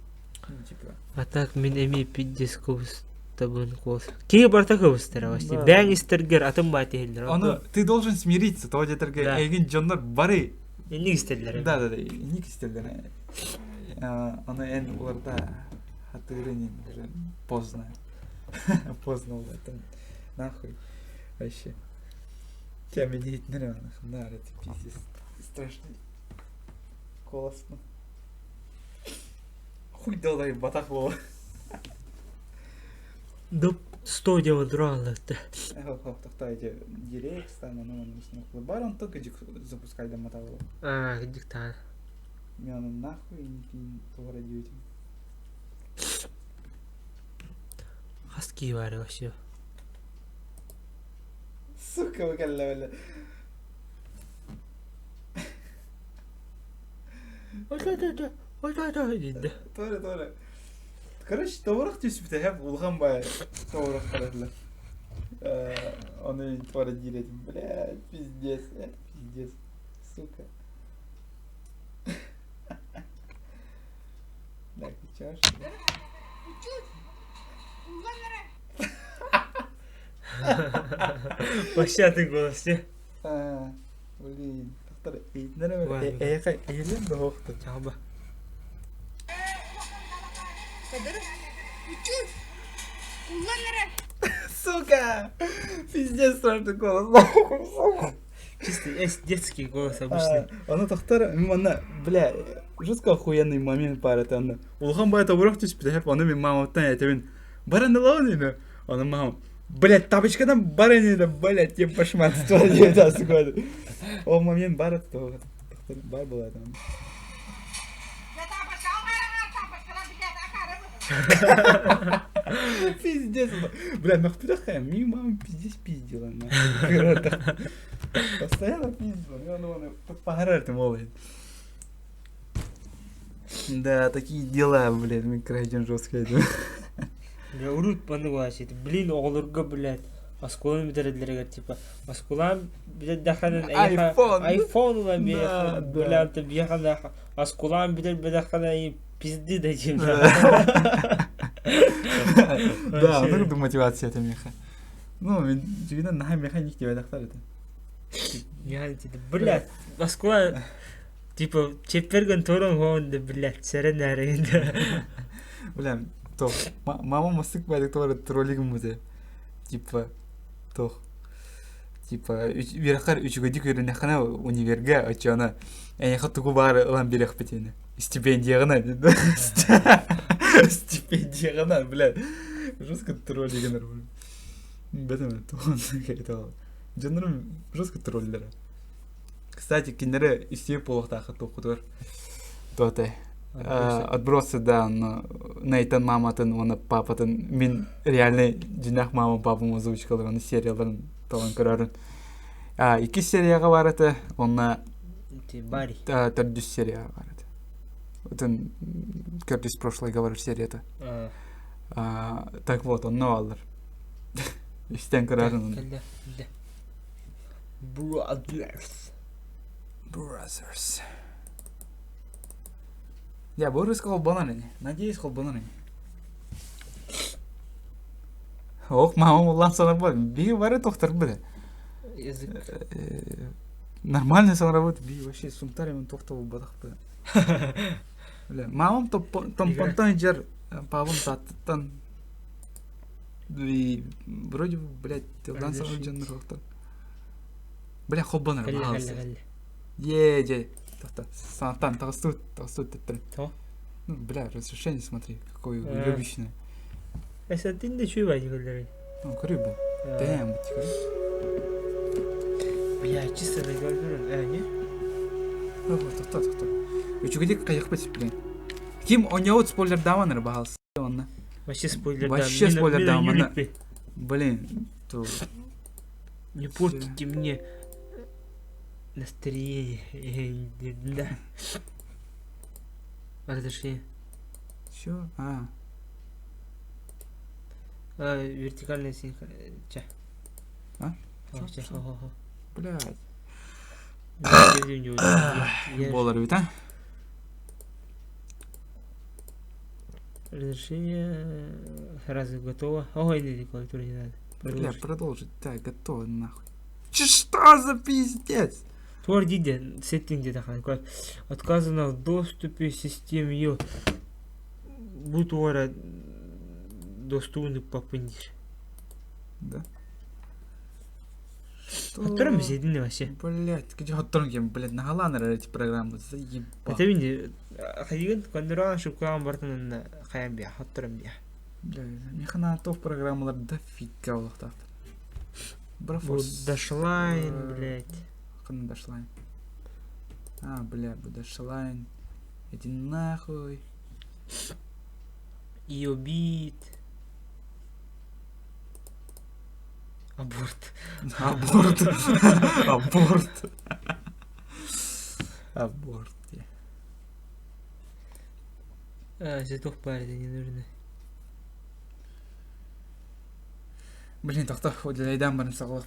Ну, типа. А так мин эмиэ пиздец кыбыстабын куолас. Киһи барыта кыбыстара вообще. Бэйэҥ истэргэр атын баай тиһиллэр. Ону ты должен смириться, того диэтэргэ Да. эйигин дьоннор бары Инник истэллэр. Да, да, да, инник истэллэр. Ону эн уларда хатырын уже поздно. Поздно улардан. Нахуй. Вообще. Тебя меня иһитинэр нахуй, это пиздец. Страшный. Куоласпын. Хуй долай батах буол. Доп сто диэн тураалларта. Тохтой эти директ стан, ону ону бар он только запускай да мотовол. А, диктан. Мен ону нахуй не туора диэтим. Хас кии баар вообще. Сука, вы кэллэ бэлэ. Туора туора. Короче, товорох түспүтэ хэп улахан баай товорох каратылар. Ону туора диир этим. Блядь, пиздец, это пиздец. Сука. Так, чё ж? Вообще атын голос дии. А, блин, тохтор иһитинэр эйэхэ иһиллэн да оһохто. Чаба. Сука! Пиздец страшный голос. Чисто есть детский голос обычный. Ону тохтор манна, бля, жестко охуенный момент баар этэ онно. Улахан баай тобурах түспүтэ хэп, ону мин маматтан этэбин. Баран ылабын ини. Ону мамам, блядь, тапочкадан бар ини да, блядь, я пошматство диэт сука. Ол момент баар этэ тохтор бар была там. Пиздец. Бля, мөхпүтэх ми мама пиздец пиздила. Постоянно пиздила. Мен оны пахарар ты молодец. Да, такие дела, блядь, мен крайден жестко иду. Бля, урут паны вообще. Блин, оҕолорго, блядь, оскуоланы бүтэрэллэригэр типа оскуоланы бүтэрдэххинэ Айфон. айфон ылан Да, биэхэ да. бля ты биэхэ оскуоланы бүтэрбэтэххинэ пизды дадим. Да, ну мотивация это меха. Ну, мен дьиҥинэн наһаа механик диэбэтэхтэр это. Я типа, блядь, оскуола типа чеппергэн туран хоон блядь, сэрэн эрэ. Бля, то мама масык баайдык туора троллигым бute. Типа, тох. Типа, үөрэххэр үчүгэйдик үөрэнэххинэ универга оччоно эйиэхэ тугу баар ылан биэриэхпит Стипендияҕына Стипендияҕына, блядь. Жестко троллигинер. Бэтим тугун Дьоннорум жестко троллеры. Кстати, кинилэри истиэ буолуохтаахха туоххутугар туотай. Отбросы, да, но Нейтан маматын уонна папатын мин реальный дьиҥнээх мама папам озвучкаларын серияларын талан көрөрүн. А, иккис серияҕа баар этэ, уонна Барри. төрдүс серияҕа баар этэ. Отон Кертис прошлый говорит серията. А, Так вот, онно бааллар. Истэн көрөрүн. Кэллэ, кэллэ. Brothers. Brothers. Я бу русский холбонор ини. Надеюсь, холбонор ини. Ох, мамам улаан санарбат. Биһи бары тохторбут. Язык. Нормально санарбыт. Би вообще сунтар мен тохто болбатахпы. Бля, мамам томпонтон жер папам таттыттан И вроде бы, блядь, тылдан саҕар дьоннор суохтар. Бля, холбонор, Кэллэ, кэллэ, пожалуйста. кэллэ. Е, дьэ, тохто, саҥаттан таҕыстыбыт, таҕыстыбыт төттөрү. Тоҕо? Ну, бля, разрешение смотри, какое А. уебищное. Эсэтин да үчүгэй баайы көрдөрөй. Ну, көрүй бу. Damn, көрүй. Бля, чисто да көрдөрөн, э, не? Тохто, тохто. Үчүгэйдик хайахпыт, блин. Ким оонньообут спойлердааман эрэ, баһаалыста. Онно. Вообще спойлер Вообще спойлердааман. Блин, то... Не портите мне настроение, да. Разрешение. Чё? А. А, вертикальная синхронизация. А? Чё? Блядь. Буолар эбит, а? Разрешение сразу готово. Ой, не, клавиатуру не надо. Бля, продолжить. Так, готово, нахуй. Че, что за пиздец? Твердиде, сеттинг где-то Отказано в доступе систем ее. Бутуара доступны по пындир. Да. Хоттором сидин вообще. Блять, где хоттором кем, блядь, нагалан эти программы, заебал. Это мин хайыгын кондуран шукаан бартын хайан бия, хоттором бия. Бля, механа топ программалар дофига олохтаахтар. Брафорс. Дашлайн, блядь. Ханна Дашлайн. А, бля, Дашлайн. Иди нахуй. Иобит. Аборт. Аборт. Аборт. Аборт. А, зяток парень не нужно. Блин, тохто, үлэлэйдээн баран саҕалах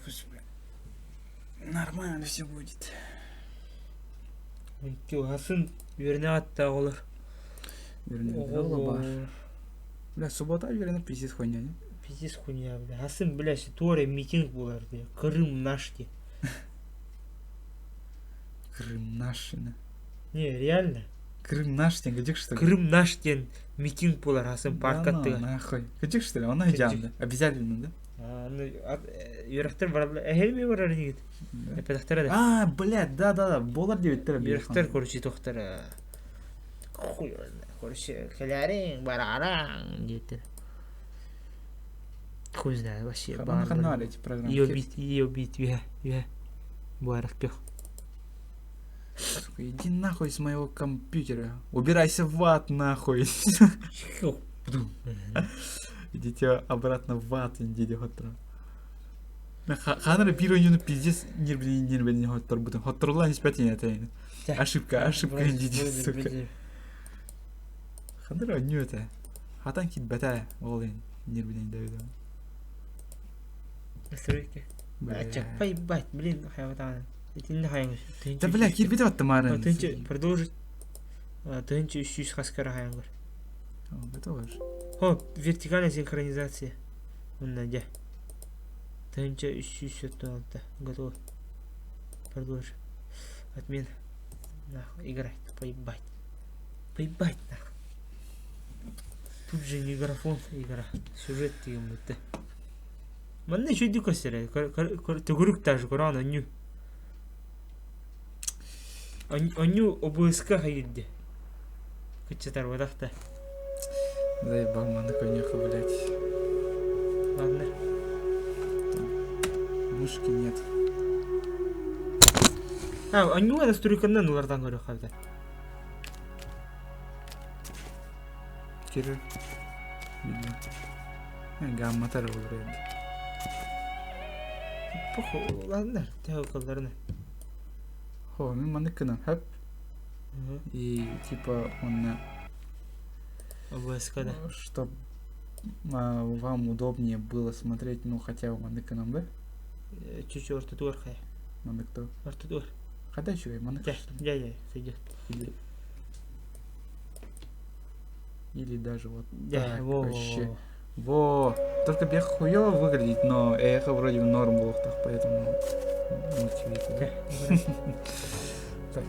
Нормально все будет. Атын үөрэнэ аттаах олор. Үөрэнэ баар. Бля, суббота үөрэнэ пиздец хуйня, не? Пиздец хуйня, бля. Атын, бля, туора митинг буолар, бля. Крым наш де. Крым наш, не? Не, реально. Крым наш диэн кырдьык что ли? Крым наш диэн митинг буолар атын парка Да ну, нахуй. Кырдьык что ли? Онно сдьаан Обязательно, да? Үөрэхтэр бараллар. Эһэми барар инигит. Эппэтэхтэрэ да. А, блядь, да-да-да, буолар диэбиттэрэ. Үөрэхтэр, короче, туохтара. Хуй короче, кэлээриҥ, бараараҥ диэбиттэр. Хуй знает вообще. Ханна эти программы. Ее бить, ее бить, үһэ, үһэ. Буарах пех. Сука, иди нахуй с моего компьютера. Убирайся в ад нахуй. Идите обратно в ад, индиди хоттро. Ханара биир ойууну пиздец нервини нервини хотторбутун. Хотторуллан испэтин это. Ошибка, ошибка индиди, сука. Ханара ойнуу это. Хатан киирбэтэ ол нервини дэбит. Настройки. Ача, поебать, блин, хайватаан. Итиннэ хайаҥ. Да бля, киирбит аттымарын. Тынчы продолжить. Тынчы үс хаскара хайаҥгар. Готово же. О, вертикальная синхронизация. Онна дьэ. Тыһыынча үс сүүс сэттэ алта. Готово. Продолжи. Отмена. Нахуй, играть, поебать. Поебать нахуй. Тут же не графон игра. Сюжет деген будто. Манна үчүгэй көстөр. Төгүрүк даже көрөҕүн онньуу. Онньуу ОБС-ка хайырды. Кыччатарбатах да. Заебал маны конюха, блядь. Ладно. Мышки нет. А, онньуу настройканан улардан көрүөххэ эбитэ. Кирилл. Видео. Гамматар olur evde. Похуй, ладно, төһө кылларына. Хо, мин маннык гынан хөп. И типа он ОБС-ка да. Чтоб вам удобнее было смотреть, ну хотя бы маннык гынан да? Чуть-чуть ортотугар хайа. Маннык то. Ортотугар. Хата үчүгэй маннык. Дьэ, дьэ, дьэ, сойдет. Или, или даже вот Дьэ, так во, во, вообще. во. Во! Только бех хуёво выглядит, но эхо вроде в норм было так, поэтому мультивита, да? Так.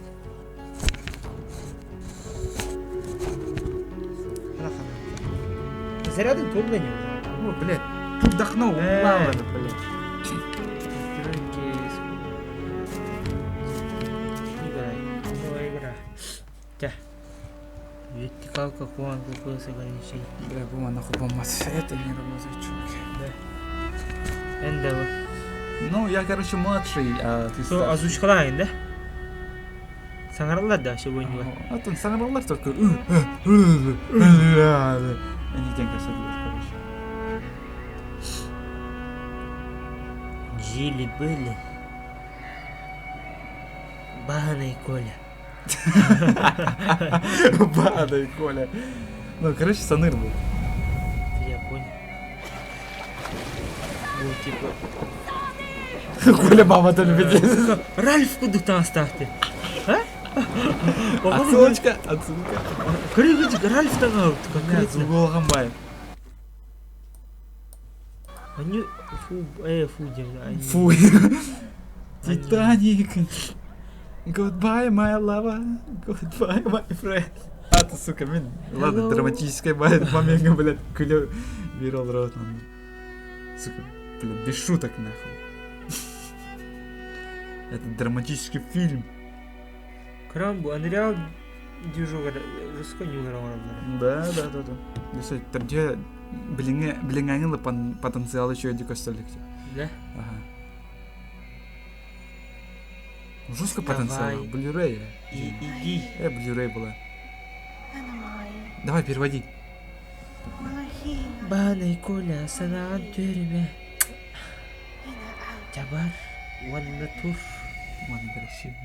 Зарядын туох да не О, блядь, тут вдохнул, ладно, блядь. Играй. Новая игра. Тя. Вертикалка, куан, кукус, ограничений. Бля, бума нахуй бомбас. Это не работает, чувак. Да. Эндела. Ну, я, короче, младший, а ты Со старший. озвучкалаайын да? Саҥараллар да сегодня. А там саҥараллар только. Они деньги садились, короче. Жили-были. Бана и Коля. Бана и Коля. Ну, короче, Саныр был. Я понял. Ну, типа... Коля мама там любит. Ральф кудук таҥастаахты. А? Отсылочка, отсылка. Көрүгүт Ральф таҥаһыт конкретно. Зуголгамбай. Они фу, фу, диэн. Фу. Титаник. Goodbye, my lover. Goodbye, my friend. А ты, сука, мин. Ладно, драматическая момент, блядь, күлө бир рот. Сука, блядь, без шуток, нахуй. Это драматический фильм. Крам бу Unreal движугар жестко ньюгар Да, да, да, да. Десе, терде билиңе билиңаңы потенциал еще эди көстөлүк. Да? Ага. Жестко потенциал. Blu-ray. Иди. Blu-ray была. Давай, переводи. Бана Коля, санаан түөрүмэ. Жабар, уонна тур. Ладно, красиво.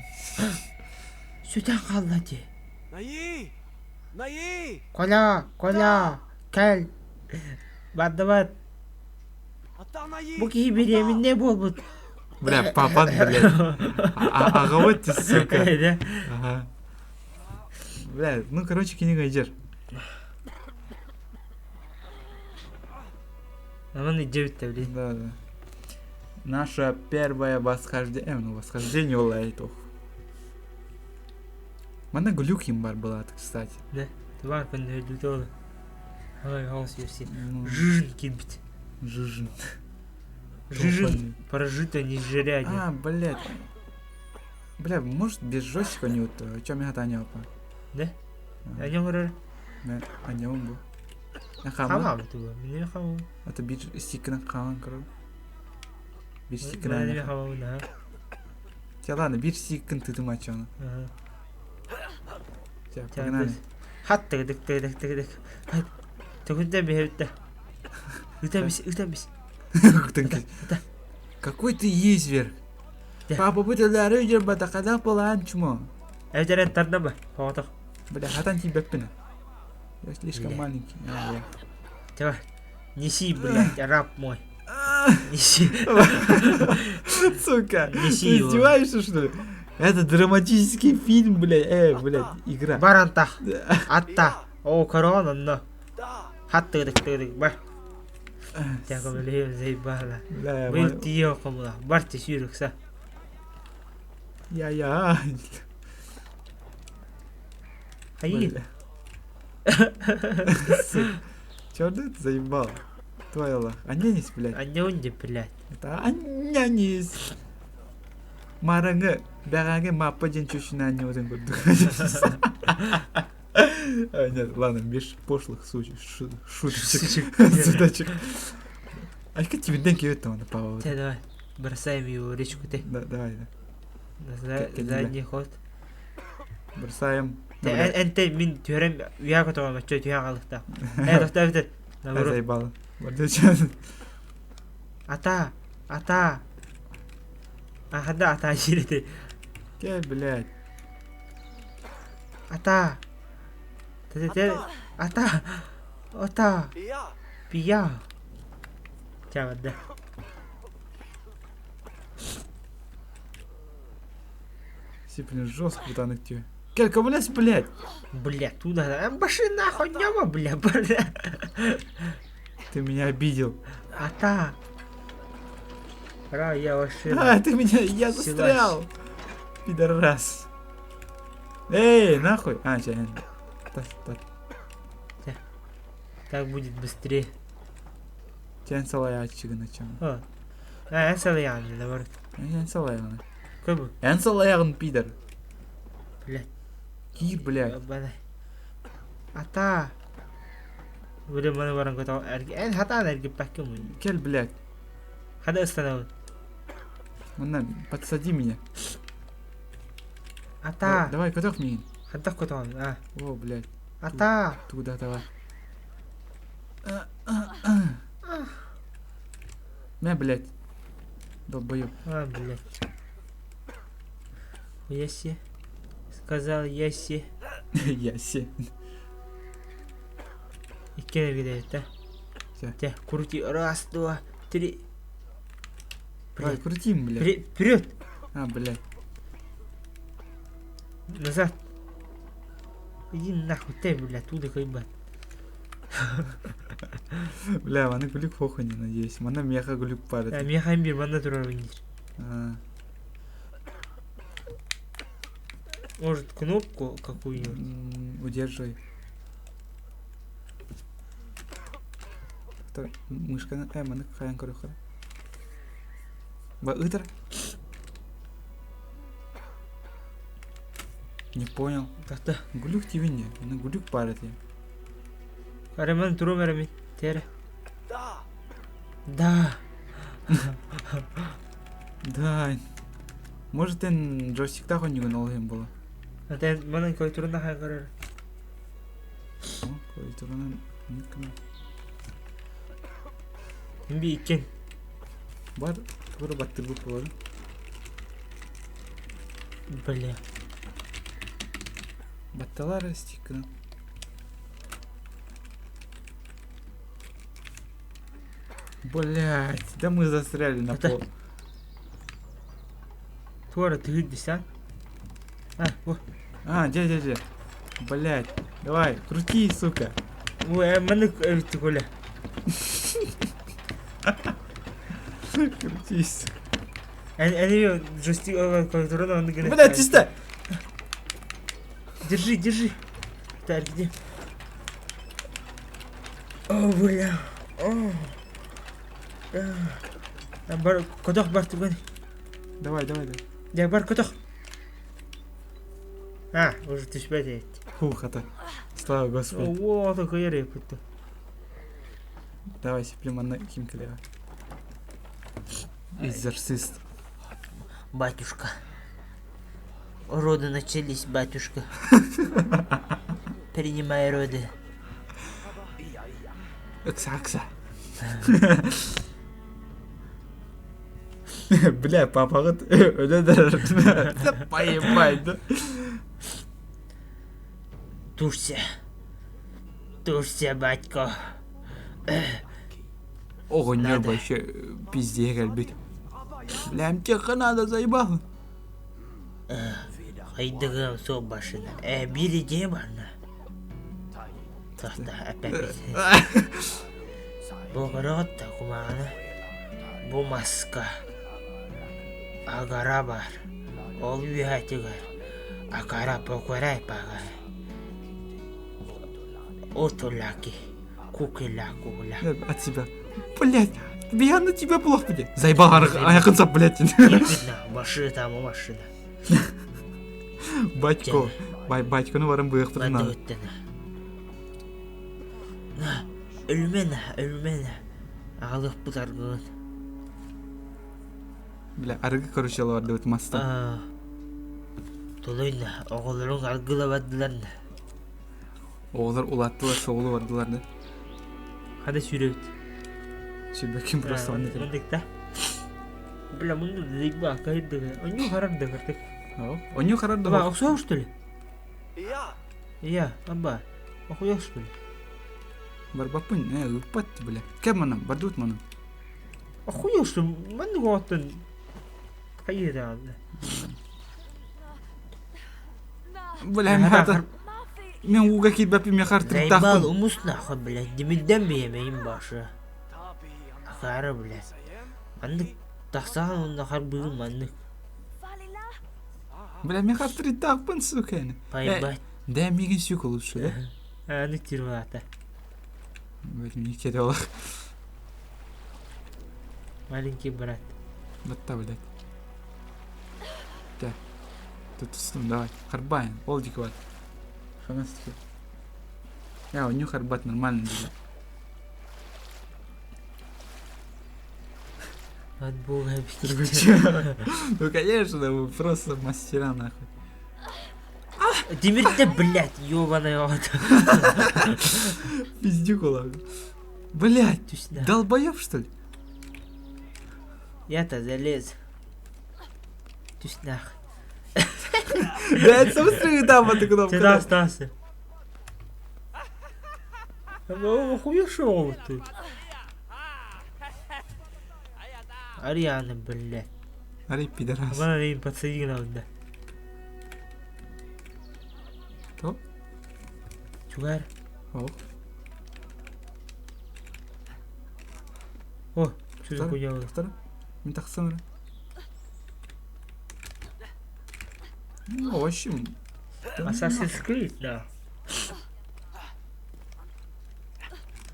Сүтэн хаалла дии. Наи! Наи! Коля, Коля, кэл. Бардыбат. Ата Наи! Бу киһи бириэминнэ буолбут. Бля, папан, блядь. А вот ты, сука. Да. Ага. Бля, ну, короче, книга идер. Аман идебит блин. Да, да. Наше первое восхождение, ну, восхождение лайтов. Мана глюк им бар была, кстати. Да. Бар күндө ол. Ой, голос версии. Ну, Жижин кирбит. Жижин. Жижин прожито не жирядин. А, блядь. Бля, может без жестика не вот, чем я таня опа. Да? Они говорят. Да, они он был. Хама туга. Мине хама. Это бир стикна хаман короче. Бир стикна. Мине хама да. Те ладно, бир стикн ты тымачана. Ага. Погнали. Хат тыгдык тыгдык тыгдык. Төгүндә бихебитте. Үтәбис, үтәбис. Какой ты изверг. Папа будет рыжер батакада паланчмо. Эжерен тардаба. Хоотох. Бля, хатан тебе пина. Я слишком маленький. Давай. Неси, блядь, раб мой. Неси. Сука, Неси ты его. издеваешься, что ли? Это драматический фильм, блядь. Блядь, игра. Баранта. Атта. О, корона, но. Хат тыгдык тыгдык бар. Тяга блин, заебала. Был тиё комла. Бар ти сүүрүксэ. Я-я. Хайы. Чё ты заебал? Твоя лах. Аннянись, блядь. Аннянди, блядь. Это аннянись. Мараңы, бәғаңы маппа ден чөшін анне көрдік. А, нет, ладно, без пошлых шуточек. Шуточек. А как тебе деньги это он папа? Давай, бросаем его в речку ты. Да, давай, да. Задний ход. Бросаем. Энте мин түөрем уя көтөҕөм өччө түһэ хаалыхта. Э, тохтоо битер. Заебало. Ата, ата. Ахада ата жирити. Те, блядь. Ата. Те те ата. Ата. Пия. Чавада. Сиплин жестко бутанок тебе. Кел, кобылес, блядь! Бля, туда. Баши нахуй, нема, бля, бля. Ты меня обидел. А та. Ра, я вообще. А, ты меня, я застрял. Пидорас. Эй, нахуй. А, чай. Так, так. Так будет быстрее. Тен салаячыгын ачам. А, эн салаягын да бар. Эн салаягын. Көбү. Эн салаягын, пидор. Блядь. Киир, блядь. Ата. Били маны баран көтө эн хатаан эргиппэккин мун. Кел, блядь. Хада ыстанабын. Манна, подсади меня. Ата. Давай, көтөх миин. Хантах көтөҕүн, а. О, блядь. Ата. Туда давай. Мэ, блядь. Долбоёб. А, блядь. Яси. Сказал Яси. Яси. Иккиэн эргидэбит да. Всё. Те, крути. Раз, два, три. Давай, крутим, блядь. Вперед! А, блядь. Назад. Иди нахуй ты, бля, туда ебать. Бля, маны глюк похуй не надеюсь. Мана меха глюк пары. Меха бир манна турар винир. Может, кнопку какую-нибудь? Удерживай. Мышка, маны хайан көрөхөр. Ба ытыр. Не понял. Так-та. Глюк тебе не. Ну глюк пары ты. Араман турум арамин. Тере. Да. Да. Да. Может, эн джойстик тахо не гнал им было. А ты манан клавиатурна хайан көрөр. О, клавиатурна никна. Би иккен. Бар, тугура баттырбыт болар. Бля. Батталар стиккына. Блять, да мы застряли на пол. Туара тыгыт десен. А, во. А, где, где, где? Блять, давай, крути, сука. Ой, маны Коля. Крутись. Они джойстик клавиатураны онды гына. Блять, чисто. Держи, держи. Так, где? О, бля. О. Бар, көтөх бар түгэн. Давай, давай, давай. Я бар көтөх. А, уже түспэт эбит. Фух, это. Слава Господи. О, такой репыт. Давай, сеплем ким клева. Экзорцист. Батюшка. Роды начались, батюшка. Принимай роды. Акса, акса. Бля, папа, вот, поебать, да? Тушься. Тушься, батько. Ого, не вообще пизде кэлбит. Бля, тихо надо, заебал. Хайдыгым со башына. Э, бири же барна. Тахта, опять. Бу город кумана. Бу маска. Агара бар. Ол үйәтігір. Акара покорай пага. Отулаки. Кукила кула. От себя. Блять, я на тебя плохо, блядь. Заебал, аякынса, блядь. Машина там, машина. Батько, батько, ну барым быяктырна. Өлмена, өлмена. Агалык бутаргын. Бля, аргы короче алар деп маста. Толойна, оголорун аргылабадылар. Оголор улаттылар, соолу бардылар да. Хада сүйрөбүт. Сүрбөкүн просто аны. Мындык да. Бля, мынды дик ба, кайдыгы. Оню харар да кыртык. Оню харар да. Ба, оксоо что ли? Я. Я, аба. Охуел что ли? Барбаппын, э, ыыппат, бля. Кэм манан, бардыбыт манан. Охуел, что маннык оҕоттон хайыытаҕын. Бля, мин Мен ууга киирбэппин миэхэ Заебал артыктаахпын. умус нахуй, блядь, димилден биэмэйим башы. Акаары, блядь. Маннык тахсаҕын уонна харбыгын маннык. Бля, миэхэ артыктаахпын, сука. Э, Поебать. дай миигин сюка лучше, да? Аны тирвата. Блядь, мне кирилл. Маленький брат. Батта, блядь. Так. Тут тустум, давай. Харбайн, олдик вот. Ханаски. Я, у них харбат нормально, блядь. От бога Вы чё? Ну, конечно, вы просто мастера, нахуй. Тимирде, блядь, ёбаный рот. Пиздюк уловлю. Блядь, Түс нахуй. долбоёб, что ли? Я-то залез. Түс нахуй. Да, это быстрее там эту кнопку. Ты остался. Охуешел ты. Ариана, блядь. Ари, пидорас. Вона им подсади надо. Кто? Чугар. О, О, что за хуйня? Второй. Мен тахсан. Ну, в общем. Assassin's Creed, да.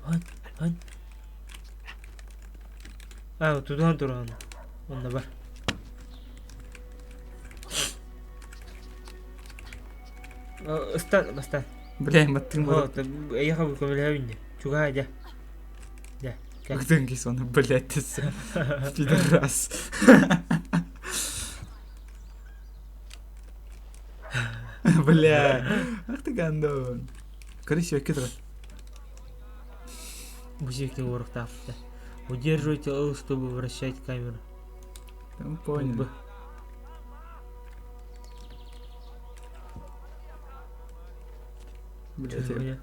Вон, вон. А, туда туран. Онна бар. Ыстан, бастан. Бля, маттым Вот, я хабы көмөлөбүн. Чуга дя. Дя. Когда сон, блядь, ты пидорас. Бля, ах ты гандон. Короче, кедра. Музык не ворохтапта. Удерживайте L, чтобы вращать камеру. Ну, понял. Блядь, я...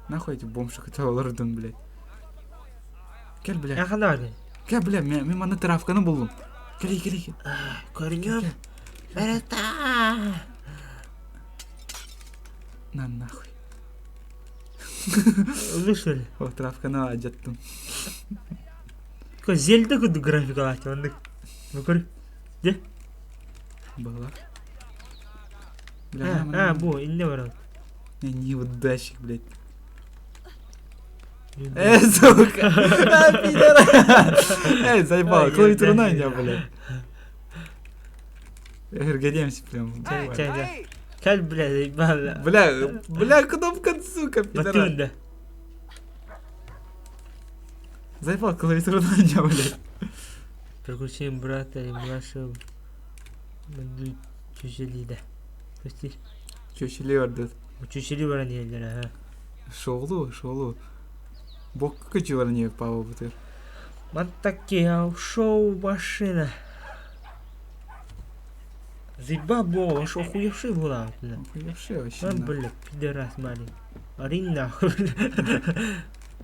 Нахуй эти бомжи, которые лордон, блядь. Кел, бля. Кел, бля, мен мана травканы булдум. Кел, кел, кел. Көрүнүм. Берета. На нахуй. Вышли. О, травканы ажаттым. Ко Зельда куду графика лати, онды. Ну көр. Де? Была. Бля, А, бу, инне бар. Неудачник, блядь. Сука! А, пидорас! Эй, заебал, клавиатуру на меня, блядь. Эргодемся прям. Кал, бля, заебал. Бля, бля, кнопка, сука, пидорас. Батында. Заебал клавиатуру на меня, блядь. Приключения брата и младшего Чучелида. Прости. Чучели ордет. Чучели баран диэллэр, аха. Шоулу, шоулу. Бокка көчү пава бутыр. Мантакеа шоу машина. Заебал, бо, аж охуевший была. Охуевший вообще. Он, бля, пидорас маленький. Арин нахуй, бля.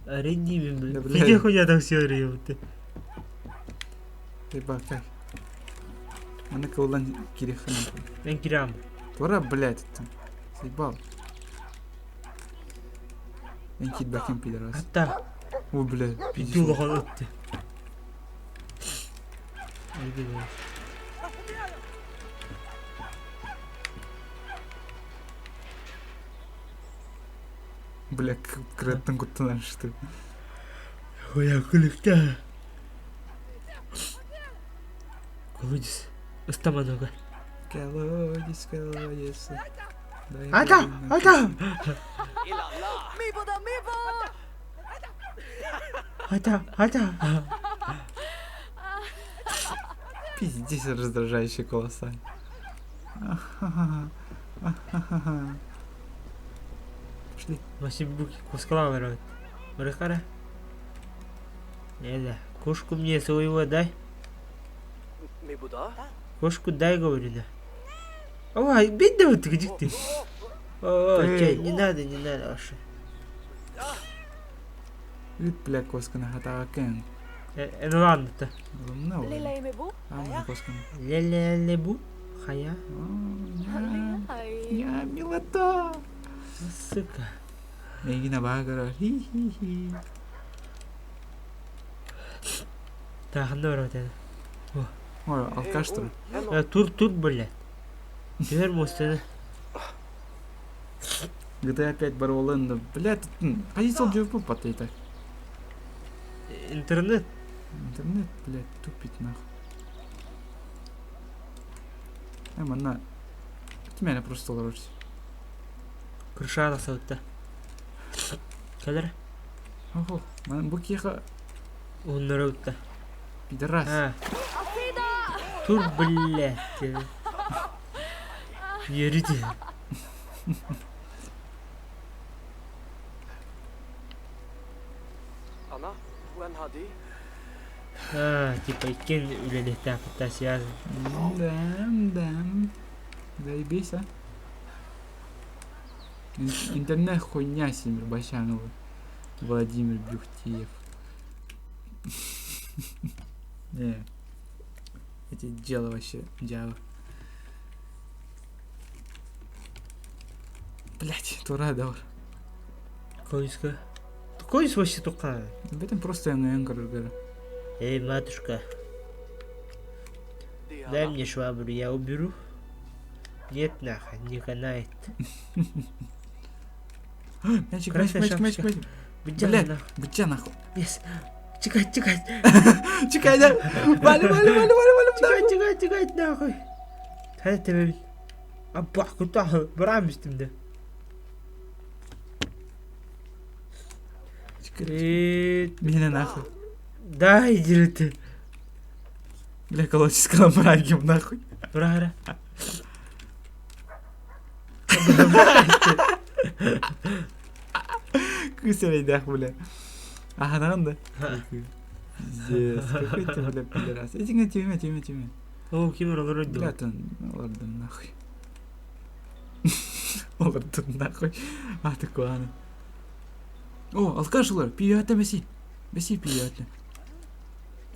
Арин бля. Где хуйня там все ты? Заебал, как? Аны кылдан кирехана. Мен кирам. Тора, блядь, там. Заебал. Мен китбәкем пидорас. Hatta. О, бля, пиздец. өттү. Бля, кыраттан куттанар что. Хуя күлүктә. Колодец. Ыстаманога. Колодец, колодец. Ата, ата. Ата, ата. Пиздец, раздражающий голоса. Пошли. Машин буки кускала вырвать. Барыхара. Не кошку мне своего дай. Кошку дай, говорю, да. Ой, бей да вот где ты. О, чай, не надо, не надо, вообще. Ыт, бля, косканы хатаҕа Эн улаанныта. Ылымна ол. Аана косканы. Леле-лебу хайа. Я милота. Сука. Эйигин абаа көрөр. Хи-хи-хи. Таахында барар этэ. Ой, алкаш тур. Тур тур блядь. Түһэр муостаны. GTA 5 баруолын, блядь, хайы сыл дьуйпут паттайта. Интернет. Интернет, блядь, тупит нахуй. Э, манна. Ким просто олорорс. Крыша тахсыбытта. Кэлэр. Охо, ман бу киэхэ Уһуннарабытта. пидорас. А. Тур, блядь. Үөрү А, типа иккиэн үлэлиэхтээхпит связан. Да, да. Заебись, а. Интернет хуйня Симир Бащанова. Владимир Бюхтиев. Не. Эти дело вообще, дьявол. Блять, тура даур. Койска. Койс вообще тука. В этом просто я на көрөр. Эй, матушка. Дай мне швабру, я уберу. Нет, нахуй, не канает. Мячик, мячик, мячик, мячик, мячик. Блядь, быча нахуй. Yes. Чекай, чекай. Чекай, да. Вали, вали, вали, вали, вали. Чекай, чекай, чекай, нахуй. Hadi temelin. Abba kutu bırakmıştım da. Меня нахуй. Да, иди ты. Бля, колодец брагим нахуй. Бра, Кысырайдах, бля. Ага, да? Пиздец, какой ты, бля, пидорас. Иди, тиме, тиме, тиме. О, ким олорор Бля, ты, ладно, нахуй. Олордун нахуй. А, такой, О, алкаш олор, пиёте беси. Беси пиёте.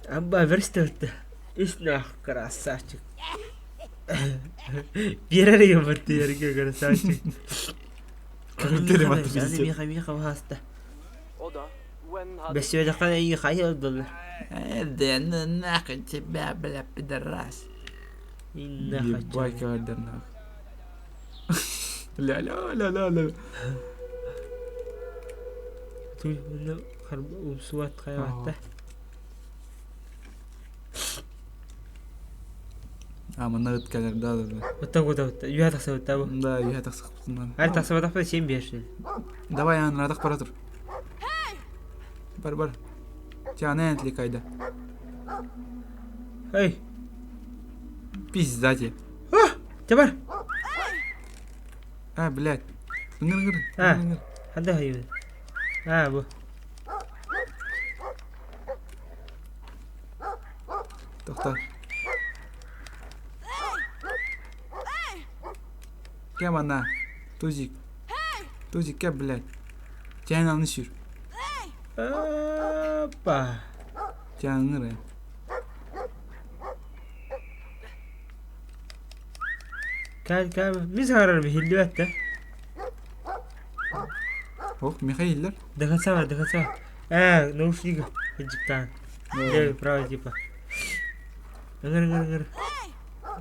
Абба верстелте. Ис нах, красавчик. Биэрэр ебать ерге красавчик. Какой ты Миха, Миха, хаста. Бес өдөхөн эйи хайа олдулар. Да ну нахуй тебя, бля, пидорас. Ебать, кадр нахуй. Ля-ля-ля-ля-ля. Туй, умсуат хайватта. А, манна ыт кэлэр, да, да, да. Оттан кута, үйэ тахсыбытта бу. Да, үйэ тахсыбытынан. Ар тахсыбатахпа сен бершин. Давай, ан, радах пара тур. Бар, бар. Тебя отвлекай, да. Эй. Пизда тебе. А, Тебар. А, блядь. Ыңыр, ыңыр. А, ханда хайы. А, бу. Тохта. Кем она? Тузик. Тузик, кем, блядь? Тебя на сүр. Опа. Тебя ыңыр. Кал, кал. Мин саҕарар иһиллибэт да. Ох, Михаил. До конца, до конца. Наушник. Диктант. Левый, правый, типа. Ыңыр, ыңыр, ыңыр.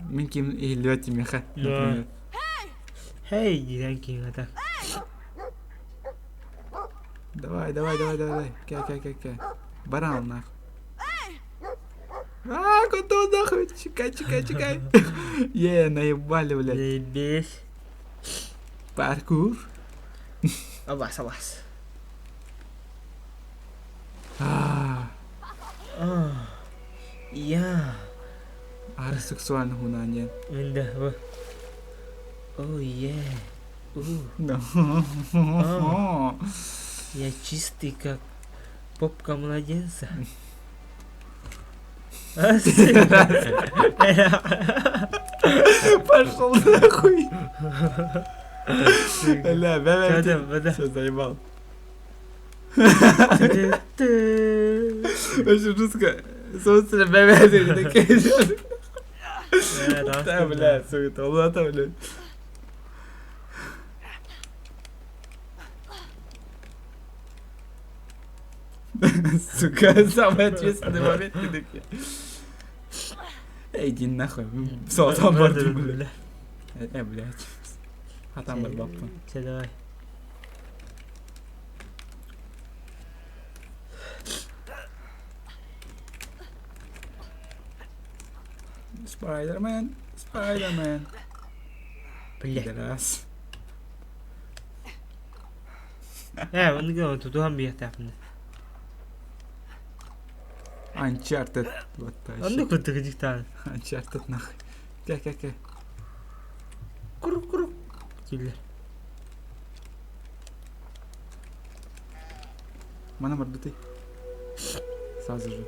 Мин ким иһиллибэт Миха. Да. Хей, диэн киин ата. Давай, давай, давай, давай. Кэ, кэ, кэ, кэ. Баран нахуй. А, куда нахуй? Чекай, чекай, чекай. Е, наебали, блядь. Заебись. Паркур. Абас, абас. А, Я. ар сексуальный хунанье. Да, бу. О, е. У, Да. Я чистый, как попка младенца. А, сука. Пошел нахуй. Бля, бля, Да, да, да. Все, заебал. Очень жестко. Собственно, бля, такие. Да, бля, сука, это блядь. Сука, самый ответственный момент ты такие. Эй, иди нахуй. Все, там бардым, бля. Э, блядь. А там барбаппа. Чэ, давай. Спайдермен, Спайдермен. Блядь. Пидорас. Ээ, оннук тутуһан биэхтээхпин. Uncharted. Вот та Оннук курдук дьиктаан. Uncharted нахуй. Кэ, кэ, кэ. Курук курук. Киллер. Мана мордутый. Сразу же.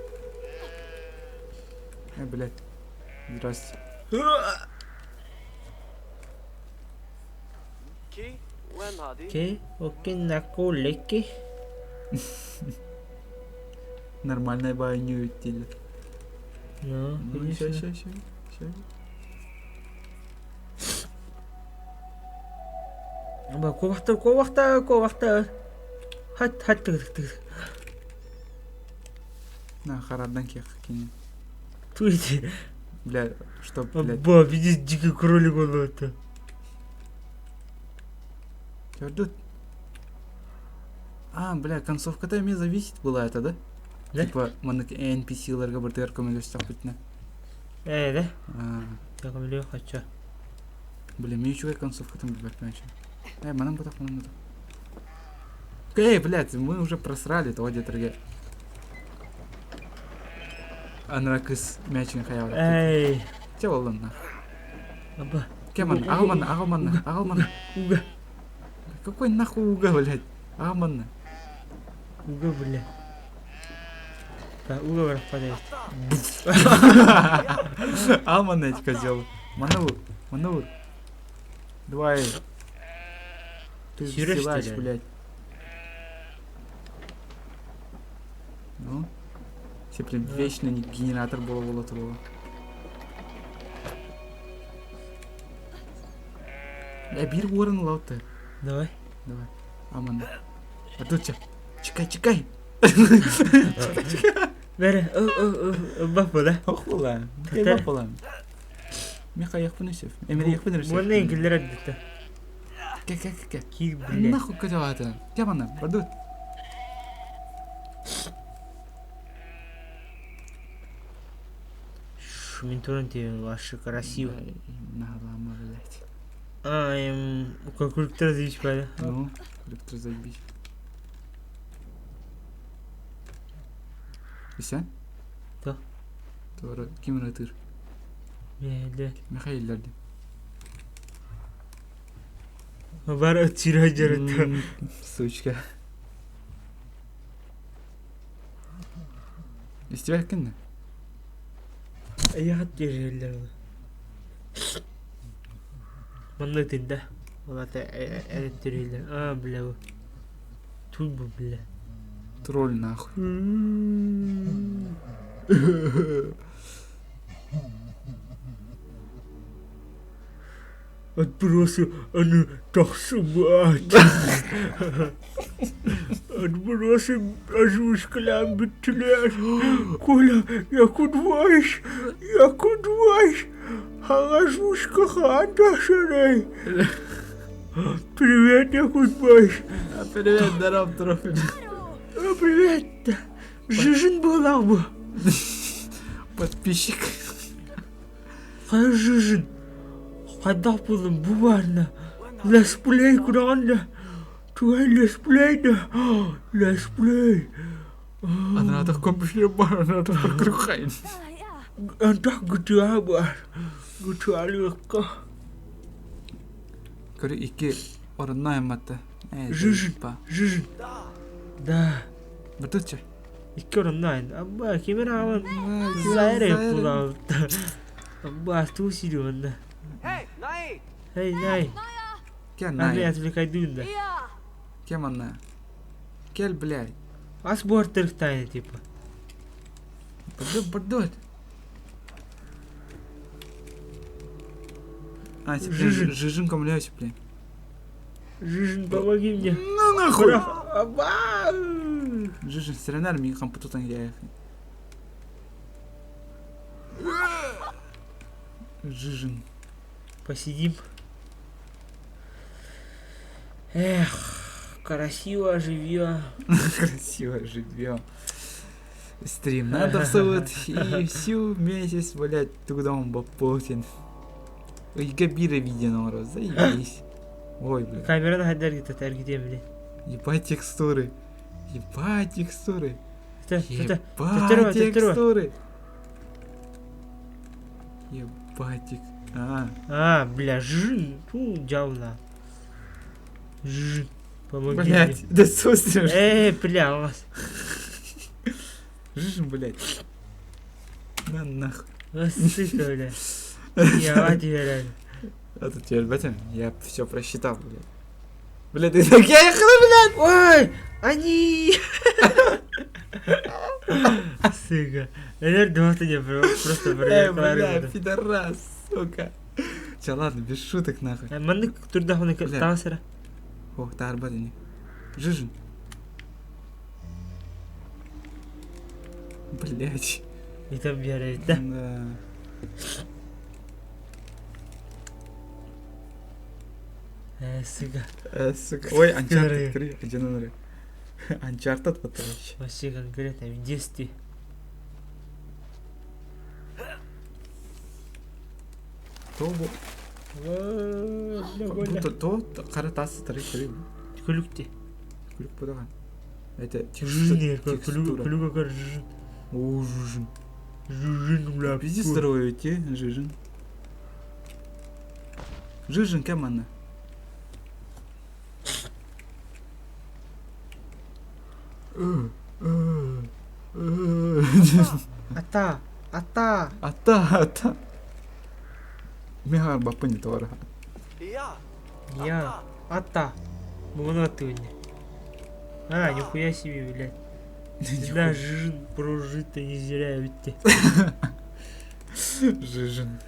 Э, блядь. Здрасте. Окей, окей, наколеки. Нормальная баню идти. Ну, Ну, ща, конечно. ща, ща, ща. Аба, куобахтар, куобахтар, куобахтар. Хат, хат, тык, тык. На, харадан кех кинь. Туйте. Бля, что, блядь. Аба, видишь, дикий кролик он это. Чё А, бля, концовка-то мне зависит была это, да? Да? Типа, маннык NPC-ларга быртыгар көмөлөстөх бүтүнэ. Э, да? А, Так, бля, хочу. Бля, мне еще концовка там бывает, понимаешь? Эй, манам бутах, манам бутах. Эй, блядь, мы уже просрали того где-то. Анракыс мячин хаял. Эй, Те волан нах. аба, Кеман, агаман, агаман, агаман. уга, Какой нахуй уга, блядь? Агаман. уга, бля. Да, уга пропадает. Алман эти козел. Манаур, манаур. Давай. Ты же Серёж, силач, что ли? блядь. Ну? Типа, вечно не генератор было было Я бир уорын лауты. Давай. Давай. Аман. А тут чё? Чекай, чекай. Бәрі, бап да. Охула. Тәтә. Бапала. Миха яхпынысев. Эмир яхпынысев. Бұны кілдер әдетті. Ке, ке, ке, ке. Ки, бля. Нахуй козел это? Кемана, бардут. Мен туран тебе вообще красиво. Налама, блядь. А, какой культура заебись, правда? Ну, электро заебись. Ися? Да. Тура, ким ытыр? Бля. Михаил Лерди. Бар өтсүрө жарыты. Сучка. Из тебя кинна? Аят жерлер. Манна тинде. Олата электрлер. А, бля. Тут бу, бля. Тролль нахуй. Отбросы, аны тахсыбат. Отбросы ажушкалям биттилер. Коля, я кудваш, я кудваш. Халажушка хандашарай. Привет, я кудваш. Привет, здоров, трофи. А, Привет. Жижин была бы. Подписчик. Хайа жижин. Хайдах булым бу барна. Let's play куранда. Туай let's play да. Let's play. Она так компьютер бар, она так крухайн. Антах гутуа бар. Гутуа лыкка. Көрі икки орынна эмматта. Жижин. Жижин. Да. Бартуча. Икки орыннайн. Абба кемер алын. Зайре булам. Абба туси диванда. Hey, най. Кем Ами най? отвлекай дунда. Кем она? Кэл, блядь. Ас буортырыктаайна типа. Бырдыт, бырдыт. А, Жижин. Жижин комляюсь, блин. Жижин, помоги мне. Ну нахуй! Аба! Жижин, стренар ми компутутан я. Жижин. Посидим. Эх, красиво живем. Красиво живем. Стрим надо всовывать и всю месяц, блядь, трудом Бапутин. Ыйга биир видео оҥоро, заебись. Ой, блядь. Камераны хайдар гитат эргитиэм били. Ебать текстуры. Ебать текстуры. Это, это, Ебать текстуры. Ебать тек... А, А, бля, жи, ту, дьявола. Жи, помоги блядь, да слушай. мне. Эй, бля, у вас. Жижин, блядь. На нахуй. Сука, бля. Я тебе реально. А тут теперь, батя, я все просчитал, блядь. Блядь, ты так я ехала, блядь! Ой, они! Сука. Наверное, думал, ты не просто Э, бля, пидорас, сука. Че, ладно, без шуток, нахуй. Маннык турдахуна Бля. таасара. Ох, тарбадини. Жижин. Блять. И там биэрэ да. Да. Э, сука. Э, сука. Ой, Uncharted Скорее. 3, один Uncharted вот вообще. Вообще конкретно в детстве. То бу- Бля, бу бля. то то қара тас три три. Күлүкте. Күлүк будаға. Это Жижин, текстура. күлүк акар жижин. О, жижин. Жижин, бля. Пизди здоровье те, жижин. Жижин кем она? Ата, ата. Ата, ата. Меха бапыни тора. Я, ата. Муна ты мне. А, нихуя себе, блядь. Да, жижин прожито не зря ведь ты. Жижин.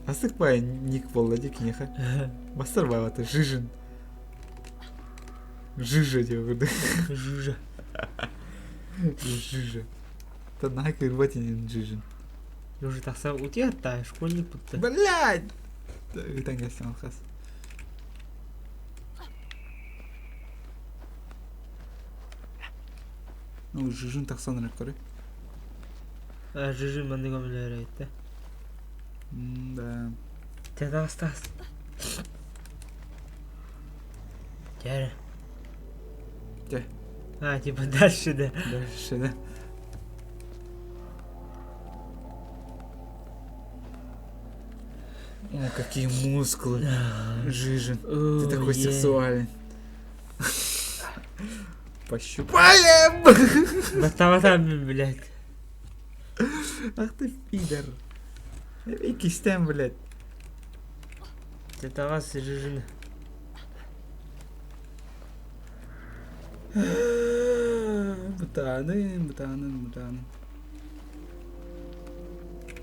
Асыкпай ник болды кинеха. Бастар байваты Жижин. Жижа деп курду. Жижа. Жижа. Та нахер рватинин Жижин. Уже так сам у тебя та школьник будто. Блядь! Үтән келсең алқас. Ну, Жижин тақсан көрі. А, жижин манны гомлер айтты. Да. Те тас тас. Дяря. Те. А, типа дальше, да. Дальше, да. О, какие мускулы. Жижин. Ты такой сексуальный. Пощупаем! Батаватам, блядь. Ах ты пидор. Эй, кистем, блядь. Те тас жижин. Бутаны, бутаны, бутаны.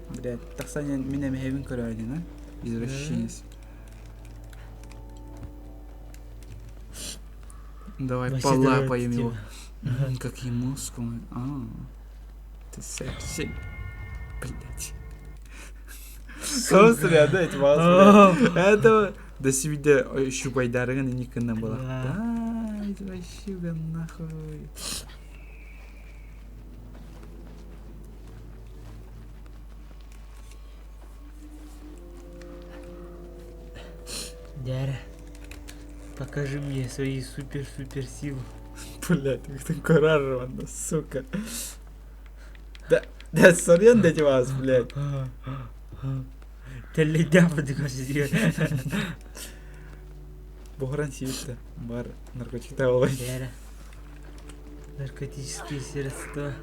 Блядь, тахсаня меня мехевин көрөйдүн, а? Извращенец. Давай Вообще полапаем давай, его. Какие мускулы. А, ты секси. Блядь. Собственно, отдать вас, блядь. Это до себе щупайдарыгын никына была. Да. Да, извращуга нахуй. Дяря. Покажи мне свои супер-супер силы. Блядь, как ты курарованно, сука. Да, да, сорян дать вас, блядь. Теледя подгорзи. Бугран сидит бар наркотик олай. Дяря. Наркотические средства.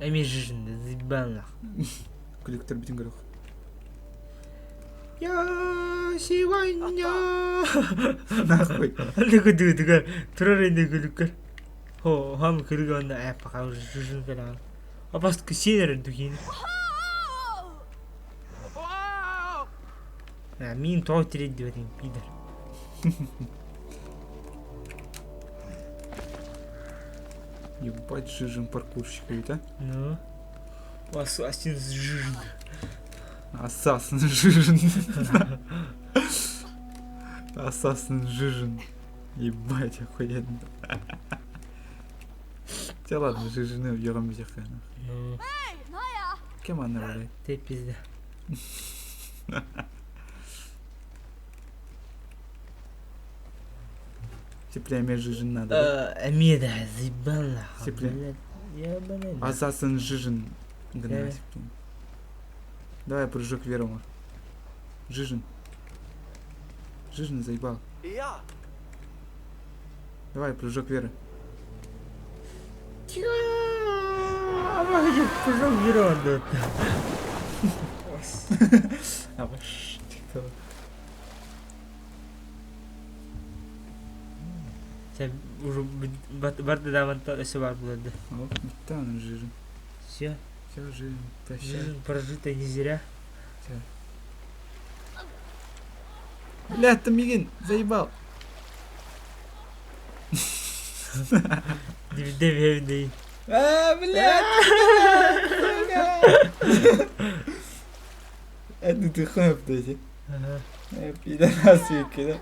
Эми жижин, заебал нах. Күлүктөр бүтүн көрөх. Я сегодня Нахуй. Лыгыдыгыдыгар турар инде Хо, хам кыргы онно пока уже жужун кэлэҕин. Апаскы сиэн эрэр духин. Мин тоҕо тириэрдибэтиҥ, пидор. Ебать, Жижин паркурщик ведь, а? Ну. Ассасин Жижин. Ассасин Жижин. Ассасин Жижин. Ебать, охуенно. Хотя ладно, Жижины въем Ну. Кем она, блядь? Ты пизда. Теплее Жижин надо. Да? Эмиэ да, заебал Теплее. Ассасин Жижин. Давай прыжок веру. Жижин. Жижин заебал. Давай прыжок веры. Прыжок веры А Уже барда даманта өсө бар буларды. Там Жижин. Все. Все, Жижин. Прощай. Жизнь прожита не зря. Бля, Тамигин, заебал. Дивидей. А, блядь! Это ты хуй, блядь. Ага. Пидорасы, да?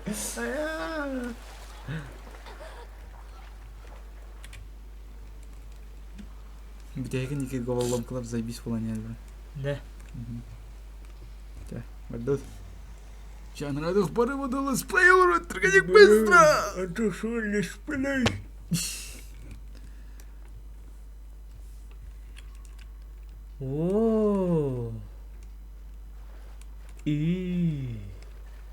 Битәһигин ики головоломкалар заебись буолан бра. Да. Чэ, бардут. Чан радух барыбыдылы сплей тргадик быстро! А то что лишь плей? О. И.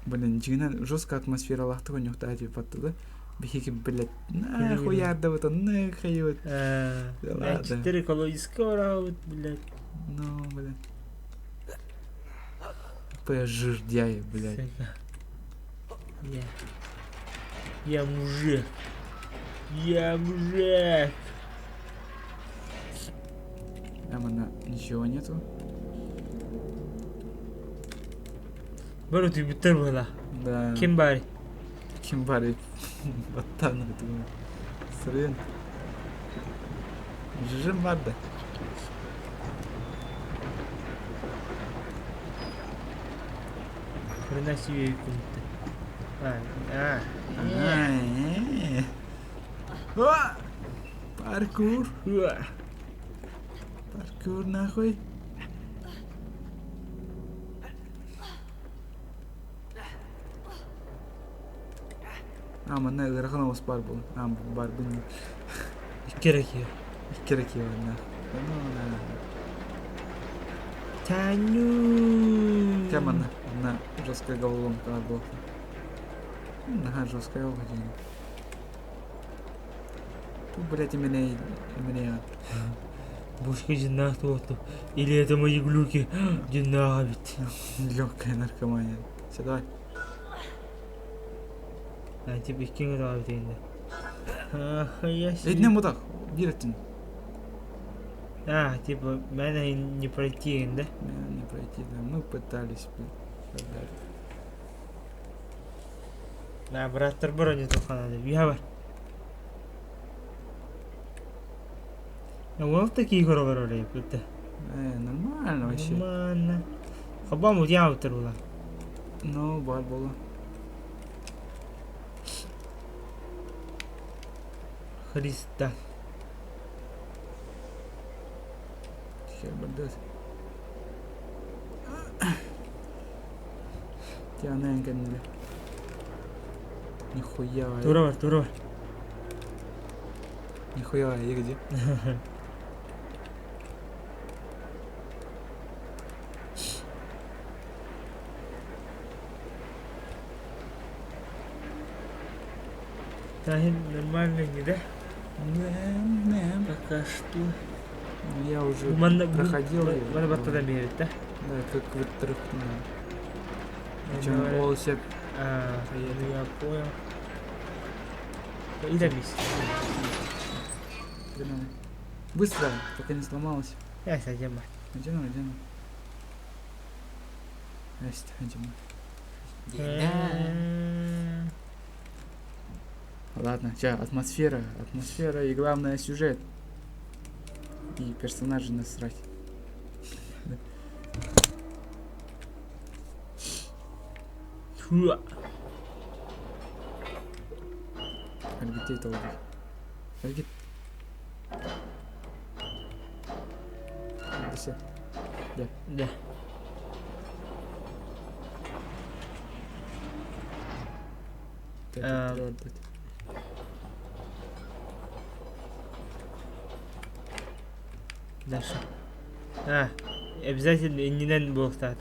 Блин, дьиҥинэн жесткая атмосфера лахтыга нюхтаа диэбэт да? Биһиги, блядь, нахуя да вот он нахуй. Да ладно. Четыре колоиска вот, блядь. Ну, блядь. П жирдяй, блядь. Сука. Я мужик. Я мужик. Там она ничего нету. Бары түбүттэр буола. Да. Ким баар? Ким баар? Баттан думаю. Сырын. Жижим бар да. Хрена себе комната. А, а. Паркур. Паркур нахуй. А, манна ыарахан оҕус баар буолан. А, бар бын. Икки эрэ киһи. Икки эрэ киһи бар, Ну, на. Таню. Хотя манна, манна жесткая головоломка была. Ага, жесткая уходи. Тут, блядь, именно именно Бушка дьиннаах туохту. Или это мои глюки. Дьиннаах эбит. легкая наркомания. Все, давай. А, типа икки гына эбит инде. Ах, я Эдинен мутах, биир өттүн. А, типа, меня не пройти, да? Не пройти, да. Мы пытались, блин. Тогда. Да, браттар брони только надо. Я бар. А вот такие игры это. Нормально вообще. Нормально. Хабам вот я вот Ну, бар было. Христа. Хер бардас. Тиана кэнниле. Нихуя. Тура бар, тура бар. Нихуя, я где? Да, нормально не, да? Да, да. Пока что. Я уже Манна проходил. Манна баттада берет, да? Да, как вот трых. Че, ол сөп. А, я понял. Илэмис. Быстро, пока не сломалось. Я садим. Одену, одену. Здрасте, одену. Ладно, сейчас атмосфера, атмосфера и главное сюжет. И персонажи насрать. Фу. Аргитей толгай. Аргит. Все. Да. Да. Дальше. А, обязательно иннинэн буолуохтаах.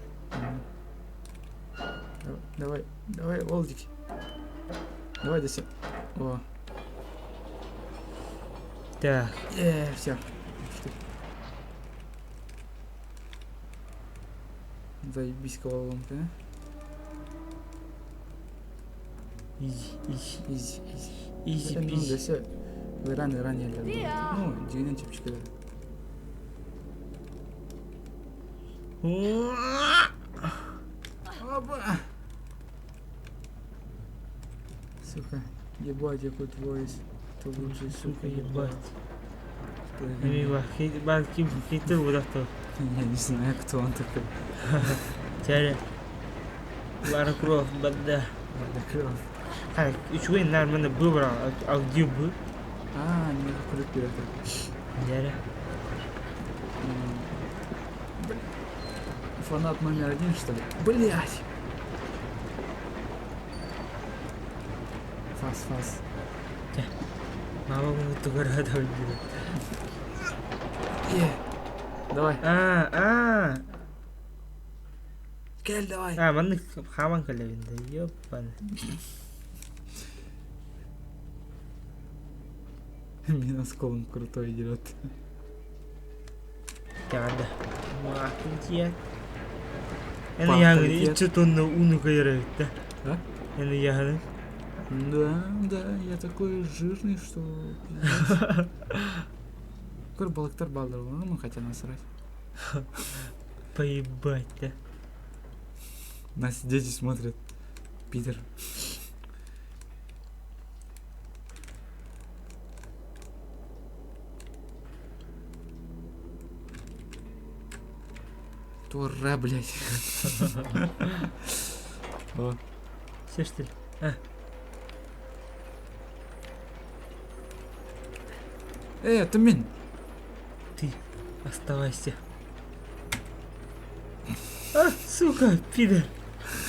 Давай, давай, Олдик. Давай до сих. О. Так. Все. Заебись головоломка, а? Изи, изи, изи, изи. Изи, Ну, пизи. да все. Рано, рано, Ну, дегенен чепчик, да. Опа! Сука, ебать, якой твой, ты лучший, сука, ебать. Я не знаю, кто он такой. Чары. Лара Крофт, бада. Лара Крофт. Так, үчүгэй нормально выбрал, а где бы? А, не крут Дяря. Фанат номер один, что ли? Блять! Фас, фас. Мама тугара Давай. А. Кель, давай. А, маннык хааман кэлэбин да, ёппан. Минус клон крутой идет. Кэҕэрдэ. Маахын Эн яһын иччэ тонна ууну кыйар эбит да. Да? Эн яһын. Да, да, я такой жирный, что Көр балыктар балдар, ну хотя насрать. Поебать, да. Нас дети смотрят. Питер. Тура, блядь. О. Все что ли? А. Это мин. Ты оставайся. А, сука, пидор.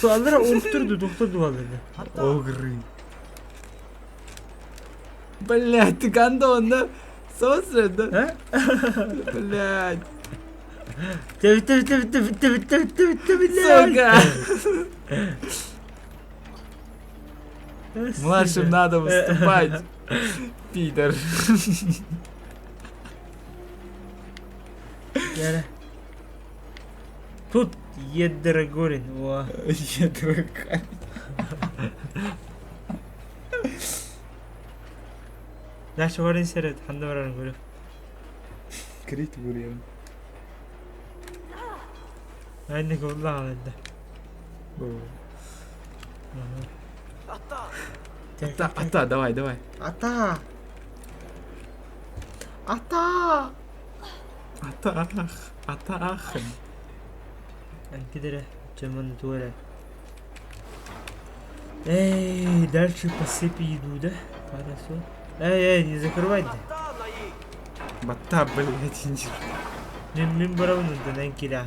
Аллара оқтырды, тоқтырды балларды. Огры. Блядь, ты гондон, да? Сосрет, да? А? Блядь. Сука! Младшим надо выступать, пидор. Тут Едрогорин. О. Едрогорин. Дальше варин серет, ханда барарын көрө. Крит бурьян. Айны кылла алды. Ата. Ата, ата, давай, давай. Ата. Ата. Ата, ата, ах. Анкидere, чемон туэре. Эй, дальше по сыпи иду, да? Хорошо. Эй, эй, не закрывай. Бата, блядь, инжир. Мен барабын да кира.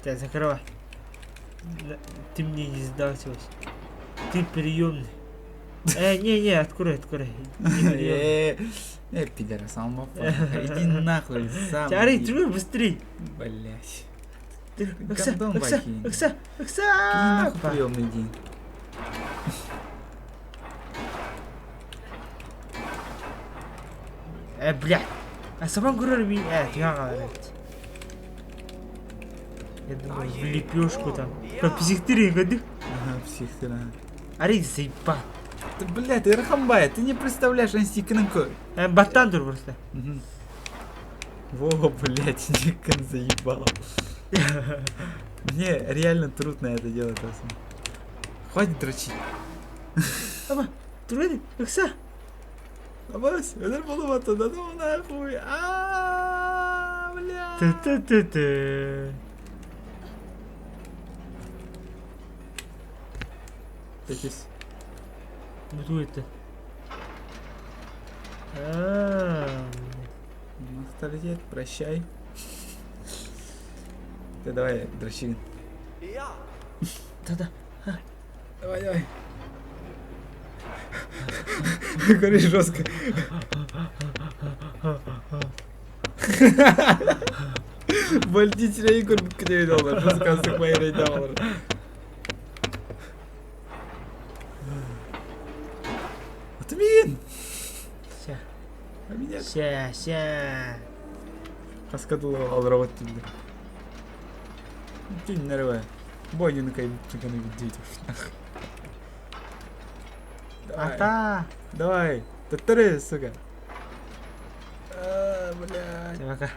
Так, закрывай. Ты мне не сдался. Ты приемный. Не, открой, открой. Пидорас, иди нахуй сам. Чары, ты быстрей. Блять. Ыкса, ыкса, ыкса, ыкса. Нахуй приемный день. Блядь. А сама көрөр би тыга қалар. Я думаю, в лепешку там. Как психтырин көрдүк? Ага, психтыр, ага. Арый заебал. Ты, блядь, Ирхамбай, ты не представляешь, эн көр. Баттан тур просто. Во, блядь, Никон заебал. Мне реально трудно это делать, Асан. Хватит дрочить. Аба, турады, ыкса. Абас, өлөр болуп да ну нахуй. А, бля. Ты-ты-ты-ты. Такис. Бу это. А, Авторитет, прощай. Ты давай, дрочи. Да-да. Давай, давай. Говори жестко. Больничный Игорь кнейдолар. Жестко сыкмай рейдалар. Отмин! Ща. А меня Ща, ща. Хаскадыл алрават тилде. Тин нарывай. Бойнин кай чыканы видеть. Давай. Ата. Давай. Татары, сука. А, блядь. Чэ, пока.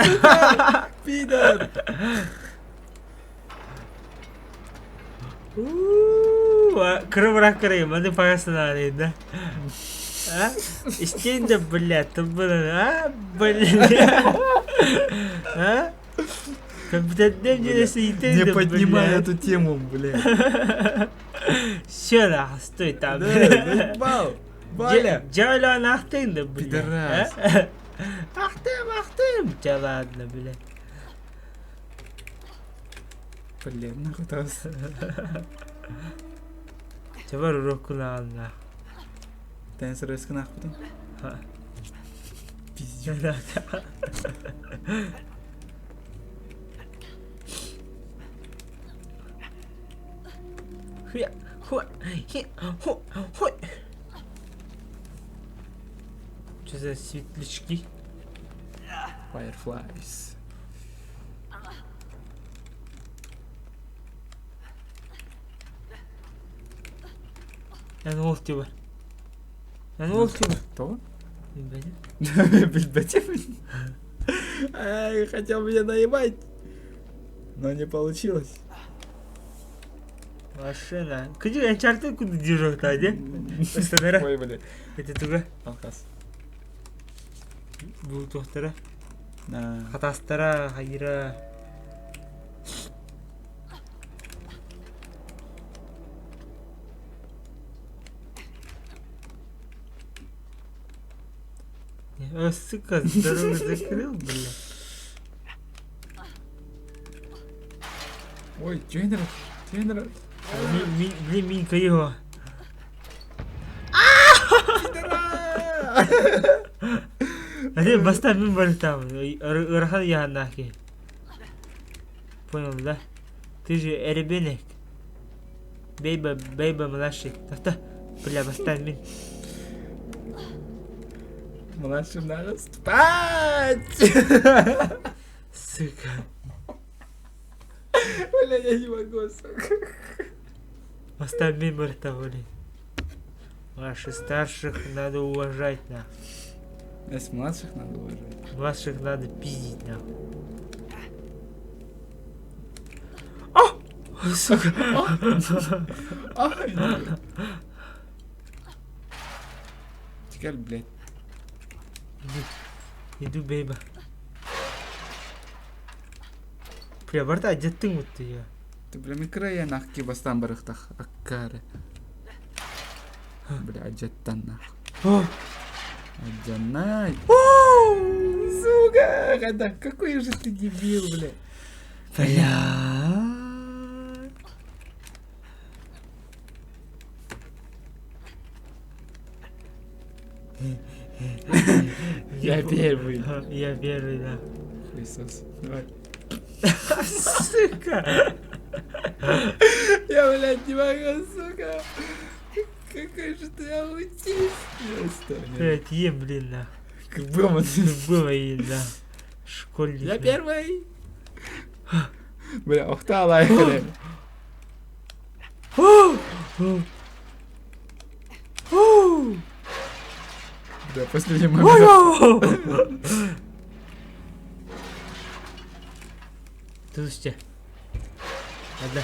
Сука! Пидор! Кырыбырақ кырайым, аны пагасына да. А? Истейн да, блядь, а, блядь. А? Компетентный Не поднимай эту тему, блядь. Все, нахуй, стой там. Да, заебал. Валя. Джаля нахтын да, блядь. Пидорас. Ахтым, ахтым. Да ладно, блядь. Блин, нахуй там. Чабар уроккун нах. Тенсер өскін ақ Ха. Пиздец. Хуя, хуя, хи, ху, хуй. Что за светлячки? Fireflies. Эн ол тиба. Эн ол тиба. Кто? Билбэтим. Билбэтим. Ай, хотел меня наебать. Но не получилось. Машина. Кыжы Uncharted куду движок та, де? Өстөнөрө. Ой, блядь. Это туга. Алкас. Бу туохтара. На. Хатастара, хайра. О, сука, дорогу закрыл, бля. Ой, Дженнер, Дженнер. Блин, Минька его. А баста мин бар там. Ырахан яханахи. Понял, да? Ты же ребенок. Бейба, бейба младший. Та-та. Бля, баста мин. Младшим надо спать! Сука. Бля, я не могу, сука. Баста мин бар там, блин. Ваших старших надо уважать, на. Если младших надо уважать. Младших надо пиздить, на. А! Сука. Ай, Теперь, блядь. Иду, бейба. Бля, барда одеттың будто я. Ты, бля, микроя нахки бастан барыхтах. Аккары. Бля, аджаттан нах. О! Аджанай. Сука, когда, какой же ты дебил, бля. Бля. Я первый. Я первый, да. Хуесос. Давай. Сука! Я, блядь, не могу, сука. Какой же ты аутист. Просто, блядь. Блядь, ем, блин, на. Было. Было и, да. Школьник. Я да. первый. Бля, охта алай Да, последний момент. Слушайте. Ладно.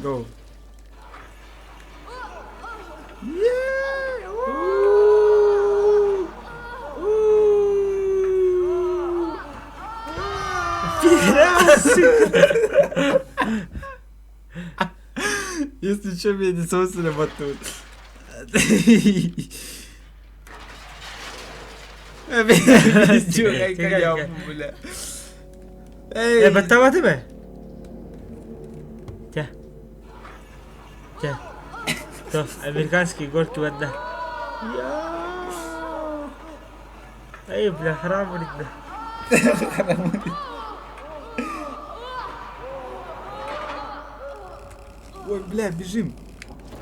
Go. Если что, меня не соусили батут. Бля. Э, баттаабаты бэ? Чэ. Чэ. То, американские горки барда. Эй, бля, храмрит, бля. Ой, бля, бежим.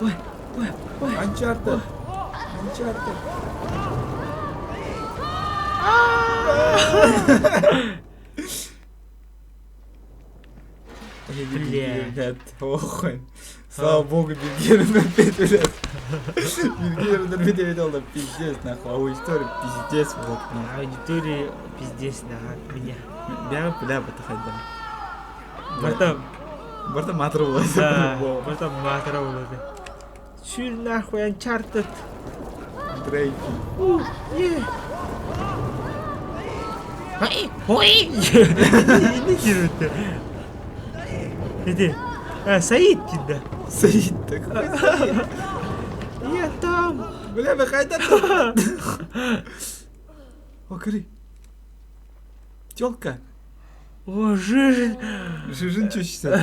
Ой, ой, ой. Uncharted. Uncharted. Бля. Блядь, охуй. Слава богу, Бельгер опять, блядь. Бельгер опять видел, пиздец, нахуй. Аудитория пиздец, блядь, нахуй. Аудитория пиздец, нахуй, меня. Бля, бля, бата Барта, Барта матра була. да, барта матра була. Сүр нахуй, Uncharted. Дрейки. У, е. Ой, ой. Не кирүтэ. Иди. А, Саид да. Саид такой. Я там. Бля, выходи О, кори. Тёлка. О, Жижин. Жижин чешется.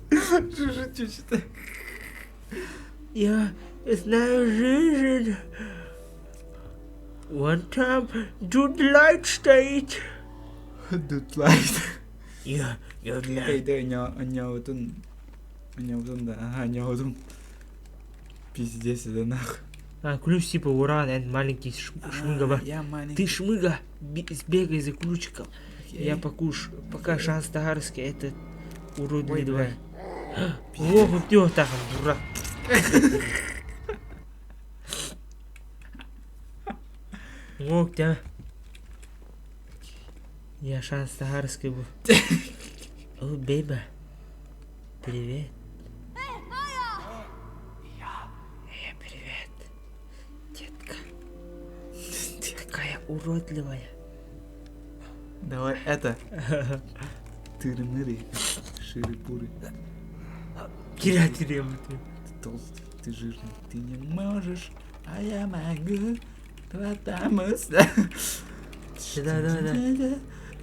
Жижин чешется. Я знаю Жижин. One time, dude light стоит. Dude light. Я, я для. Эй, да, аньяутун. Аньяутун, да. Ага, аньяутун. Пиздец, это нахуй. А, ключ типа уран, это маленький шмыга бар. Я маленький. Ты шмыга, сбегай за ключиком. Я покуш, пока шанс тагарский, это уродливый Ой, давай. бля. О, ты вот так, дурак. О, тебя. Я шанс тагарский был. О, бейба. Привет. Э, привет. Детка. Ты такая уродливая. Давай это. Тыры-мыры. Ширы-пуры. Киря, ты. Ты толстый, ты жирный, ты не можешь, а я могу. Потому что... Да, да, да.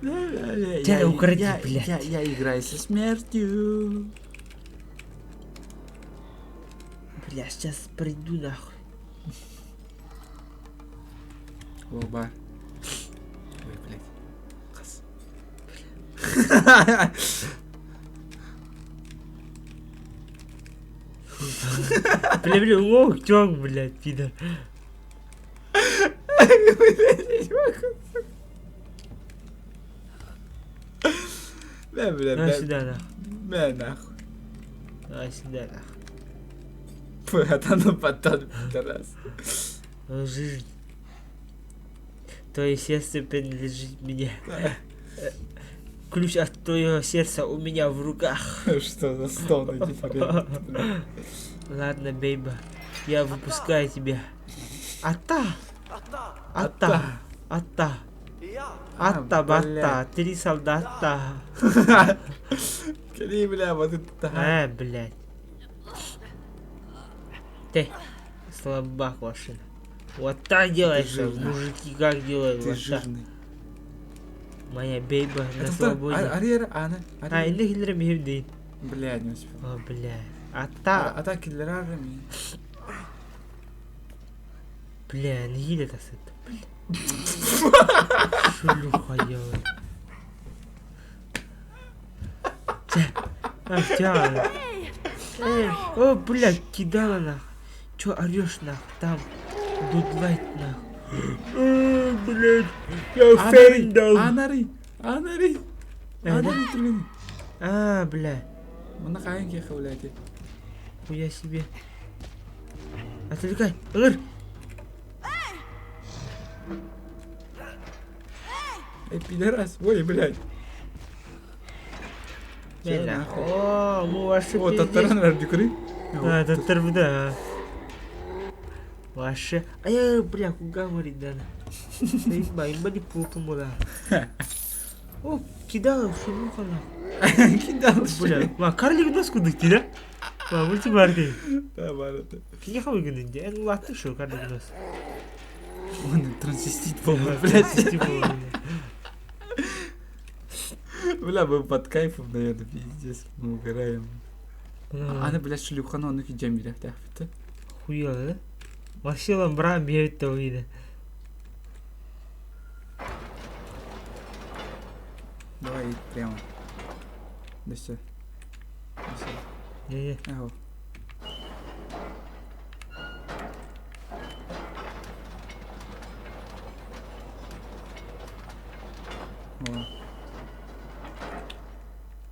Я, Тебя укради, я, блядь. Я, я играю со смертью. Бля, сейчас приду нахуй. О, бар. Ой, блядь. Қас. Бля, бля, о, чё, блядь, пидор. Бля, бля, Давай бля. сюда, нахуй. Бля, нахуй. Давай сюда, нахуй. Братан, батан, пидорас. О, Жизнь. Твое сердце принадлежит мне. Ключ от твоего сердца у меня в руках. Что за стоны теперь? Ладно, бейба, я выпускаю тебя. Ата! Ата! Ата! Ата, бата, три солдата. Кали, бля, вот это. А, блядь. Ты, слабак машина. Вот так делаешь, жирный. мужики как делают, Ты вот так. жирный. Моя бейба на Это свободе. Арьер, Ана. А, или хиллер михим Бля, не успел. О, бля. Ата, А так киллерарами. бля, не хилит это, бля. Шлюха делает. А, тя. Эй, о, бля, кидала нах. Чё орешь нах? Там, дудлайт нах. Блядь, я фейндал. Анари, анари. Анари түргэн. А, бля. Мына хайын киэхэ блядь. Хуя себе. Отвлекай. Ыр. Эй, пидорас, ой, блядь. Бля, О, мы ваши О, татаран радикури. А, татар да. Ваше. Ай, бля, куда говорит, да. Имба, имба не путумула. О, кидала, шелуха нахуй. Кидал, Бля, ма карлик нас куда да? Ма, мульти барды. Да, барыта. Киха выгнали, я ну ладно, что карлик нас. Он трансвестит, по-моему, блядь. Типа, Бля, мы под кайфом, наверное, пиздец, мы угораем. Аны, блядь, шлюханы оны кидем бирә, тәхфите. Хуя, да? Вообще ламбра бьет то видно. Давай прямо. Да все. Да все. Не-не. Ага. О.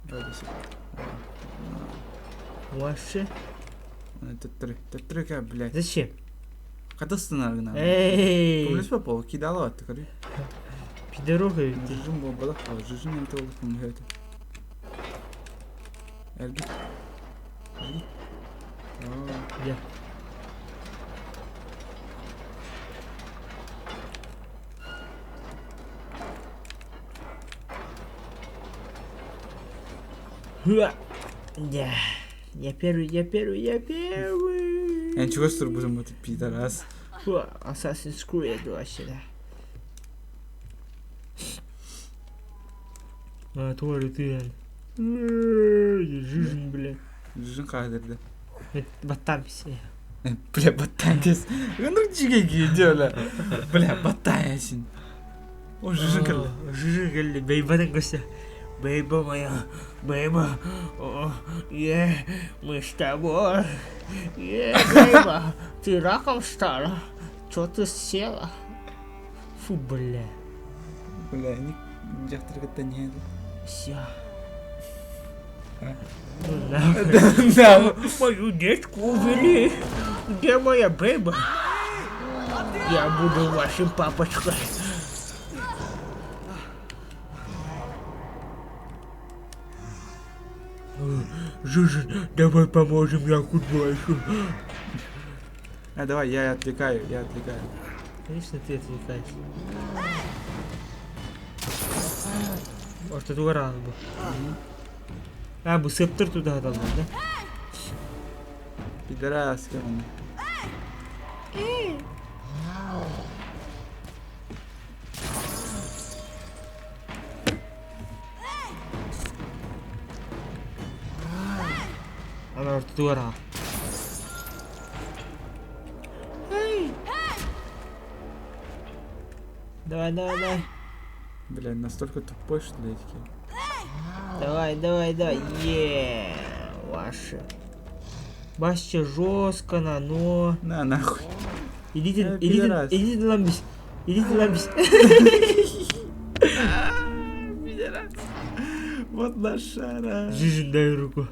Давай до сюда. О. Вообще. Төттөрү, төттөрү блядь. Зачем? Катастына гына. Эй! Помнишь, папа, кидала, ты говори. Пидоруха ведь. Жужун бомбала, а жужун не то это. Эрги. Эрги. Где? Хуа! Да. Я первый, я первый, я первый. Я ничего, что будем этот пидорас. Хуа, Assassin's Creed вообще, да. А, тварь ты. Жизнь, блядь. Жужун кадырды. Баттамся. Бля, баттан дес. Ну чиге гидела. Бля, баттаясин. О, жужун кырды. Жижин келди. Бейбадан көрсө. Бейба моя, бейба, о, е, мы с тобой, е, бейба, ты раком стала, чё ты села? Фу, бля, Бля, не жактыргытта не всё. А? Ну нахуй. Да. Мою детку увели. Где моя бейба? Я буду вашим папочкой. Жужа, давай поможем я Кудбашу. А давай, я отвлекаю, я отвлекаю. Конечно, ты отвлекаешь. Может, это уран был. А, бы септор туда дал, да? Пидораска он. Она ортодугар Давай, давай, давай. Бля, настолько тупой, что ли, такие? Давай, давай, давай. Е, ваша. Вообще жестко, на, но. На, нахуй. Идите, Э, идите, пидорас. идите ламбись. Идите ламбись. Вот лошара. Жижин, дай руку.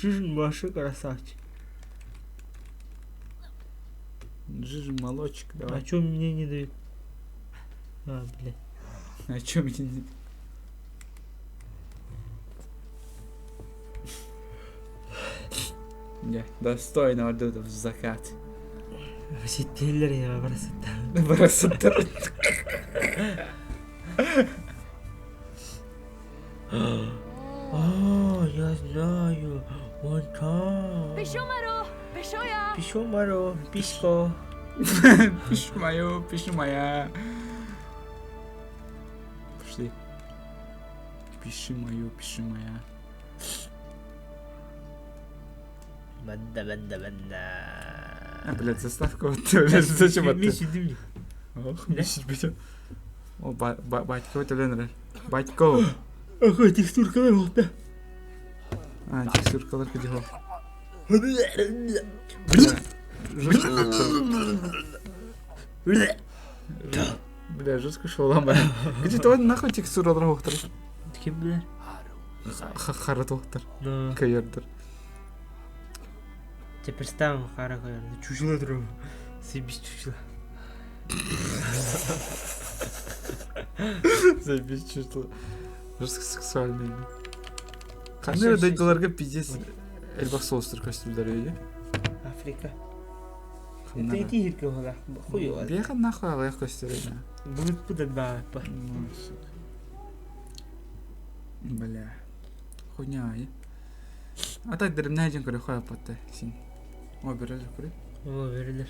Жижин, ваша красавчик. Жижа, молочек, А давай. чё мне не дают? А, блядь. А чё мне не... Не, достойно вот это в закат. Сетелер я просто. Красота. А, я знаю. Вон там. Пишумаро, пишоя. Пишумаро, пишко. Пишу мою, пишу моя. Пошли. Пиши мою, пиши моя. Банда, банда, банда. А, блядь, заставка вот, блядь, зачем это? Миша, дымни. Ох, мисить будет. О, батько, это Ленра. Батько. Ага, текстурка вот, А, текстуркалар кадихо. да. Жестко шолан баран. Где то нахуй текстуралар оқтыр. Ким билэр? Хара тоқтыр. Ну, Көйөрдөр. Те представим хара көйөрдөр. Чучело турар. Заебись чучело. Заебись чучело. Жестко сексуальный. Ханна дойдуларга пиздец элбэх соустар көстүллэр өйө. Африка. Это иди хирке хола. Хуй его. Беха нахуй аҕыйах көстөр эне. Былыт бу да Ну, сука. Бля. Хуйня, ай. А так деревня один көрө хуй апатта син. О, берелер көрө. О, берилер.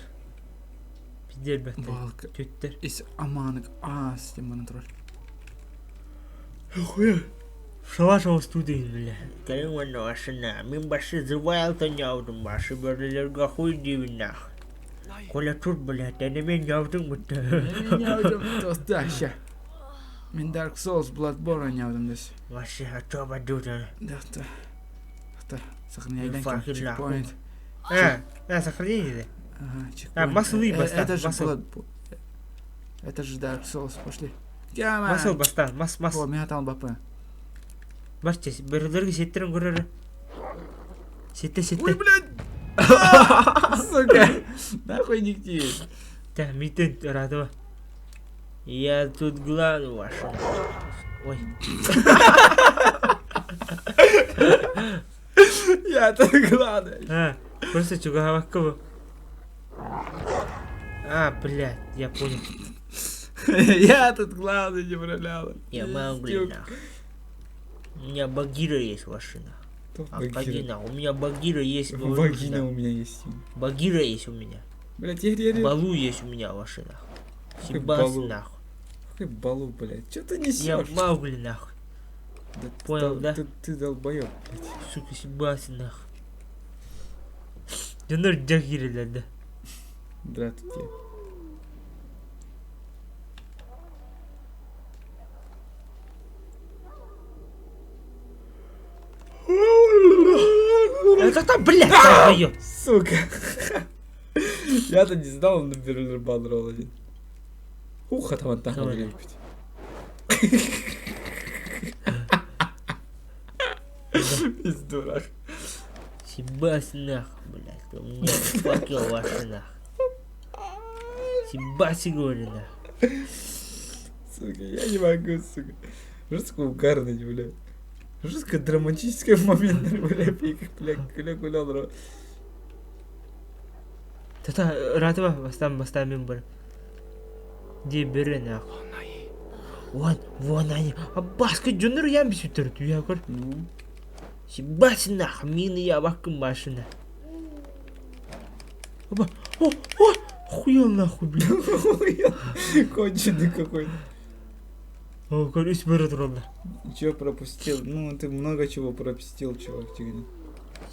Пиздер бәттер. Балка. Төттер. Ис аманык ас тем бана турар. Хуя. Шалаш студии, бля. Кэлин уонна машина. Мин башы зывайл няудым, башы бөрелерге хуй дейбин нах. Коля тут, блядь, әне мен няудым будто. Тоста, Мин Dark Souls Bloodborne ойнаабытым дес. Вообще, а чё бадута? Да, да. Да, сохраняй Fucking чекпоинт. А, а, сохранение, Ага, чекпоинт. А, маслы баста, Это же масл. Bloodborne. Это же Dark Souls, пошли. да? Масыл баста, мас, мас. О, меня там бапы. Бас чес, бөрелерге сеттерин көрөрү. Сетте, Ой, сетте. блядь! Сука! Нахуй нигде. Да, митен радова. Я тут главный ваша. Ой, Я тут главный. а, просто чугавакка бу. А, блядь, я понял. Я тут главный не проляла. Я могу, нахуй. У меня Багира есть машина. А, Багина, у меня Багира есть. говорю же, Вагина нахуй. у меня есть. Багира есть у меня. Блять, я реально... Балу есть у меня машина. Какой Сибас Балу? нахуй. Какой балу, блядь? Чё ты Я несешь? Маугли нахуй. Да ты Понял, дол- да? Ты, ты долбоёб, блядь. Сука, Сибас нахуй. Дьоннор дьэх да. Здравствуйте. Это там, блядь, долбоёб. Сука. Я-то не знал, он Берлер Банрол один. Ух, а там там Давай. Пиздурак. Сибас нахуй, блядь. У меня факел ваши нахуй. Сибаси говорю нахуй. Сука, я не могу, сука. Жестко угарный, бля. Жестко драматический момент, бля, пик, бля, бля, гулял, бля. Тата, ратыба, бастан бастан мен бар. Де бері нахуй. Вон, вон они. А баска дьоннор ям бисүтөр туя көр. Ну, Сибас нахуй, мины я бакын башына. Оба, о, о, хуя нахуй, блядь. конченый какой-то. О, көр, үс бөрі туралла. Чё пропустил? Ну, ты много чего пропустил, чувак, тигни.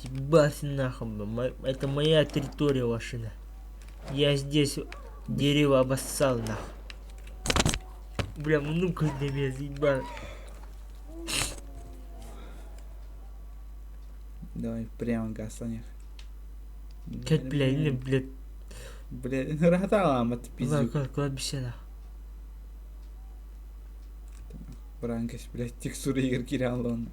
Ебать нахуй, бля, это моя территория вашина. Я здесь дерево обоссал нахуй. Бля, ну-ка для меня заебал. Давай, прямо газ на них. Как, бля, не, блядь, Бля, раталам, это пиздюк. ла- кладбище нахуй. Бранкась, блядь, текстуры игр Кириан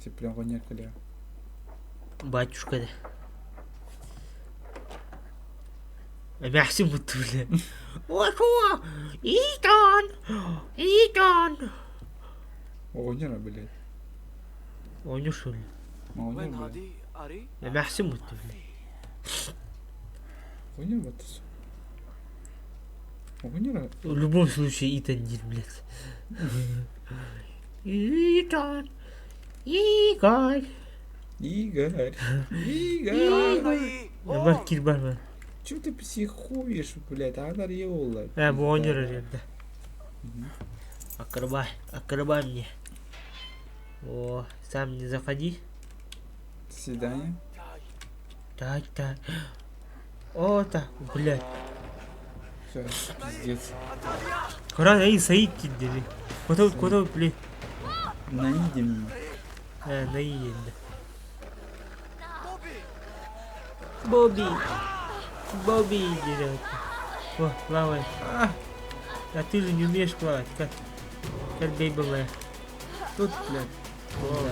Ты прям гоняк, бля. Батюшка да. Эмээхсин бутту бля. Ой, Итан! Итан! Оҕонньор, блядь. Оонньуур что ли? Оҕонньор, блядь. Эмээхсин бутту бля. Оҕонньор баттас. Оҕонньор. В любом случае Итан дир, блядь. Итан! Игорь! Игорь. Игорь. Бар кир бар мен. Чё ты психуешь, блядь? Анар еула. Э, бу оонньуур эрэ Открывай, открывай мне. О, сам не заходи. До свидания. Так, так. О, так, блядь. Все, пиздец. Коран, эй, Саид дии. Котол, котол, бли. Наидим. Э, наидим. Бобби. Бобби, деревья. О, плавай. А, А ты же не умеешь плавать, как? Как бейба моя. тут, блядь. О,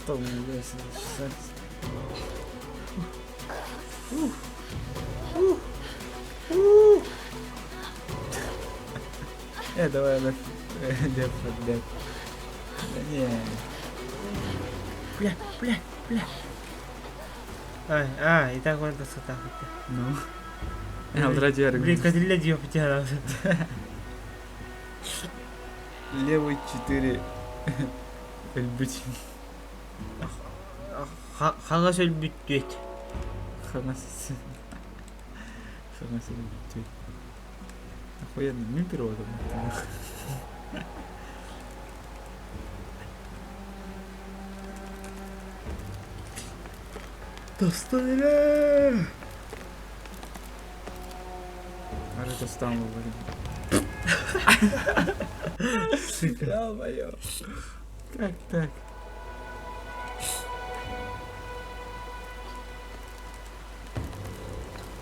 Что мне весело чесать? Давай, left, left, блядь. Да не. Бля, бля, бля. А, а, и так он красота. Ну. Алдрадиар. Блин, кадилля дио потягал. Левый 4. Өлбүт. Хаҥас өлбүт Хаҥас. Хаҥас өлбүт. Охуенно, мин переводом. Тостан Ары тостан блин. Сука. Ё-моё. Как так?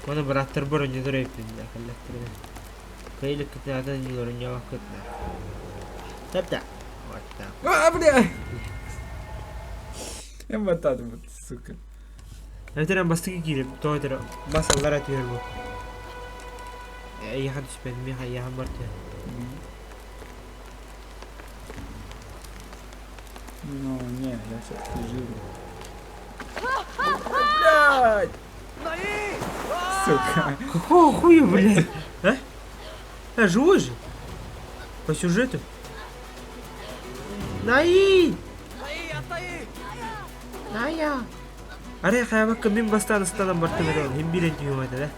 Оны быраттар бар өньөдөр өйпүннэ кэллэктэринэ. Кыйлык кытаатан ньылорунньоох кытна. Тапта. Вот так. А, бля! Я мотаду, вот, сука. Этерен бастыгы киирип, тоҕо этэр бас аллара түһэр бу. Эйиэхэ түспэт, миэхэ эйиэхэ бар түһэр. Ну, не, я все-таки жив. Блядь! Сука. Какого хуя, блядь? А? А, живой же? По сюжету? Наи! Ная! Арай хайабакка мин бастаан ыстанан бартым этэ, иһин биэрэн түһүөм этэ да.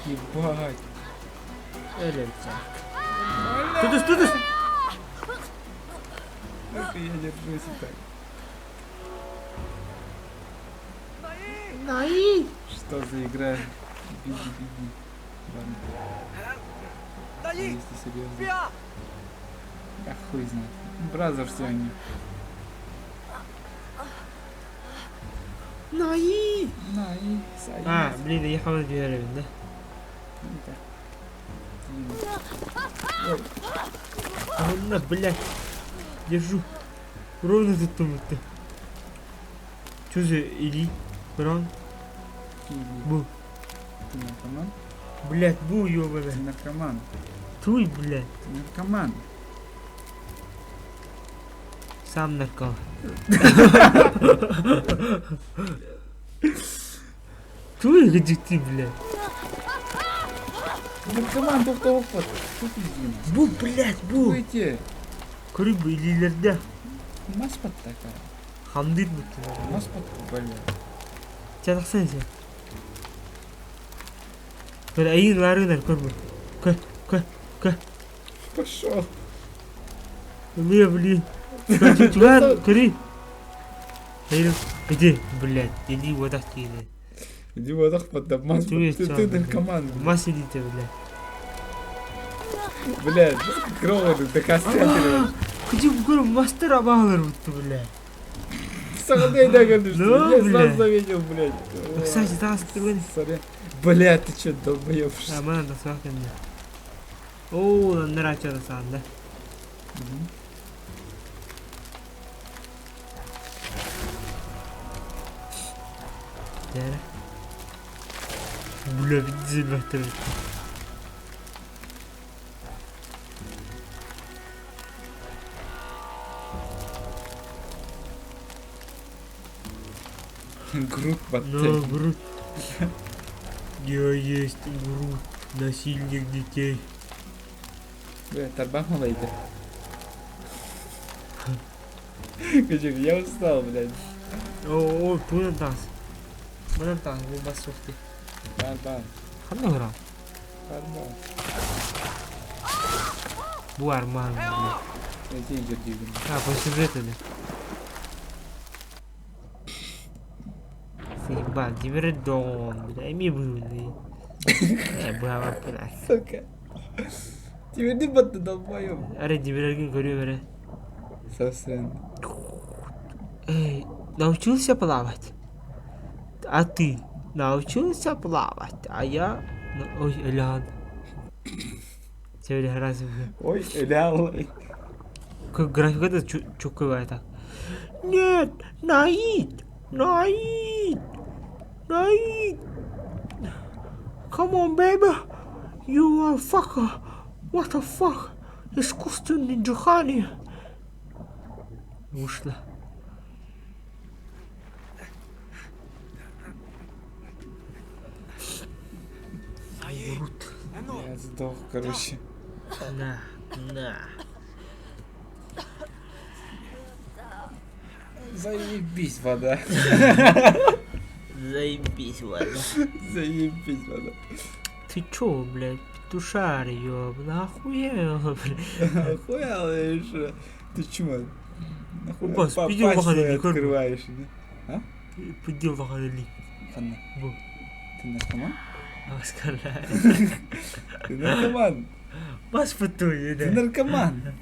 Ебать. Өлөмсөк. Тутус, тутус! Как я держусь и так. Наи! Что за игра? Беги, беги. Ладно. Если серьезно. Я хуй знает. Бразер все они. Наи! На и сай. А, блин, я хаман түһэрэбин да. Онно, блядь. Держу. Ровно туттум бутта. Чё за или? Брон? Бу. Ты наркоман? Блядь, бу, ёбаная. Ты наркоман. Туй, блядь. Ты наркоман. Сам наркоман. Туй, где ты, блядь? Наркоман, тоқта опыт. Тут иди. Бу, блядь, бу. Выйти. Көрү бу илиилэрдэ. Мас такая. Хамдыр бутта. Мас под, блядь. Чэ тахсан сен. Көр айын ларыгынар көр бу. Көр, көр, көр. Пошел. Ылыа, блин. Чугар, көрүй. Хайыр, иди, блядь, иди вот так тиийдэ. Иди вот так под мас. Чуешь, Ты, чё, ты блядь? наркоман. блядь. Мас идите, блядь. Блядь, громадный, до костя. Кыдьым көр мастер абаалар бутта, блядь. Сағадай догадываюсь, Ну, я сразу блядь. заметил, блядь. О, Кстати, таас түргэн. Сорян. Блядь, ты чё, долбоёб? А, манан да суох кэннэ. Оо, нара чара саанда. Мгм. Дәрэ. Бля, видзи бахтар. Груд На, под Грут. Я есть Грут, насильник детей. Бля, тарбах малайда. Короче, я устал, блядь. Оо, туйан таас. Манан таас, бу бас суох дии. Бар, бар, Ханна гра? бар, бар. Бу арман, блядь. Иди, иди, иди. А, по сюжету, да. Заебал, Димир дом, бля, эми бывный. Быһабаппын. Сука. Тимирдин батты долбоёб. Эрэ дибирэргин көрүөм эрэ. Совсем. Эй, научился плавать? А ты научился плавать? А я... Ой, Элян. Сегодня раз... Ой, Элян. Как график это чукывает так. Нет, Наид! Наид! Наид! Come on, baby! You are fucker! What the fuck? Искусственный дыхание! Ушла. Я сдох, короче. На, на. Заебись вода. Заебись вода. Заебись вода. Ты чё, блядь, петушар, ёб, нахуя, блядь? Охуел еще. Ты чё, нахуй Опа, спиди пасть открываешь? А? Пиди вахали. Ханна. Ты наркоман? Аскала. Ты наркоман. Бас футуй, Ты наркоман.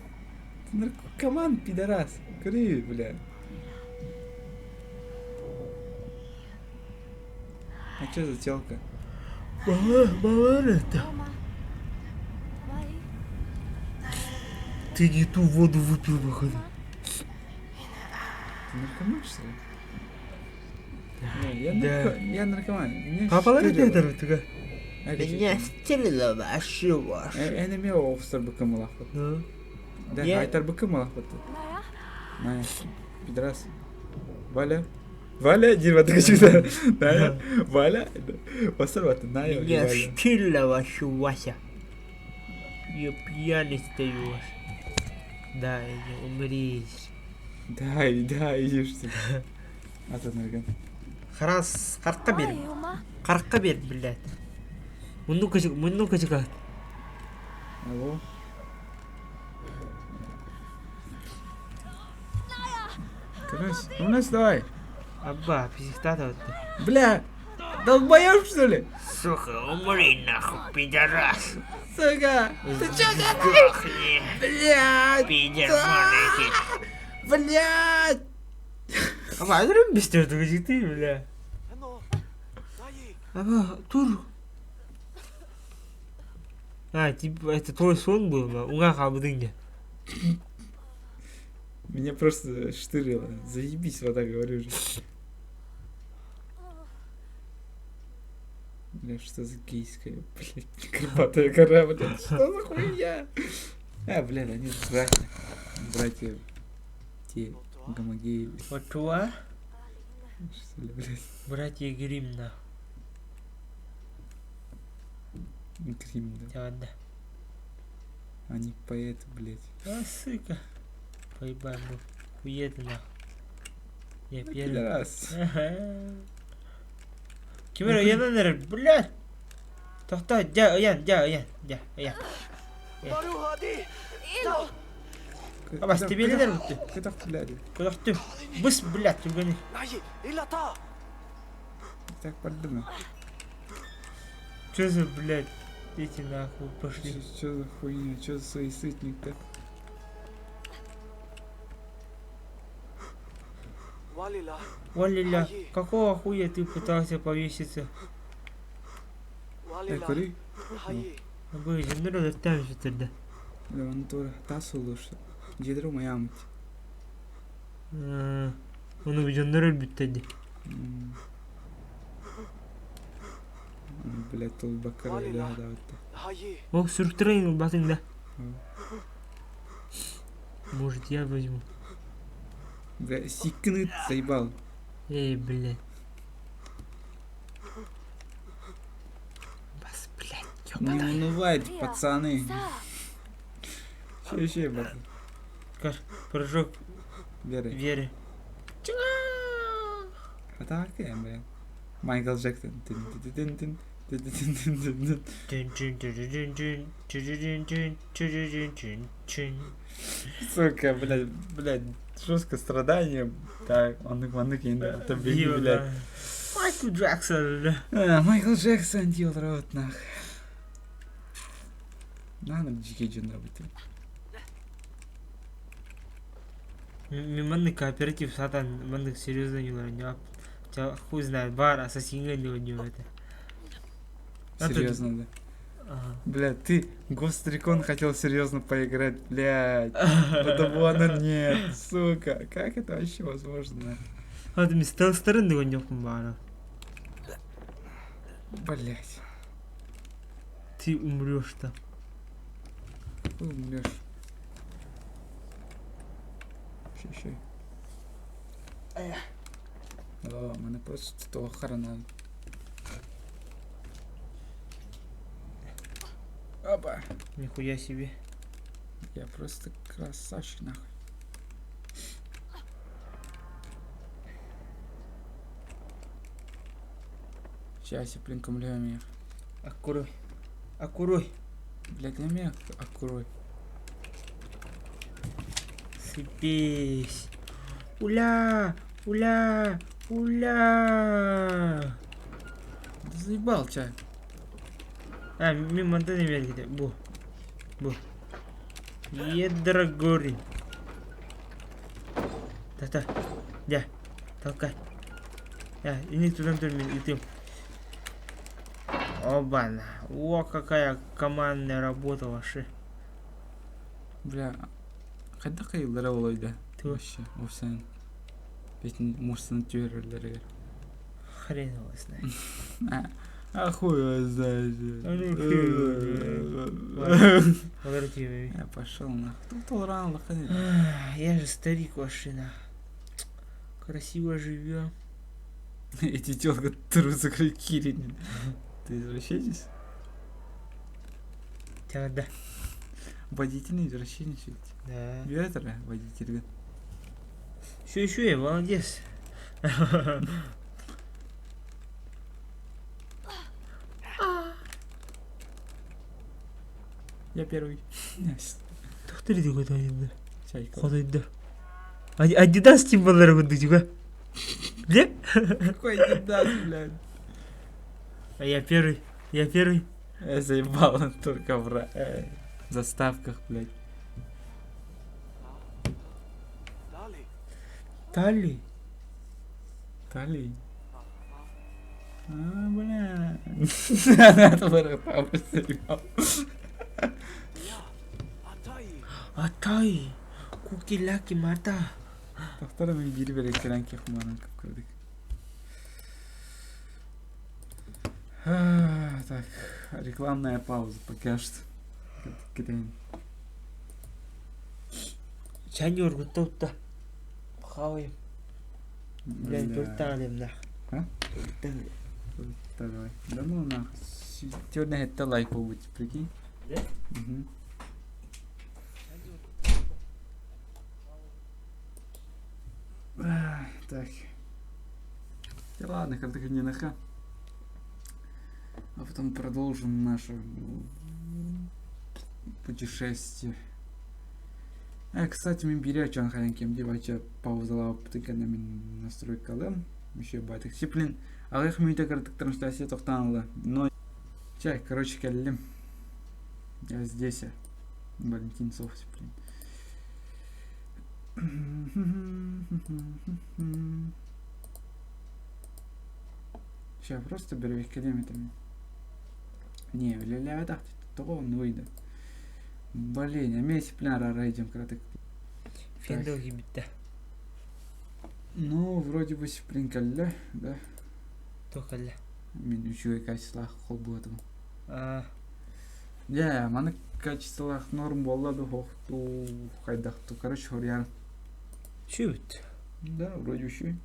Ты наркоман, пидорас. Кри, бля. А что за телка? Ты не ту воду выпил, походу. Ты наркоман, что ли? Не, я, Да. нарко... я наркоман. Меня Папалар штырило. это Меня стырило вообще ваш. Эн эме офстар быкым лахпат. Да, Я- айтар быкым лахпат. Ная, пидорас. Валя. Валя, дерьмо, ты хочу Ная, Валя. Басар баты, Ная, Меня Валя. стырило вообще, Вася. Я пьяный стою ваш. Да, иди, умри. Да, и да, идешь ты. А тут наркоман. Харас, харка бер. Харка бер, блядь. Мунну кычык, мунну кычык. Алло. Короче, ну нас давай. Абба, психтата вот. Бля, долбоёб что ли? Сука, умри нахуй, пидорас. Сука, ты чё Сдохни, Блядь, пидор маленький. блядь. Аба, адрым бистер ты, бля. Аба, тур. А, типа, это твой сон был, ба? Уңа қабыдың не? Меня просто штырило. Заебись, вода, говорю же. Бля, что за гейская, блядь, горбатая гора, блядь, что за хуйня? А, блядь, они же братья. Братья те гомогеи, Отуа? что ли, блядь, Братья Гримм, на. Грим, да. Да. Они поэты, блядь. А, сука. Поебал, был. Хуеты, нахуй. Я Ну, первый. пидорас. Кимер, я наверное, блядь. Тохта, дя, ян, дя, ян, дя, ян. Абас, тебе лидер бутты. Куда, блядь? Куда ты? Быс, блядь, түгені. Так, подумай. Чё за, блядь, эти нахуй пошли? Что за хуйня? Что за суицидник-то? Валиля, какого хуя ты пытался повеситься? Э, кури. Бу жиннер өлөртөм сүтүрдө. Бля, он тоже тасыл уж. Дедр моя мать. Оны жоннор өлбүттеди. Бля, тул бакар, да, да, вот. О, сүрүктүрөйүн батыңда. Может, я возьму. Бля, сикнет, заебал. Эй, блядь. Бас, блядь, Не ёбаный. унывайте, пацаны. Че, че, брат? Прыжок Веры. веры. А так, я, бля. Майкл Джексон. Тын-тын-тын-тын. Тын-тын-тын-тын-тын. Сука, блядь, блядь, жестко страдание. Так, он он блядь. Мать Майкл Джексон. Майкл Джексон дии олоробут нах. Наана дьикэй дьоннорбут. Мин маннык кооператив сатан маннык серьезно не оонньооб. Хуй знает, бар ассасиҥҥа не оонньуом этэ. Серьезно, да? Бля, ты Ghost Recon хотел серьезно поиграть, блядь. Потому нет, сука. Как это вообще возможно? Вот мен стелстарын оонньуохпун баара. Блять. Ты умрешь там. Ты умрешь. Ща, ща. О, мене просто того харана. Опа. Нихуя себе. Я просто красавчик, нахуй. Сейчас я плинком лямех. Аккурой. Аккурой. Блядь, лямех, аккурой. Сыпись. Уля! Уля! Уля! Да заебал тебя. А, мин мантан эмиэ бу. Бу. Едрогорин. Та-та. Дя. Толкай. Я, иди туда, тур мин ытым. Оба-на. О, какая командная работа ваша. Бля, хайдах хайыллара олойда? Туох? Вообще, овсен. Бетин мустаны түөрөллөрүгэр. Хрен его знает. А хуй его знает. А ну хуй его знает. Подожди, Я пошел нахуй. Тут толран лохани. Я же старик вашина. Красиво живем. Эти телка трусок Кирин. Ты извращенец? Да. Водительный извращенец ведь. Да. Ветер, водитель. Еще, еще я молодец. Я первый. Доктор иди Чайка. Хотойдо. Адидас тимбалары курдук Бля? Какой Адидас, блядь? А я первый. Я первый. Я заебал только в заставках, блядь. Тали. Тали. А, бля. Атай. Кукилаки мата. Тохтор мен биир беректерен кехманан кып Так, рекламная пауза пока что. Китайм. Чани оргуттаутта. Хавай. Блядь, туртаалем нах. А? Давай. Да ну нах. Сегодня это лайк будет, прикинь. Да? Угу. Так. Да ладно, как не наха. А потом продолжим наше путешествие. А, кстати, мен бире чан хаянкем дебача паузалап тыкана мен настройкалым. Еще байтык. Сиплин, ағых минута кырдык трансляция тоқтанылы. Но, чай, короче, кәллем. Я здесь. Валентин Софс, блин. Сейчас просто беру километрами. Не, ля то он выйдет. Блин, а месяц пляра рейдем краток. Фендел гибитте. Ну, вроде бы сплинкалля, да? Токалля. Мен үчүгэй качестволаах холбуатым. А, Я, маны качестволаах норм болла да хохту хайдахту. Короче, хорьян. Чүт. Да, вроде үчүгэй.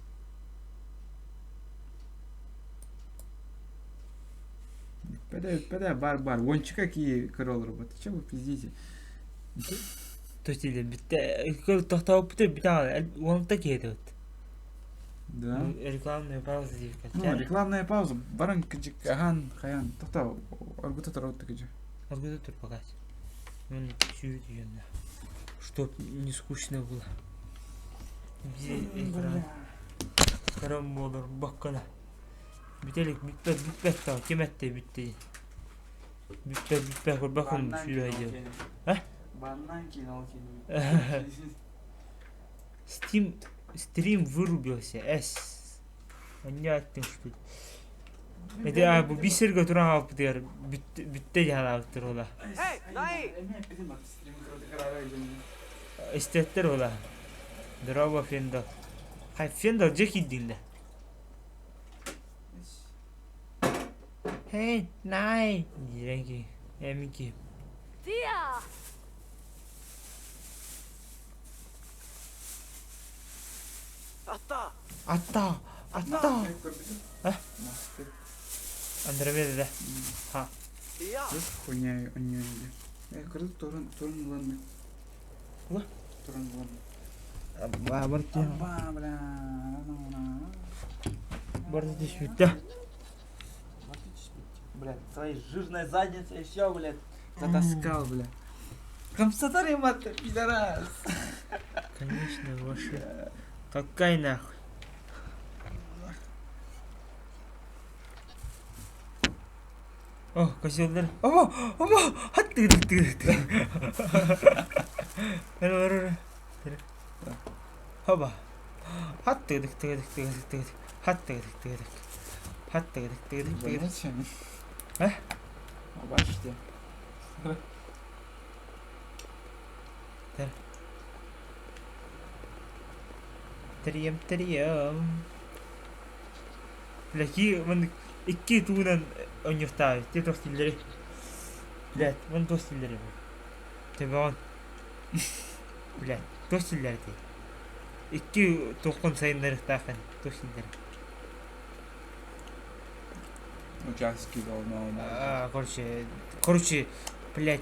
Пэдэ, пэдэ, бар, бар. Вончи какие королл работы. Чем вы пиздите? То есть битте тохтооппут битаа уонта киэтэбит. Да. Рекламная пауза диир. Ну, рекламная пауза. Баран кыжык, ахан, хаян. Тохта, аргута тарот кыжык. Аргута тур пока. Он чуть Чтоб не скучно было. Где экран? Экран болор баккана. Бүтэ илик, бүппэт, бүппэт таа, ким эттэ бүттэ диэн. Бүппэт, бүппэт, көрбөккүн сүүрэ сылдьабын. А? Баннан киин ол киин. Steam, стрим вырубился, S. Понятно, что ли. Это а, бу бисерге туран хаалбытыгар бүттэ диэн хаалбыттар ола. Истэттэр ола. Здорово, Фендал. Хай, Фендал, дьэ киирдиҥ да. Hey, най! Диэн ки, эмики. Dia! Атта! Атта! А? Андромеда да? Ха. Хуйня у нее. Кырдык турун турун ылан. Ла? Турун ылан. Барты. Ба, бля. Барты түспүттэ. Блядь, своей жирной задницей еще, блядь, затаскал, блядь. Компенсатор мат, пидорас. Конечно, ваши. Какая нахуй? О, козелдер. Омо, омо, хат тыгы тыгы тыгы. Бары бары. Хоба. Хат тыгы тыгы тыгы тыгы. Хат тыгы тыгы. Хат тыгы тыгы тыгы. Зачем? А? Бачите. Трием трием. Бля, ки ман икки туунан онньуохтаабыт ти туох дииллэрий? Блядь, ман туох дииллэрий бу? Төбөҕүн. Блядь, туох дииллэр этэй? Икки туоххун сайыннарыахтааххын туох дииллэрий? Участки должно А, короче, короче, блядь.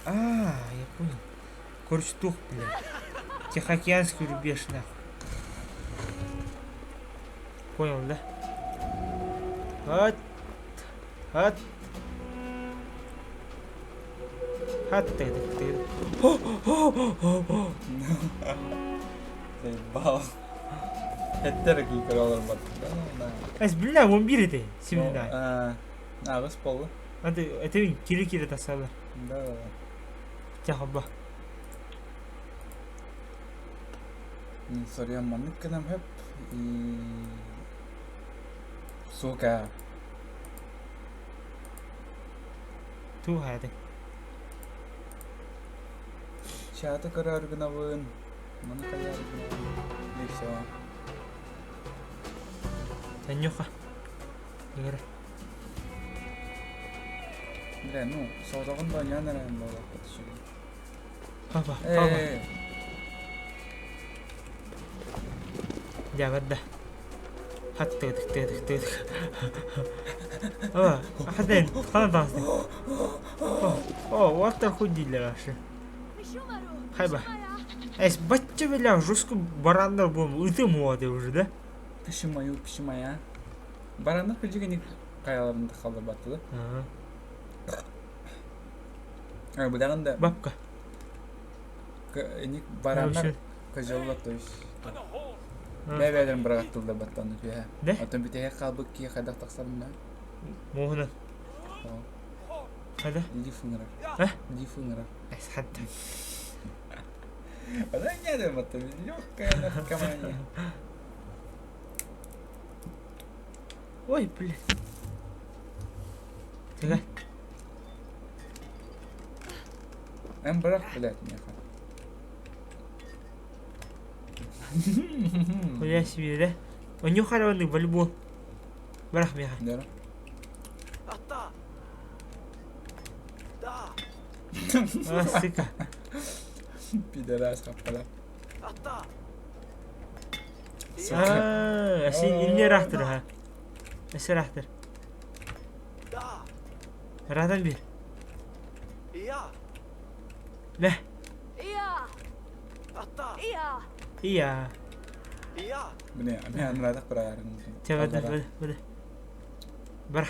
А, я понял. Короче, туох, блядь. Тихоокеанский рубеж, нахуй. Понял, да? От, от. Хат ты, ты. Заебал. Эттер киикер олорбот. Эс, бля, он бир этэй, симинаа. Аҕыс буолла. Это это кири-кири тасалар. Да, да, да. Чэ, холбо. Соруйан маннык гынан хөп и сука Туу хаятыҥ. Чаты көрөөр гынабын. Маны хайаар гынабын. И все. Танюха. Ыгыра. Бля, ну, соҕотоҕун да оонньоон эрэн буолуохпут үчүгэй. Папа, папа. Ээ, Дьэ, барда. Хат тыгытык тыгытык тыгытык. О, хатен, ханан таҕыстыҥ? О, о, уолаттар хуй дииллэр вообще. Хайба. Эс, бачча бля, жестко барандар буолум, ытым уоты уже, да? Пиши мою, пиши моя. Барандар кырдьыгыник хайаларын да халларбаттылар. Ага. Быдаҕын да Бабка. ник бараннар козеллар то есть бэйбээлэрин быраҕаттыллар баттааны түһэ. Да? Оттон бүтэһик хаалбыт киһи хайдах тахсарына? Муоһунан. Хайда? Лиф ыҥырар. А? Лиф ыҥырар. Эс, хатта. Она не баттан легкая наркомания. Ой, блин. Тыга. Эн бырах, блядь, меха. Хуя себе, да? У него хоронный волейбол. Бырах меха. Да. А, сука. Пидорас хаппала. А, син инне рахтыр ха. Эсе рахтыр. Радан бир. Мэ. Ия. Біне, мен анрадах быраарым. Чэ, бада, бада, бада. Барах.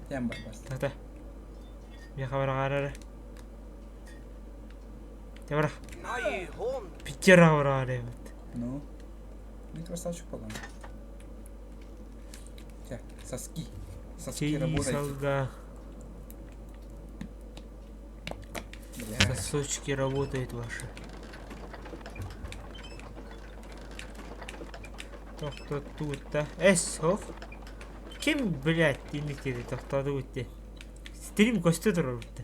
Тем бар бас. Тата. Меха барагарара. Чэ, барах. Питера барагарара. Ну. Не красавчик пока. Соски. Соски работает. Салга. Бля. Сосочки работают ваши. Тохтотуута. Эс, ох. Ким, блядь, инник диэри тохтоодубут дии. Стрим көстө турар бутта.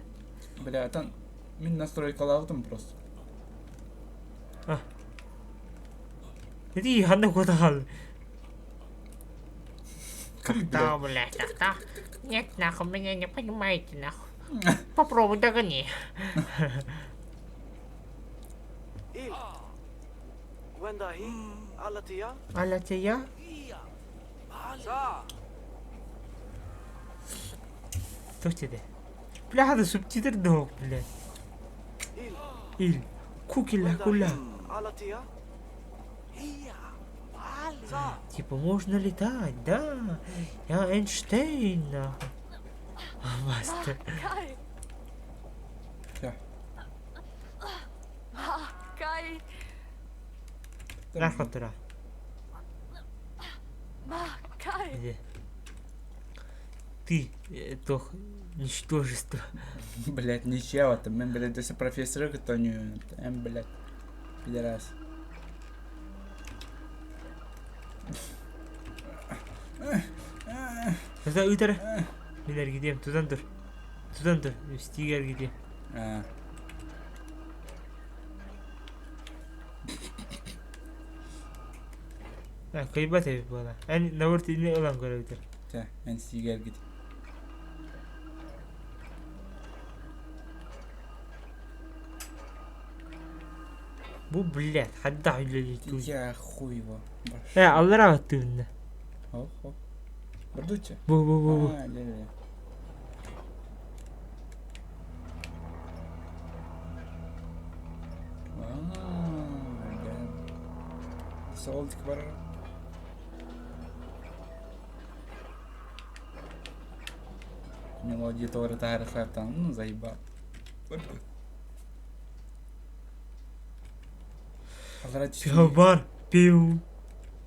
Бля, там мин настройкалаабытым просто. А. Иди, ханна куота хаалла. Бля. блядь, да. Нет, нахуй, меня не понимаете, нахуй. Попробуй догони. Аля тебя? Кто тебе? Бля, хада субтитр дох, блядь. Ил. Кукила кула. Типа можно летать, да? Я Эйнштейн, нахуй. Мастер. Кай! Бля. Кай! Нахуй тура. Кай! Где? Ты, тох, ничтожество. Блять, ничего, там, мен, блядь, дөсө профессоры кытоню. Эм, блядь, пидорас. Туда ыытар. Мин эргитиэм, тутан тур. Тутан тур, стигэ эргитиэм. А. А, кыйбат эбит буола. Эн наоборот ини ылан көрөбүтэр. Чэ, эн стигэ эргит. Бу, блядь, хайдах үлэлии Я хуй его. Э, аллара баттыыбын да. Ох, ох. Бардучча. Бу, бу, бу, бу. А, ле-ле. А, да. Солтик бар. Мелодия тоже там, ну заебал. Бар, пиу.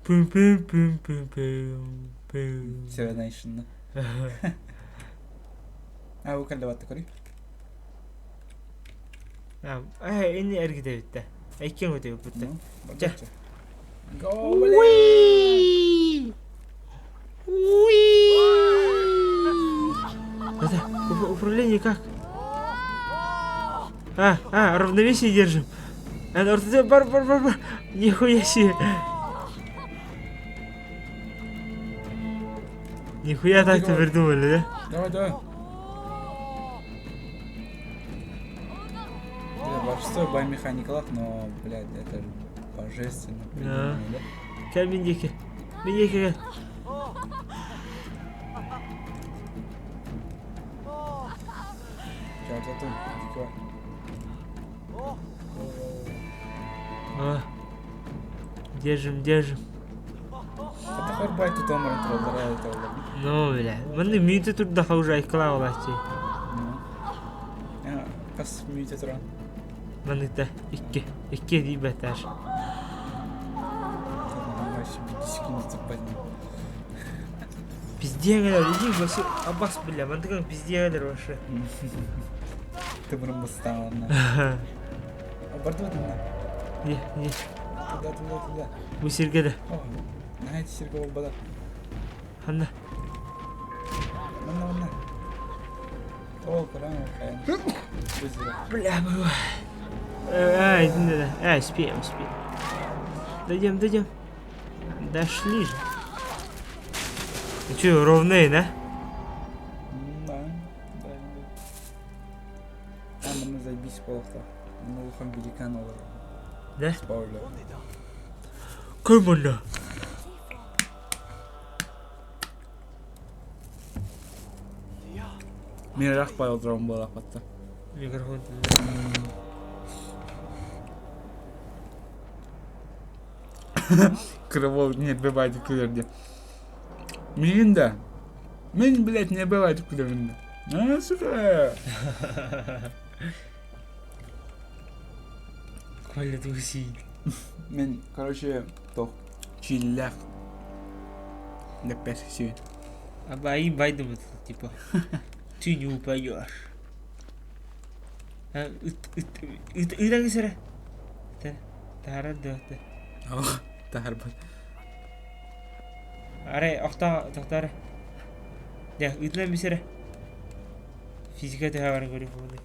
Пым пым пым пым пым пым. Seven А, бу кэллэ батта көрүй. Э, ини эргитэ бүттэ. Иккиэн көтөбүт бүттэ. Чэ. Go, Уи! Уи! Это управление как? А, а, равновесие держим. А, бар, бар, бар, бар. Нихуя себе. Нихуя так-то придумали, да? Давай, давай. Бля, вообще бай механикалах, но, блядь, это же божественно придумано, да? Кел мин диэки. Мин диэки кэл. Чартатын, дико. А. Держим, держим. Это хорбай тут омран троллара это Ну, бля. Манны мүйтэ турдаха уже айкалаа олааччы. Ну. Хас мүйтэ туран. Манныта икки. Икки диибэт аж. Вообще секунду тупать. Пиздец, иди вообще, Аббас, бля, мантыкаң пиздец вообще. Ты бұрын бастағанна. Барды барды. Не, не. Туда, туда, туда. Бу сиргэ да. О, на эти сиргэ болбада. Ханна. Манна, манна. О, көрөн хайан. Бля, бу. Ай, да, да. Ай, успеем, успеем. Дойдем, дойдем. Дошли же. Ну что, ровные, да? Да, да, да. А, манна заебись полохта. Ну, улахан великан олар. Да? Спауля. Ким манна? Мен ыраах бай олорон буолаахпатта. Микрофон. Кривол не бывает күлерде. Мин да. Мин, блядь, не бывает күлерінде. А, сука. Коля туси. Мин, короче, тох чиллях. Лэппэс сиэт. Абайым байдым типа. Ты не упадешь. Ыт сэрэ. Таһарар да Таһарбат. Арай охто тохтор. Дьэ, ыытынан бисэрэ. Физика төһө барын көрүөх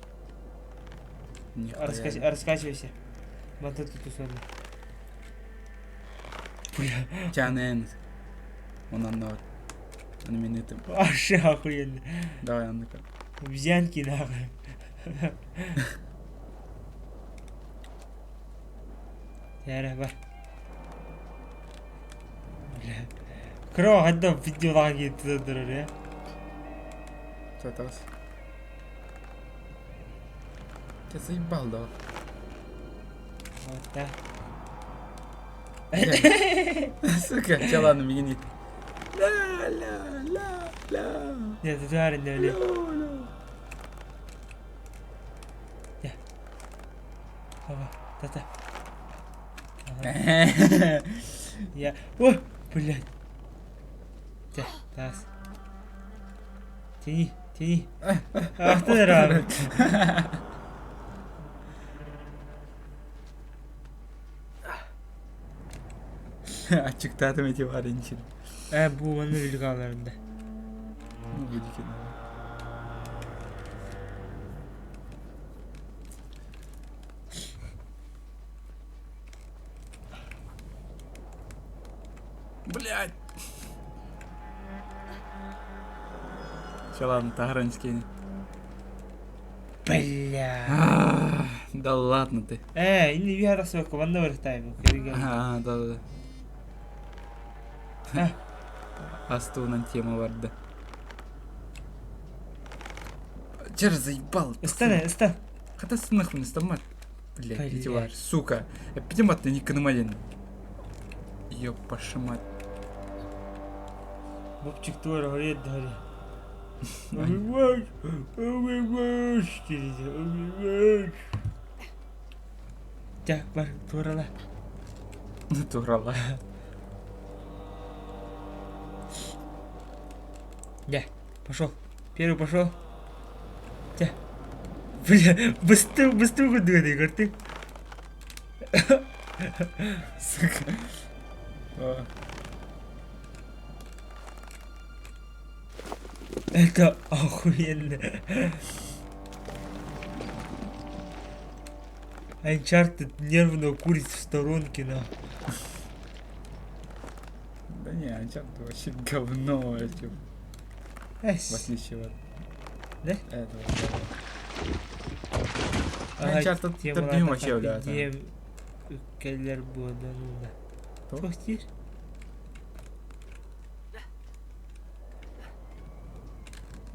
Раскачивайся. Мантан тутусуон. Чанен. Он нор. Он минуту. Вообще охуенно. Давай, Анна-ка. Обезьянки нахуй. Ярэ бар. Бля. Кыра хадда видеолаах киирдэ турар ээ. Татас. Ты заебал, да? Вот да. Сука, че ладно, меня Ля, ля, ля, ля. Нет, ты тварь не Ля, ля. Ага, та-та. Я... О, блядь. Тэ, таас. Тяни, тяни. Ах ты раб. Ачыктаатым эти бар инчин. Э, бу манна үлүк ааларында. Ну, будете. Блядь. Все, ладно, Тагаранский. Бля. Да ладно ты. Э, инни bir arası yok. Манна барытайм. А, да, да, да. Астуынан тема барды. Чер заебал. Ыстан, ыстан. Хата сынахмын ыстамар. Блядь, эти бар, сука. Эпидемат не кынымаден. Ёпаша мать. Бопчик туора горит дали. Убивать! Убивать! Убивать! Дьэ, бар, туорала. Туорала. Дьэ, пошел. Первый пошел. Дьэ. Бля, быстро, быстро кудуганы көрдүҥ. Сука. Это охуенно. Uncharted нервно курит в сторонке, на. Да не, Uncharted вообще говно вообще. В отличие от Да? этого. Uncharted төрдүн вообще бля. Кэллэр буодан Туох диир?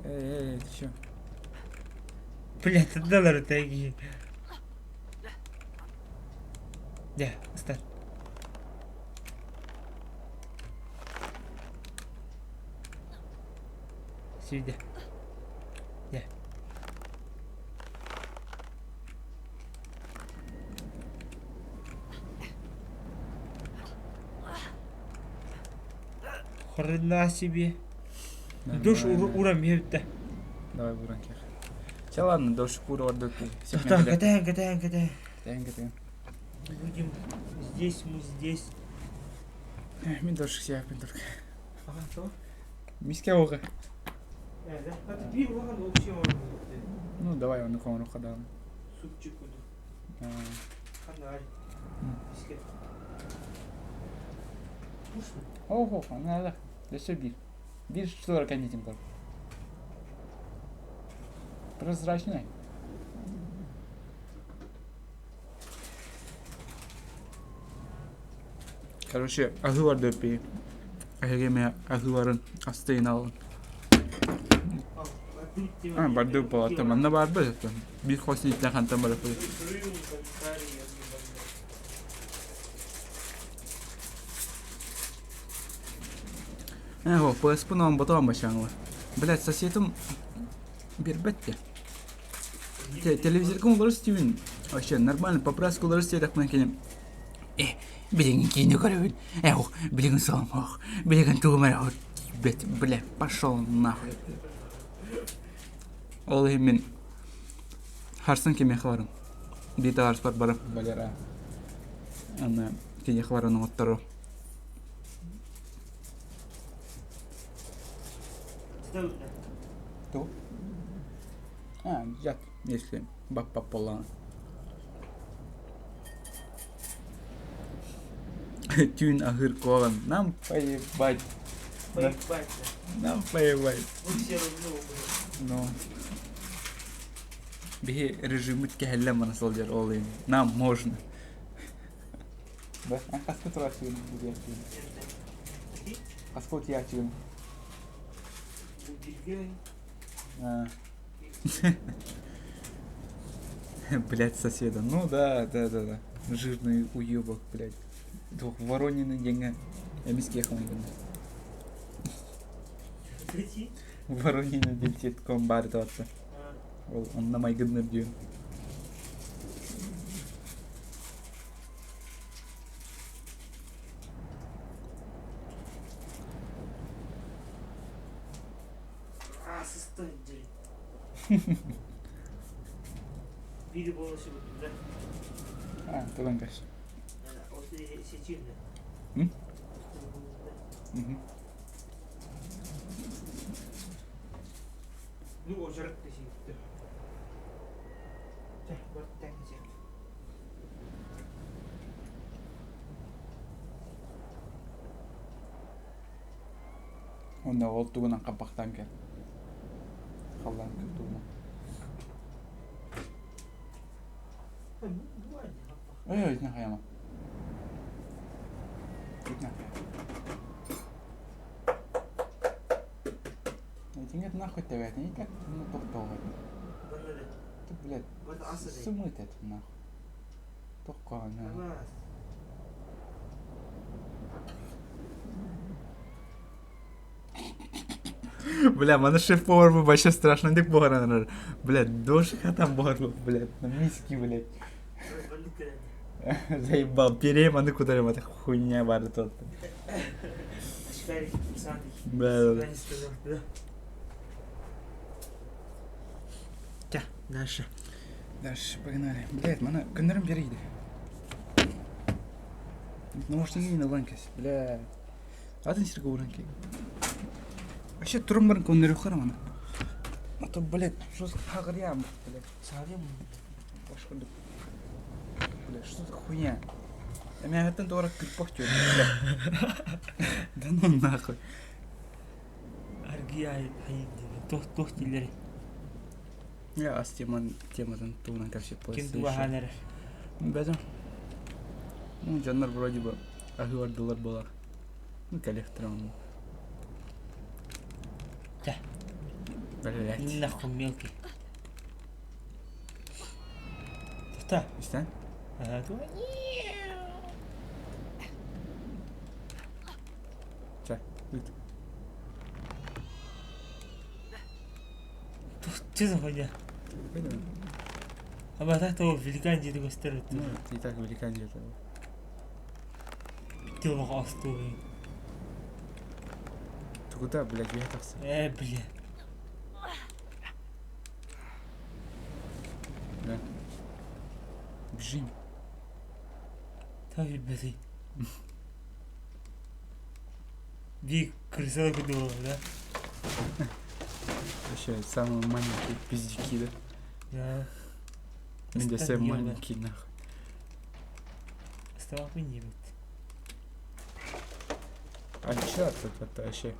Эй, эй, ты чё? Бля, тындалар тэги. Дьэ, ыстан. Сюда. Дьэ. Хрена себе. Душ урам ебта. Давай уран кех. Все, ладно, душ кура ордуки. Так, катаем, катаем, катаем. Катаем, катаем. Будем здесь, мы здесь. Мин душ сиаппин только. Ага, то? Миске оға. Да? Биир улахан общий Ну, давай, он оҥоруохха даҕаны. Супчик курдук. Ханна Миске. Ох, ох, надо. Өссө биир. Биир штора кэннитин көр. Прозрачный. Короче, аһыы дөппи. Эһиги эмиэ аһыыларын астыйын алын. А, бардык буолла. Манна баар бу Биир хос ииттэн хантан барыппыт. Э, о, PSP он потом башаңла. Блять, соседым биэрбэт те. Телевизорга олорор Стивен. Вообще нормально, по-братски олорор сиэтэхпинэ кини э, билигин киинэ көрөбүн. Э, ох, билигин солом ох, билигин тугум эрэ. Блять, бля, пошел нахуй. Ол иһин мин харсан кимиэхэ барым. Биир табаарыспар барым, Валера. Аны киниэхэ баран оҥоттору. Ту? А, дьат, если баппап буоллаҕына. Түүн аһыыр куоҕан нам поебать. Поебать. Нам поебать. Мы все равно умрем. Ну. Биһи режиммит кэһэллэн бара сылдьар ол иһин. Нам можно. Да? А хаска турааччыгын утуйааччыгын? Хаска утуйааччыгын? А. Блять, соседа. Ну да, да, да, да. Жирный уебок, блядь. Двух Воронины деньги. Эмискэ хомойгын. Воронины диэн баар этэ Ол онно майгынныыр диэн. Сыстан Бири болосы да. А, тылан каш. М? Ну, ожарат десиңиттер. Чэ, барыттан кисиэх. Уонна ол тугунан хаппахтаан кэл. Халлаан тугунан. Ой, итинэ хайама. Итинэ Итингэ нахуй тэбээтин итэ ну тохтоҕой. Ты, блядь, сымыт это нахуй. Тохкоона. Бля, маны шеф-повар бу вообще страшно дик буһаранар. Бля, дошика там буһар блядь, на миски, блядь. Заебал, перей маны кударым, это хуйня бар тот. Да, да. Да, дальше. Дальше, погнали. Блядь, маны күннэрим берейді. Наушники не наланкас, бля. Атын сирге уранки. Вообще турум барын көннөрү харам ана. А то, блядь, что за хагрям, блядь. Саҕалыам Башкордук. Бля, что за хуйня? Эмээхиттэн туора кырпах түөрт, бля. Да ну нахуй. Аргия хайын диэн туох туох дииллэрий? Я ас теман тематын туһунан кэпсиэп Ким туга эрэр? Бэтим. Ну, дьоннор вроде бы аһыы бардылар буолар. Ну, кэлиэхтэрэ онно. Чэ. Блять. Нахуй мелкий. Тута. Истэн? Ага, туга. Чэ, ыт. Что за хуйня? А так того великан диэти көстөр Ну, и так великан диэти. Тылбаҕа остуолуй. Ты куда, блядь, я тахса? Э, бля. Да. Бежим. Та билбэтий. Биир крысалар курдук да? Вообще, самые маленькие пиздюки, да? Да. Где все маленькие, нахуй. Оставапын диэбит. А чё тут это вообще?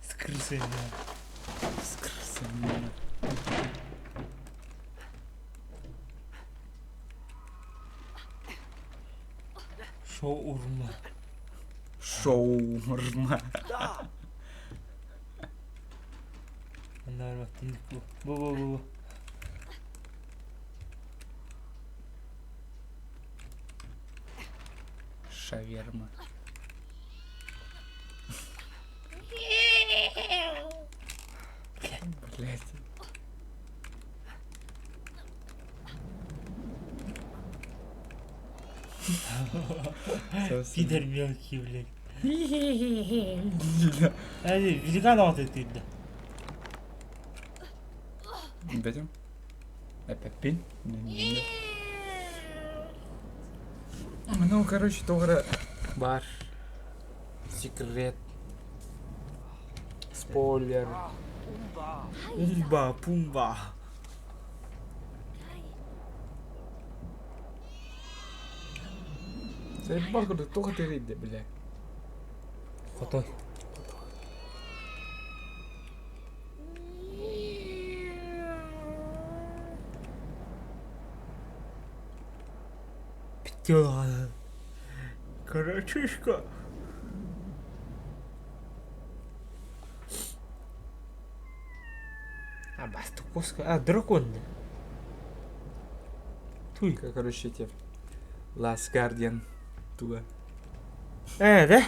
С крысой, да. С крысой, да. Шоурма. Шоурма. Аннаар баттыннык бу. Бу бу бу бу. Шаверма. Блять. Пидор мелкий, блядь. Эни великан оҕото тыырда. Бэтим. Эппэппин. Ну, короче, тоҕо бар. Секрет. Спойлер. Умба, пумба. Заебал курдук туох этэрийдэ бля. Хотой. Петелка. Корочишка. А бастукоска. А, дракон. Туй. Короче, эти Last Guardian туга. Э, да?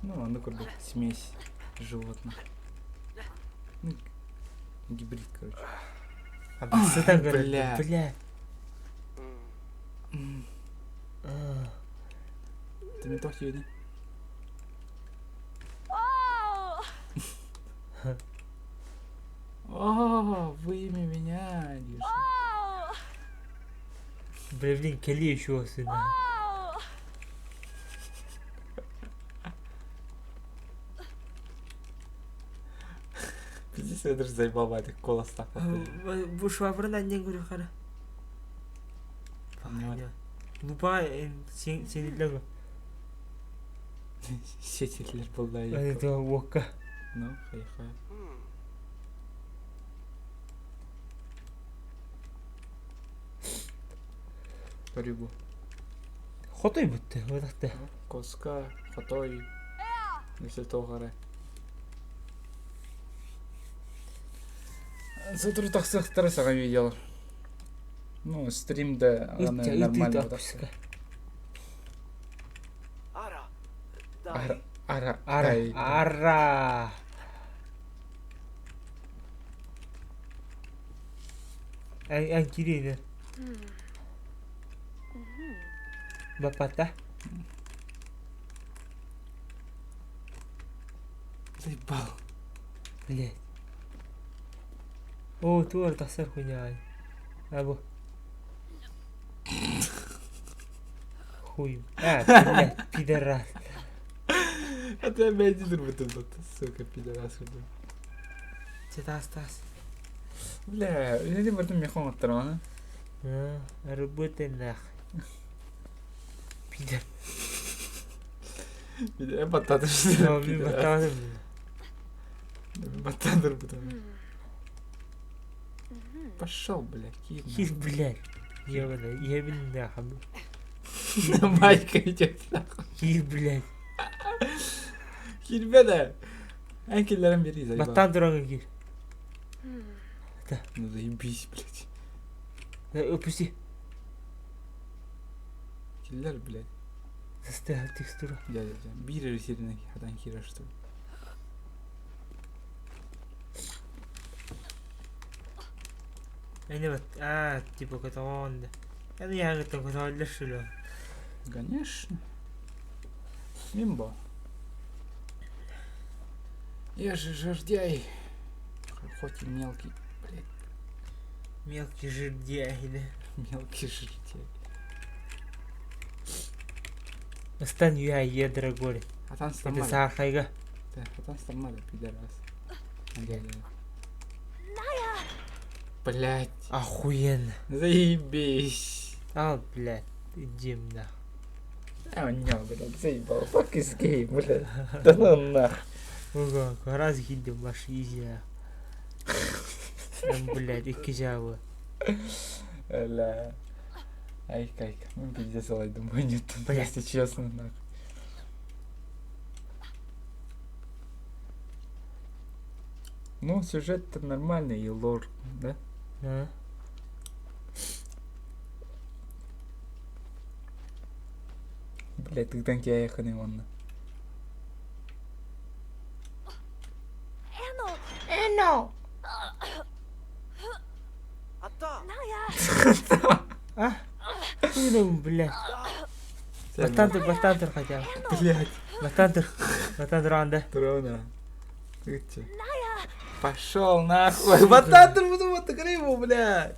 Ну, оно курдук смесь животных. Ну, гибрид, короче. А баста бля. Бля. Ты мне тоже сегодня? Oh! О, вы имя меня, Диша. Oh! Бля, блин, кэлиэ еще сына. Oh! Пиздец, я даже заебал этих колос так. Бу швабраны анньан көрүөххэ эрэ. Лупа сиэниллэр Сетеллэр буолла. Это уокка. Ну, хайха. Борьбу. Хотой бүттэ, бырахта. Коска, хотой. Если тоҕо Сотору тахсыахтара саҥа видеолар. Ну, стрим да аны нормально тахсар. Ара, ара, Ара, ара. Эн, эн кириинэ. Бапата. Заебал. Блять. Оо, туор тахсар хуйня. Або. Хуй. А, блядь, пидорас. А ты опять тут, сука, пидорас. Чэ, таас, таас. Бля, или бартым мехон оттармана. А, работай нахуй. Пидор. Я баттатыр. Мен баттадым. Баттатыр бутым. Пошел, бля, кир. Кир, блядь. Ебаный, ебаный нахуй. Майка идет нахуй. Кир, блядь. Кирбеде. Эн киллерин biri заебал. Баттан туран кир. Ну заебись, блядь. Опусти. Киллер, блядь. Застрял текстура. Дядя, дядя. Биир сирine хатан киирэр что ли. Эни бат. А, типа котоон. Эни яңыттан котоонлар шуло. Конечно. Мимбо. Я же жердяй. Хоть и мелкий, блядь, Мелкий жердяй, да. мелкий жердяй. Ыстан я едра горе. Хатан Это сломали. саахайга. Да, хатан сломали, пидорас. Блять. Охуенно. Заебись. А, блядь, иди нахуй. А, не, блядь, заебал. Fuck is gay, блядь. Да ну нах. Ого, раз гидем баш изи. Блядь, икки жабы. Бля. Айка, айка. Ну, пиздец, лай, думаю, нет, Блядь. если честно, нахуй. Ну, сюжет-то нормальный и лор, да? Да. Блядь, ты танки еханы онна. Anno! А? Ну, блядь. Бастаан тур, бастаан тур хотя бы. Блять. Бастаан тур. Бастаан тураҕын да. Трона. Ытча. Пошел нахуй. Бататр буду вот его, блядь.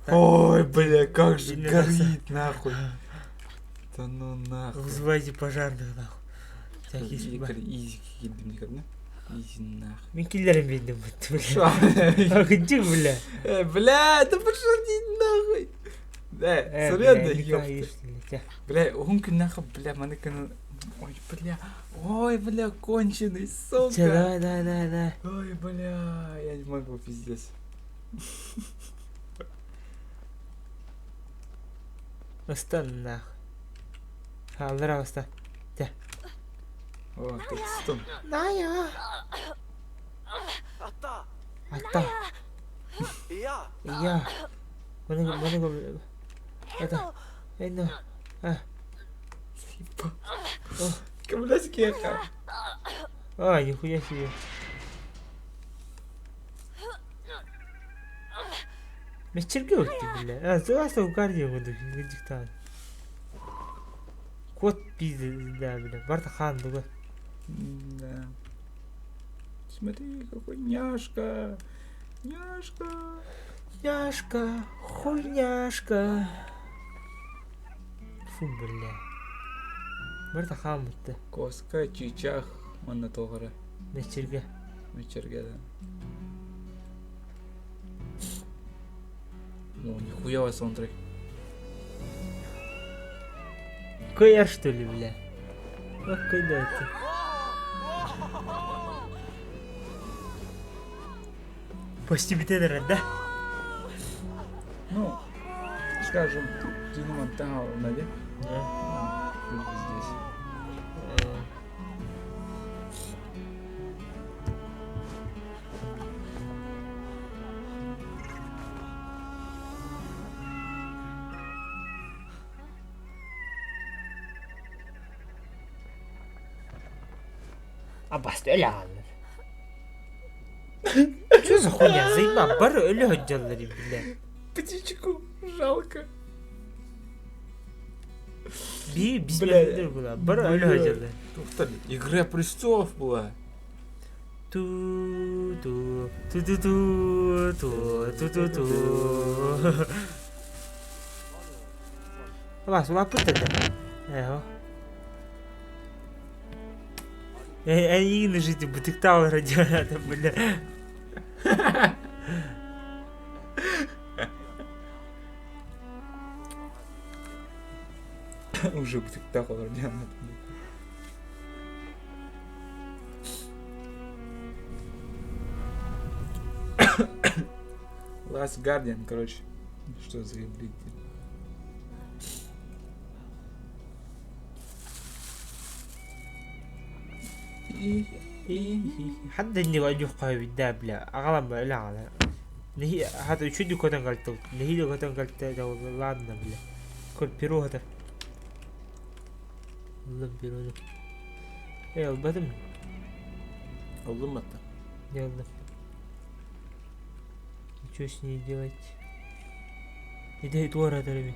Ой, бля, как же горит нахуй. Да ну нахуй. Вызывайте пожарных нахуй. Изи киирдим никогда. Изи нахуй. Мин киллэрин биэрдим бля. Акынчык бля. Э, бля, да пошел нахуй. Да, сорян, да, ёпта. Бля, уһун күннээх, бля, маны күн... Ой, бля, ой, бля, конченый, сука. Че, давай, давай, давай, давай. Ой, бля, я не могу, пиздец. Ыстан нах. Хааллара аста. Те. О, тут стон. Ная. Атта. Я. Маны маны Это. Это. А. Кабляскеха. А, нихуя себе. Мэчиргэ өлтү бля. А, заас угарди курдук дьыктаан. Кот пизда, бля. Барта хаан дуга. Да. Смотри, какой няшка. Няшка. Няшка, хуйняшка. Фу, бля. Барта хаан бутта. Коска, чичах, манна тоҕора. Мэчиргэ. Мэчиргэ, да. О, нихуя саундтрек. КР что ли, бля? Ох, куда это? Почти битен да? Ну, скажем, Динамо Таун, да? Здесь. Аббас өлө хааллар. Что за хуйня? Заебал, бары өлө сылдьаллар бля. Птичку жалко. Би бля была. Бары өлө сылдьаллар. Ух ты, Игра престолов была. Ту ту ту ту ту ту ту ту ту. Бас, улааппыт да. Эho. Эйигин жить бытыктаал радио бля. Уже бытыктаал радио. Last Guardian, короче. Что за блядь? Хадда инник ойдьуохха сөбүй бля аҕалан ба өлө аҕала Нэһи хата үчүгэй көтөн кэлтэ нэһиилэ көтөн кэлтэ ладно бля Көр перо хата Ыллым перону Э ылбатым Ыллым батта. Не ыллым Ничего с ней делать Иди туора эбит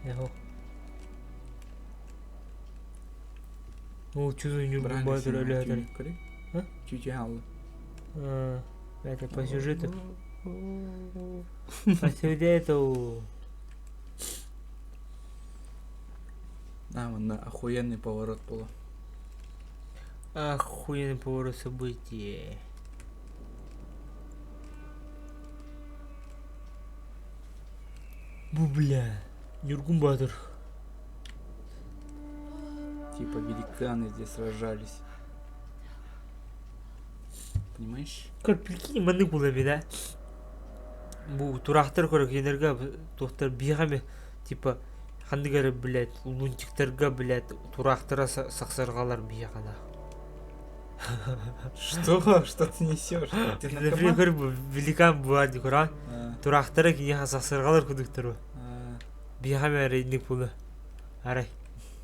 Эхо Оо чудо ньургун боотур өлө сытар А? Чуть-чуть хаалла. А, это по сюжету. По сюжету. А, манна охуенный поворот было. Охуенный поворот событий. Бу бля. Ньургун Баатыр. Типа великаны здесь сражались. Понимаешь? Көр прикинь маннык буолар эбит ээ. Бу тураахтар көрө кинилэргэ туохтар биэхэ эмэ типа ханнык эрэ блядь лунтиктарга блядь тураахтара сахсырҕалар биһиэхэ Что? Что ты несешь? Ты наркоман? Например, великан буолар дии көрөҕүн А, тураахтара киниэхэ сахсырҕалар курдуктар а. биһиэхэ эмэ эрэ буолуо арай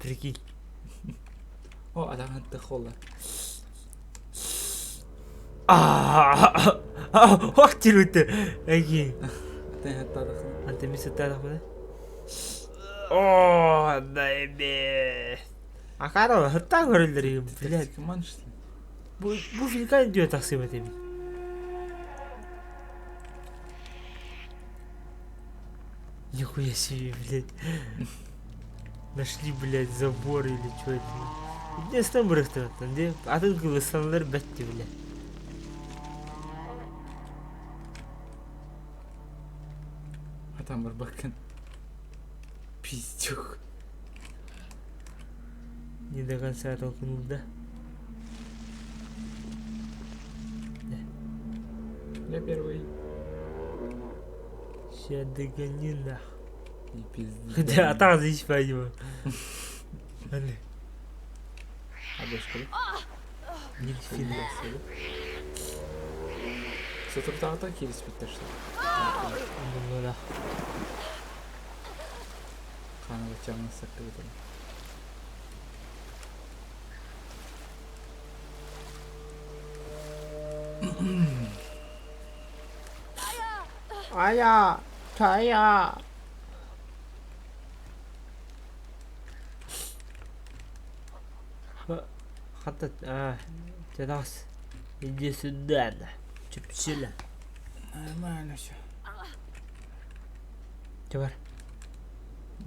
прикинь О, адахан тахола. Аа ох тирүүтэ эги Атын хаттадахна. Ante ми сыттаадахпына. О, baby. Акара хатта көрөллөр блядь. Туман что ли? Бу бу филька диye тахсыбат эбит. Нихуя себе, блядь. Нашли, блядь, забор или что это. Единственное бырахтыраттан де. Атын кылыстанлар бәтти, блядь. А там барбакан. Пиздюк. Не до конца толкнул, да? Я первый. Ща догони нах. Не пизди. Да, а там здесь пойдем. А Не фига себе. Сотрутаҕыта киириспиттэр что Ну да. Хаана баччаҕына саккыбытын. Ая, тая. Хата, а, раз. Иди сюда, да. Чепчила. Нормально все. Чабар.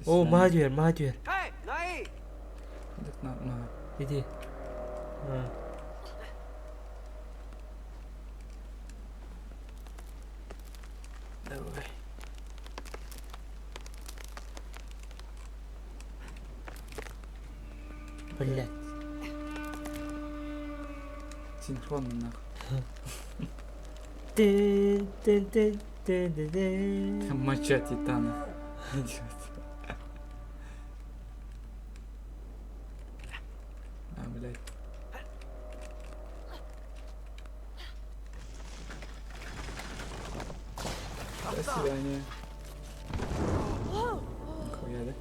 О, маһа маһа түһэр. Иди. А. Давай. Блять. Синхронно нахуй. Моча титана. Идиот. А, блядь. До свидания. Нихуя, да?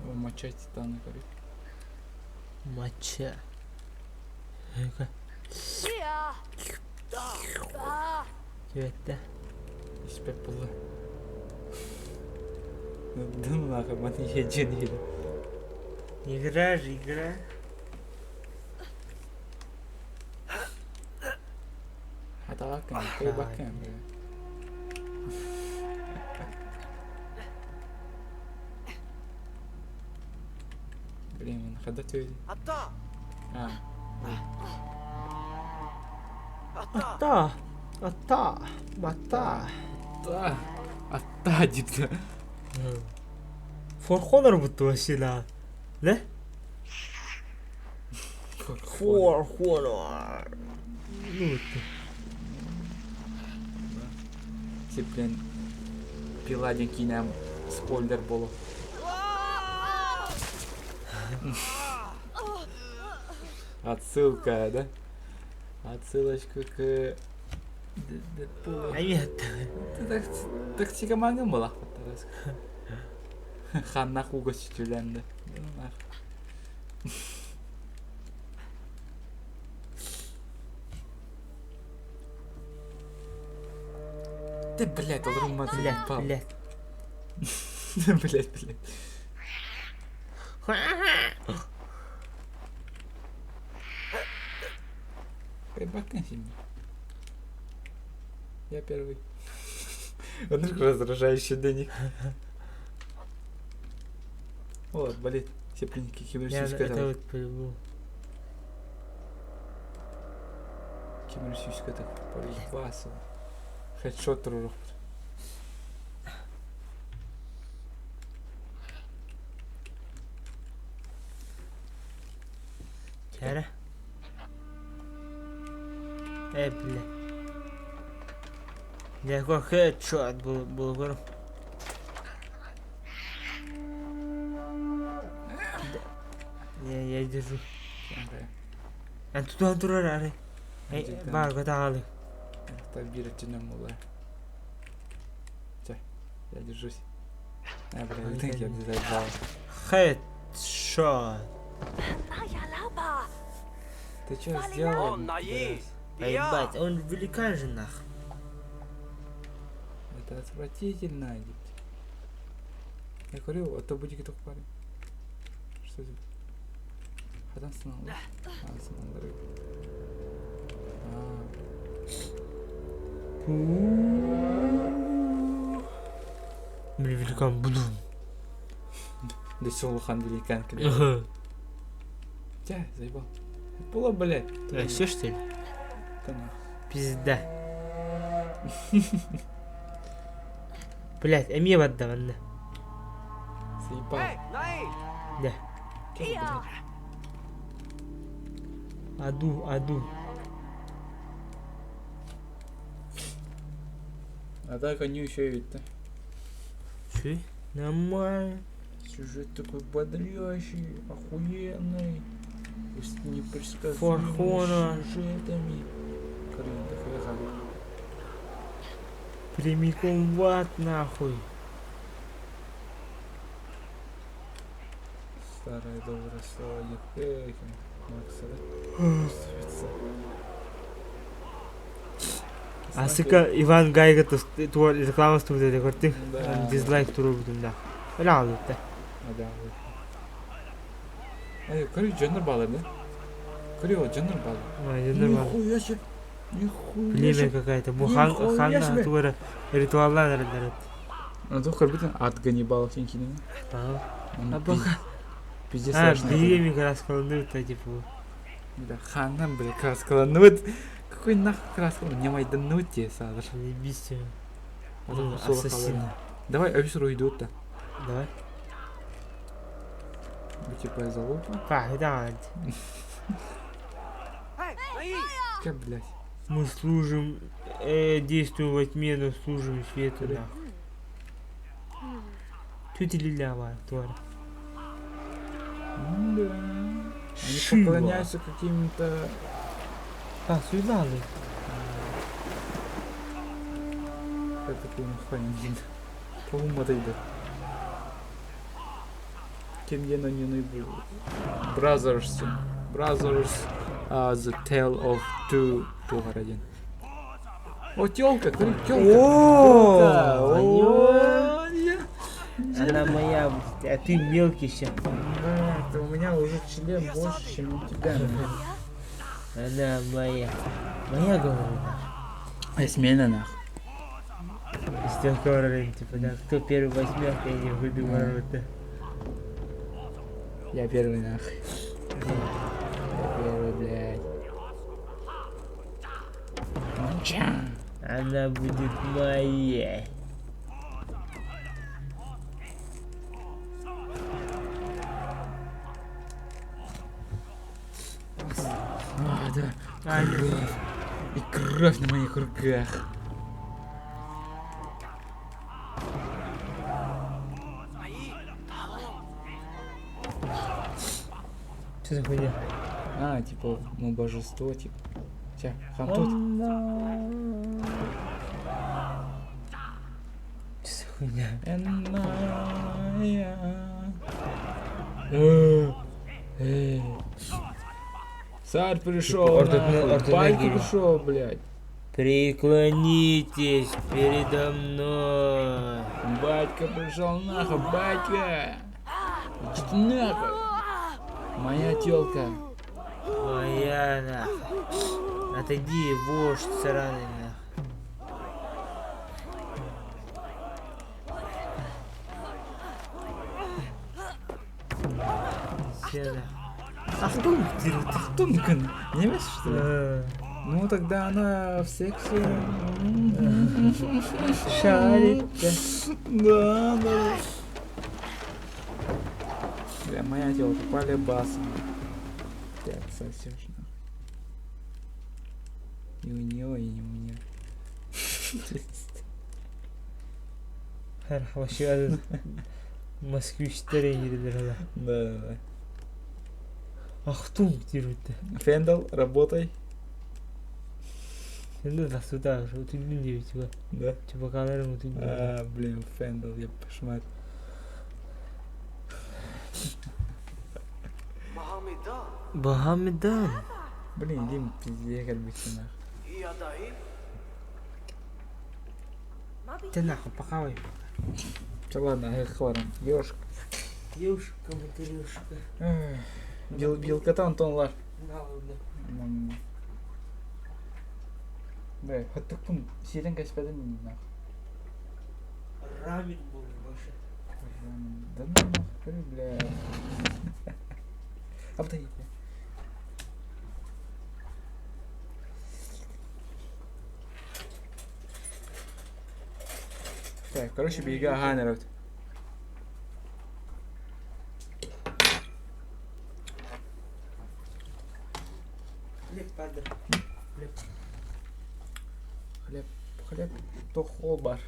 О, моча титана, короче. Моча. Это. Испек было. Ну да ну нахуй, мат не Игра же, игра. Атака, ты бакан, бля. Блин, он хода А. Ата, ата, мата. Ата, ата, дипта. For Honor будто вообще, да. Да? For Honor. Ну ты. Тип, блин, пила кинем спойлер болу. Отсылка, да? Отсылочка к Дэдпулу. А нет. Так тикаманган была. Ханна хуга сүтүлэнди. Ты, блядь, олрумма Блядь, блядь. Блядь, блядь. Рыбака Я первый. Он раздражающий для них. Вот, болит. Сеплинки Я это вот по-любому. Кимрисюська так полипасу. Хедшот рурух. Чара. Бля. Какой хедшот был, был говорю. Я, я держу. А тут турар Эй, бар, готовы. Так, бир. Я держусь. А, бля, я заебал. Хедшот. Ты что сделал? Ебать, он великан же нах. Это отвратительно, ебать. Я говорю, а то будет только парень. Что это? Хатан сыналар. А, сыналар. А. Блин, великан, буду. Да все, лухан великан. Тя, заебал. Было, блядь. А, все что ли? Да нахуй. Пизда. Блять, эмиэ барда манна. Заебал. Да. Чё, блядь? Аду, аду. А так они еще и ведь-то. Че? Нормально. Сюжет такой бодрящий, охуенный. И с непредсказуемыми Форхона. сюжетами. Блин, дохуя хавать. Прямиком в ад нахуй. Старое доброе слово Ехекин. Макса, да? Чувствуется. А сука, Иван Гайга реклама студия көрдүк. Да. Дизлайк туруйбутум да. Öyle aldı да. Да, вот. Эй, көрү дьоннор баалар да? Көрү дьоннор баалар. Нихуя себе. Нихуя Племя себе. какая-то. Бу хан Нихуя ханна себе. туара ритуаллар эрэллэр. А то көрбүтүн ат Ганнибалов кинини. А, Он пока. Пиздец А, страшный. биеми краскаланыр та типа. Да, ханнан, бля, краскаланыбыт. Какой нахуй краскаланып? Не майданныбыт те саадыр. Заебись. А то Ну, кусок Ассасин. халары. Давай, объясню идут да. Давай. Бу типа залупа. Погнали. Как, блядь? Мы служим, действуем во тьме, но служим свету, Да. нахуй. Тетя Лиля, тварь. Да. Они Шива. поклоняются каким-то... А, сюда, Как такую нахуй По-моему, Кем не Brothers. Brothers. The Tale of Two Тугар один. О, телка, смотри, телка. О, О, Она моя, а ты мелкий ща. Да, это у меня уже член больше, чем у тебя. Она моя. Моя, говорю. А смена нахуй. Из тех типа, да, кто первый возьмет, я не выйду ворота. Я первый нахуй. Я первый, блядь. Ча. Она будет моей. А, да. Кровь. И кровь на моих руках. Что за хуйня? А, типа, мы божество, типа. Тя, хан тут. Что за хуйня? Царь пришел, Типа, нахуй. орден Батька Нагири. пришел, блядь. Преклонитесь передо мной. Батька пришел, нахуй, батька. Иди ты нахуй. Моя телка. Моя нахуй. Отойди, вождь сраный нахуй. Все нахуй. Ахтунг, Ахтунг. Немец, что ли? Э, Ну, тогда она в сексе. Шарит. Да, да. Бля, моя телка, полюбаса. Ты отсосешь, нахуй. И у нее, и у меня. Вообще, москвичтер киирдилэр. Да, да, да. Ахтунг диир Фендал, работай. Енді да сюда уже утуйдун диэбит типа. Да. Чубакаларым утуйдун. А, блин, Фендал, я кошмар. Бахамедан. Блин, Дим, пиздец, как бы нахуй. Ты нахуй похавай. Че, ладно, хварам. Ёшка. Ёшка, матерёшка. Билката Антон лар. Да, ладно. Бля, хаттыкпын сиэтэн кэспэтим нахуй. Рамен был больше. Да ну нахуй, бля. А подожди, бля. Так, короче, бига аһаан эрэбит. Хлеб падр. Хлеб. Хлеб, хлеб, тохол бар.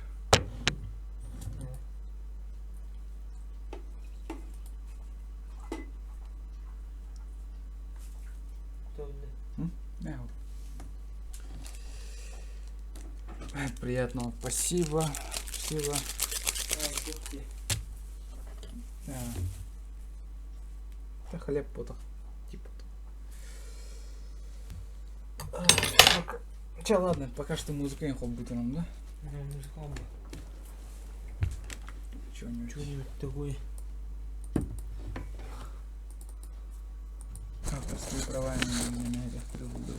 Приятного, спасибо, спасибо. Да хлеб потох, типа. Че, ладно, пока что музыка не будет нам, да? Да, музыка. Чего-нибудь. Чего-нибудь такое. Авторские права не на этих буду.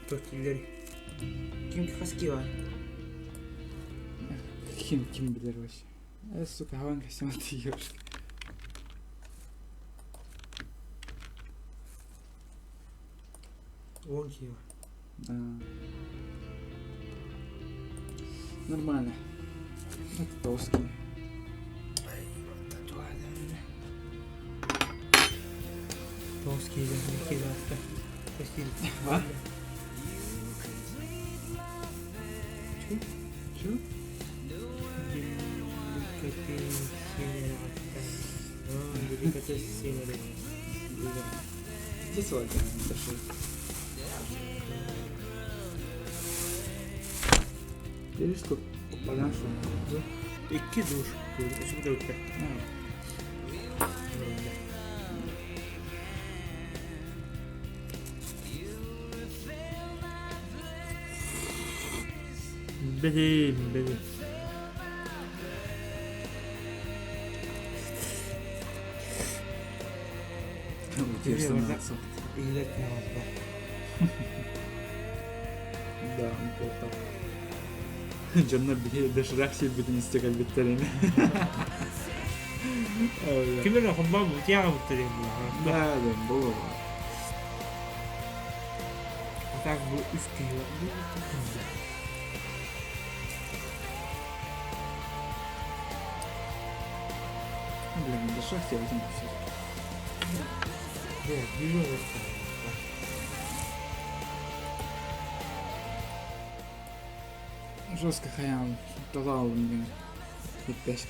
Тортиллери. Ким хаски бар? Ким, ким билер вообще? Сука, хаван костюм ты ешь. Вон киев. Да. Нормально. Это толстый. Толстый, да, не А? Чё? Где свой дошел? Видишь, сколько подошел? Икки душ. Үчүгэй Бери, бери. Да, он так. Дьоннор биһи доширак сиэбитин истэ кэлбиттэрин. Ким эрэ холбоон бутуйаҕа буттарыам Да, да, было. А так бу үс киһи Блин, доширак сиэбитин все. Жестко хаян талал мне. Опять.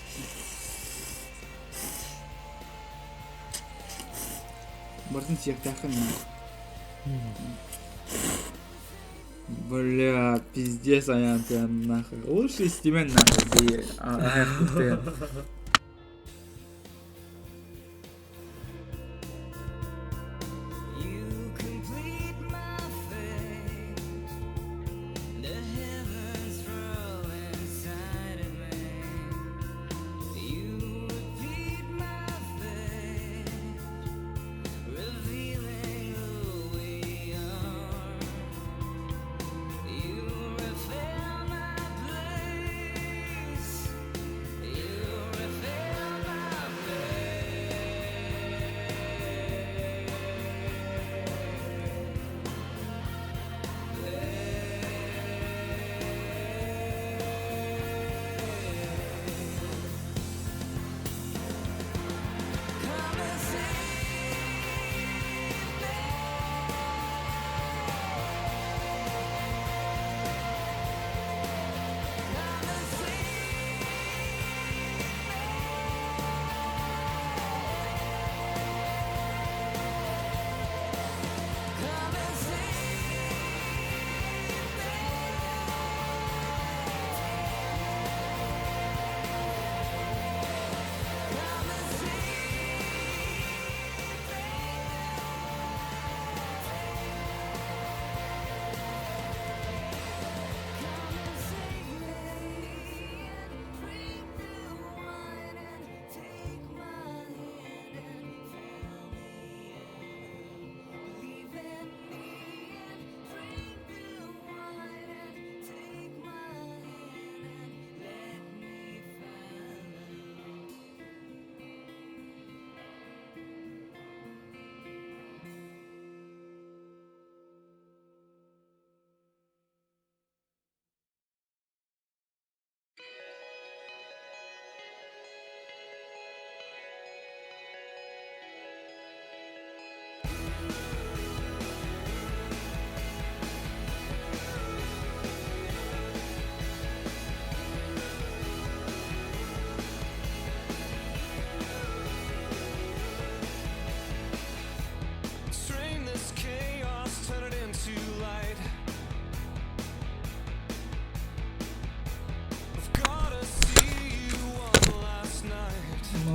Бардын сияқтақын. Бля, пиздец, аян ты нахуй. Лучше из тебя нахуй. Ах, ты.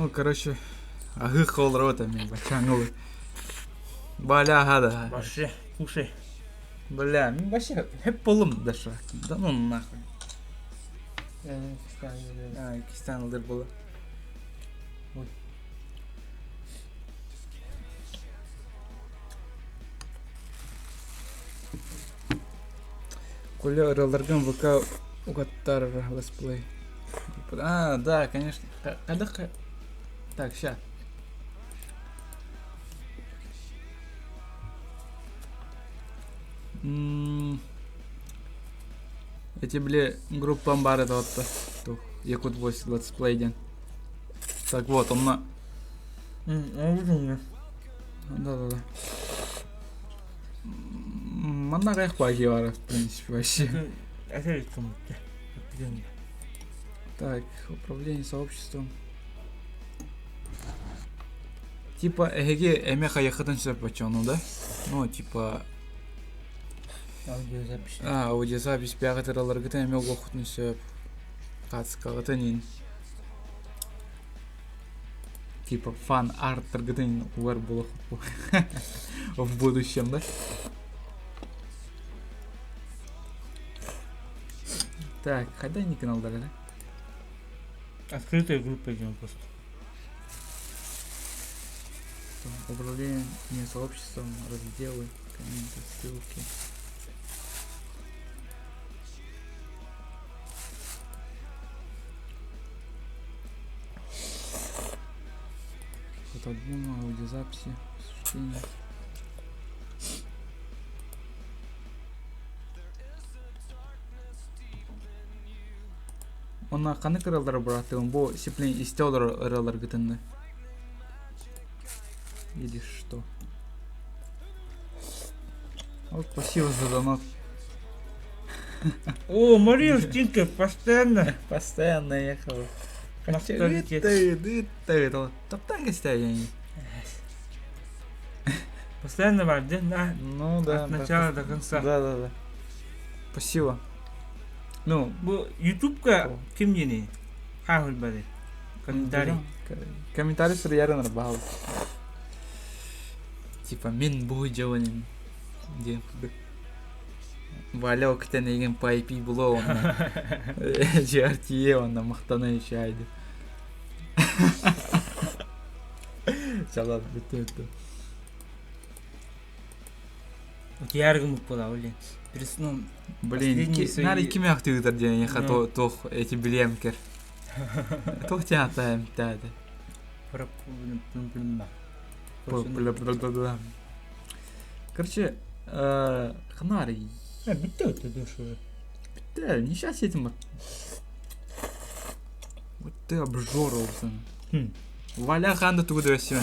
Ну, короче, аһыы холоро мен бачаҥылы. Баля аха да. Вообще, кушай. Бля, мен вообще хеп болум даже. Да ну нахуй. А, кистан ылдыр була. Ой. Коля ыраларгын ВК угаттар летсплей. А, да, конечно. Когда... Так, ща. Эти, бля, группам баар это вот Якут Voice Let's Play диэн. Так вот, онно... Да-да-да. Манна аҕыйах баар в принципе, вообще. Так, управление сообществом. Типа, эһиги эмэ хайахытын сөп очону, да? Ну, типа... Аудиозапись. А, аудиозапись бэҕэ эмэ уохутун сөп. Хаацкаҕытын ин. Типа фан-арт угар буолуох в будущем, да? Так, когда не канал дали, да? Открытая группа идем просто. Управление сообществом, разделы, комменты, ссылки. Фотоальбомы, аудиозаписи, обсуждения. Онна ханнык ырыалары бырааттыгын бу сиплин истэ олорор ырыаларгытынны? Или что? Вот спасибо за донат. О, Мария Устинка постоянно. Постоянно ехала. На авторитет. Таптан гостя Постоянно бар, да? Ну да. От начала до конца. Да. Спасибо. Ну, Бу Ютубка ким диэний? Хаһыл бары. Комментарий. Комментарий суруйарын баал. Типа мин бу дьонин диэн курдук. Валя окытан эйигин по IP булуо уонна GRTA уонна махтана еще айды. Чалан бүттү бүттү. Утуйар гыммыт буолаа блин. Перед сном Блин, Последние свои- наар икки мөөхтүгүтэр диэн эйиэхэ Ну. туох эти билиэмкэр. Туох диэн ааттаайым таады. Короче, ханаар Бүттэ өттө душ уже. Да, не сейчас этим. Вот ты обжорался. Хм. Валя ханда тугу дөссүн.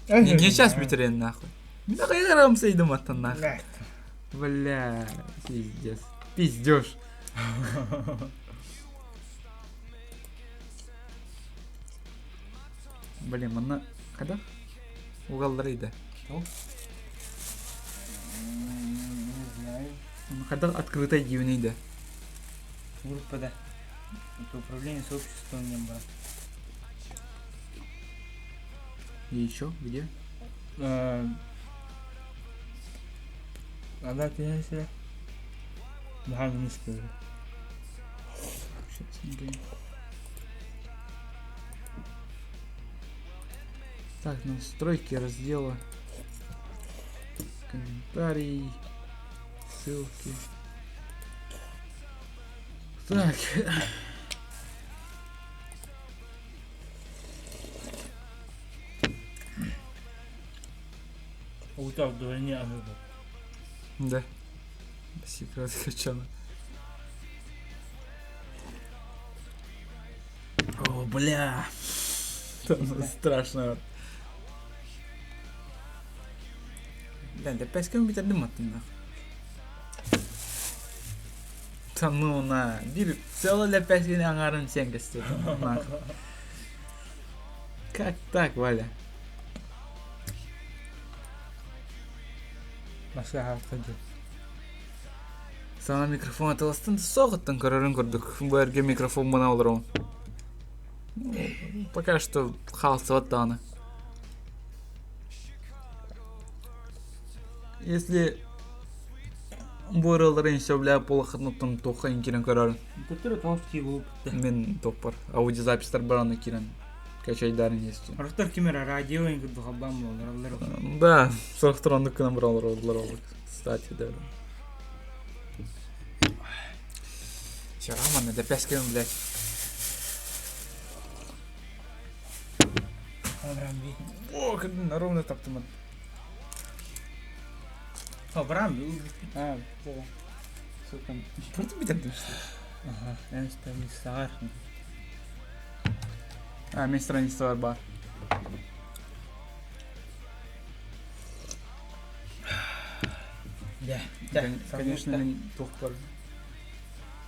Не, не сейчас бүтерен нахуй. Мен кайгырам сейдим аттан нахуй. Бля, пиздец. Пиздёж. Блин, манна когда? Угаллар иде. Не знаю. Когда открытая дивный иде. Группа, да. Это управление сообществом не было. И еще где? Ада ты Наһаа не скажу. Сейчас смотри. Так, настройки раздела. Комментарий. Ссылки. Так. Утав вдвойне аһыыбыт. Да. Секрет Хачана. О, бля. Там страшно. Бля, да пять компьютер дыматтым нахуй. Да ну на, биир целый лэппээскини аҥаарын сиэн кэстэ нахуй. Как так, Валя? Маска хаалта Саҥа микрофон атыыластын соҕуттан көрөрүн курдук. Бу эргэ микрофон мына олоробун. Пока что хаалсыбат даҕаны. Если бу ырыаларын сөбүлээн буоллаххытына туохха киирэн көрөрүн. Көтөр тоҕус кии буолбут. Мин топпор аудиозаписьтар бараны киирэн качайдарын есть. Сорохтор ким эрэ радио курдук холбоон буолар Да, сорохтор оннук гынан баралар олор кстати, да. Все равно, депескин, блядь. О, как на ровно таптымын. Абрам, а, Сука, просто битен что Ага, эн страницалар. А, мен страницалар бар. Да, да. Конечно, мен туох бар.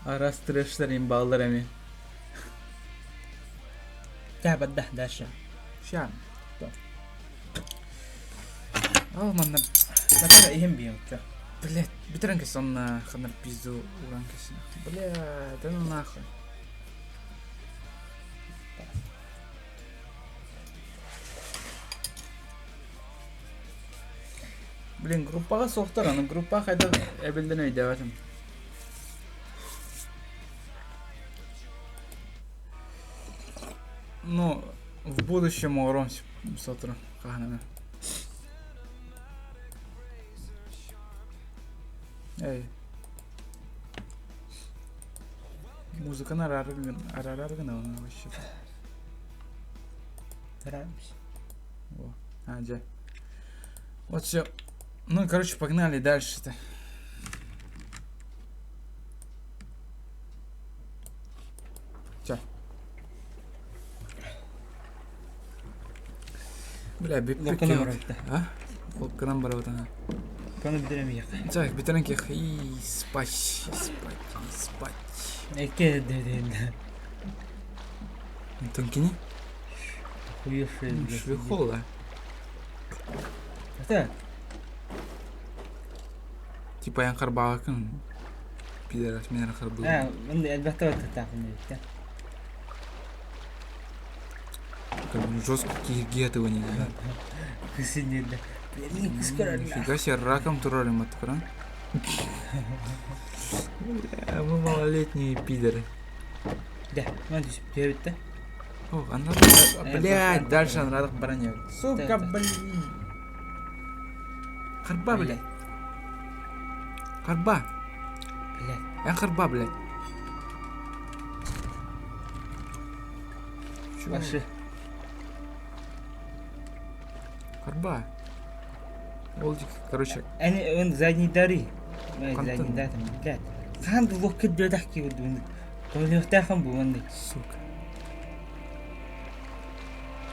Арас трэштер имбаллар эми. Да, бадда, дальше. Ща. Ал манна. Натара иһин бием. Блять, бүтэрэн кэс онна ханар пизду уран кэс. Бля, да ну нахуй. Блин, группаҕа суохтар, аны группа хайдах эбиллэн өйдөөбөтүм. Ну, в будущем оҥоруом сотору хаһан эмэ. Эй. Музыканы араарар гына вообще. Стараемся. Во. А, где? Вот все. Ну, короче, погнали дальше-то. Все. Бля, Локканан барабыт. А? Локканан барабыт, ана. Кону бүтэрем иһэх. Так, бүтэрэн киэх. И спать, спать, спать. Эке деден. Онтон кини? Хуеши. Шлюхола. Это Типа ян харбаакын. Пидорас, мен харбыл. А, мында элбэхтэ баттахтаахын эбит. Как жестко киргет его не Кысыннерде. Блин, кыскар. Нифига себе, раком троллим это, Бля, мы малолетние пидоры. Да, ман түсүп түһэбит да. О, она... Блядь, дальше она броня. Сука, блин. Харба, блядь. Харба. Блядь. Я харба, блядь. Башы. Харба. Олдик, короче. Они, он задний дары. Задний дары, блядь. Хаан локкет бедах киуд. Көмөлөхтээхэн бу Сука.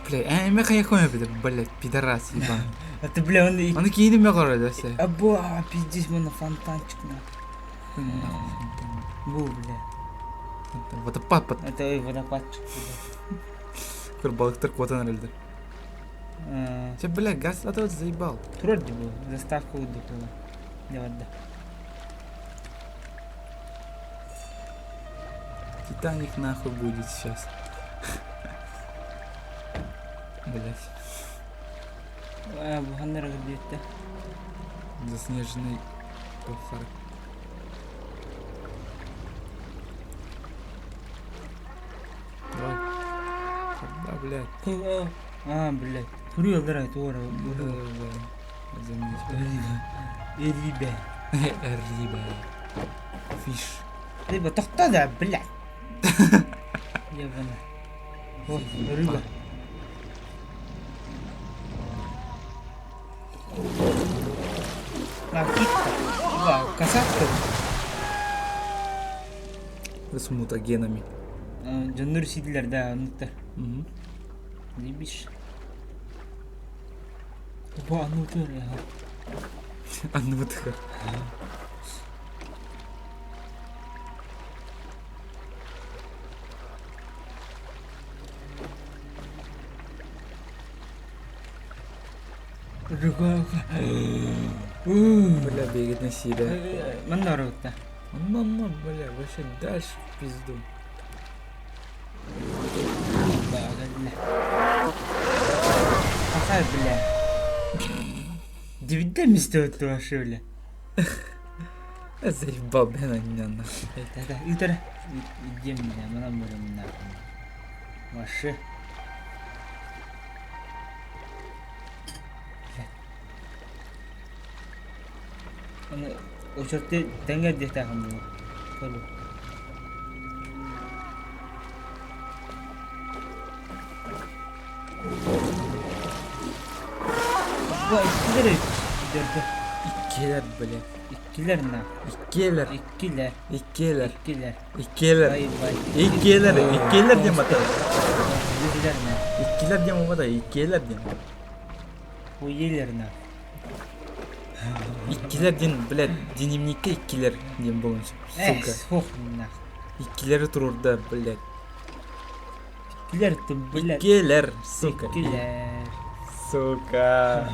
Бля, э, меха я хуя, блядь, пидорас, ебан. А ты, бля, он... Он киин меха да, все. Або, пиздец, мына фонтанчик, на. Бу, бля. Водопад под... Это ой, водопадчик, бля. Көр балыктар куотан эрэлдэр. Че, бля, газ а то заебал. Вроде бы, заставка выдохнула. Не вода. Титаник нахуй будет сейчас. Блять. А, буханнар где-то. Заснеженный похар. Давай. Да, блядь. А, блядь. Курил, давай, тура. Да, да, заметил. Рыба. Рыба. Фиш. Рыба, тохто да, блядь. Ебана. Вот, рыба. А, китка. Да, касатка. С мутагенами. Дьоннор сидлер, да, оннуктар. Угу. Заебись. Оба, аннутар, Аннутар. Бля, бегает на себя. Манна орогта. Мама, бля, вообще дальше в пизду. Бля. Какая, бля? Дивиден мистер ваши, бля. Заебал, бля, на меня нахуй. Да, Игорь, иди меня, мана мурым нахуй. Маши. Очерти тэҥҥэ диэхтээххин буолуо. Көрү. Бу иккилэр дөрдө. Иккилэр, блядь. Иккилэр на. Иккилэр. Иккилэр. Иккилэр. Иккилэр. Иккилэр. Бай бай. Иккилэр. Иккилэр диэн бата. Иккилэр на. Иккилэр диэн бата. Иккилэр диэн. Хуелер на. Иккилэр диэн, блядь, дневникке иккилэр диэн буолуон сөп, сука. Суох нах. Иккилэри туруорда, блядь. Иккилэр ты, блядь. Иккилэр, сука. Иккилэр. Сука.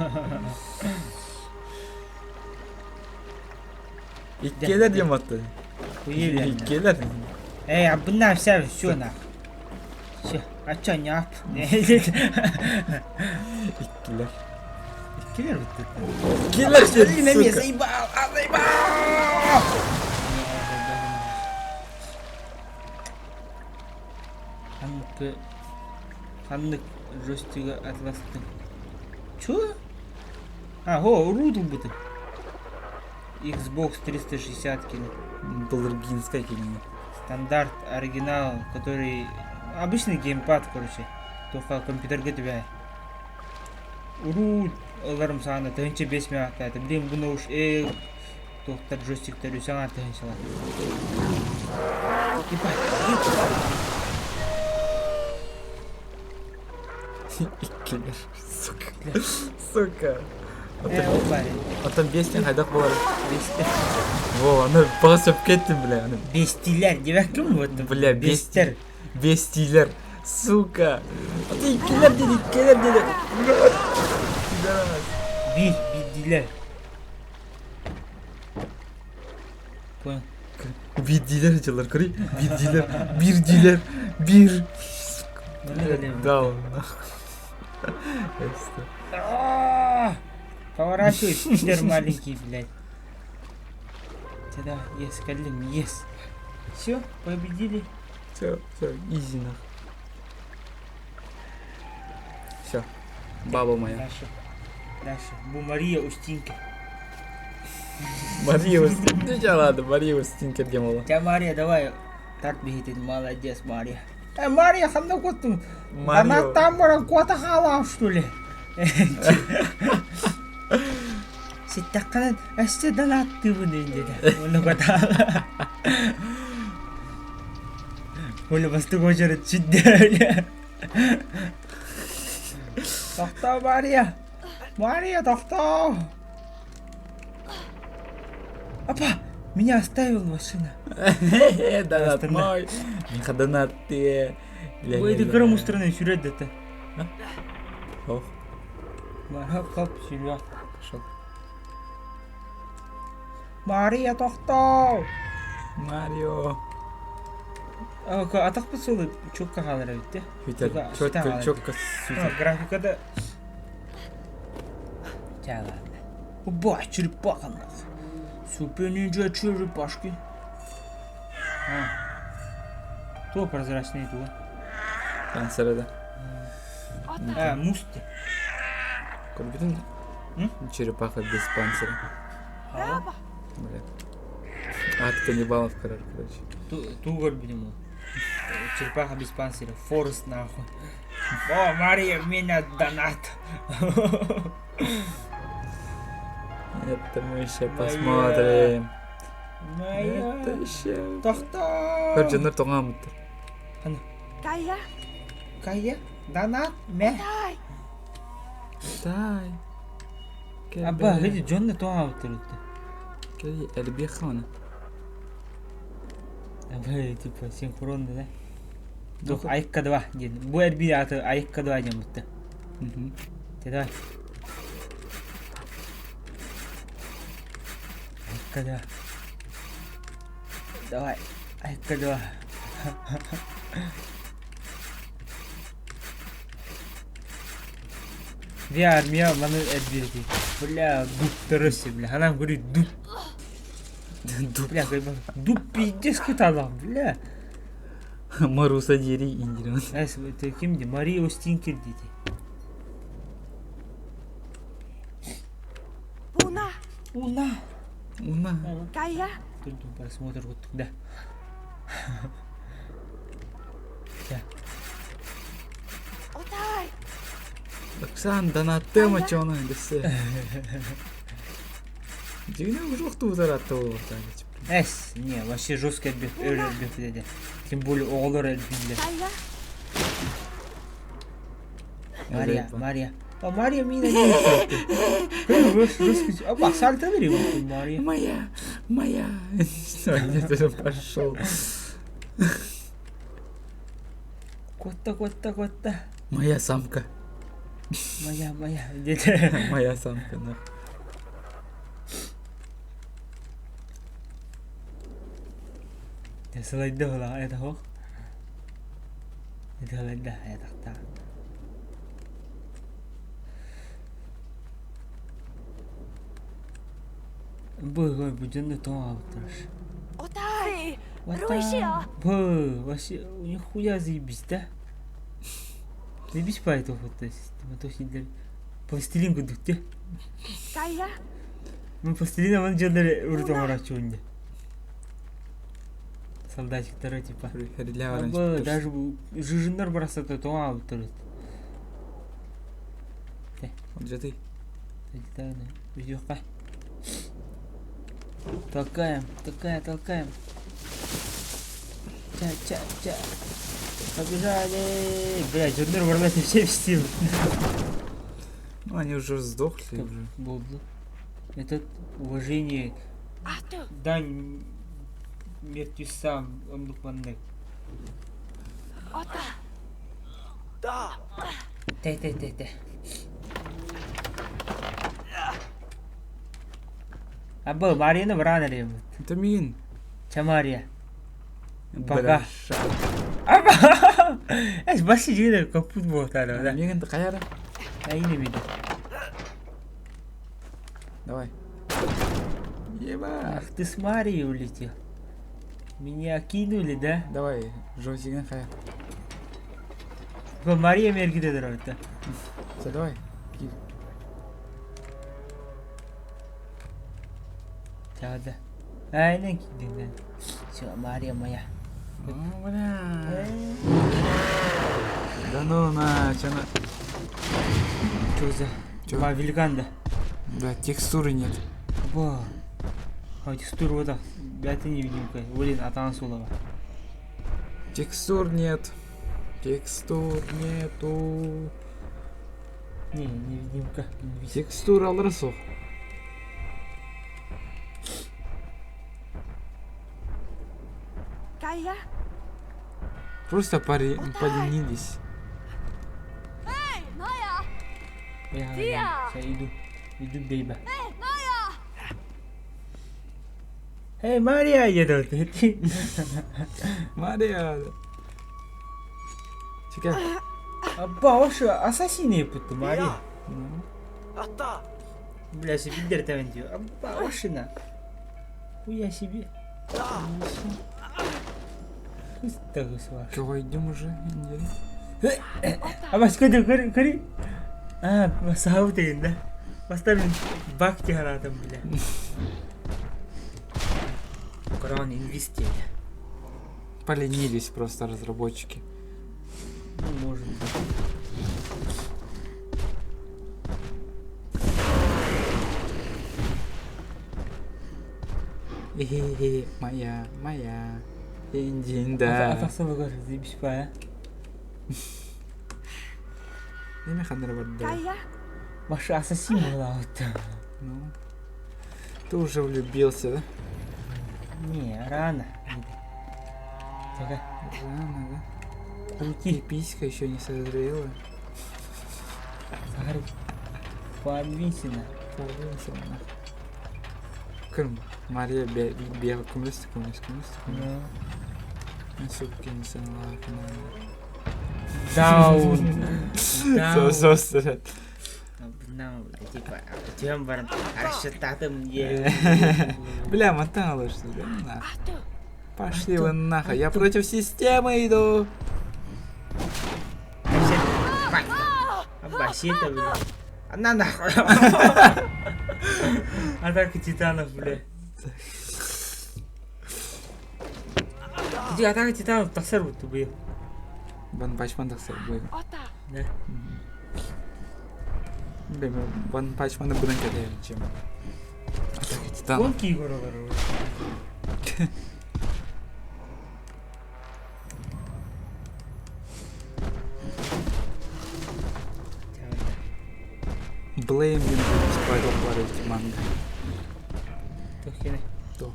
Иккилэр диэн батты. Хуелер. Иккилэр. Эй, абына вся все нах. Все, а чё не ап? Иккилэр. Иккилэр вот это. Иккилэр, Блин, меня сука. заебал, а заебал! Ханнык ханнык джойстига атластың. Чё? А, го, урудул бы ты. Xbox 360 кини. Былыргинская киһини. Стандарт, оригинал, который... Обычный геймпад, короче. Только компьютерга түбэ. Уруу ыларым саҕана тыһыынча биэс мегааттаата. Блин, буну уж туохтар джойстиктар үс аҥаар тыһыынчалар. Ебать, Иккилэр, сука. Сука. Э, ол баар. Оттон биэстэн хайдах буолар? Бестер. Во, аны баҕа сөпкө эттим, бля. Аны, Бестилер диэбэккин вот. Бля, бестер. Бестилер. Сука. А ты иккилэр диэн, иккилэр диэн. Пидорас. Биир, биирдиилэр. Понял. Биирдиилэр дьыллар, көрүй. Биирдиилэр, биирдиилэр, биир. Даун, нахуй. Поворачивай, пидор маленький, блядь. Тогда, yes, калим, yes. Все, победили. Все, все, изи нахуй. Все, баба моя. Даша, Даша, бу Мария Устинка. Мария Устинка. Ну чё, ладно, Мария Устинка диэн буолла. Ча, Мария, давай. Так биһитин, молодец, Мария. Э, Мария, ханна куоттуҥ? Марио. Она там баран куота хаалаах, что ли? Ситтэххинэ өссө донаттыыбын диэтэ. Уонна куотаала. Оля бастык очередь сүддэ. Тохтоо, Мария! Мария, тохтоо! Апа, меня оставил машина. Донат мой. Миха донат ты. Ой, это кырым устранын сүрөт это. Ох, Хоп, хоп, сүрөт. пошел. Мария, тохтоо! Марио. Атахпыт суолу чуокка хаалар эбит дии. Сүтэр, четко, четко сүтэр. Графикада Чэ ладно. Оба, черепаха нахуй. Супер ниндзя черепашки. А. Туох прозрачный туга? Канцера да. А, муус дии. Көрбүтүн Черепаха без панциря. Блядь. Ад каннибалов, короче. Туу көрбүтүм ол. Черепаха без панциря. Форест нахуй. О, Мария, меня донат. Это мы еще посмотрим. Моя. Это еще... Тохтоо. Көр дьоннор тоҥоомуттар. Кая. Кая? Донат? Мэ. Тай. Аба, види, дьонно тоҥообуттар үттэ. Кэл элбиэххэ оны. Аба, типа, синхронно, да? Дух, айыкка два диэн. Бу эрбии ааты айыкка два диэн бутта. Те давай. Айыкка два. Давай, айыкка два. Две армия маны элбиэти. Бля, дуптары бля. Она говорит, дуп. Дуп. Бля, дуп пиздец кыталах, бля. Маруса дири индирин. Эс, это ким ди? Мария Устинкер дети. Уна. Уна. Уна. Кая. Тут просмотр вот туда. Отай. Оксан, донаттема чона десе. Дигне ужохту заратты Эс, не, вообще жестко өлбөх dedi. Тем более оҕолор элбиллэр. Кая. Мария, Мария. А Мария мина не жестко. А сальто бери Мария. Моя, моя. Все, нет, уже пошел. Котта, котта, котта. Моя самка. Моя, моя. Где-то. Моя самка, нахуй. Сылайда это хох. Это это Б, буденный тоң алып Отай. Руишио. Б, вообще, у них хуя заебись, да? Заебись по этому вот, то есть, пластилин кудук те. Кая. Мы пластилин он делали урдом врачунья. Солдатиктары типа. Для даже жижиннар бросат тоң алып турат. Где ты? Толкаем, толкаем, толкаем. Ча, ча, ча. Побежали. Бля, Джурнер ворвать все в силы. Ну, они уже сдохли уже. Было. Это уважение. Дань мертвецам, он дукманнык. Ота. Да. Те, те, те, те. Абы, Марияны вран эрем. Это мин. Ча Мария. Пока. Аба! Эс башы жигер капут болтары, да. Мигин каяра? Айны биде. Давай. Еба. Ах ты с Марией улетел. Меня кинули, да? Давай, Жозигин кая. Мария мергиде дұрады. Все, давай. Да. Айнен кидин. Все, Мария моя. Ну, бля. Да ну на, чё на... Чё за? Чё? А, великан, да. Да, текстуры нет. Ба. А текстура вот так. Это невидимка. Блин, а там. Текстур нет. Текстур нету. Не, невидимка. Текстура алрасов. Кая. Просто поленились. Эй, Ная! Я, я иду. Иду, бейба. Эй, Ная! Эй, Мария, еду. Мария. Чекай. Абба, вообще, ассасины путу, Мария. Ата. Бля, себе бидер там Абба, вообще на. Хуя себе. Чего, идем уже? А сколько, кори, кори. А, сау да? Поставим бак там, бля. Корон инвестили. Поленились просто разработчики. Ну, может быть. Хе-хе-хе, моя, моя. Индин, да. Атасылы заебись па, а? Неме ханнара барды. Кая. Маша ассасин была вот. Ну, ты уже влюбился, да? Не, рано. Такая. Рано, да? Крути. И писька еще не созрела. Сахар. Подвинься. Подвинься, на. Крым. Мария бе кумлес кумлес кумлес кумлес. Даун. Даун. Ну, типа, түһэн баран расчеттаатым диye. Бля, мотала, что ли? На. Пошли вы нахуй, я против системы иду. Басета, бля. На нахуй. Атака титанов, бля. Иди, атака титанов тахсар будто бы. Ван Панчман тахсар бу. Да. Бля, Ван Панчманы быдан кэтэһэр чем. Атака титанов. Он кийгоролор. Blame диэн баар эбит манга. Тохкене. То.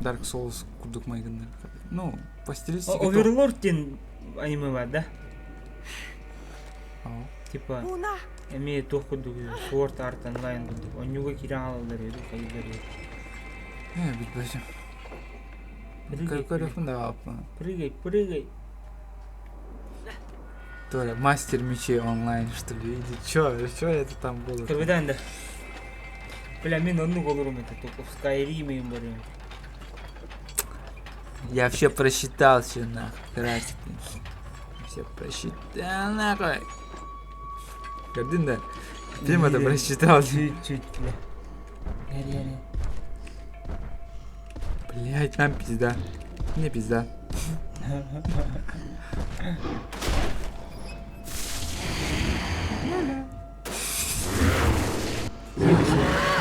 Dark Souls курдук майгыннар. Ну, по стилистике. Оверлорд диэн аниме бар да? Типа эмиэ туох курдук Sword Art Online курдук. Онньуга киирэн хаалаллар үһү хайыылар үһү. Э, билбэтим. Көрүөхпүн да баҕаппын. Прыгай, прыгай. Толя, мастер мечей онлайн, что ли? Или чё? Чё это там было? Кыргыдан да. Бля, мин оннук олорум это только в Skyrim им барыам. Я все просчитал все нахуй. Красик. Все просчитал нахуй. Көрдүн да? Фильм это просчитал. Чуть-чуть, бля. Гори, Блять, нам пизда. Мне пизда.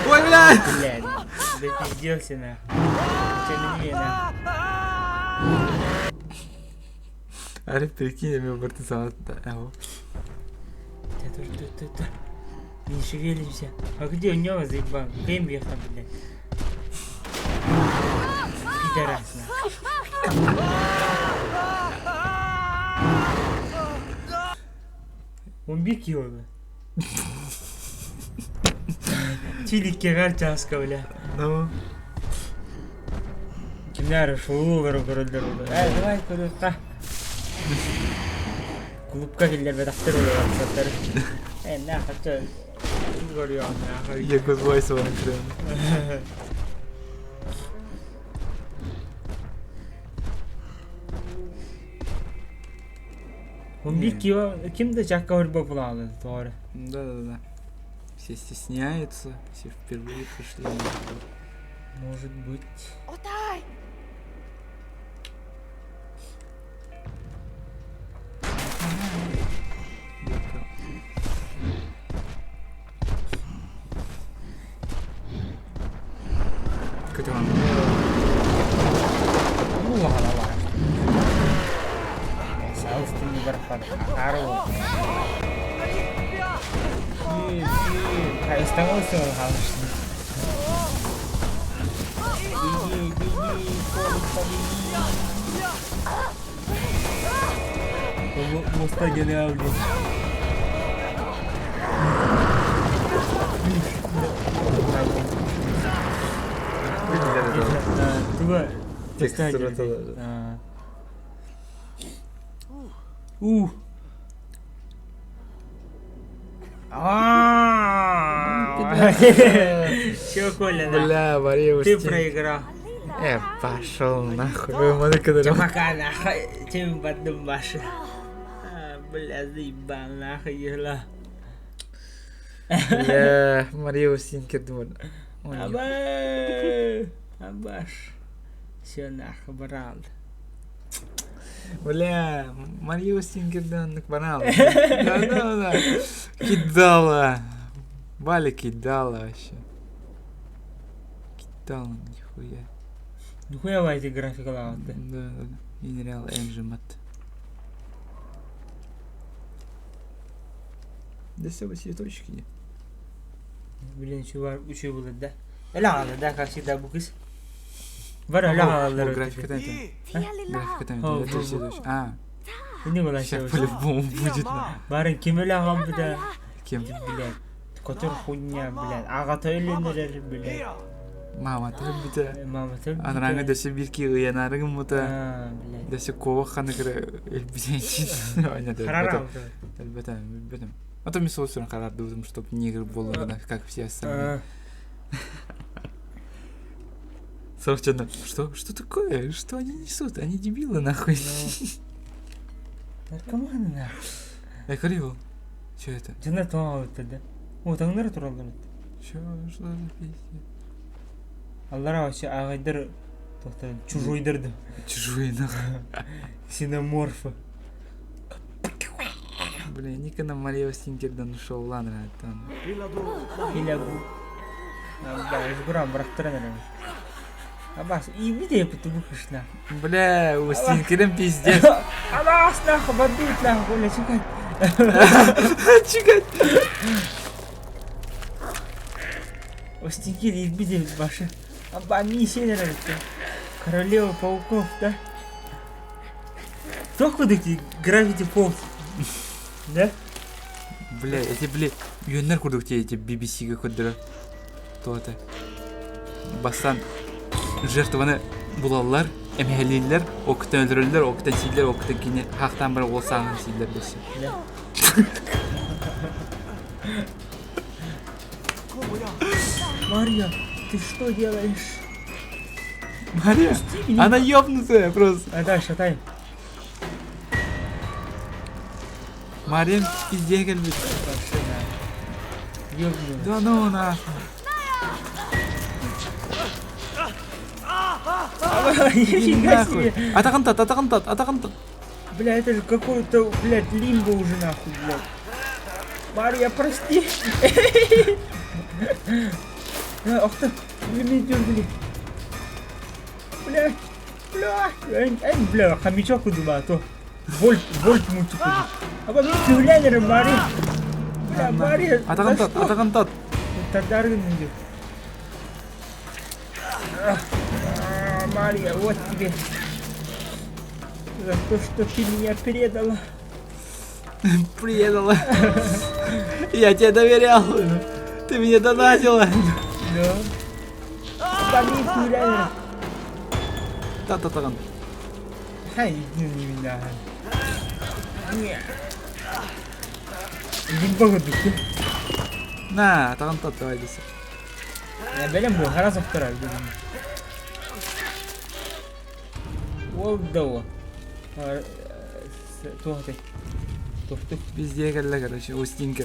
Ой, блядь! Блядь, запизделся нахуй. Че мне нахуй. Ариф, прикинь, я барты Та-та-та-та. Не шевелимся. А где у него заебал? Кем ехал, блядь? Пидорас, нахуй. Он бик его, бля. Чиликке часка, бля. Ну. Кимнәр шоу көрөллөр Э, давай көрүөххэ. Клубка киллэрбэтэхтэр олорор Э, на хача көрүөҕүн нахуй. Я Вайсова прям. Он бир кио ким да жакка көрбө булаалы тоҕо. Да-да-да. Все стесняются, все впервые пришли. Может быть. Отай! Көтөҕөн. Ну ладно, ладно. Саустын барпар. Ару. Хайстан олsun халышны. Беги, беги, Колик, побеги. Моста генерал, блин. Туга Текстура тоже. У. Чё, Коля, да? Бля, Мария Ты проиграл. Э, пошел нахуй, мы Пока нахуй, чем в одном баше. Бля, заебал нахуй, ела. Бля, Мария Устинкер думал. Аба, абаш. Все нахуй, брал. Бля, Мария Устинкер банал. Да, да, да. Кидала. Валя кидала вообще. Кидала, нихуя. Нихуя вайте графика лаваты. Да, да, да. Unreal Engine мат. Да все, цветочки не. Блин, чувак, учу было, да? Ля, да, как всегда, букыс. Вара, ля, Графика там. Графика там. Это цветочки. А. Не было Сейчас по-любому будет. Барын ким өлө да? Кем? Блядь. Котор хуйня, блядь. Ага өлөнөр, блядь. Мама төрбүтэ. Мама төрбүтэ. Анараңы дөсө бир ки ыянарыгым мута. Блядь. Дөсө кова ханы кыра элбитен. Харара. Элбетен, билбетим. А то мен сол қарардым, чтобы негр буоллаҕына, как все остальные. Собственно, что, что такое? Что они несут? Они дебилы, нахуй. Наркоманы нахуй. Я говорил, что это? Дьоннор тоҥообуттар да. О, таҥнары тураллар эбит. Что, что за пиздец? Аллара вообще ааҕайдар туохтарын чужойдар да. Чужие, нахуй. Ксеноморфы. Блин, Ника на Мария Стингерден ушел, ладно, там. Хилягу. Да, бырахтаран эрэ. Абас, иибит тугу кышна. Бля, у Стингерен пиздец. Абас, нахуй, бандит, нахуй, бля, чекай. Чекай. Остинкер иирбит башы. Аба, миссия эрэ Королева пауков, да? Туох курдук Gravity Falls. Да? Бля, эти, бля, үөннэр курдук те эти BBC-га көрдөрөр. То это. Бастан жертваны булаллар, эмэһэлииллэр, окутан өлөрөллөр, окутан сииллэр, окутан кини хаахтаан баран уол сааһын сииллэр дэссе. Да. Марья, ты что делаешь? Мария, она ёбнутая просто. А да, шатай. Мария пизде кэлбит. Ёбнулась. Да ну нахуй. Нифига Нахуй. себе. Атаҕын тат, атаҕын тат, атаҕын тат. Бля, это же какой-то, блядь, лимбо уже нахуй, блядь. Марья, прости. Ох ты, меня дергали. Бля, бля, эй, бля, хомячок удума, а то вольт, вольт мультик. А потом ты Мария. Бля, Мария, Атаҕын тат, атаҕын тат. Тардаргын идет. Мария, вот тебе. За то, что ты меня предала. Предала. Я тебе доверял. Ты меня донатила. Да. Бами Тат атаҕын. Хай, не меня. Лимбо курдук. На, атаҕын тат давай десе. Я бэлэм бу, хара сохторор Ол да о. Туох этэй? Туохтук. Везде кэллэ, короче, Устинка.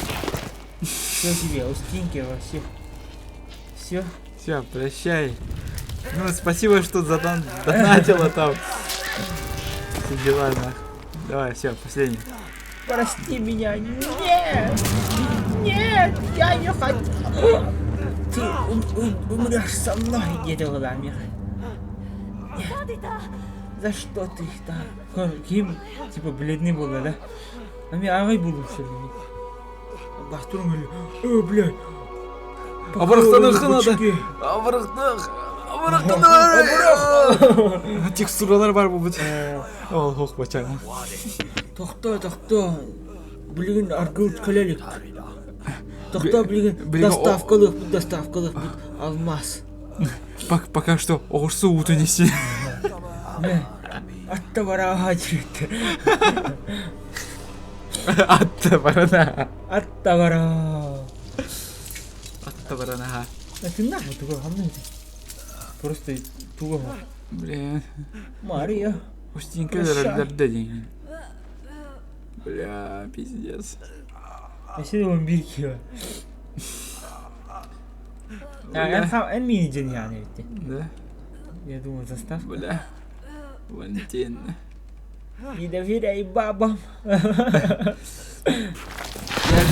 Все тебе, Устинки вообще. Все. Все, прощай. Ну, спасибо, что задан донатила там. Все дела, нах. Давай, все, последний. Прости меня. Нет! Нет, я не хочу. Ты умрешь со мной, дед Ламир. За что ты так? Ким, типа, бледный был, да? А мне агай был все. Бастурм или... Э, блядь. Абырахтаныхха надо. Абырахтах. Абырахтаных. Текстуралар бар бу. Ол хох бача. Тохто, тохто. Билигин аргылт кэлелик. Тохто билигин Билигин доставкалык, доставкалык алмаз. Пока что оҕурсу уутун неси. Атта бараа жүрүттэр. Атта барана. Атта бараа. Атта барана. Тыннаах туга хамнын. Просто туга. Блин. Мария. Устинка Прощай. день. Бля, пиздец. Өссө 11 кило. Бля. Эн мини yani bitti. Да? Я думаю, заставка. Бля. Валентин. Не доверяй бабам. Я же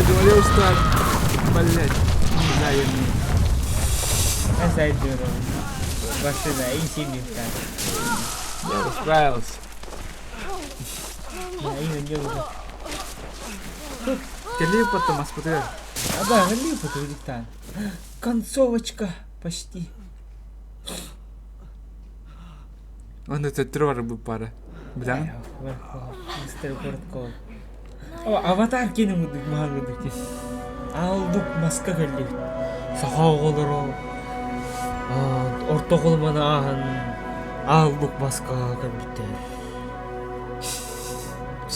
говорил, что... Блять. Не знаю, не. Я зайду. Машина, и себе так. Я расправился. Да, и не Кэлли потом аспытыгар. А да, потом Концовочка почти. Он это трор бы пара. Бля. Мистер Коротко. Аватар кинем удук махан удук ти. Алдук маска кэлли. Саха оҕолоро. Орто холмана ааһан алдук маска кэлбиттэр.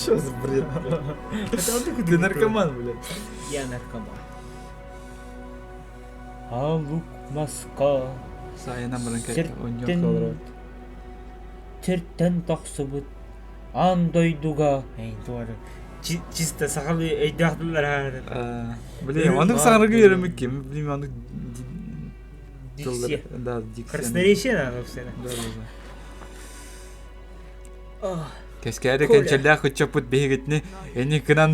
Чё за бред, блядь? Ты наркоман, блядь. Я наркоман. Алук маска Сайынан баран кэллэ. Сиртэн Онньон олорор. Сиртэн тахсыбыт аан дойдуга чисто сахалыы өйдөөх тыллар Блин, оннук саҥарга үөрэммит Блин, оннук Дикция. Да, дикция. Красноречие надо все. Да, да, да. Кэскээри кэнчэллээх ыччаппыт биһигитини эни кынан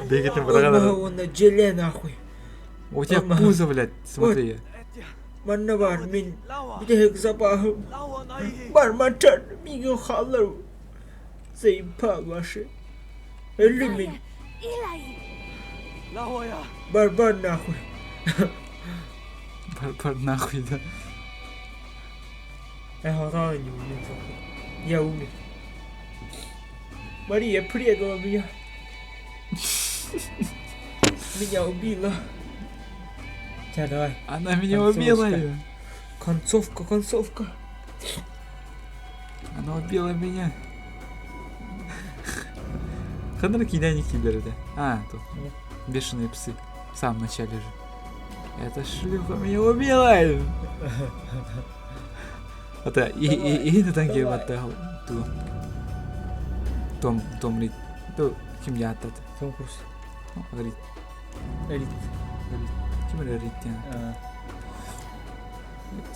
биһигитин быраҕан Уонна дьэлэ нахуй. У тебя пузо, блядь, смотри. Манна бар мин бүтэһик запаһым. Бар мантан миигин хааллар. Заебал ваши. Өллүм мин. Бар бар нахуй. Бар бар нахуй, да. Я не умер. Я умер. Мария предала меня. Меня убила. Тебя давай. Она меня убила. Концовка, концовка. Она убила меня. Ханна кидание киллеры, да? А, тут. Бешеные псы. В самом начале же. Эта шлюха меня убила! Это и и танки вот ту. Том Том Рид. Ту ким яттат. Том Круз. Рид. Рид. Рид. Ким Рид?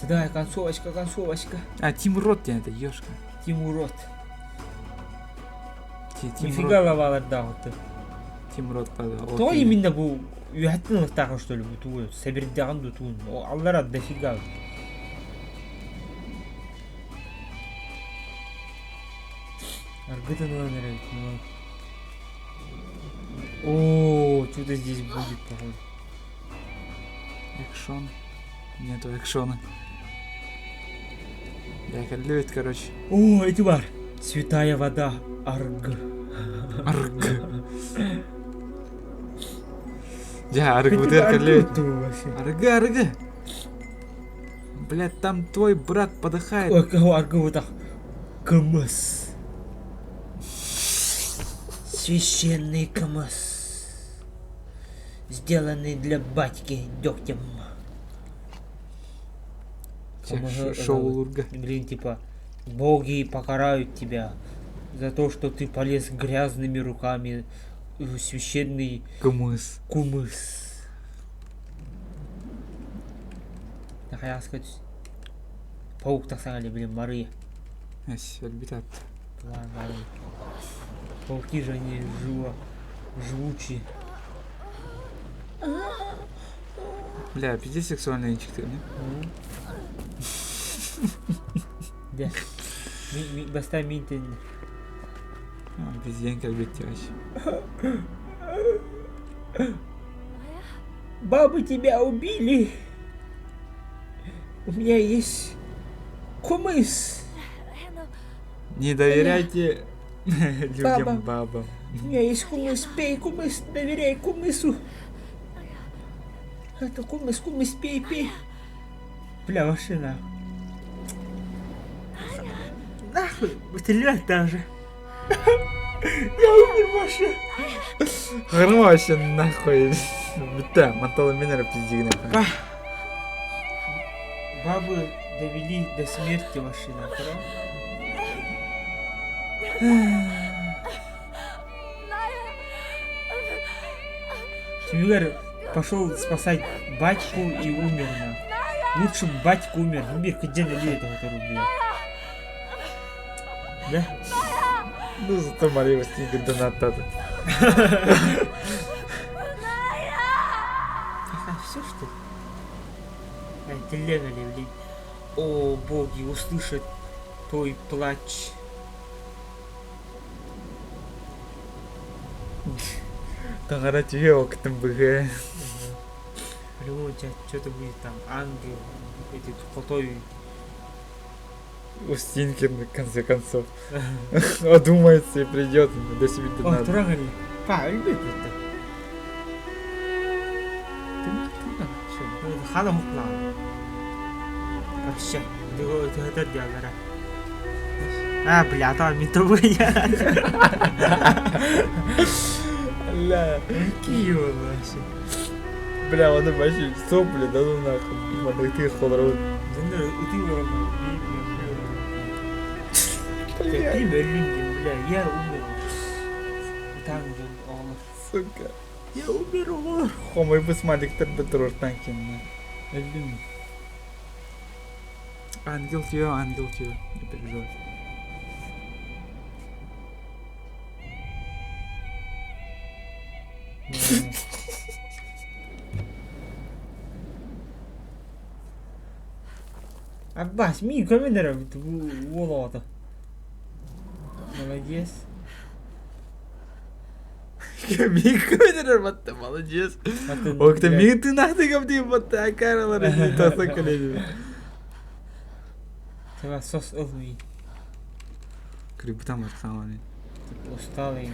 Давай, концовочка, концовочка. А, Тим Рот это, ёшка. Тим Рот. Тим Нифига лавалар ты. Тим Рот. То именно был үһэттин ылыктааҕын что ли бутугу сэбирдэҕин дутуун аллара дофига. Аргытын ылан эрэ О, что-то здесь будет, походу. Экшон. Нету экшона. Я любит, короче. О, эти бар. Святая вода. Арг. Арг. Я арг бутырка Арг, арг. Блядь, там твой брат подыхает. Ой, кого арг вот так. Кымыс. Священный кымыс. Сделанный для батьки дегтем. Шоу Лурга. Блин, типа, боги покарают тебя за то, что ты полез грязными руками в священный кумыс. Кумыс. Нахуя сказать? Паук так сагали, блин, Мария. Альбитат. Ладно, Пауки же они живо, живучие. Бля, пиздец сексуальный инчик ты, не? Да. Баста минтен. Обезьянка любит вообще. Бабы тебя убили. У меня есть кумыс. Не доверяйте людям бабам. У меня есть кумыс, пей кумыс, доверяй кумысу. Это кумыс, кумыс, пей, пей. Бля, машина. Нахуй, стрелять даже. Я умер, Маша. Харма вообще нахуй. Бita, мантала меня пиздигна. Бабы довели до смерти машину, правда? Тимигар пошел спасать батьку и умер, на. Лучше бы батька умер. Мир, где налили этого рубля? Да? Ну, зато Мария Устинка донат А все что ли? А, блин. О, боги, услышат твой плач. Тагара тебе октым быгэ. По-любому у тебя что-то будет там, ангел, этот крутой. Устинкин, в конце концов. Одумается и придет, до себе О, трогали. Па, любит это. Хана хукла. Прощай. Это дело, А, бля, там не того я. Бля. Какие он вообще? Бля, он вообще сопли, да ну нахуй. Маннык холору. Ты бля, я умер. Там Сука. Я умер, оҕолор. Хомойбут смайликтар да туруортан кинна. Өллүм. Ангел тио, ангел тио. Не переживай. Аббас, мин көмөнөр уол оҕото. Молодец. Мин көмөнөр батта, молодец. Окта мин тынахтыгам дии батта, акаралар таса кэлэби. Сама сос ылмый. Крипта мархамани. Усталый.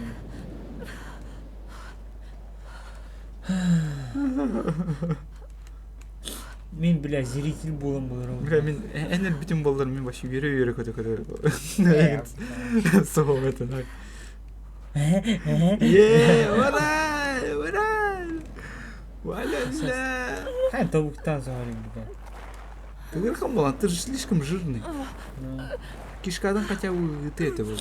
Мин, бля, зритель буолан буларым. Бля, мин эн бүтүн боллар мин вообще үөрэ-үөрэ көтө-көтө. Суох это нах. Е, ура! Ура! Валя, бля! Ха, тобуктан соһорун, бля. Ты верхом была, ты же слишком жирный. Кишкадан хотя бы ты этого.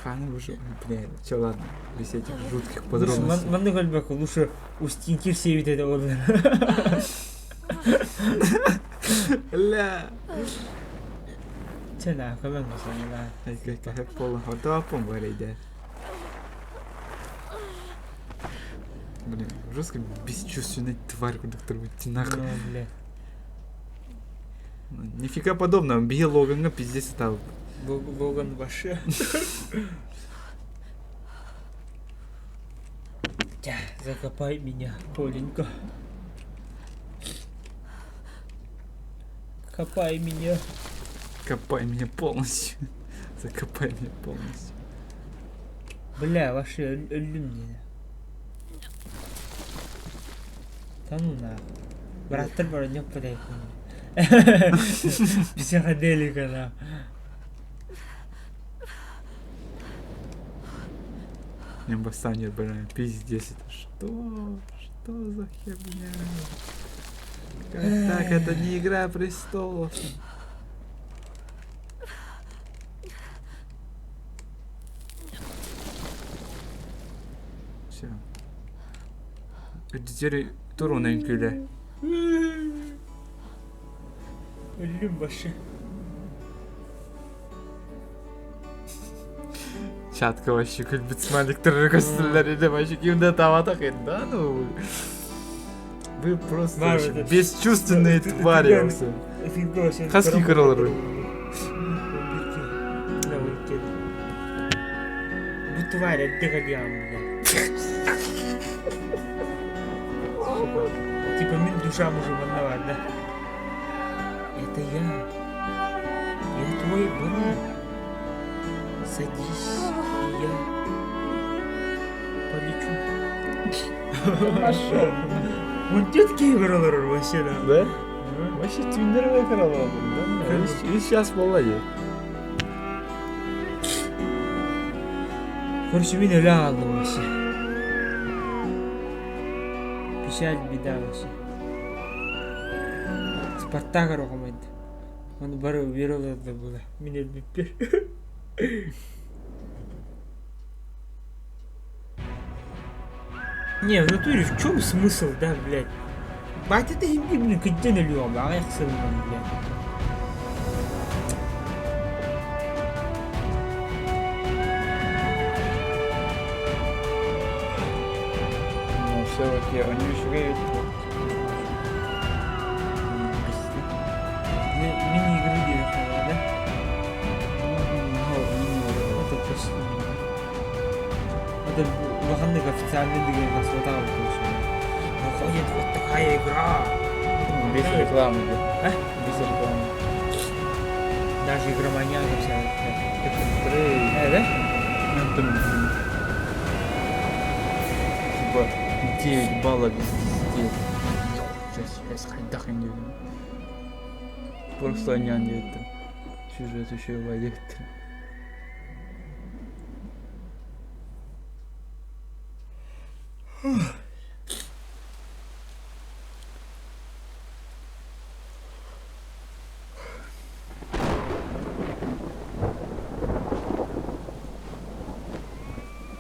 Хана уже, бля, че ладно, без этих жутких подробностей. Маннык өлбөккө лучше Устин кирсиэбит этэ буоллар. Бля! Чэ, на, көмөҥ саныла. Блин, жестко бесчувственная тварь, доктор, выйти нахуй. Ну, бля. Нифига подобного, бей Логана, пиздец стал. Логан вообще. Тя, закопай меня, Коленька. Копай меня. Копай меня полностью. Закопай меня полностью. Бля, вообще, өллүм диэн. Да ну нахуй. Быраттар баран ньопподай. Психоделика на. Не бастанет, бля, пиздец, это что? Что за херня? Как так? Это не Игра престолов. Все. Теперь туру үҥкүүлэ. Өллүм вообще. Чатка вообще күлбүт смайликтер көстүлэр вообще кимде табатах да ну вы просто вообще бесчувственные твари вообще. Хаски кырылыр. Бу тварь эрдэ бля. Типа мин душам уже манноват, да? Это я. Я твой брат. Садись, и я полечу. Пошел. Он четкий играл вообще, да? Да? Вообще твиннер играл, да? И сейчас молодец. Короче, мин өлө хааллым вообще. Печаль, беда вообще. Спартак оҕомойд. Оны бары үөрэ да була. Мин өлбүппэр. Не, в натуре в чем смысл, да, блядь? Батя ты иди, блин, кыдден өлүөм, аҕыйах сылынан, блядь. Ну все, окей, они еще говорят. Мини-игры делают, да? Это просто... Это улаханнык официальный деген баспатаа Выходит вот такая игра. Без рекламы. А? Без рекламы. Даже игроманьяка вся. Трей. Да? Ну, там, типа 9 баллов из 10. Сейчас, сейчас, хайдах не Просто не это. Сюжет еще валит.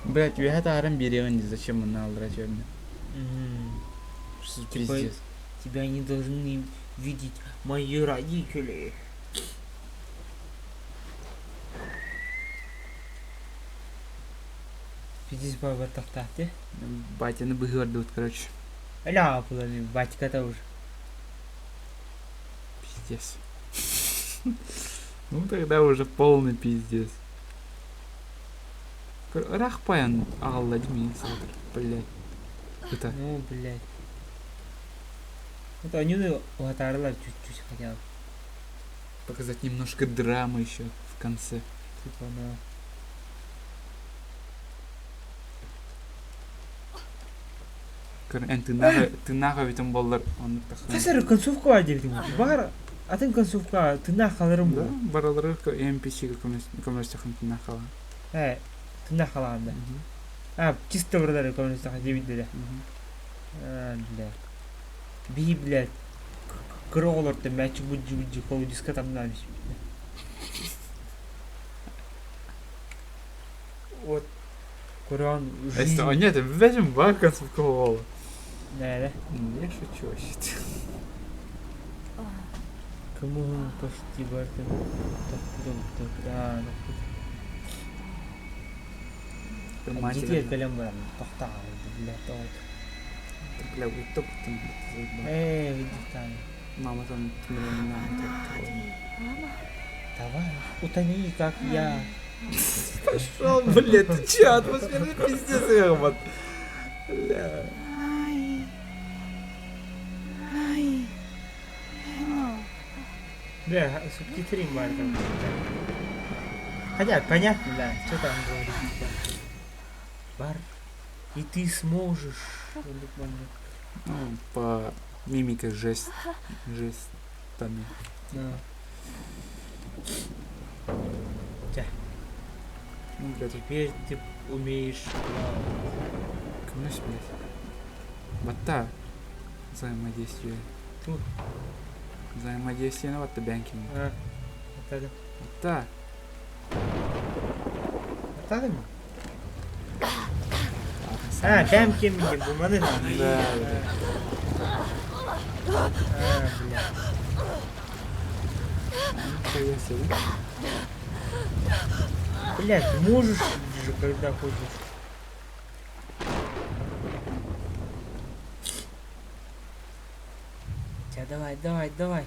Блять, үөһэ тааран биэриэҕин дии, зачем мына алдыра черный? Типа, Пиздец. тебя не должны видеть мои родители. Пиздец бабатахтааты. Батяны быһыардыбыт, короче. Ля, пулами, батька-то уже. Пиздец. Ну тогда уже полный пиздец. Рахпаян аҕалла дии саатар, блядь. Это. Ну, блядь. Это они угатарылар чуть-чуть хотя бы. Показать немножко драмы еще в конце. Типа, на. Эн тыыннаах эбитин буоллар оннук тахсан. Хас эрэ концовка баар диэбитиҥ Баар атын концовка тыыннаах хааларым Да, буо. барылары NPC-гэ көмөлөстөххүнэ тыыннаах хаалан. Ээ, тыыннаах хаалаҕын да. А, чисто барылары көмөлөстөххө диэбиттэрэ. Аа, бля. Биһи, блядь, кыра оҕолортон мээчик буддьу-буддьу холодиска тамнаан испитэ. Вот Коран Если а нет, возьмем бар концовка Вова. Нээрэ. Я шучу вообще. Кому почти бартын Матери. Дьиэтигэр кэлэн баран тохтоон бля тоҕо Бля, вот там Ээ, видите Мама там Давай, утони, как я. Пошел, блядь, ты че, атмосферный пиздец, Эрман. Бля. Бля, субтитры бар там. Хотя, понятно, да, что там говорить. Типа. Бар, и ты сможешь. Ну, по мимике жест, жестами. Да. Тя. Ну, блядь, Теперь ты умеешь плавать. Кымныш, блядь. Батта взаимодействие. Тут. Взаимодействие на ватта бянкин. А, это Батта. Это А, бәмкин мине булмады да. Да, А, бля. Нихуя себе. Блядь, можешь же, когда хочешь. Тя, давай, давай, давай.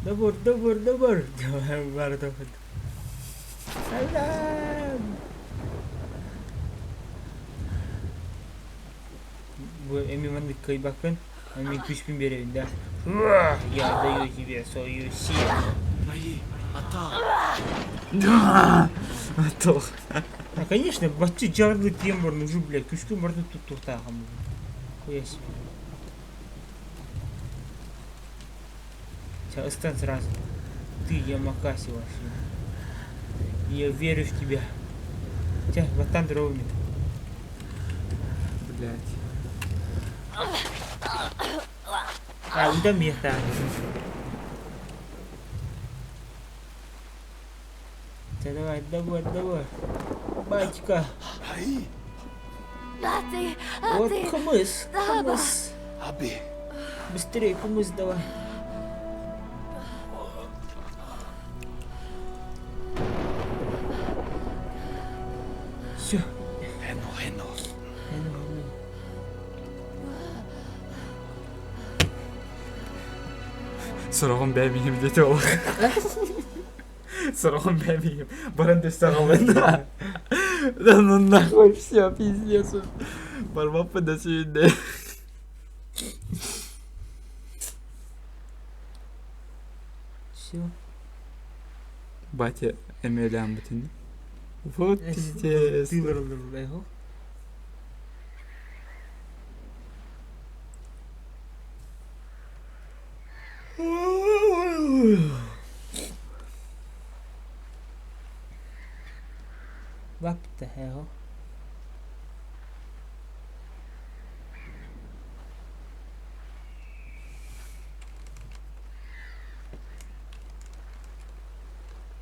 Добор, добор, добор. Давай, бар, добор. Салам. Бу эми маннык кыйбаккын, мин күүспүн биэрэбин да. Я даю тебе свою силу. Тох. А, конечно, бачча дьарылы тиийэн баран уже, блядь, күскүн барытын туттуохтааххын Хуя себе. Сейчас ыстан сразу. Ты Ямакаси вообще. Я верю в тебя. Тя, ватан ровник. Блядь. А, уда мета. Тя, давай, давай, давай. Батька. Вот кумыс, кумыс. Быстрее кумыс давай. Все. Хено, хено. Сороҕун бэйэм диэтэ ол. Сороҕун бэйэм. Баран дөссөҕүн. Да ну нахуй все, пиздец. Барбаппа да сүйүндэ. Все. Батя эмиэлээн бутин. Вот пиздец. the hell?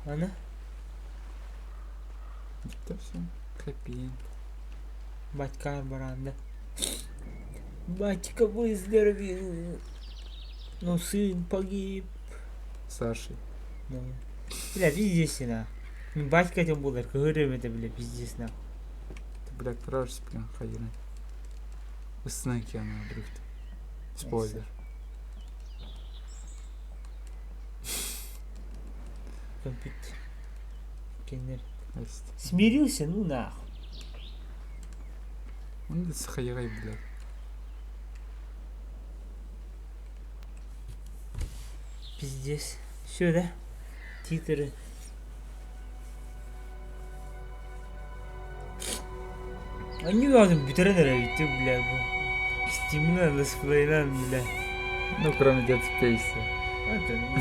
Аны? Это все. Хэппи Батькар баранда. Батька выздоровел, но сын погиб. Сашей. Ну. Бля, пиздец на. Батька этим был, кыһырым это, бля, пиздец на. Ты, блядь, поражешься, блин, хайрын. Ысынан она, дрифт. Спойлер. Компьютер. Смирился, ну нахуй. Он сахайрай, блядь. Пиздец. Все, да? Титры. Они lazım бүтэрэн эрэ бүттү бля бу. Steam'den Let's бля. Ну, кроме Dead Space. Это, ну,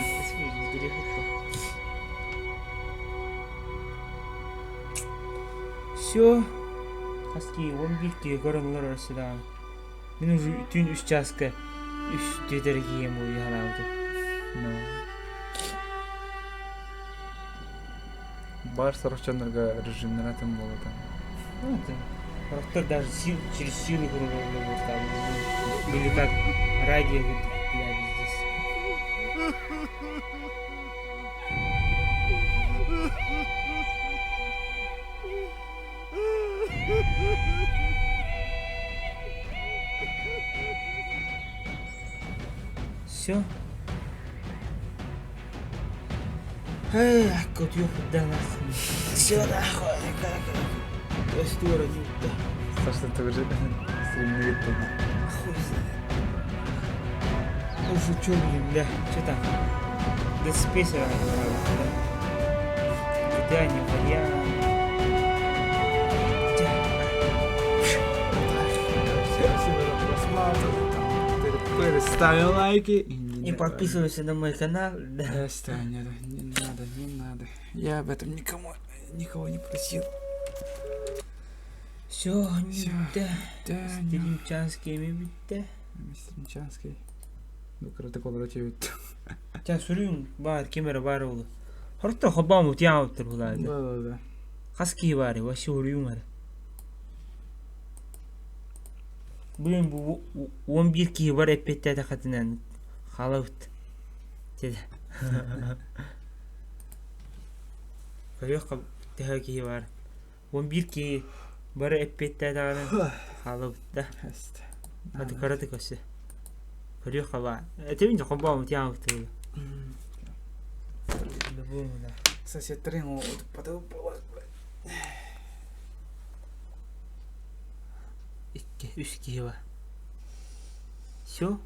Все. Хаски, он битки көрөн олорор сюда. Мин уже түүн үс чааска үс түөтэр киһиэм уйаһараабытым. Ну. Бар сорохчоннорго режимнара тым буола там. Ну, это, Просто даже сил, через силу вот там. Или как радио вот, бля, здесь. Все. Эй, кот ёху да нахуй. Все нахуй. Я сторону, да. Саша, ты уже стрим не видно. Хуй знает. Уж чё, блин, бля, что там? Dead Space да? Куда не вариант. Спасибо за просмотр. Ставим лайки. И подписывайся на мой канал. Да. Да, стой, не, не надо, не надо. Я об этом никому, никого не просил. Все, Всё. да. Да, Стримчанский ми битте. Стримчанский. Ну, короче, такого Ча сүрүн баар кемера баар ол. Хорто хобам утяутыр булады. Да, да, да. Хас киһи баар, вообще уруйум ара. Блин, бу 11 киһи бар эппетте хатынан халабыт. Теде. Көрүөх төһө киһи бар. 11 киһи бары эппетте даҕаны халабыт да. Аты караты көсө. Көрүөх хаба. Этебин хобам утяутыр. Любому да. Сосед тренул, вот Икки, үс киһи бар. Все?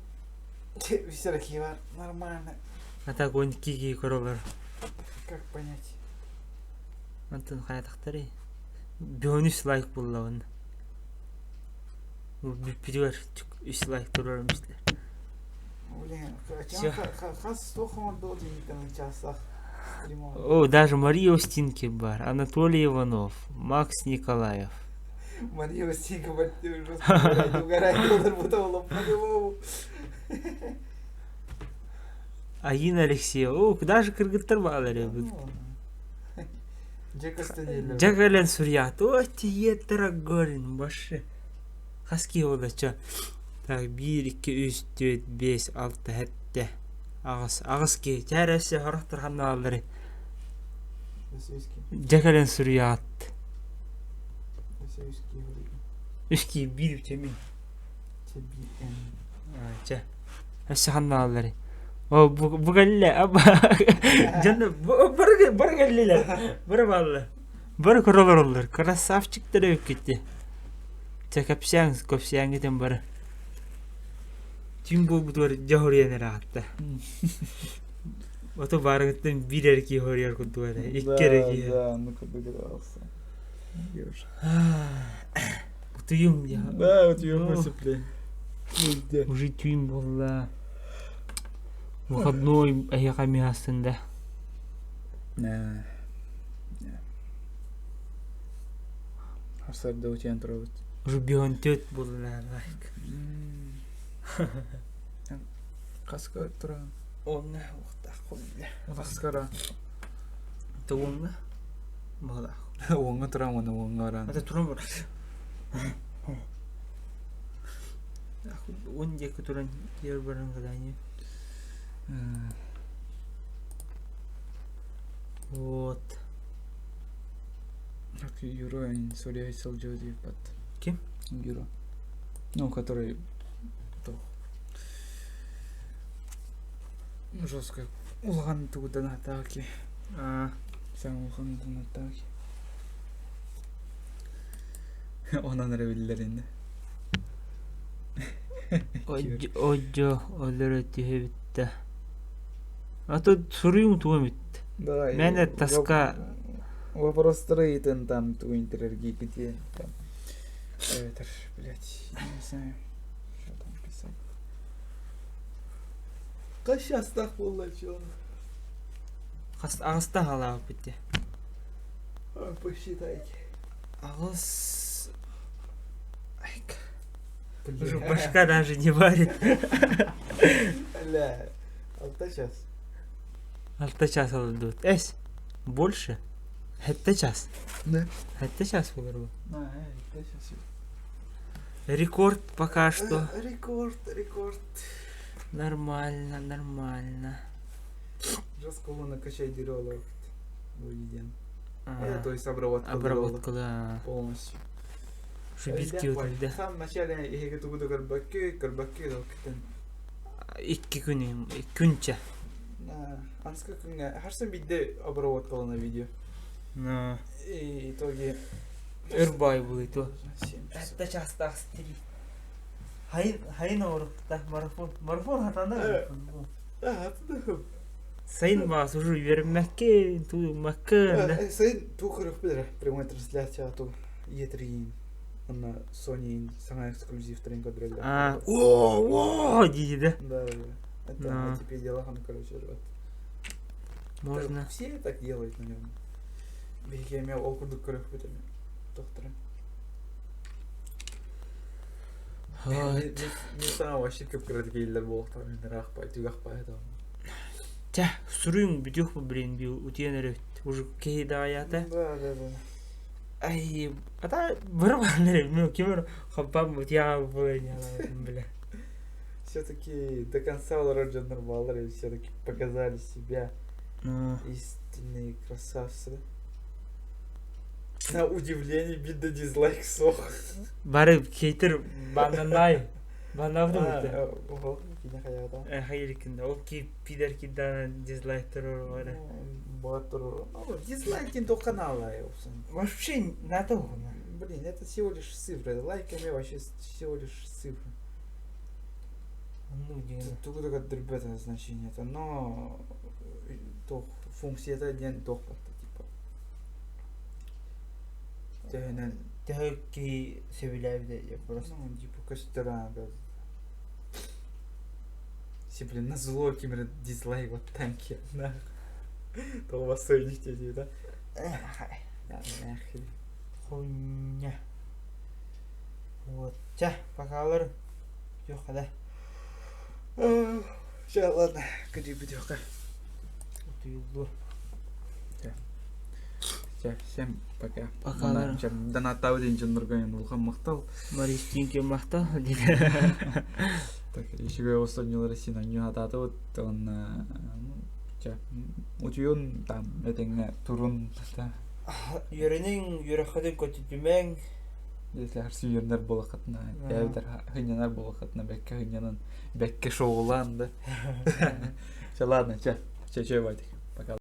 Висер нормально. А так он киги көрөлөр. Как понять? Антон хаятахтары. Бонус лайк буллабын. Бу бүппүтүгэр үс лайк турар эмислер. Блин, Всё. хас часах О, даже Мария Устинки бар, Анатолий Иванов, Макс Николаев. Мария Устинка, угорай, по-любому. Аина Алексеева. О, даже кыргыттар баалар эбит. Жагален сурьят. О, тиеттера горин, башы. Хаски ола ча. Так, 1, 2, 3, 4, 5, 6, 7. Ағыс, ағыс ки. Чәрәсе хорохтор ханнаалары. Жагален сурьят. Үски бир чемин. Ча. Өссө ханнаалары. О, бу галле, аба. Жаны, бар бар галлелер. Бар баллы. Бар королор олар. Красавчиктер өп кетти. Ча капсяң, капсяң кетен бар. Түн болбутуар жахуриен рахатта. Ото барыгыттан бир эрки хорьяр кудуар. Икки эрки. Да, ну-ка догадался. Утуюм я. Да, вот ее посыпли. Уже түйін болла. Выходной аяға астында. Сарда утуйан турабыт. Уже 54 буолла лайк. Хаска туран? Онна уохтаах бля. Хаскара. Тугуҥҥа? Баҕалаах. Уоҥҥа туран уонна уоҥҥа баран. Ата туран бар. Уон диэки туран ер баран гадание. Вот. Так, Юра, Сурья сылдьыбыт. Ким? Юра. Ну, который жестко улахан тугудан атаки. А, Саҥа улахан атаки. Онон эрэ биллэр инде. Одьо олоро түһэбиттэ. А то суруйуҥ тугу эмит. Да, Мээнэ таска Вопростары ыйытын там тугу интерергийгит там. Это ж, блядь, не знаю, что там писать. Хас буолла чё? Хас аҕыста хаалаабыппыт дии. Посчитайте. Аҕыс... Уже башка даже не варит. Бля, алта час. Алта час олордубут. Эс, больше? Сэттэ час. Да. Сэттэ час буолар А, это сейчас. Рекорд пока что. Рекорд, рекорд. Нормально, нормально. Жестко накачай дерево. Выведен. А, То есть обработка. Обработка, да. Полностью. Шубитки вот да. В самом начале эһиги тугу да көрбөккү, көрбөккү кытын. Икки күн, күнчэ. Анска күҥҥэ харсан биирдэ обработкалана видео. На. И итоге Өр бай буолуйту. 7 часов. Это часто три. Хайын хайын оруктта марафон. Марафон хатана. А, Сайын баас уже үөрэммэккин, тууйуммаккын. Сайын туох көрөхпүт прямой трансляция ту E3 на Sony саҥа эксклюзивтарын көрдөрөллөр. А, о, о, дии да. Да, да, да. Это Да. теперь дела, ну, короче, вот. Можно. Все так делают, наверное. Биһиги эмиэ ол курдук көрөхпүт эмиэ. Тохтора. Вот. Мен саҥа вообще көп киһилэр буолуохтар мин ыраахпай түгэхпай там. Чэ, суруйуҥ бүтүөх бу блин бил утуйан эрэ уже киһи даҕайаата. Да, да, да. Ай, ата бары мен ким хаппам утуйаҕа бля. Все-таки до конца олорор дьоннор бааллар и все-таки показали себя истинные красавцы. На удивление биир дизлайк суох. Бары хейтер баннанай. Баннабытым үтэ. Ого, кини хайаата. Хайыркин ол ки пидор кидана дизлайк турар Батыр. Ну, дизлайк до канала, Вообще надо Блин, это всего лишь цифры. Лайками вообще всего лишь цифры. Ну, Тугу только ребята значение это, но тох функция это ден тох типа. Төһөнөн Төһө киһи сөбүлээбитэ просто. Ну, типа көстөр да. Все, блин, на зло кимер дизлайк вот танки, нахуй. Толбасой не да? Нахуй. Хуйня. Вот. Чэ, пока Жоқ, да. Все, ладно, кыдыы бүтүөххэ. Утуйуллу. Все, всем пока. Пока. Донаттаабыт дьоннорго улахан махтал. Маристинке махтал. Так, еще остальные России на нее вот он, ну, чэ, утуйун там, этэҥҥэ турун, да. Үөрэниҥ, үөрэххитин көтүтүмэҥ. Если харсүйернер буолаххытына, эбэтэр сынньанар буолаххытына, бэккэ сынньанан, бэккэ шоулаан, да. Все, ладно, чэ, чэ, чэ, байтик.